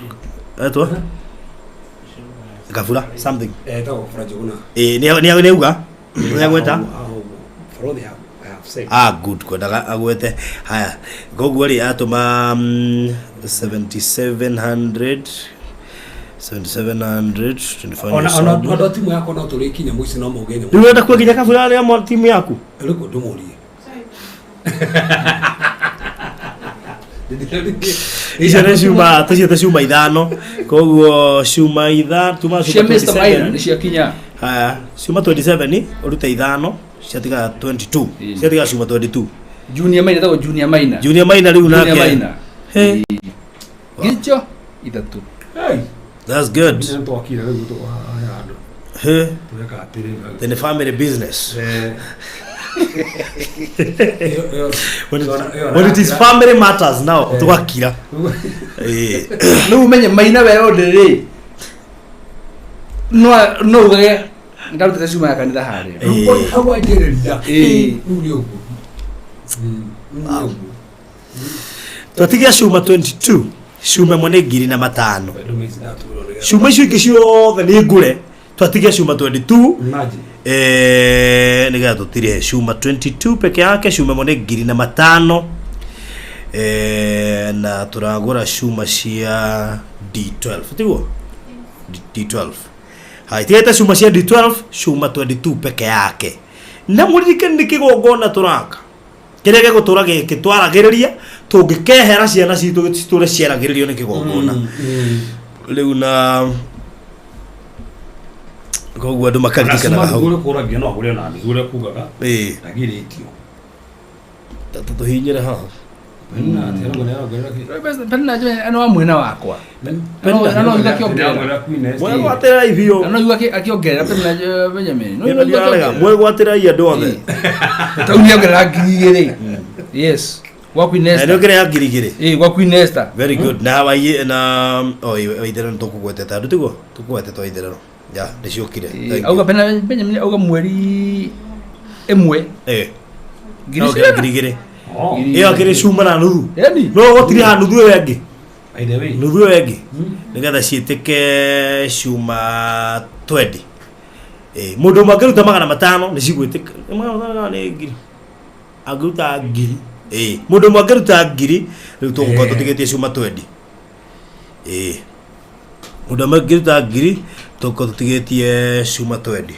Etwo? Kabura something. Etagwo kabura njũgũna. Ĩ nĩ nĩ nĩ auga? Nĩ agweta? For all they have, I have said. Ah good kwendaga agwete. Haya. Koguo rĩ atũma 7700 7700 25 Ona ona ona timu yakwa no tũrĩkinya mũico no mauge nyamũ. Rĩu ũrenda kuo nginya kabura arĩa mo timu yaku? Rĩu ndũmũrie. Icio nĩ cuma tũciĩte cuma ithano koguo cuma ithano tuma Cia cuma Mr. Maina 27 nĩ ciakinya. Haya, cuma 27 ũrute ithano ciatigara 22 ciatigara cuma 22 Junior Maina etagwo Junior Maina. Junior Maina rĩu Junior nake. Maina. He. Gicho ithatũ. That's good. Nĩ twakira rĩu tũhaya andũ. He. Tũreka atĩrĩ. Then family business. When it, when it is family matters now tũgakira. Eh. Rĩu ũmenye Maina we ũndĩ rĩ no no ugage ndarutĩte cuma ya kanitha harĩa. Hau wanjĩrĩria. Ĩ. Rĩu nĩ ũguo. Rĩu nĩ ũguo. Twatigia cuma 22 cuma ĩmwe nĩ ngiri na matano cuma icio ingĩ ciothe nĩ ngũre twatigia cuma 22 nĩgetha tũtire cuma 22 peke yake cuma ĩmwe nĩ ngiri na matano na tũragũra cuma cia D12 tiguo D12 haya tigĩte cuma cia D12 cuma 22 peke yake na mũririkane nĩ kĩgongona tũraka kĩrĩa gĩgũtũra gĩtwaragĩrĩria tũngĩkehera ciana citũ citũre ciaragĩrĩrio nĩ kĩgongona rĩu na koguo andũ makaririkanaga hau Ũrĩa kũragia no agũre ona nuthu ũrĩa kugaga. Ĩ. Ndagirĩtio. Tũhihinyĩre haha. Penina ano wa mwena wakwa. Ano yuga akĩongerera. Mwegwatĩrai biũ. Ano yuga akĩongerera Penina Benjamin. No yuga akĩongerera. Mwegwatĩrai andũ othe. Tau nĩ ongerera 2,000. Yes. Gwa Queen Esther. Nĩ ongerera 2,000. Ĩ gwa Queen Esther. Very good. Na waiye na o waitherero tũkũgwetete andũ tiguo tũkũgwetete waitherero. Ya nĩciũkire. Thank you. Auga Penina Benjamin auga mweri ĩmwe. Eh. Ngiri Ongerera cigana? 2,000. Ĩyo akĩrĩ cuma na nuthu. Ĩni. No gũtirĩ ha nuthu ĩyo ĩngĩ. Nuthu ĩyo ĩngĩ. Nĩgetha ciĩtĩke cuma 20. Ĩ mũndũ ũmwe angĩruta 500 nĩ cigwĩtĩka. Nĩ 500 nĩ ngiri. Angĩruta ngiri. Ĩ mũndũ ũmwe angĩruta ngiri rĩu tũgũkorwo tũtigĩtie cuma 20. Ĩ mũndũ ũmwe angĩruta ngiri Tũkorwo tũtigĩtie cuma 20.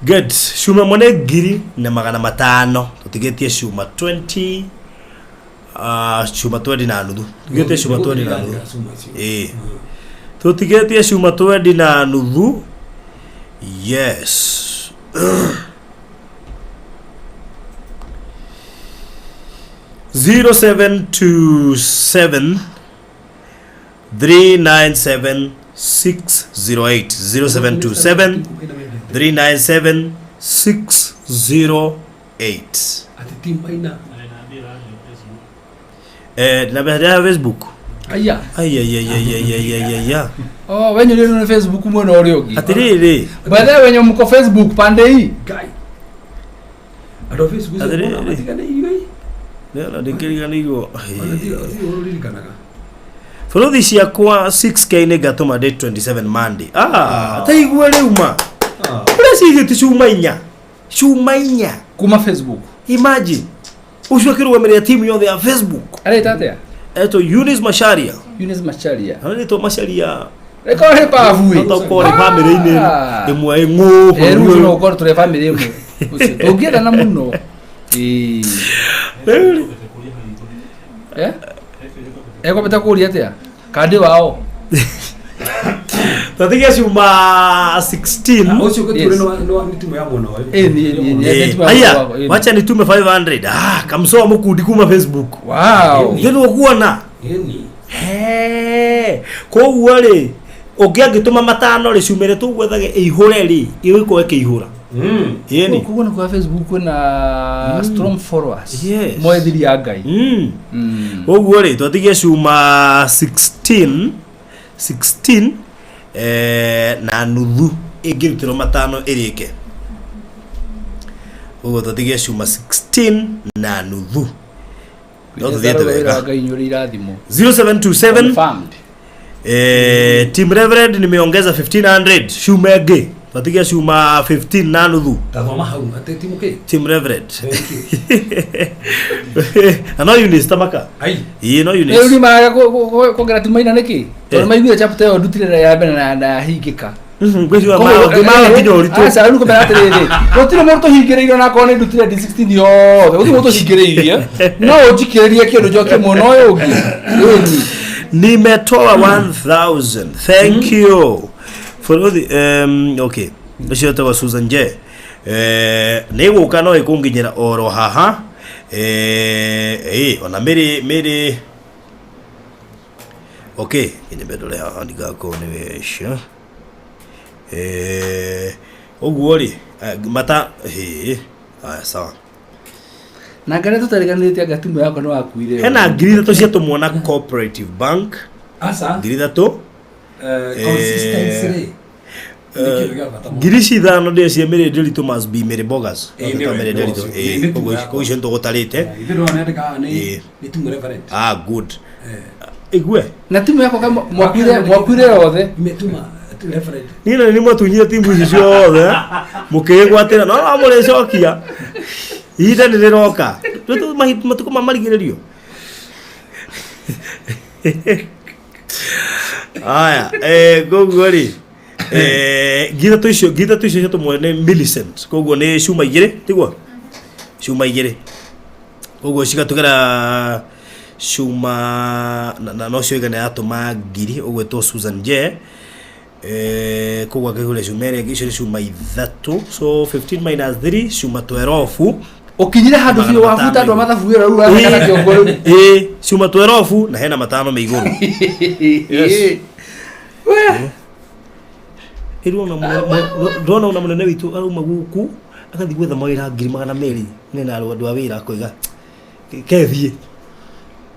Good. Cuma ĩmwe nĩ 1500. Tũtigĩtie cuma 20, cuma 20 na nuthu. Tũtigĩtie cuma 20 na nuthu. Ĩĩ. Tũtigĩtie cuma 20 na nuthu. Yes. 0727 397 608. 0727 397 608. Ati team aina. Na ya Facebook. Aya. Ai ai ai ai ai ai ai ai ai. Oh, wenye rä nä Facebook mwena å rä å ngä. Atiriri. By the way, wenye mko Facebook pande hii. Ngai. Andũ a Facebook Atiriri. matiganĩirio ĩ. Nĩona ndĩkĩriganĩirwo. Ona ti ũhoro ũririkanaga. Bũrũthi ciakwa 6K nĩ ngatũma date 27 Monday. Ta igue rĩu ma. Ũrĩa cigĩti cuma inya. Cuma inya. Kuma Facebook. Imagine. Ũcio akĩrũgamĩrĩra timu yothe ya Facebook. Areta atia? Etwo Eunice Macharia. Eunice Macharia. Aretwo Macharia. Reko nĩ babu ĩ. No tokorwo nĩ bamĩrĩ-inĩ ĩmwe ĩng'ũ. Ĩ rĩu no ũkorwo tũrĩ bamĩrĩ ĩmwe. Ũcio tũngĩendana mũno. Ĩĩ. Eh? Ekwambĩte kũũria atĩa? Kandi wao. Twatige cuma 16. Ũcio ũgĩtwĩre nĩ timu ya mwena ũyũ. Ĩ ni ni ni. Aya, wacha nitume 500. Kamsoa mukundi kuma Facebook. Wow. Thĩnĩ ũkuona. Ĩni. He. Koguo rĩ, ũngĩ angĩtũma matano rĩ, cuma ĩrĩa tũgwethage ĩihũre rĩ, ĩgũkorwo ĩkĩihũra. Ĩni. Koguo nĩ kwa Facebook kwĩna strong followers. Yes. Moe thiri ya Ngai. Koguo rĩ, twatigie cuma 16 16 na nuthu ĩngĩrutĩrwo matano ĩrĩke. Koguo twatigie cuma 16 na nuthu. No tũthiĩte wega. Ngai inyuĩ irathimo. 0727 Confirmed. Team Reverend nimeongeza 1500 cuma ĩngĩ. Twatigia cuma 15 na nuthu. Tathoma hau atĩ timu kĩ? Team Reverend. Na no Eunice tamaka. Ai. Ĩĩ no Rĩu Eunice. nĩ maraga kuongerera timu aina nĩkĩ? Tondũ maiguire chapter ĩyo ndutire ya mbere na yahingĩka. Ngwĩciria nginya ũritũ. Aca rĩu kũmera atĩrĩrĩ, gũtirĩ mũndũ tũhingĩrĩirio na akorwo nĩ ndutire D16 yothe, gũtirĩ mũndũ tũhingĩrĩirie. No ũnjikĩrĩrie kĩndũ njokie mwena ũyũ ũngĩ. Ĩni. Nimetoa 1000. Thank you. For the okay. Ũcio wĩtagwo Susan J. Nĩ gũka no ĩkũnginyĩra oro haha. Ona mĩrĩ mĩrĩ. Okay, nginya ndore haha ndigakorwo nĩ wesha. Ũguo rĩ, mata hĩ. Aya sawa. Na ngarĩa tũtariganĩrĩte anga timu yakwa nĩ wakuire. Hena 3,000 ciatũmwo na Cooperative Bank. Aca. 3,000. Consistency rĩ. Nĩ kĩndũ gĩa bata mũno. 5,000 ndĩcie Mĩrĩ Ndĩritũ must be Mĩrĩ Bogas. Ĩĩ, nĩwe, Mĩrĩ Ndĩritũ. nĩwe, nĩ timu yakwa. Koguo icio nĩtũgũtarĩte. Ithuĩ ndĩrona yandĩkaga Ĩĩ. nĩ timu Reverend. Good. Igue. Na timu yakwa ka mwakuire mwakuire yothe. Imetuma Reverend. Niĩ na nĩ mwatunyire timu ici ciothe mũkĩgwatĩra no no mũrĩcokia. Ihinda nĩ rĩroka. Matukũ ma marigĩrĩrio. Aya, koguo rĩ, 3,000 icio ciatũmwo nĩ Millicent. Koguo nĩ cuma igĩrĩ, tiguo? Cuma igĩrĩ. Koguo cigatũgera cuma na no cioigana yatũma 1,000 ũgwĩtwo Susan J. Koguo akĩihũria cuma ĩrĩa ĩngĩ, icio nĩ cuma ithatũ. So 15 minus 3 cuma 12. Ũkinyire handũ biũ wabuta andũ a mathabu wĩra rĩu ũratheka na kĩongo rĩu. Ĩĩ, cuma 12 na hena matano me igũrũ. Yes. Ndĩrona ona mũnene witũ arauma gũkũ agathiĩ gwetha mawĩra 200,000 nena andũ a wĩra akoiga kethiĩ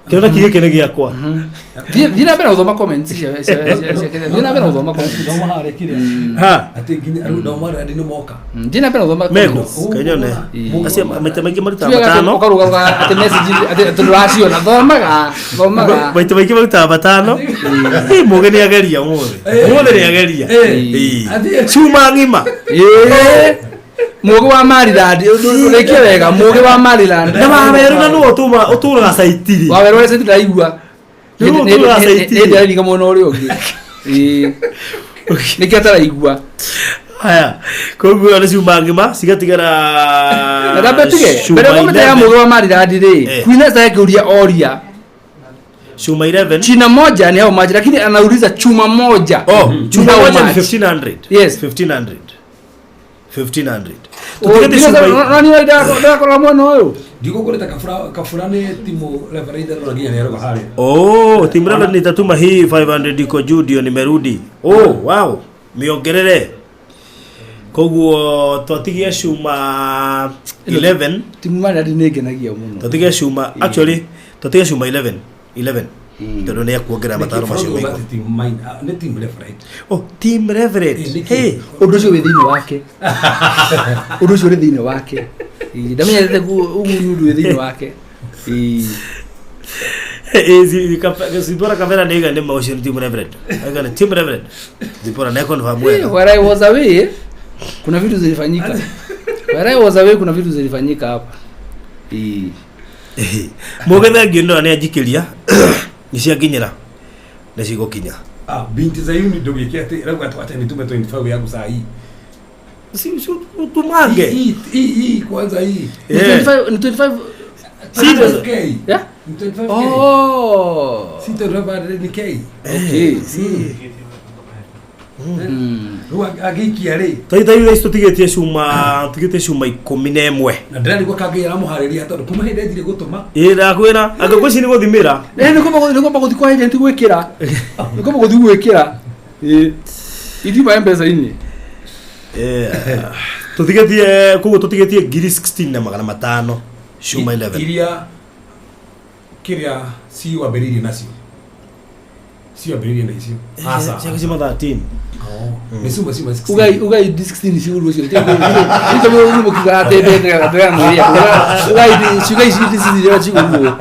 kĩoneki gĩkĩ nĩ gĩakwa. Thiĩ na mbere gũthoma comments cia thiĩ na mbere gũthoma comments. Thoma harĩa kĩrĩa. Ha. Atĩ nginya rĩu nao marĩa nĩ moka. Thiĩ na mbere gũthoma Meko comments. kenyone acio maita maingĩ marutaga Tuge atĩ matano ũkarũgaruga atĩ message atĩ atĩ ndũraciona thomaga thomaga. maita maingĩ marutaga matano. Ĩ, mũgĩ nĩ ageria ũmũthĩ ũmũthĩ nĩ ageria. Ĩ. Cuma ng'ima. Ĩĩ. Mũgĩ wa Maryland ũrĩkie wega mũgĩ wa Maryland. Na wawerũ na nĩwe ũtũraga caitiri. Wawerũ ũrĩa caitiri ndaigua. Nĩ ndĩraringa mwena ũrĩa ũngĩ. Ĩĩ. Nĩkĩo ataraigua. Haya, koguo nĩ cuma ng'ima cigatigara. Na ndambe tige Cuma mbere komete ya 11. mũgĩ wa marirandi rĩ, Queen Esther akĩũria oria Chuma 11. China moja ni how much, lakini anauliza chuma moja. Oh, ni chuma how moja ni much? 1500. Yes. 1500. 1500. Oh, Tutigete ndira- cuma nani ndakora mwena ũyũ. Ndigũkũrĩte kabura kabura nĩ timu referee ndĩrona nginya nĩ aroga harĩa. Oh, timu Reverend nitatuma hii 500 iko juu ndio nimerudi. Oh, wow. Miongerere. Koguo twatigia cuma 11. Timu marirandi nĩ ngenagia mũno. Twatigia cuma, actually twatigia cuma 11. 11. Tondũ nĩ ekuongerera matano macio Nĩkĩ maigũ. team mine nĩ team referee. Oh, team Reverend. Hey. Ũndũ ũcio wĩ thĩinĩ wake. Ũndũ ũcio ũrĩ thĩinĩ wake. Ĩĩ, ndamenyerete ũguo nĩ ũndũ wĩ thĩinĩ wake. Ĩĩ. Zipora kamera nĩ iga nĩ ma ũcio nĩ team Reverend. Aiga nĩ team Reverend. Zipora nĩ confirm Eh, wega. Where I was away, kuna vitu zilifanyika. Where I was away, kuna vitu zilifanyika hapa. Ĩĩ. Mũgethe ngĩndora nĩ anjikĩria nĩ cianginyĩra nĩ cigũkinya. Ah, binti Zayuni ndũgĩke atĩ rauga atĩ wacha nitume 25 yangu saa hii. Si si utumange. Hii hii hii kwanza hii. Ni 25, ni 25. Si 25K. Yeah? Ni 25K. Oh. Si 25 ni K. Okay. Rĩu agĩikia rĩ Twaita ithaa ici tũtigĩtie cuma tũtigĩtie cuma 11. Na ndĩrarigwo kangĩ aramũharĩria tondũ kuma hĩndĩ anjirie gũtũma. Ĩ ndakwĩra anga ngwĩciria nĩ gũthimĩra. Eh, nĩ kwamba nĩ kwamba gũthiĩ kwa agent gwĩkĩra. Nĩ kwamba gũthiĩ gwĩkĩra. Ĩĩ. Ithiuma M-Pesa-inĩ. Tũtigĩtie koguo tũtigĩtie ngiri 16 na magana matano cuma 11. Iria kĩrĩa ciwambĩrĩirie nacio. Ciwambĩrĩirie na icio. Aca. Ciake cuma 13. Nĩ cuma cuma 16. Ugai ugai 16 cigũrwo cio. Nĩ nĩ mũkiuga atĩ ndende ndĩramwĩria. Ugai ciuga ici 16 cigũrwo.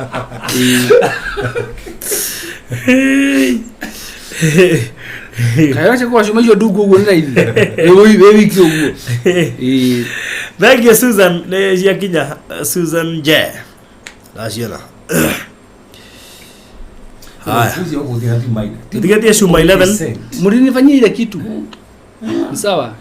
Kaĩ wacha kwa cuma icio ndungu ũguo nĩ raithi. Wĩ wiki ũguo. Ĩĩ. Thank you Susan nĩ ciakinya Susan J. Ndaciona. Haya. Ucio ũgũthiĩ na team mine. Tũtigĩtie cuma 11. Mlinifanyia ile kitu. Ni sawa.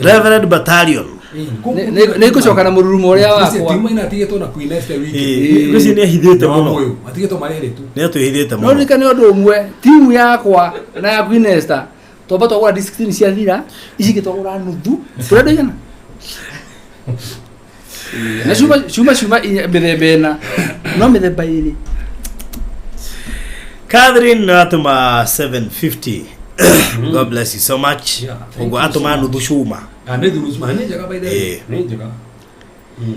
Reverend Battalion. Nĩ ngũcoka na mũrurumo ũrĩa wakwa. Timu ina atigĩtwo na Queen Esther wiki. Ĩĩ, ngwĩciria nĩ ahithĩte mũno. Atigĩtwo marĩ erĩ tu. Nĩ atwĩhithĩte No mũno. ririkane ũndũ ũmwe, timu yakwa na ya Queen Esther twamba twagũra 16 ciathira, ici ingĩ twagũra nuthu. Tũrenda igana. Na cuma cuma cuma inya mĩthemba ĩna. No mĩthemba ĩrĩ. Catherine atũma 750. God bless you so much. Thank Ũguo you so atũma much. nuthu cuma. Ah, nĩ thuru cuma nĩ njega by the way. Ĩĩ. Nĩ njega.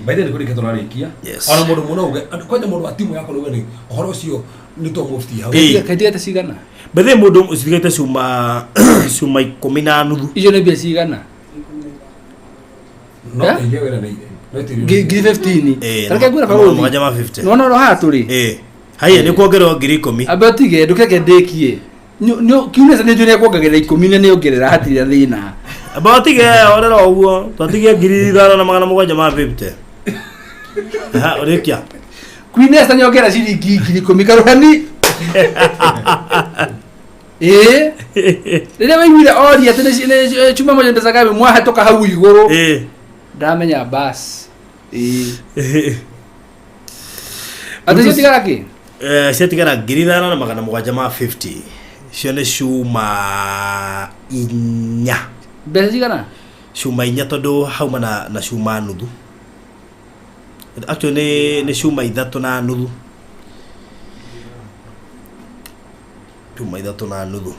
By the way nĩ kũrĩkia tũrarĩkia. Yes. Ona mũndũ mũno uge kwanja mũndũ wa timu yakwa uge nĩ ũhoro ũcio nĩ twamũbutia hau. Ĩĩ. Kaitigĩte cigana? Bethe mũndũ citigĩte cuma cuma ikũmi na nuthu. Icio nĩ mbia cigana? No Eh? ĩige wĩra na ithe. No ĩtĩrĩrie. Ngiri 15. Ĩĩ, Tareke ngwĩra na barũthi. mũgwanja ma 50. Nĩwona ũrĩa haha tũrĩ? Ĩĩ. Haiya nĩ kuongererwo ngiri ikũmi. Amba ũtige ndũkeke ndĩkie. Kiunesa nĩ njũĩ nĩekuongagĩrĩra ikũmi na nĩongerera hatirĩ na thĩna. Amba ũtige orera ũguo twatigie ngiri ithano na magana mũgwanja ma 50. Ha ũrĩkia. Queen Esther nĩongerera ciringi 10,000 karuhani. Ĩĩ. Rĩrĩa waiguire oria atĩ nĩ chuma moja mbeca ngapi mwahetũka hau igũrũ. Ĩĩ. Ndamenya bas. Ĩĩ. Atĩ ciatigara kĩ? Eh, ciatigara ngiri ithano na magana mũgwanja ma 50. Cio nĩ cuma inya. Mbeca cigana? Cuma inya tondũ hauma na cuma nuthu. Actually nĩ cuma ithatũ na nuthu. Cuma ithatũ na nuthu.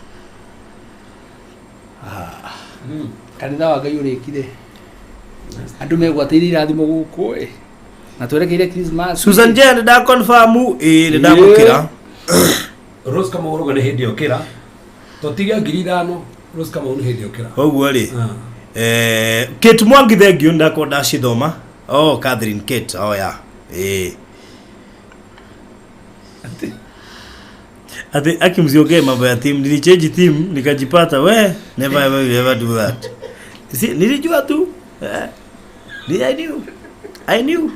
Kanitha wa Ngai ũrĩkire. Andũ megwatĩire irathimo gũkũ ĩ. Na twerekeire Christmas. Susan J nĩ ndaconfirm ĩĩ nĩ ndamũkĩra. Rose Kamau ũrauga nĩ hĩndĩ okĩra. Twatigia 5,000 Rose Kamau nĩ hĩndĩ okĩra. Koguo rĩ eh, Kate Mwangi thank you ndakorwo ndacithoma. Oh, Catherine Kate. Oh yeah. Eh. Ati aki msiongee mambo ya team. Nilichange team nikajipata we never ever will ever do that. Si nilijua tu. Eh. I knew. I knew.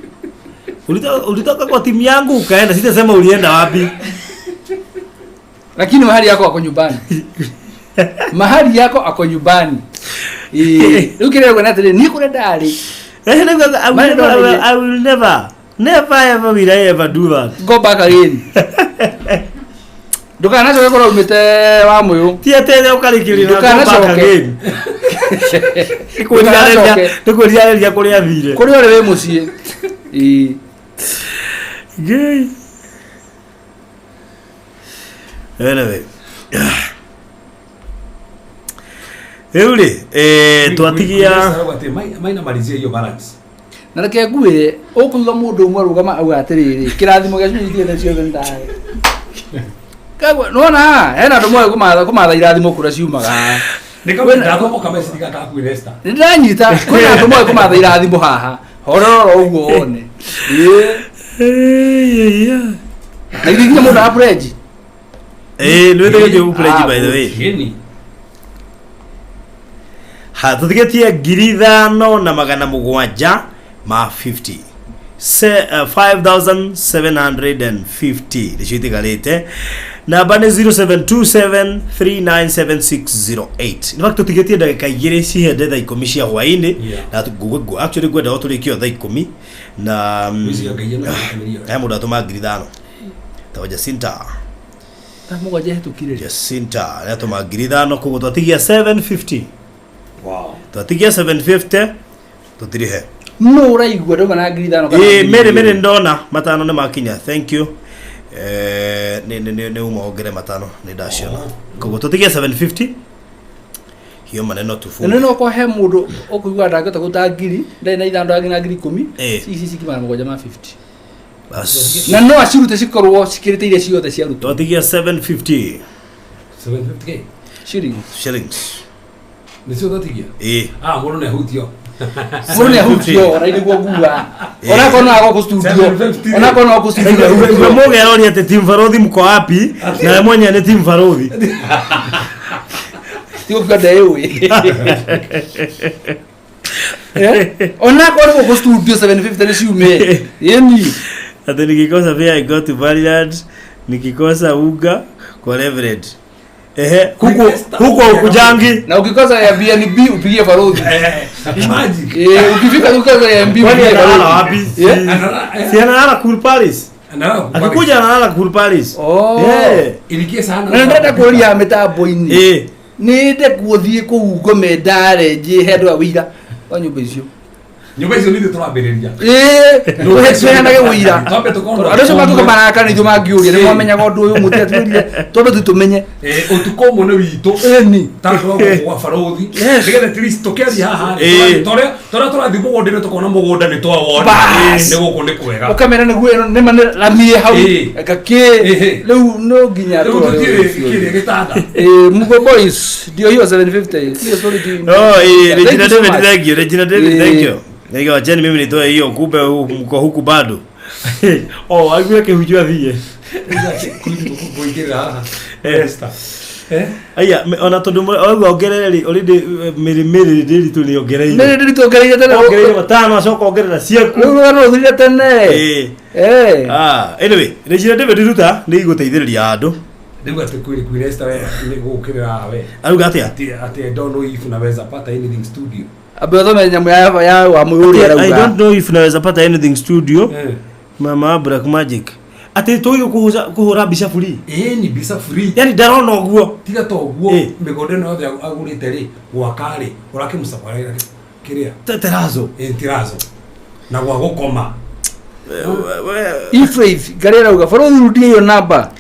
Ulitoka kwa timu yangu ukaenda, sitasema ulienda wapi. Lakini mahali yako ako nyumbani. Mahali yako ako nyumbani. Ĩĩ, rĩu kĩrĩa nguona atĩrĩrĩ, niĩ kũrĩa ndarĩ. I will never, never ever will I ever do that. Go back again. Ndũkanacoke kũrĩa umĩte wa mũyũ. Ti atĩ ũkarĩkĩrĩra go back Ndũkanacoke. again. Ndũkanacoke. Nĩ kwĩrirarĩria kũrĩa athire. Kũrĩa ũrĩ wĩ mũciĩ. Ĩĩ. Ngai. Anyway. Rĩu rĩ, twatigia Maina malizia hiyo balance. Na reke ngwĩre, ũkũiga mũndũ ũmwe arũgama auga atĩrĩrĩ, kĩrathimo gĩa ciringi igĩrĩ ciothe nĩ ndahe. Kagwe, nĩwona haha, hena andũ moĩ kũmatha irathimo kũrĩa ciumaga. Nĩkamathomo kameciria gaka kwĩ Lester. Nĩ ndĩranyita, kwĩna andũ moĩ kũmatha irathimo haha. Horora ũguo wone. Ĩĩ. Na ithuĩ nginya mũndũ aprenji. Nĩ wĩtĩkĩtie gũpledge by the way. Gini. Ha, tũtigĩtie 5750 Se, 5750 nĩcio itigarĩte. Namba nĩ 0727397608. In fact tũtigĩtie ndagĩka igĩrĩ cihende thaa 10 cia hwaĩ-inĩ. Na actually ngwenda o tũrĩkie o thaa 10 na Ngwĩciria Ngai ena gũkĩmĩria. he mũndũ atũma 5,000 tagwo Jacinta. Thaa mũgwanja ĩhĩtũkire. Jacinta nĩatũma 5,000 koguo twatigia 750. Wow. Twatigia 750 tũtirihe. Nũ ũraigua ndauma na 5,000 kana Ĩĩ ngiri mĩrĩ igĩrĩ? mĩrĩ ndona matano nĩ makinya. Thank you. Nĩ uma wongere matano nĩ ndaciona. Koguo tũtigie 750. Hiyo maneno Na tufunge. nĩ no he mũndũ ũkũigua ndangĩhota gũta ngiri, ndarĩ na ithano ndangĩ na 10,000. Ĩĩ. Ici cikiuma na 750. Bas. Na no acirute cikorwo cikĩrĩte iria ciothe ciarutwo. Twatigia 750 750k shillings. Shillings. Nĩcio twatigia? Ĩĩ. Ah, mũndũ nĩ ahutio. Mũndũ nĩ ahutio, ona nĩguo nguga. Onakorwo no agũkũ studio. Onakorwo no agũkũ studio ahutio. Mũge aroria atĩ team Barothi mko wapi? Na we mwenyewe nĩ team Barothi. Ti gũkiuga ndeyũĩ. Onakorwo nĩ gũkũ studio 750 nĩ ciume. Ĩni. Ati nikikosa pia I go to Maryland, nikikosa unga kwa Reverend. Ehe, huku huku ukujangi. Na ukikosa ya BNB upigie Barothi. Imagine. Ukifika ukikosa ya MB Kwani upigie analala Barothi. wapi? Si analala Cool Palace. Akikuja analala Cool Palace. Oh. Yeah. Ilikie sana. Na ndĩrenda kũria mĩtambo-inĩ. Ĩĩ. Nĩ ndĩ gũthiĩ kũu ngome ndare njĩhe andũ a wĩira wa nyũmba icio. Nyũmba icio nithuĩ tũrambĩrĩria. Ĩĩ, tũheanage wĩira. Twambe tũkorwo Andũ acio mangĩũka marakara nĩ ithuĩ mangĩũria nĩ mwamenyaga ũndũ ũyũ mũtiatwĩrire twambe tu tũmenye. Ũtukũ ũmwe nĩ witũ. Ĩni. Tandũ gwa barothi. Nĩgetha at least tũkĩaria haha rĩ, torĩa tũrathiĩ mũgũnda-inĩ tũkona mũgũnda nĩ twawona. Bas. Nĩ gũkũ nĩ kwega. Ũkamera nĩguo ĩno nĩ ma nĩ ramie hau. Gakĩ. Rĩu no nginya Rĩu tũrore tũtirĩ ũndũ ũcio. kĩrĩa gĩtanda. Ĩĩ, Mugo Boys, ndio hiyo 750. Hiyo story ndio. Oh, Thank Regina you so David, much. thank you. Regina David, thank you. Nĩga wacheni mimi nitoe hiyo kumbe mko huku bado. Oh, aiguire kĩhunjio athiĩ. Kũingĩrĩra haha. Esther. Aya, ona tondũ auga ongerere rĩ, already mĩrĩ mĩrĩ ndĩritũ nĩ ongereire. Mĩrĩ ndĩritũ ongereire tene. Ongereire matano acoka ongerera ciaku. Rĩu rũgano rũthirire tene. Ĩĩ. Ah, anyway, Regina David ruta nĩ igũteithĩrĩria andũ. Rĩu atĩ kwĩ Esther we nĩ gũkĩrĩra haha we. Auga atĩa? Atĩ I don't know if unaweza pata anything studio. Ambe ũthome nyamũ ya wa mũyũ ũrĩa I arauga. don't know if naweza pata anything studio. Mama Black Magic. Atĩ tũgĩ kũhũra mbica free. Ĩĩ ni mbica free. Yani ndarona ũguo. Tiga to ũguo mĩgũnda ĩno yothe agũrĩte rĩ gwaka rĩ ũrakĩmũcabarĩra kĩrĩa terazo. Ĩĩ terazo. Na gwa gũkoma. Ifraith Ngarĩ arauga barothi rudie hiyo namba.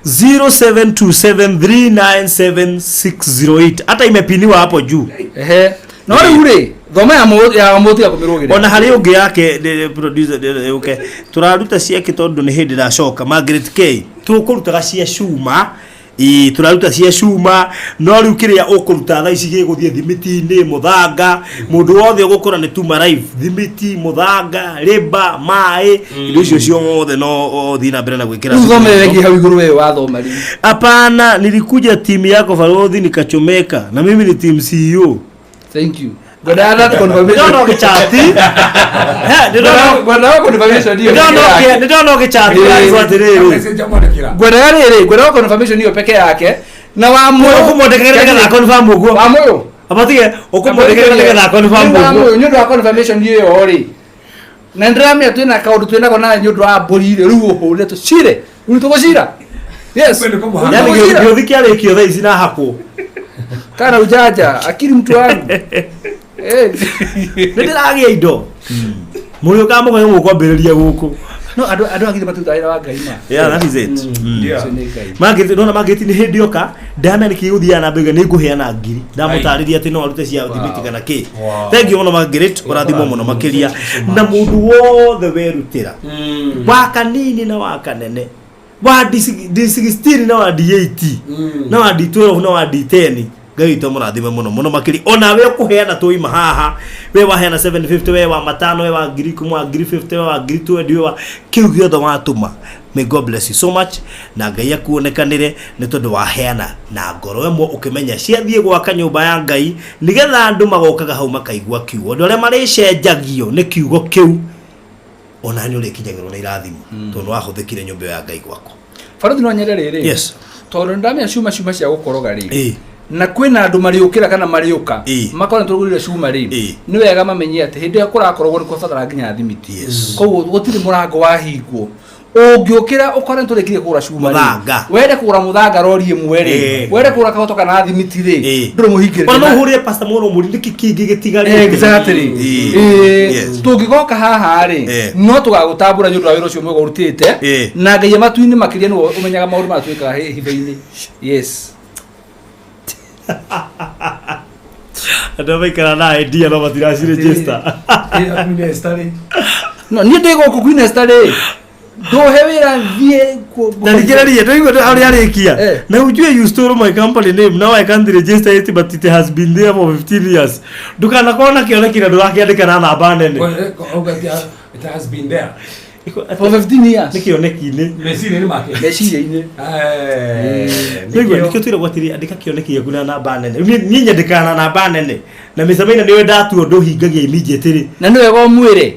0727397608 hata imepiniwa hapo juu. Ehe. No rĩu rĩ, thoma ya ya mũtiga kũmĩrũgĩrĩra. Ona harĩ ũngĩ yake producer okay tũraruta ciake tondũ nĩ hĩndĩ ndacoka Margaret K tũkũrutaga cia cuma. Ĩĩ tũraruta cia cuma no rĩu kĩrĩa ũkũruta thaa ici gĩgũthiĩ thimiti-inĩ mũthanga mũndũ wothe ũgũkora nĩ tuma live thimiti mũthanga rĩmba maĩ indo icio ciothe no ũthiĩ na mbere na gwĩkĩra Rĩu thome wegi hau igũrũ wewe wathoma rĩu. Hapana, nilikuja timu yako Farodhi nikachomeka na mimi ni team CEO. Thank you. Ngwendaga that confirmation. Ndĩrona ũgĩchati. He, ndĩrona Ngwendaga confirmation hiyo. Ndĩrona ũgĩchati ũrarigwo atĩrĩrĩ. Ngwendaga rĩrĩ, ngwendaga confirmation hiyo peke yake. Na wa mwe Ũkũmwandĩkĩra nĩgetha confirm ũguo. Wa mwe. Abatige ũkũmwandĩkĩra nĩgetha confirm Wa ũguo. mwe nĩ ũndũ wa confirmation hiyo rĩ. Na ndĩramenya twĩna kaũndũ twĩnako na nĩ ũndũ wa mbũri rĩ, rĩu ũhũre tũcire. Rĩu tũgũcira. Yes. Yaani gĩũthi kĩarĩkio thaa ici na hakwo. Kana ujanja, akili mtu wangu. Eh. Nĩ ndĩragĩa indo. Mũrĩũkaga mũgoe mũkwambĩrĩria gũkũ. No andũ andũ agithĩ matutaga wĩra wa Ngai ma. Yeah, that is it. Yeah. Ũcio nĩ Ngai. Margaret ndona Margaret nĩ hĩndĩ yoka ndamenya nĩkĩ gũthiaga na mbere nĩ ngũheana ngiri ndamũtarĩria atĩ no arute cia thimiti kana kĩ. Wow. Thank you mũno Margaret ũrathimwo mũno makĩria na mũndũ wothe werutĩra wa kanini na wa kanene wa D16 na wa D8 na wa D12 na wa D10 ngai witũ amũrathime mũno mũno makĩria ona we ũkũheana tũima haha we waheana 750 we wa matano we wa 10,000 wa 50,000 we wa 20,000 we wa kĩu gĩothe watũma. May God bless you so much na ngai akuonekanĩre nĩ tondũ waheana na ngoro ĩmwe ũkĩmenya ciathiĩ gwaka nyũmba ya ngai nĩgetha andũ magokaga hau makaigua kiugo andũ arĩa marĩcenjagio nĩ kiugo kĩu ona nĩ ũrĩkinyagĩrwo nĩ irathimo tondũ nĩ wahũthĩkire nyũmba ĩyo ya ngai gwakwa. Barothi no nyende rĩrĩ. Yes. Tondũ ndamenya cuma cuma cia gũkoroga rĩ. Ĩĩ. Na kwĩna andũ marĩũkĩra kana marĩũka makona tũrugũrire cuma rĩ nĩ wega mamenye atĩ hĩndĩ ĩrĩa kũrakorogwo nĩ kwabatara nginya thimiti. Koguo gũtirĩ mũrango wahingwo ũngĩũkĩra ũkore nĩtũrĩkirie kũgũra cuma rĩ Mũthanga. wende kũgũra mũthanga rori ĩmwe rĩ Ĩĩ. wende kũgũra kagoto kana thimiti rĩ ndũrĩ mũhingĩrĩrie ona no ũhũrĩre pastor mũno mũri nĩkĩ kĩngĩ gĩtigarĩte. Exactly. Ĩĩ. Ĩĩ. Yes. Tũngĩgoka haha rĩ Ĩĩ. no tũgagũtambũra nĩ ũndũ wa wĩra ũcio mwega ũrutĩte Ĩĩ. na ngai matu-inĩ makĩria nĩwe ũmenyaga maũndũ marĩa twĩkaga hitho-inĩ. Yes. Andũ arĩa maikaraga na idea no matiracirejista. No niĩ ndĩ gũkũ Queen Esther rĩ ndũhe wĩra thiĩ Na thikĩrĩria ndũigua harĩa arĩkia na ujue you stole my company name, now I can't register it, but it has been there for 15 years. Ndũkanakorwo na kĩoneki na ndũrakĩandĩka na namba nene. It has been there. For 15 years. Nĩ kĩoneki-inĩ. Meciria-inĩ make. Meciria-inĩ. Nĩguo nĩkĩo twĩragwo atĩrĩ andĩka kĩoneki gĩaku na namba nene. Niĩ nyandĩkaga na namba nene na mĩcemainĩ nĩwe ndatua ũndũ hingagia immediately. Na nĩ wega ũmwĩre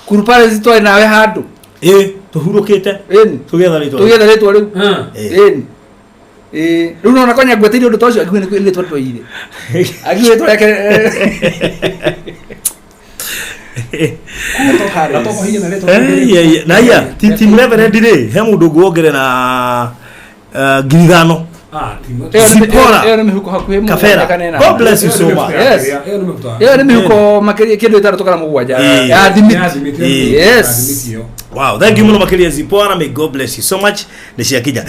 Kurupare twarĩ nawe handũ. Ĩĩ tũhurũkĩte. Tũgĩetha rĩtwa. Tũgĩetha rĩtwa rĩu. Ĩni. Ĩĩ rĩu nona konya ngweteire ũndũ ta ũcio akiuga nĩ rĩtwa twaire. Akiuga rĩtwa rĩake. Na iya ti mreverend rĩ he mũndũ ũngĩ wongerera 5,000. Zipporah. Ĩyo nĩ mĩhuko hakuhĩ Kafera. mũgwanja kana ĩnana. God bless you so much. Yes. Ĩyo nĩ mĩhuko makĩria kĩndũ ĩtandatũ kana mũgwanja ya thimiti. Yes. Wow, thank you mũno makĩria Zipporah, may God bless you so much. Nĩ ciakinya.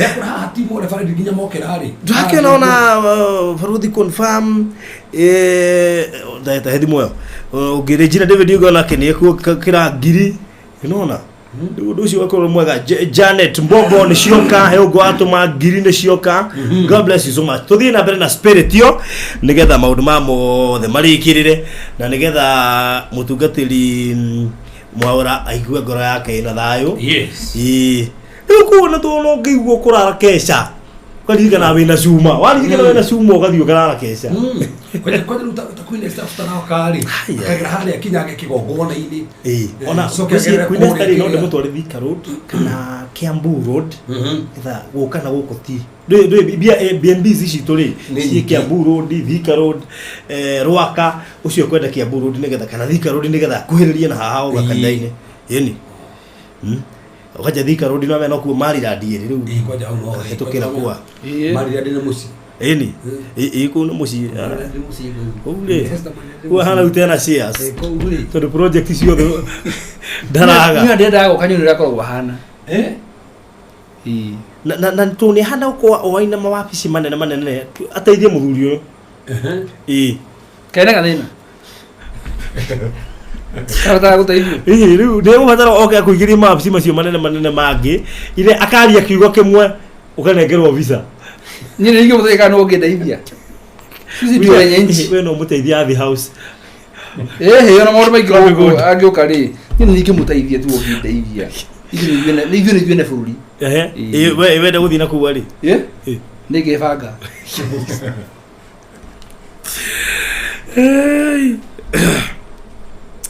Ndũrakĩona ona baruthi confirm ndahete thimũ ĩyo. Ũngĩ Regina David Ugo nake nĩ ekũkĩra ngiri. Nĩwona? Rĩu ũndũ ũcio ũgakorwo mwega. Janet Mbogo nĩ cioka, he ũngĩ watũma ngiri nĩ cioka. God bless you so much. Tũthiĩ na mbere na spirit ĩyo nĩgetha maũndũ maya mothe marĩkĩrĩre na nĩgetha mũtungatĩri Mwaũra aigue ngoro yake ĩna thayũ. Yes. Ĩĩ. Rĩu kuona tuona ũngĩigua kũrara keca ũkaririkana wĩna cuma waririkana wĩna cuma ũgathiĩ ũkarara keca. Kwanja rĩu ta Queen Esther ũtanoka rĩ akagera harĩa kinyange kĩgongona-inĩ. Ĩĩ. Ona Coke agerere Queen Esther rĩ no kũrĩa ndĩmũtware Thika Road kana Kiambu Road nĩgetha gũka na gũkũ ti ndũĩ B&Bs ici citũ rĩ Nĩ ciĩ nyingĩ. Kiambu Road, Thika Road, Rwaka ũcio kwenda Kiambu Road nĩgetha kana Thika Road nĩgetha akuhĩrĩrie na haha ũga kanitha-inĩ. Ĩni. Ũkanja Thika Road no amenya nokuo Maryland ĩrĩ rĩu. Kwanja hau no Hĩtũkĩra kwa. Maryland nĩ mũciĩ. Ĩni. Ĩ kũu nĩ mũciĩ. Maryland nĩ mũciĩ kũu. Kũu rĩ. Kũu hana rĩu tena shares. Tondũ project ciothe ndaraga. Niĩ ndĩrendaga gũka nyone ũrĩa akoragwo ahana. Na tondũ nĩ ahana gũkorwo oaina mawabici manene manene ateithie mũthuri ũyũ. Ĩĩ. Kena gathĩna. Karabatara gũteithio. Ĩĩ rĩu nĩ egũbatara oke akũingĩrie mawabici macio manene manene mangĩ ile akaria kiugo kĩmwe ũkanengerwo visa. Niĩ nĩ ingĩmũteithia kana ũngĩndeithia. Sisi ndio wenye nchi. We no mũteithia Athi House. Ĩhĩ ona maũndũ maingĩ gũkũ angĩũka rĩ niĩ nĩ ingĩmũteithia tu ũngĩndeithia. Ithuĩ nĩ ithuĩ ene bũrũri. Ehe. Ĩĩ we wenda gũthiĩ na kũu arĩ. Ĩ? Nĩ ngĩbanga.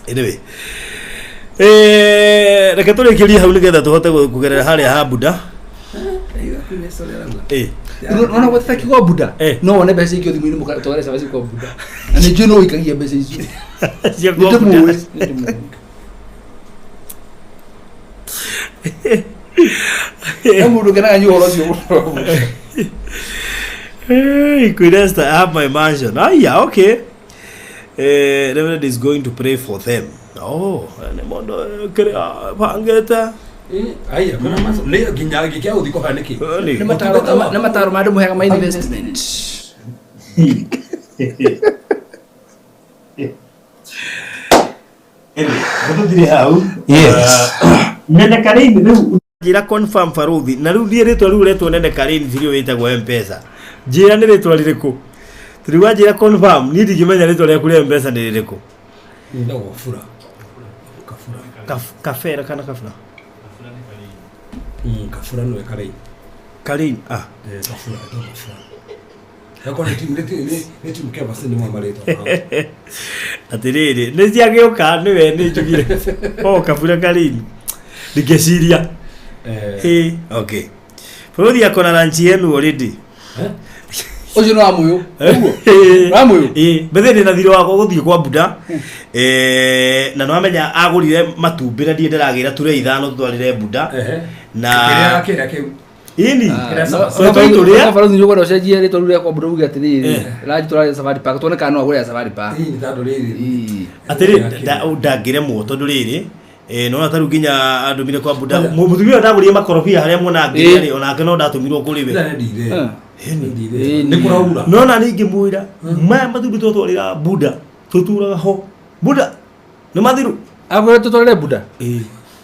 Anyway, reke tũrĩkĩrie hau nĩgetha tũhote kũgerera harĩa ha Buda. Nona gwetete kiugo Buda no wone mbeca ingĩ thimũ-inĩ mũgatware cabaci kwa Buda na nĩ njũĩ no ũikagia mbeca icio. Cia kwa Nĩ Buda. ndĩmũĩ, nĩ ndĩmũĩ. He mũndũ ũkenaga nĩ ũhoro ũcio mũno. Hey, Queen Esther, I have my mansion. Ah, yeah, okay. Reverend is going to pray for them. Oh, nĩ mũndũ kĩrĩa bangĩte. Aya, kuna maso. Nĩ nginya gĩkĩa gũthiĩ kũhaya nĩkĩ? Nĩ mataro ma andũ mũheaga ma investment. Tũthire hau. Yes. Nene Karin rĩu njĩra confirm baruthi na rĩu niĩ rĩtwa rĩu retwo Nene Karin tirio wĩtagwo M-Pesa. Njĩra nĩ rĩtwa rĩrĩkũ? Rĩu wanjĩra confirm niĩ ndingĩmenya rĩtwa rĩaku rĩa M-Pesa nĩ rĩrĩkũ. Ndagwo Bura. Kabera kana Kabura? Kabura nĩwe Karin. Karin, ah. Eh, Kabura, etagwo Kabura. Yakorwo nĩ timu nĩ timu Kevas nĩ mwe marĩtwa mao. Atĩrĩrĩ, nĩ ciagĩũka nĩwe nĩ njugire. O Kabura Karin. Ndingĩciria. Hey, okay. Bũrũri akona lunch yenu already. Ũcio nĩ wa mũyũ. Ũguo. Bethe ndĩ na thirĩ wakwa gũthiĩ kwa Buda. Na nĩwamenya agũrire matumbĩ na ndiĩ ndĩragĩra ture ithano tũtwarĩre Buda. Na Kĩrĩa kĩrĩa kĩu. Ini. Tũrĩa. Baruthi nĩ ũkwenda ũcenjie rĩtwa rĩu rĩa kwa Buda uge atĩrĩrĩ ranji tũrarĩa Safari Park tuone kana no agũre ya Safari Park. Atĩrĩ ndangĩremwo tondũ rĩrĩ nona ta rĩu nginya andũmire kwa Buda. Mũtumia ũyũ ndagũrire makorobia harĩa muona ngĩrĩa rĩ onake no ndatũmirwo kũrĩ we. Nĩ kũraura. Nona ningĩ mwĩra maya matumbĩ twatwarĩra Buda tũturaga ho. Buda nĩ mathiru. Agũre tũtwarĩre Buda.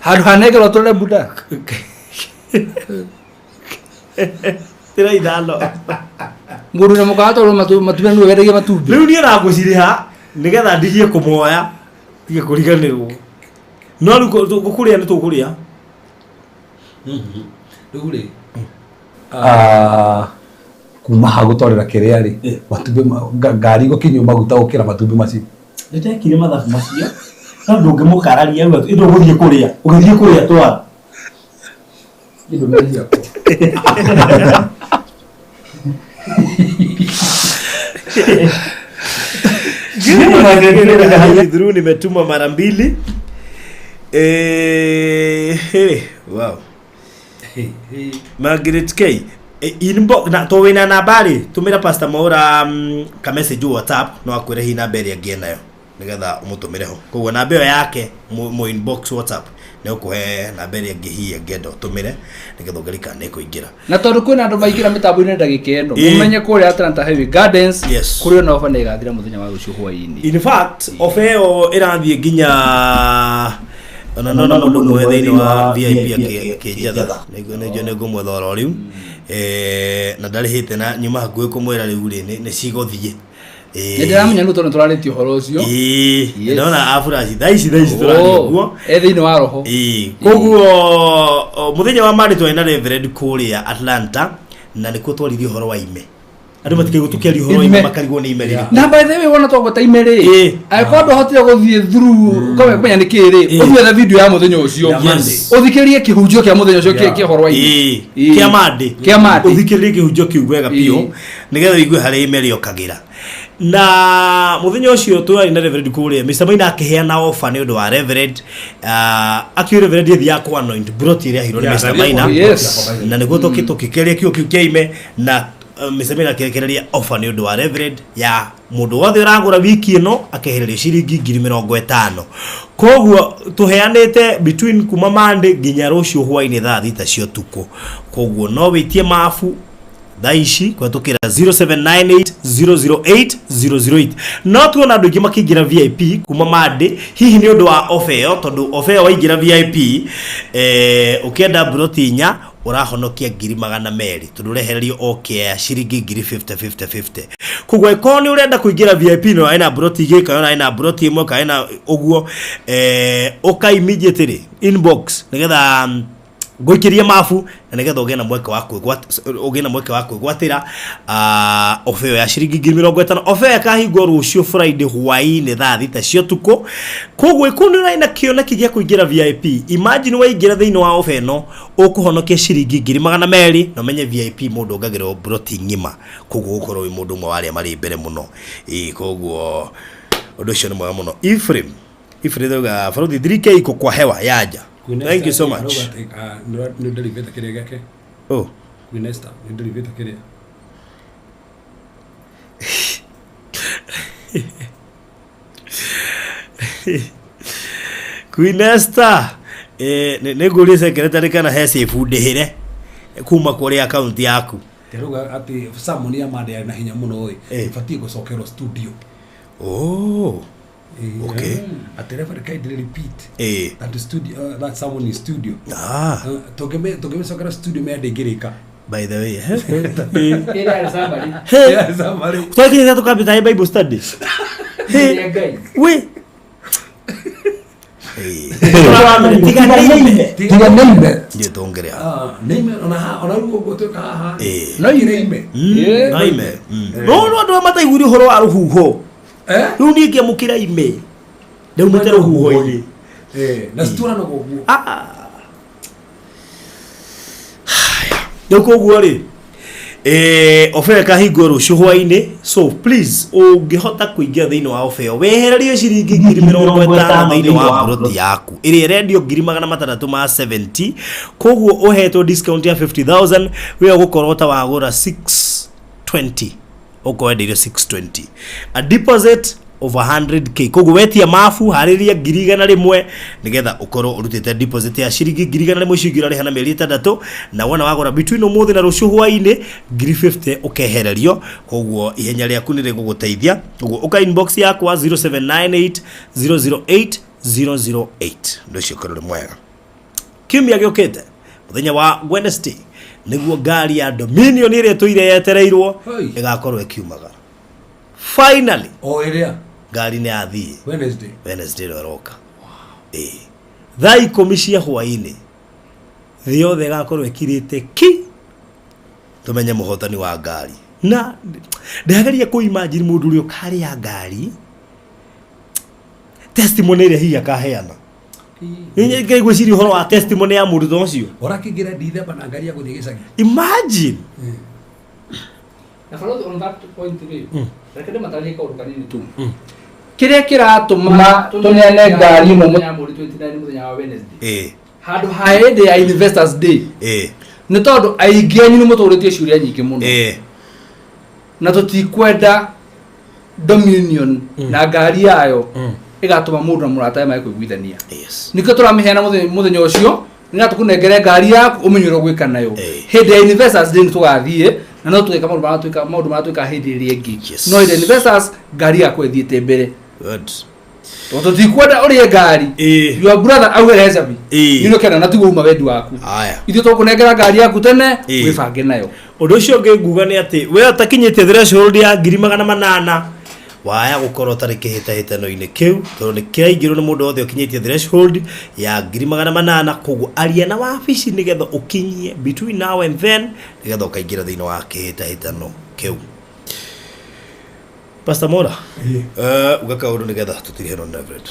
Handũ hanengerwo tũrĩre Buda. Tĩra ithano. Mũndũ na mũkawa twarwo matumbĩ nĩwe wendagia matumbĩ. Rĩu niĩ nagũcirĩha nĩgetha ndigie kũmoya ndige kũriganĩrwo. No rĩu gũkũrĩa nĩ tũkũrĩa. Rĩu rĩ kuma ha gũtwarĩra kĩrĩa rĩ matumbĩ ngari gũkinywo maguta gũkĩra matumbĩ macio. Nĩndekire mathabu macio no ndũngĩmũkararia rĩu atĩ ũgũthiĩ kũrĩa ũgĩthiĩ kũrĩa twara. Through nimetuma mara mbili. Wow. Margaret K. Inbox na to wina namba rĩ tũmĩra Pastor Mwaura ka message WhatsApp no akwĩre hihi namba ĩrĩa ĩngĩ enayo nĩgetha ũmũtũmĩre ho. Koguo namba ĩyo yake mũ inbox WhatsApp nĩ ũkũhe namba ĩrĩa ĩngĩ hihi angĩenda ũtũmĩre nĩgetha ũgerie kana nĩ ĩkũingĩra. Na tondũ kwĩna andũ maingĩra mĩtambo-inĩ ndagĩka ĩno mũmenye kũrĩa Atlanta Highway Gardens kũrĩ ona ofa nĩ ĩgathira mũthenya wa rũciũ hwaĩ-inĩ. In fact ofa ĩyo ĩrathiĩ nginya ona no mũndũ ũmwe thĩinĩ wa VIP akĩnjetha nĩguo nĩ ngũmwetha oro rĩu na ndarĩhĩte na nyuma hakuhĩ kũmwĩra rĩu rĩ nĩ cigũthiĩ. Nĩ ndĩramenya nũ tondũ nĩtũrarĩtie ũhoro ũcio. Ndona aburaci thaa ici tũraria ũguo. E thĩinĩ wa roho. Koguo mũthenya wa Monday twarĩ na Reverend kũrĩa Atlanta na nĩkuo twaririe ũhoro wa ime. Andũ matikaigua tũkĩaria ũhoro wa ime makarigwo nĩ ime rĩrĩkũ. Na by the way wona twagweta ime rĩ angĩkorwo ndwahotire gũthiĩ through ũkamenya nĩ kĩĩ rĩ ũthiĩ wethe video ya mũthenya ũcio ũthikĩrĩrie kĩhunjio kĩa mũthenya ũcio kĩa ũhoro wa ime. Kĩa Monday. Kĩa Monday. Ũthikĩrĩrie kĩhunjio kĩu wega biũ nĩgetha ũigue harĩa ime rĩokagĩra. Na mũthenya ũcio twarĩ na Reverend kũrĩa Mr. Maina akĩheana offer nĩ ũndũ wa Reverend akiũ Reverend athiaga kũ anoint broti ĩrĩa aheirwo nĩ Mr. Maina. Na nĩguo tũkĩkeria kiugo kĩu kĩa ime na Mr. Maina akĩrekereria offer nĩ ũndũ wa Reverend ya mũndũ wothe ũragũra wiki ĩno akehererio ciringi 50,000. Koguo tũheanĩte between kuma Monday nginya rũciũ hwainĩ thaa 6 cia ũtukũ. Koguo no wĩtie mabu thaa ici kũhetũkĩra 0798008008. No tuona andũ aingĩ makĩingĩra VIP kuma Monday hihi nĩ ũndũ wa ofa ĩyo tondũ ofa ĩyo waingĩra VIP ũkĩenda broti inya ũrahonokia 200,000 tondũ ũrehererio o kĩa ciringi 50,000 50 50. Koguo angĩkorwo nĩ ũrenda kũingĩra VIP no ena broti igĩrĩ kana ena broti ĩmwe kana ena ũguo ũka immediately inbox nĩgetha Ngũikĩrie mabu na nĩgetha ũgĩe na mweke wa ũgĩe na mweke wa kwĩgwatĩra ofa ĩyo ya ciringi 50,000. Ofa ĩyo ĩkahingwo rũciũ Friday hwaĩ-inĩ thaa 6 cia ũtukũ. Koguo ĩkũndũ nĩ na kĩoneki gĩa kũingĩra VIP. Imagine waingĩra thĩinĩ wa ofa ĩno ũkũhonokia ciringi 200,000 na ũmenye VIP mũndũ ongagĩrwo broti ng'ima. Koguo ũgũkorwo wĩ mũndũ ũmwe wa arĩa marĩ mbere mũno. Ĩĩ koguo ũndũ ũcio nĩ mwega mũno. Ephraim auga Baruthi 3K iko kwa hewa yaja. Thank you so much. Nĩ nderivĩte kĩrĩa gĩake. Oh. Queen Esther, nĩ nderivĩte kĩrĩa. Queen Esther, nĩ ngũrie secretary kana he safe ndĩhĩre kuma kũrĩ account yaku. Rauga atĩ sermon ya Monday yarĩ na hinya mũno ĩ. Ĩbatiĩ gũcokerwo studio. Oh. Okay. Atĩ Reverend kindly repeat. Eh. That studio, that sermon in studio. Ah. Tũngĩmĩcokera studio mea ndĩngĩrĩka. By the way, Ĩrĩa summary. Hey. Summary. Twakinyĩte tũkambĩta Bible study. Ĩrĩa Ngai. We. Tiga nĩime. Tiga nĩime. Ndiĩ tũngĩrĩa. Nĩime ona ona rĩu ũguo twĩka haha. No ime. No ime. No no andũ arĩa mataiguire ũhoro wa rũhuho. Rĩu niĩ ngĩamũkĩra ime. Ndaumĩte rũhuho-inĩ. Na cituranaga ũguo. Rĩu koguo rĩ ofa ĩyo ĩkahingwo rũciũ hwaĩ-inĩ, so please ũngĩhota kũingĩra thĩinĩ wa ofa ĩyo wehererie ciringi 50,000 thĩinĩ wa broti yaku ĩrĩa ĩrendio 670,000. Koguo ũhetwo discount ya 50,000, we ũgũkorwo ta wagũra 620, ũkorwo wendeirio 620, a deposit of 100K. Koguo wetia mabu harĩria 100,000 nĩgetha ũkorwo ũrutĩte deposit ya ciringi 100,000 icio ingĩ ũrarĩha na mĩeri 6, na wona wagũra between ũmũthĩ na rũciũ hwaĩ-inĩ 50,000 ũkehererio. Koguo ihenya rĩaku nĩ rĩgũgũteithia. Koguo ũka inbox yakwa 0798 008 008. Ũndũ ũcio ũkorwo ũrĩ mwega. Kiumia gĩũkĩte mũthenya wa Wednesday nĩguo ngari ya Dominion ĩrĩa ĩtũire yetereirwo ĩgakorwo ĩkiumagara. Finally o ĩrĩa ngari nĩ yathiĩ Wednesday. Wednesday ĩrĩa ĩroka. Ĩĩ. Thaa 10 cia hwaĩ-inĩ thĩ yothe ĩgakorwo ĩkirĩte ki tũmenye mũhotani wa ngari. Na ndĩrageria kũ imagine mũndũ ũrĩa ũkarĩa ngari testimony ĩrĩa hihi akaheana. Nĩ ngwĩciria ũhoro wa testimony ya mũndũ ta ũcio. Ũrakĩingĩra Dithemba na ngari ya gũthiĩ gĩcagi. Imagine. Na Baruthi, on that point rĩ, reke ndĩmatarĩrie kaũndũ kanini tu. Kĩrĩa kĩratũma tũneane ngari ĩno mũthenya wa mweri 29 mũthenya wa Wednesday. Handũ ha hĩndĩ ya Investors Day. Nĩ tondũ aingĩ anyu nĩ mũtũrĩtie ciũria nyingĩ mũno. Na tũtikwenda Dominion na ngari yayo ĩgatũma mũndũ na mũratawe mage kũiguithania. Nĩkĩo tũramĩheana mũthenya ũcio nĩgetha tũkũnengere ngari yaku ũmenye ũrĩa ũgwĩka nayo. Hĩndĩ ya Investors Day nĩ tũgathiĩ na no tũgeka maũndũ marĩa twĩka hĩndĩ ĩrĩa ĩngĩ. No hĩndĩ ya Investors ngari yaku ĩthiĩte mbere. Good. Tondũ tũtikwenda ũrĩe ngari. Your brother auge recipe. Nĩ ũkena na tiguo uma wendi waku. Ithuĩ tũkũnengera ngari yaku tene wĩbange nayo. Ũndũ ũcio ũngĩ nguga nĩ atĩ we ũtakinyĩtie threshold ya 800,000 waya gũkorwo ũtarĩ kĩhĩtahĩtano-inĩ kĩu tondũ nĩ kĩraingĩrwo nĩ mũndũ wothe ũkinyĩtie threshold ya 800,000. Koguo aria na wabici nĩgetha ũkinyie between now and then nĩgetha ũkaingĩra thĩinĩ wa kĩhĩtahĩtano kĩu. Pastor Mora, uga kaũndũ nĩgetha tũtirihe no Reverend.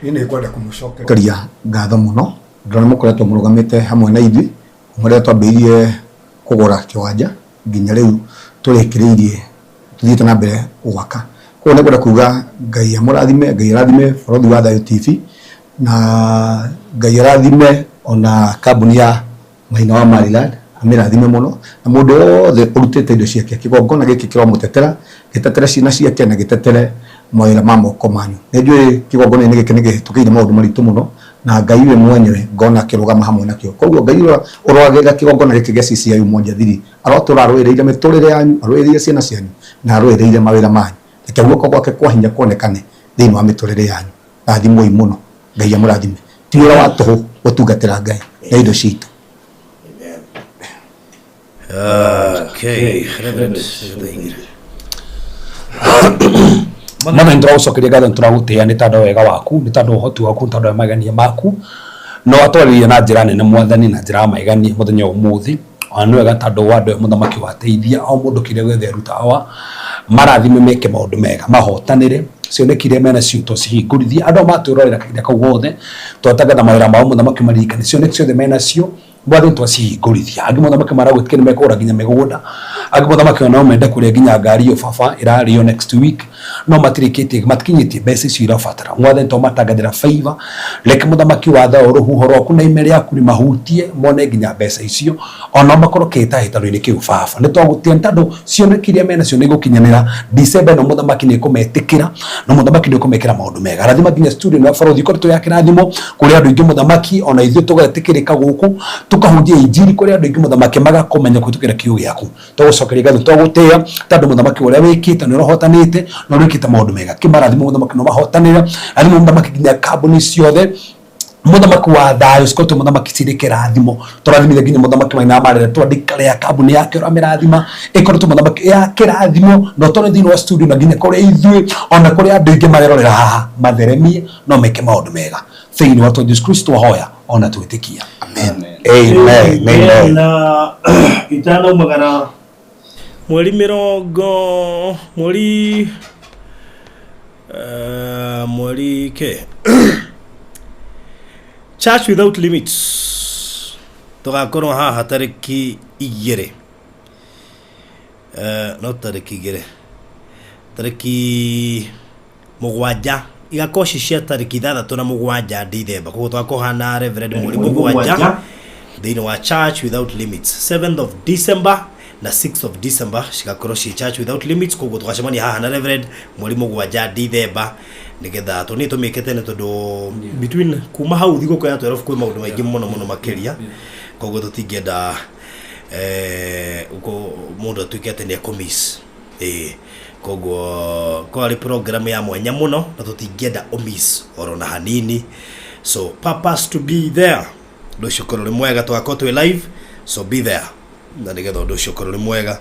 Niĩ nĩ ngwenda kũmũcokeria ngatho mũno ndĩrona mũkoretwo mũrũgamĩte hamwe na ithuĩ kuma rĩrĩa twambĩrĩirie kũgũra kĩwanja nginya rĩu tũrĩkĩrĩirie tũthiĩte na mbere gwaka. Koguo nĩ ngwenda kuga Ngai amũrathime, Ngai arathime Baruthi wa Thayũ TV na Ngai arathime ona kambuni ya Maina wa Maryland amĩrathime mũno na mũndũ wothe ũrutĩte indo ciake kĩgongona gĩkĩ kĩromũtetera gĩtetere ciana ciake na gĩtetere mawĩra ma moko manyu. Nĩ njũĩ kĩgongona-inĩ gĩkĩ nĩ kĩhĩtũkĩire maũndũ maritũ mũno na Ngai we mwenyewe ngona akĩrũgama hamwe nakĩo. Koguo Ngai ũrũagĩrĩra kĩgongona gĩkĩ gĩa CCIU Moja Thiri arotũra arũĩrĩire mĩtũrĩre yanyu, arũĩrĩire ciana cianyu na arũĩrĩire mawĩra manyu. Reke guoko gwake kwa hinya kuonekane thĩinĩ wa mĩtũrĩre yanyu. Rathimwoi mũno, Ngai amũrathime. Ti wĩra wa tũhũ gũtungatĩra Ngai na indo citũ. Okay, Reverend. Mwathani tũragũcokeria ngatho nĩ tũragũtĩĩa nĩ tondũ wa wega waku nĩ tondũ wa ũhoti waku nĩ tondũ wa magegania maku No atwarĩrie na njĩra nene mwathani na njĩra ya maigani mũthenya wa ũmũthĩ ona nĩ wega tondũ wa andũ mũthamaki wateithia o mũndũ kĩrĩa gĩothe aruta hawa marathime meke maũndũ mega mahotanĩre cioneki iria mena cio tũcihingũrithie andũ aya matwĩrorera kahinda kau gothe twatangatha mawĩra mao mũthamaki maririkane cioneki ciothe mena cio mwathani twacihingũrithia angĩ mũthamaki maragwĩtĩkia nĩ mekũgũra nginya mĩgũnda angĩ mũthamaki ona no mende kũrĩa nginya ngari ĩyo baba ĩrarĩo next week no matirĩkĩtie matikinyĩtie mbeca icio irabatara mwathani twamatangathĩra favor reke mũthamaki wa thayũ rũhuho rwaku na ime rĩaku rĩmahutie mone nginya mbeca icio ona makorwo kĩhĩtahĩtano-inĩ kĩu baba nĩ twagũtia nĩ tondũ cioneki iria menacio nĩ igũkinyanĩra December ĩno mũthamaki nĩ ekũmetĩkĩra na mũthamaki nĩ ũkũmekĩra maũndũ mega rathima nginya studio na barothi ikoretwo ya kĩrathimo kũrĩ andũ aingĩ mũthamaki ona ithuĩ tũgetĩkĩrĩka gũkũ tũkahunjia injiri kũrĩ andũ aingĩ mũthamaki magakũmenya kũhĩtũkĩra kiugo gĩaku tũgũcokeria ngatho twagũtĩĩa tondũ mũthamaki ũrĩa wĩkĩte nĩ ũrahotanĩte na ũrĩkĩte maũndũ mega kĩmarathimo mũthamaki no mahotanĩre rathima mũthamaki nginya kambuni ciothe mũthamaki wa thayũ cikoretwo mũthamaki cirĩ kĩrathimo tũrathimire nginya mũthamaki maina marere twandĩka rĩa kambuni yake ũramĩrathima ĩkoretwo mũthamaki ya kĩrathimo na ũtore thĩinĩ wa studio na nginya kũrĩ ithuĩ ona kũrĩ andũ aingĩ marerorera haha matheremie no meke maũndũ mega thĩinĩ wa Jesu Kristo wahoya ona twĩtĩkia amen amen amen Na itanaumagara mweri mĩrongo mweri mweri ke Church Without Limits tũgakorwo haha tarĩki igĩrĩ no tarĩki igĩrĩ tarĩki mũgwanja igakorwo ci cia tarĩki ithathatũ na mũgwanja Dithemba koguo tũgakorwo hana Reverend mweri mũgwanja thĩinĩ wa Church Without Limits 7th of December na 6th of December cigakorwo ci Church Without Limits koguo tũgacemania haha na Reverend mweri mũgwanja Dithemba nĩgetha tũ nĩ tũmĩke tene tondũ between kuma hau thigũkũ ya 12 kwĩ maũndũ maingĩ mũno mũno makĩria koguo tũtingĩenda mũndũ atuĩke atĩ nĩ ekũmiss ĩĩ koguo kwarĩ program ya mwanya mũno na tũtingĩenda ũmiss oro na hanini so purpose to be there ũndũ ũcio ũkorwo ũrĩ mwega tũgakorwo twĩ live so be there na nĩgetha ũndũ ũcio ũkorwo ũrĩ mwega.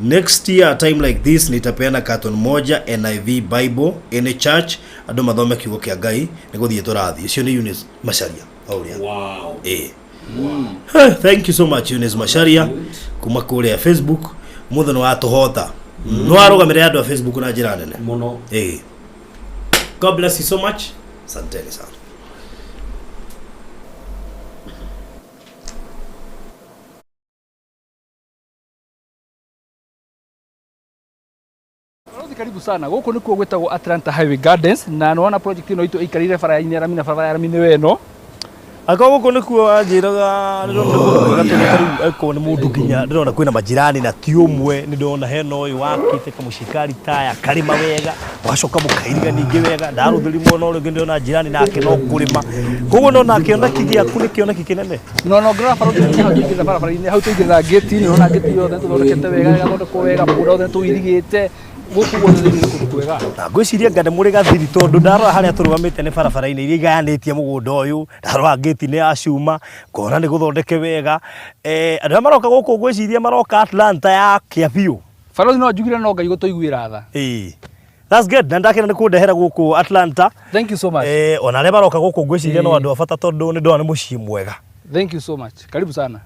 Next year time like this nitapeana carton moja NIV Bible in a church andũ mathome kiugo kĩa Ngai nĩ gũthiĩ tũrathiĩ ũcio nĩ Eunice Macharia o ũrĩa wow ĩĩ Hey, thank you so much Eunice Macharia kuma kũrĩa Facebook mũthĩ nĩ watũhota nĩ warũgamĩrĩra andũ a Facebook na njĩra nene mũno ĩĩ God bless you so much asanteni sana. Balozi karibu sana gũkũ nĩkuo gwĩtagwo Atlanta Highway Gardens na nĩwona project ĩno itũ ĩikarĩire barabara-inĩ ya rami na barabara ya rami nĩyo ĩno Angĩkorwo gũkũ nĩkuo anjĩraga ndĩrona nĩ kũndũ kwega tondũ ta rĩu angĩkorwo nĩ mũndũ nginya ndĩrona kwĩna majirani na ti ũmwe nĩ ndĩrona hena ũyũ wakĩte kamũciĩ taya karĩma wega ũgacoka mũkairiga ningĩ wega ndarũthĩri mwena ũrĩa ũngĩ ndĩrona jirani nake no kũrĩma koguo ndona kĩoneki gĩaku nĩ kĩoneki kĩnene no ngĩrora balozi nginya hau tũingĩrĩra barabara-inĩ hau tũingĩrĩra gate-inĩ ũrona gate yothe tũthondekete wega ĩgathondekwo wega mũgũnda wothe tũirigĩte gũkũ guothe thĩinĩ nĩ kũndũ kwega na ngwĩciria anga nĩ mũrĩ gathiri tondũ ndarora harĩa tũrũgamĩte nĩ barabara-inĩ iria igayanĩtie mũgũnda ũyũ ndarora ngĩti nĩ ya cuma ngona nĩ gũthondeke wega andũ arĩa maroka gũkũ ngwĩciria maroka Atlanta ya kĩa biũ balozi no njugire no Ngai gũtũiguĩra tha ĩĩ That's good. Na ndakena nĩ kũndehera gũkũ Atlanta. Thank you so much. Ona arĩa maroka gũkũ ngwĩciria no andũ a bata tondũ nĩ ndona nĩ mũciĩ mwega. Thank you so much. Karibu sana.